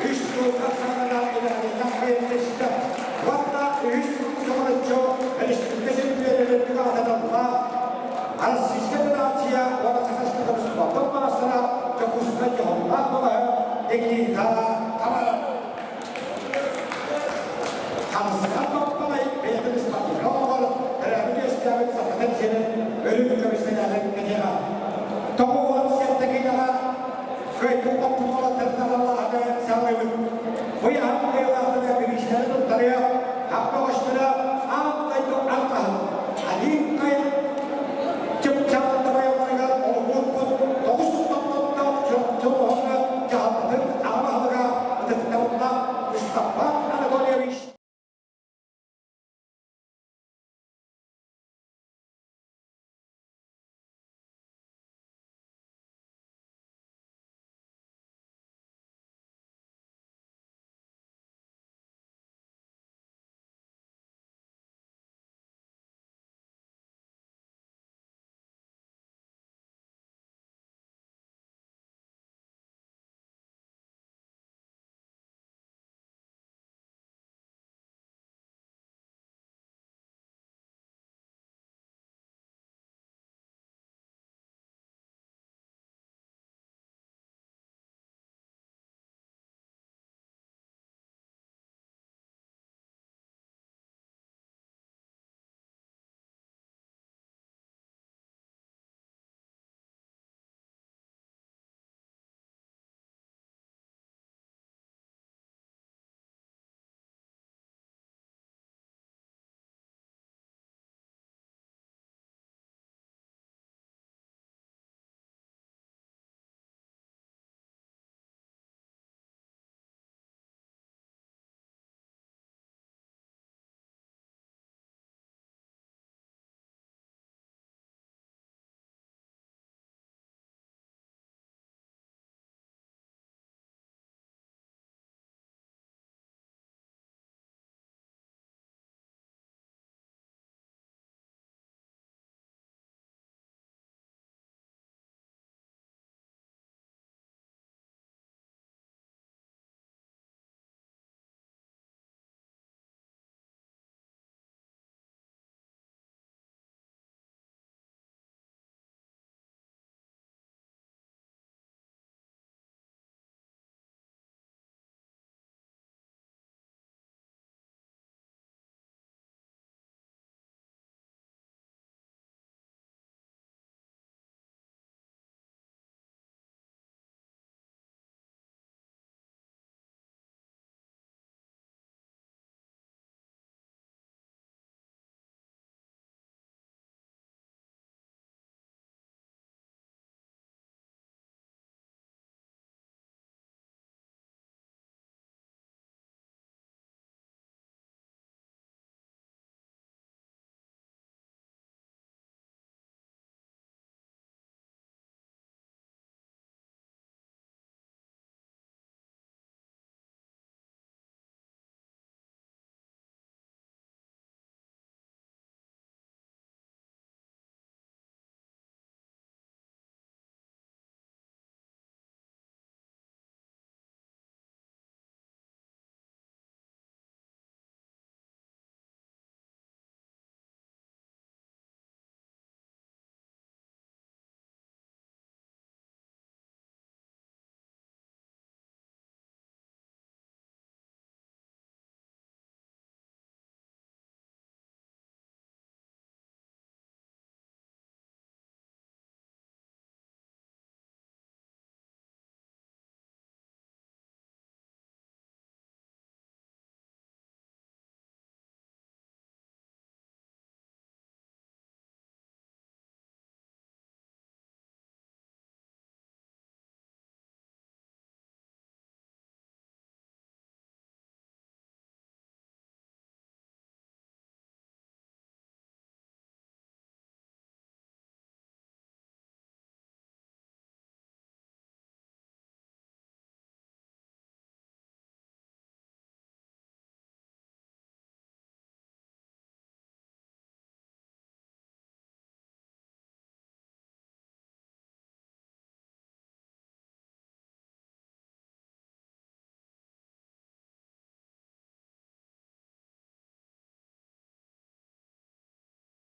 Үс туурга саҕалаах үлэһиттэн хайынньыста уонна үһүс соҕуруччу республика чемпионатын аатыраллаах Российскай Федерация уонна Саха Республикатын спордун маастара Дьокуускай дьоһуннаах бөҕөһө Никита Комаров. Хамсыгар Баппалай бэйэтин спортивнай олоҕор төрөөбүт үөскээбит Сахатын сирин өрүү көмүскэнээҕин кэтиэҕэ. 97 киилэҕэ кыайбыт хоппут уолаттарынан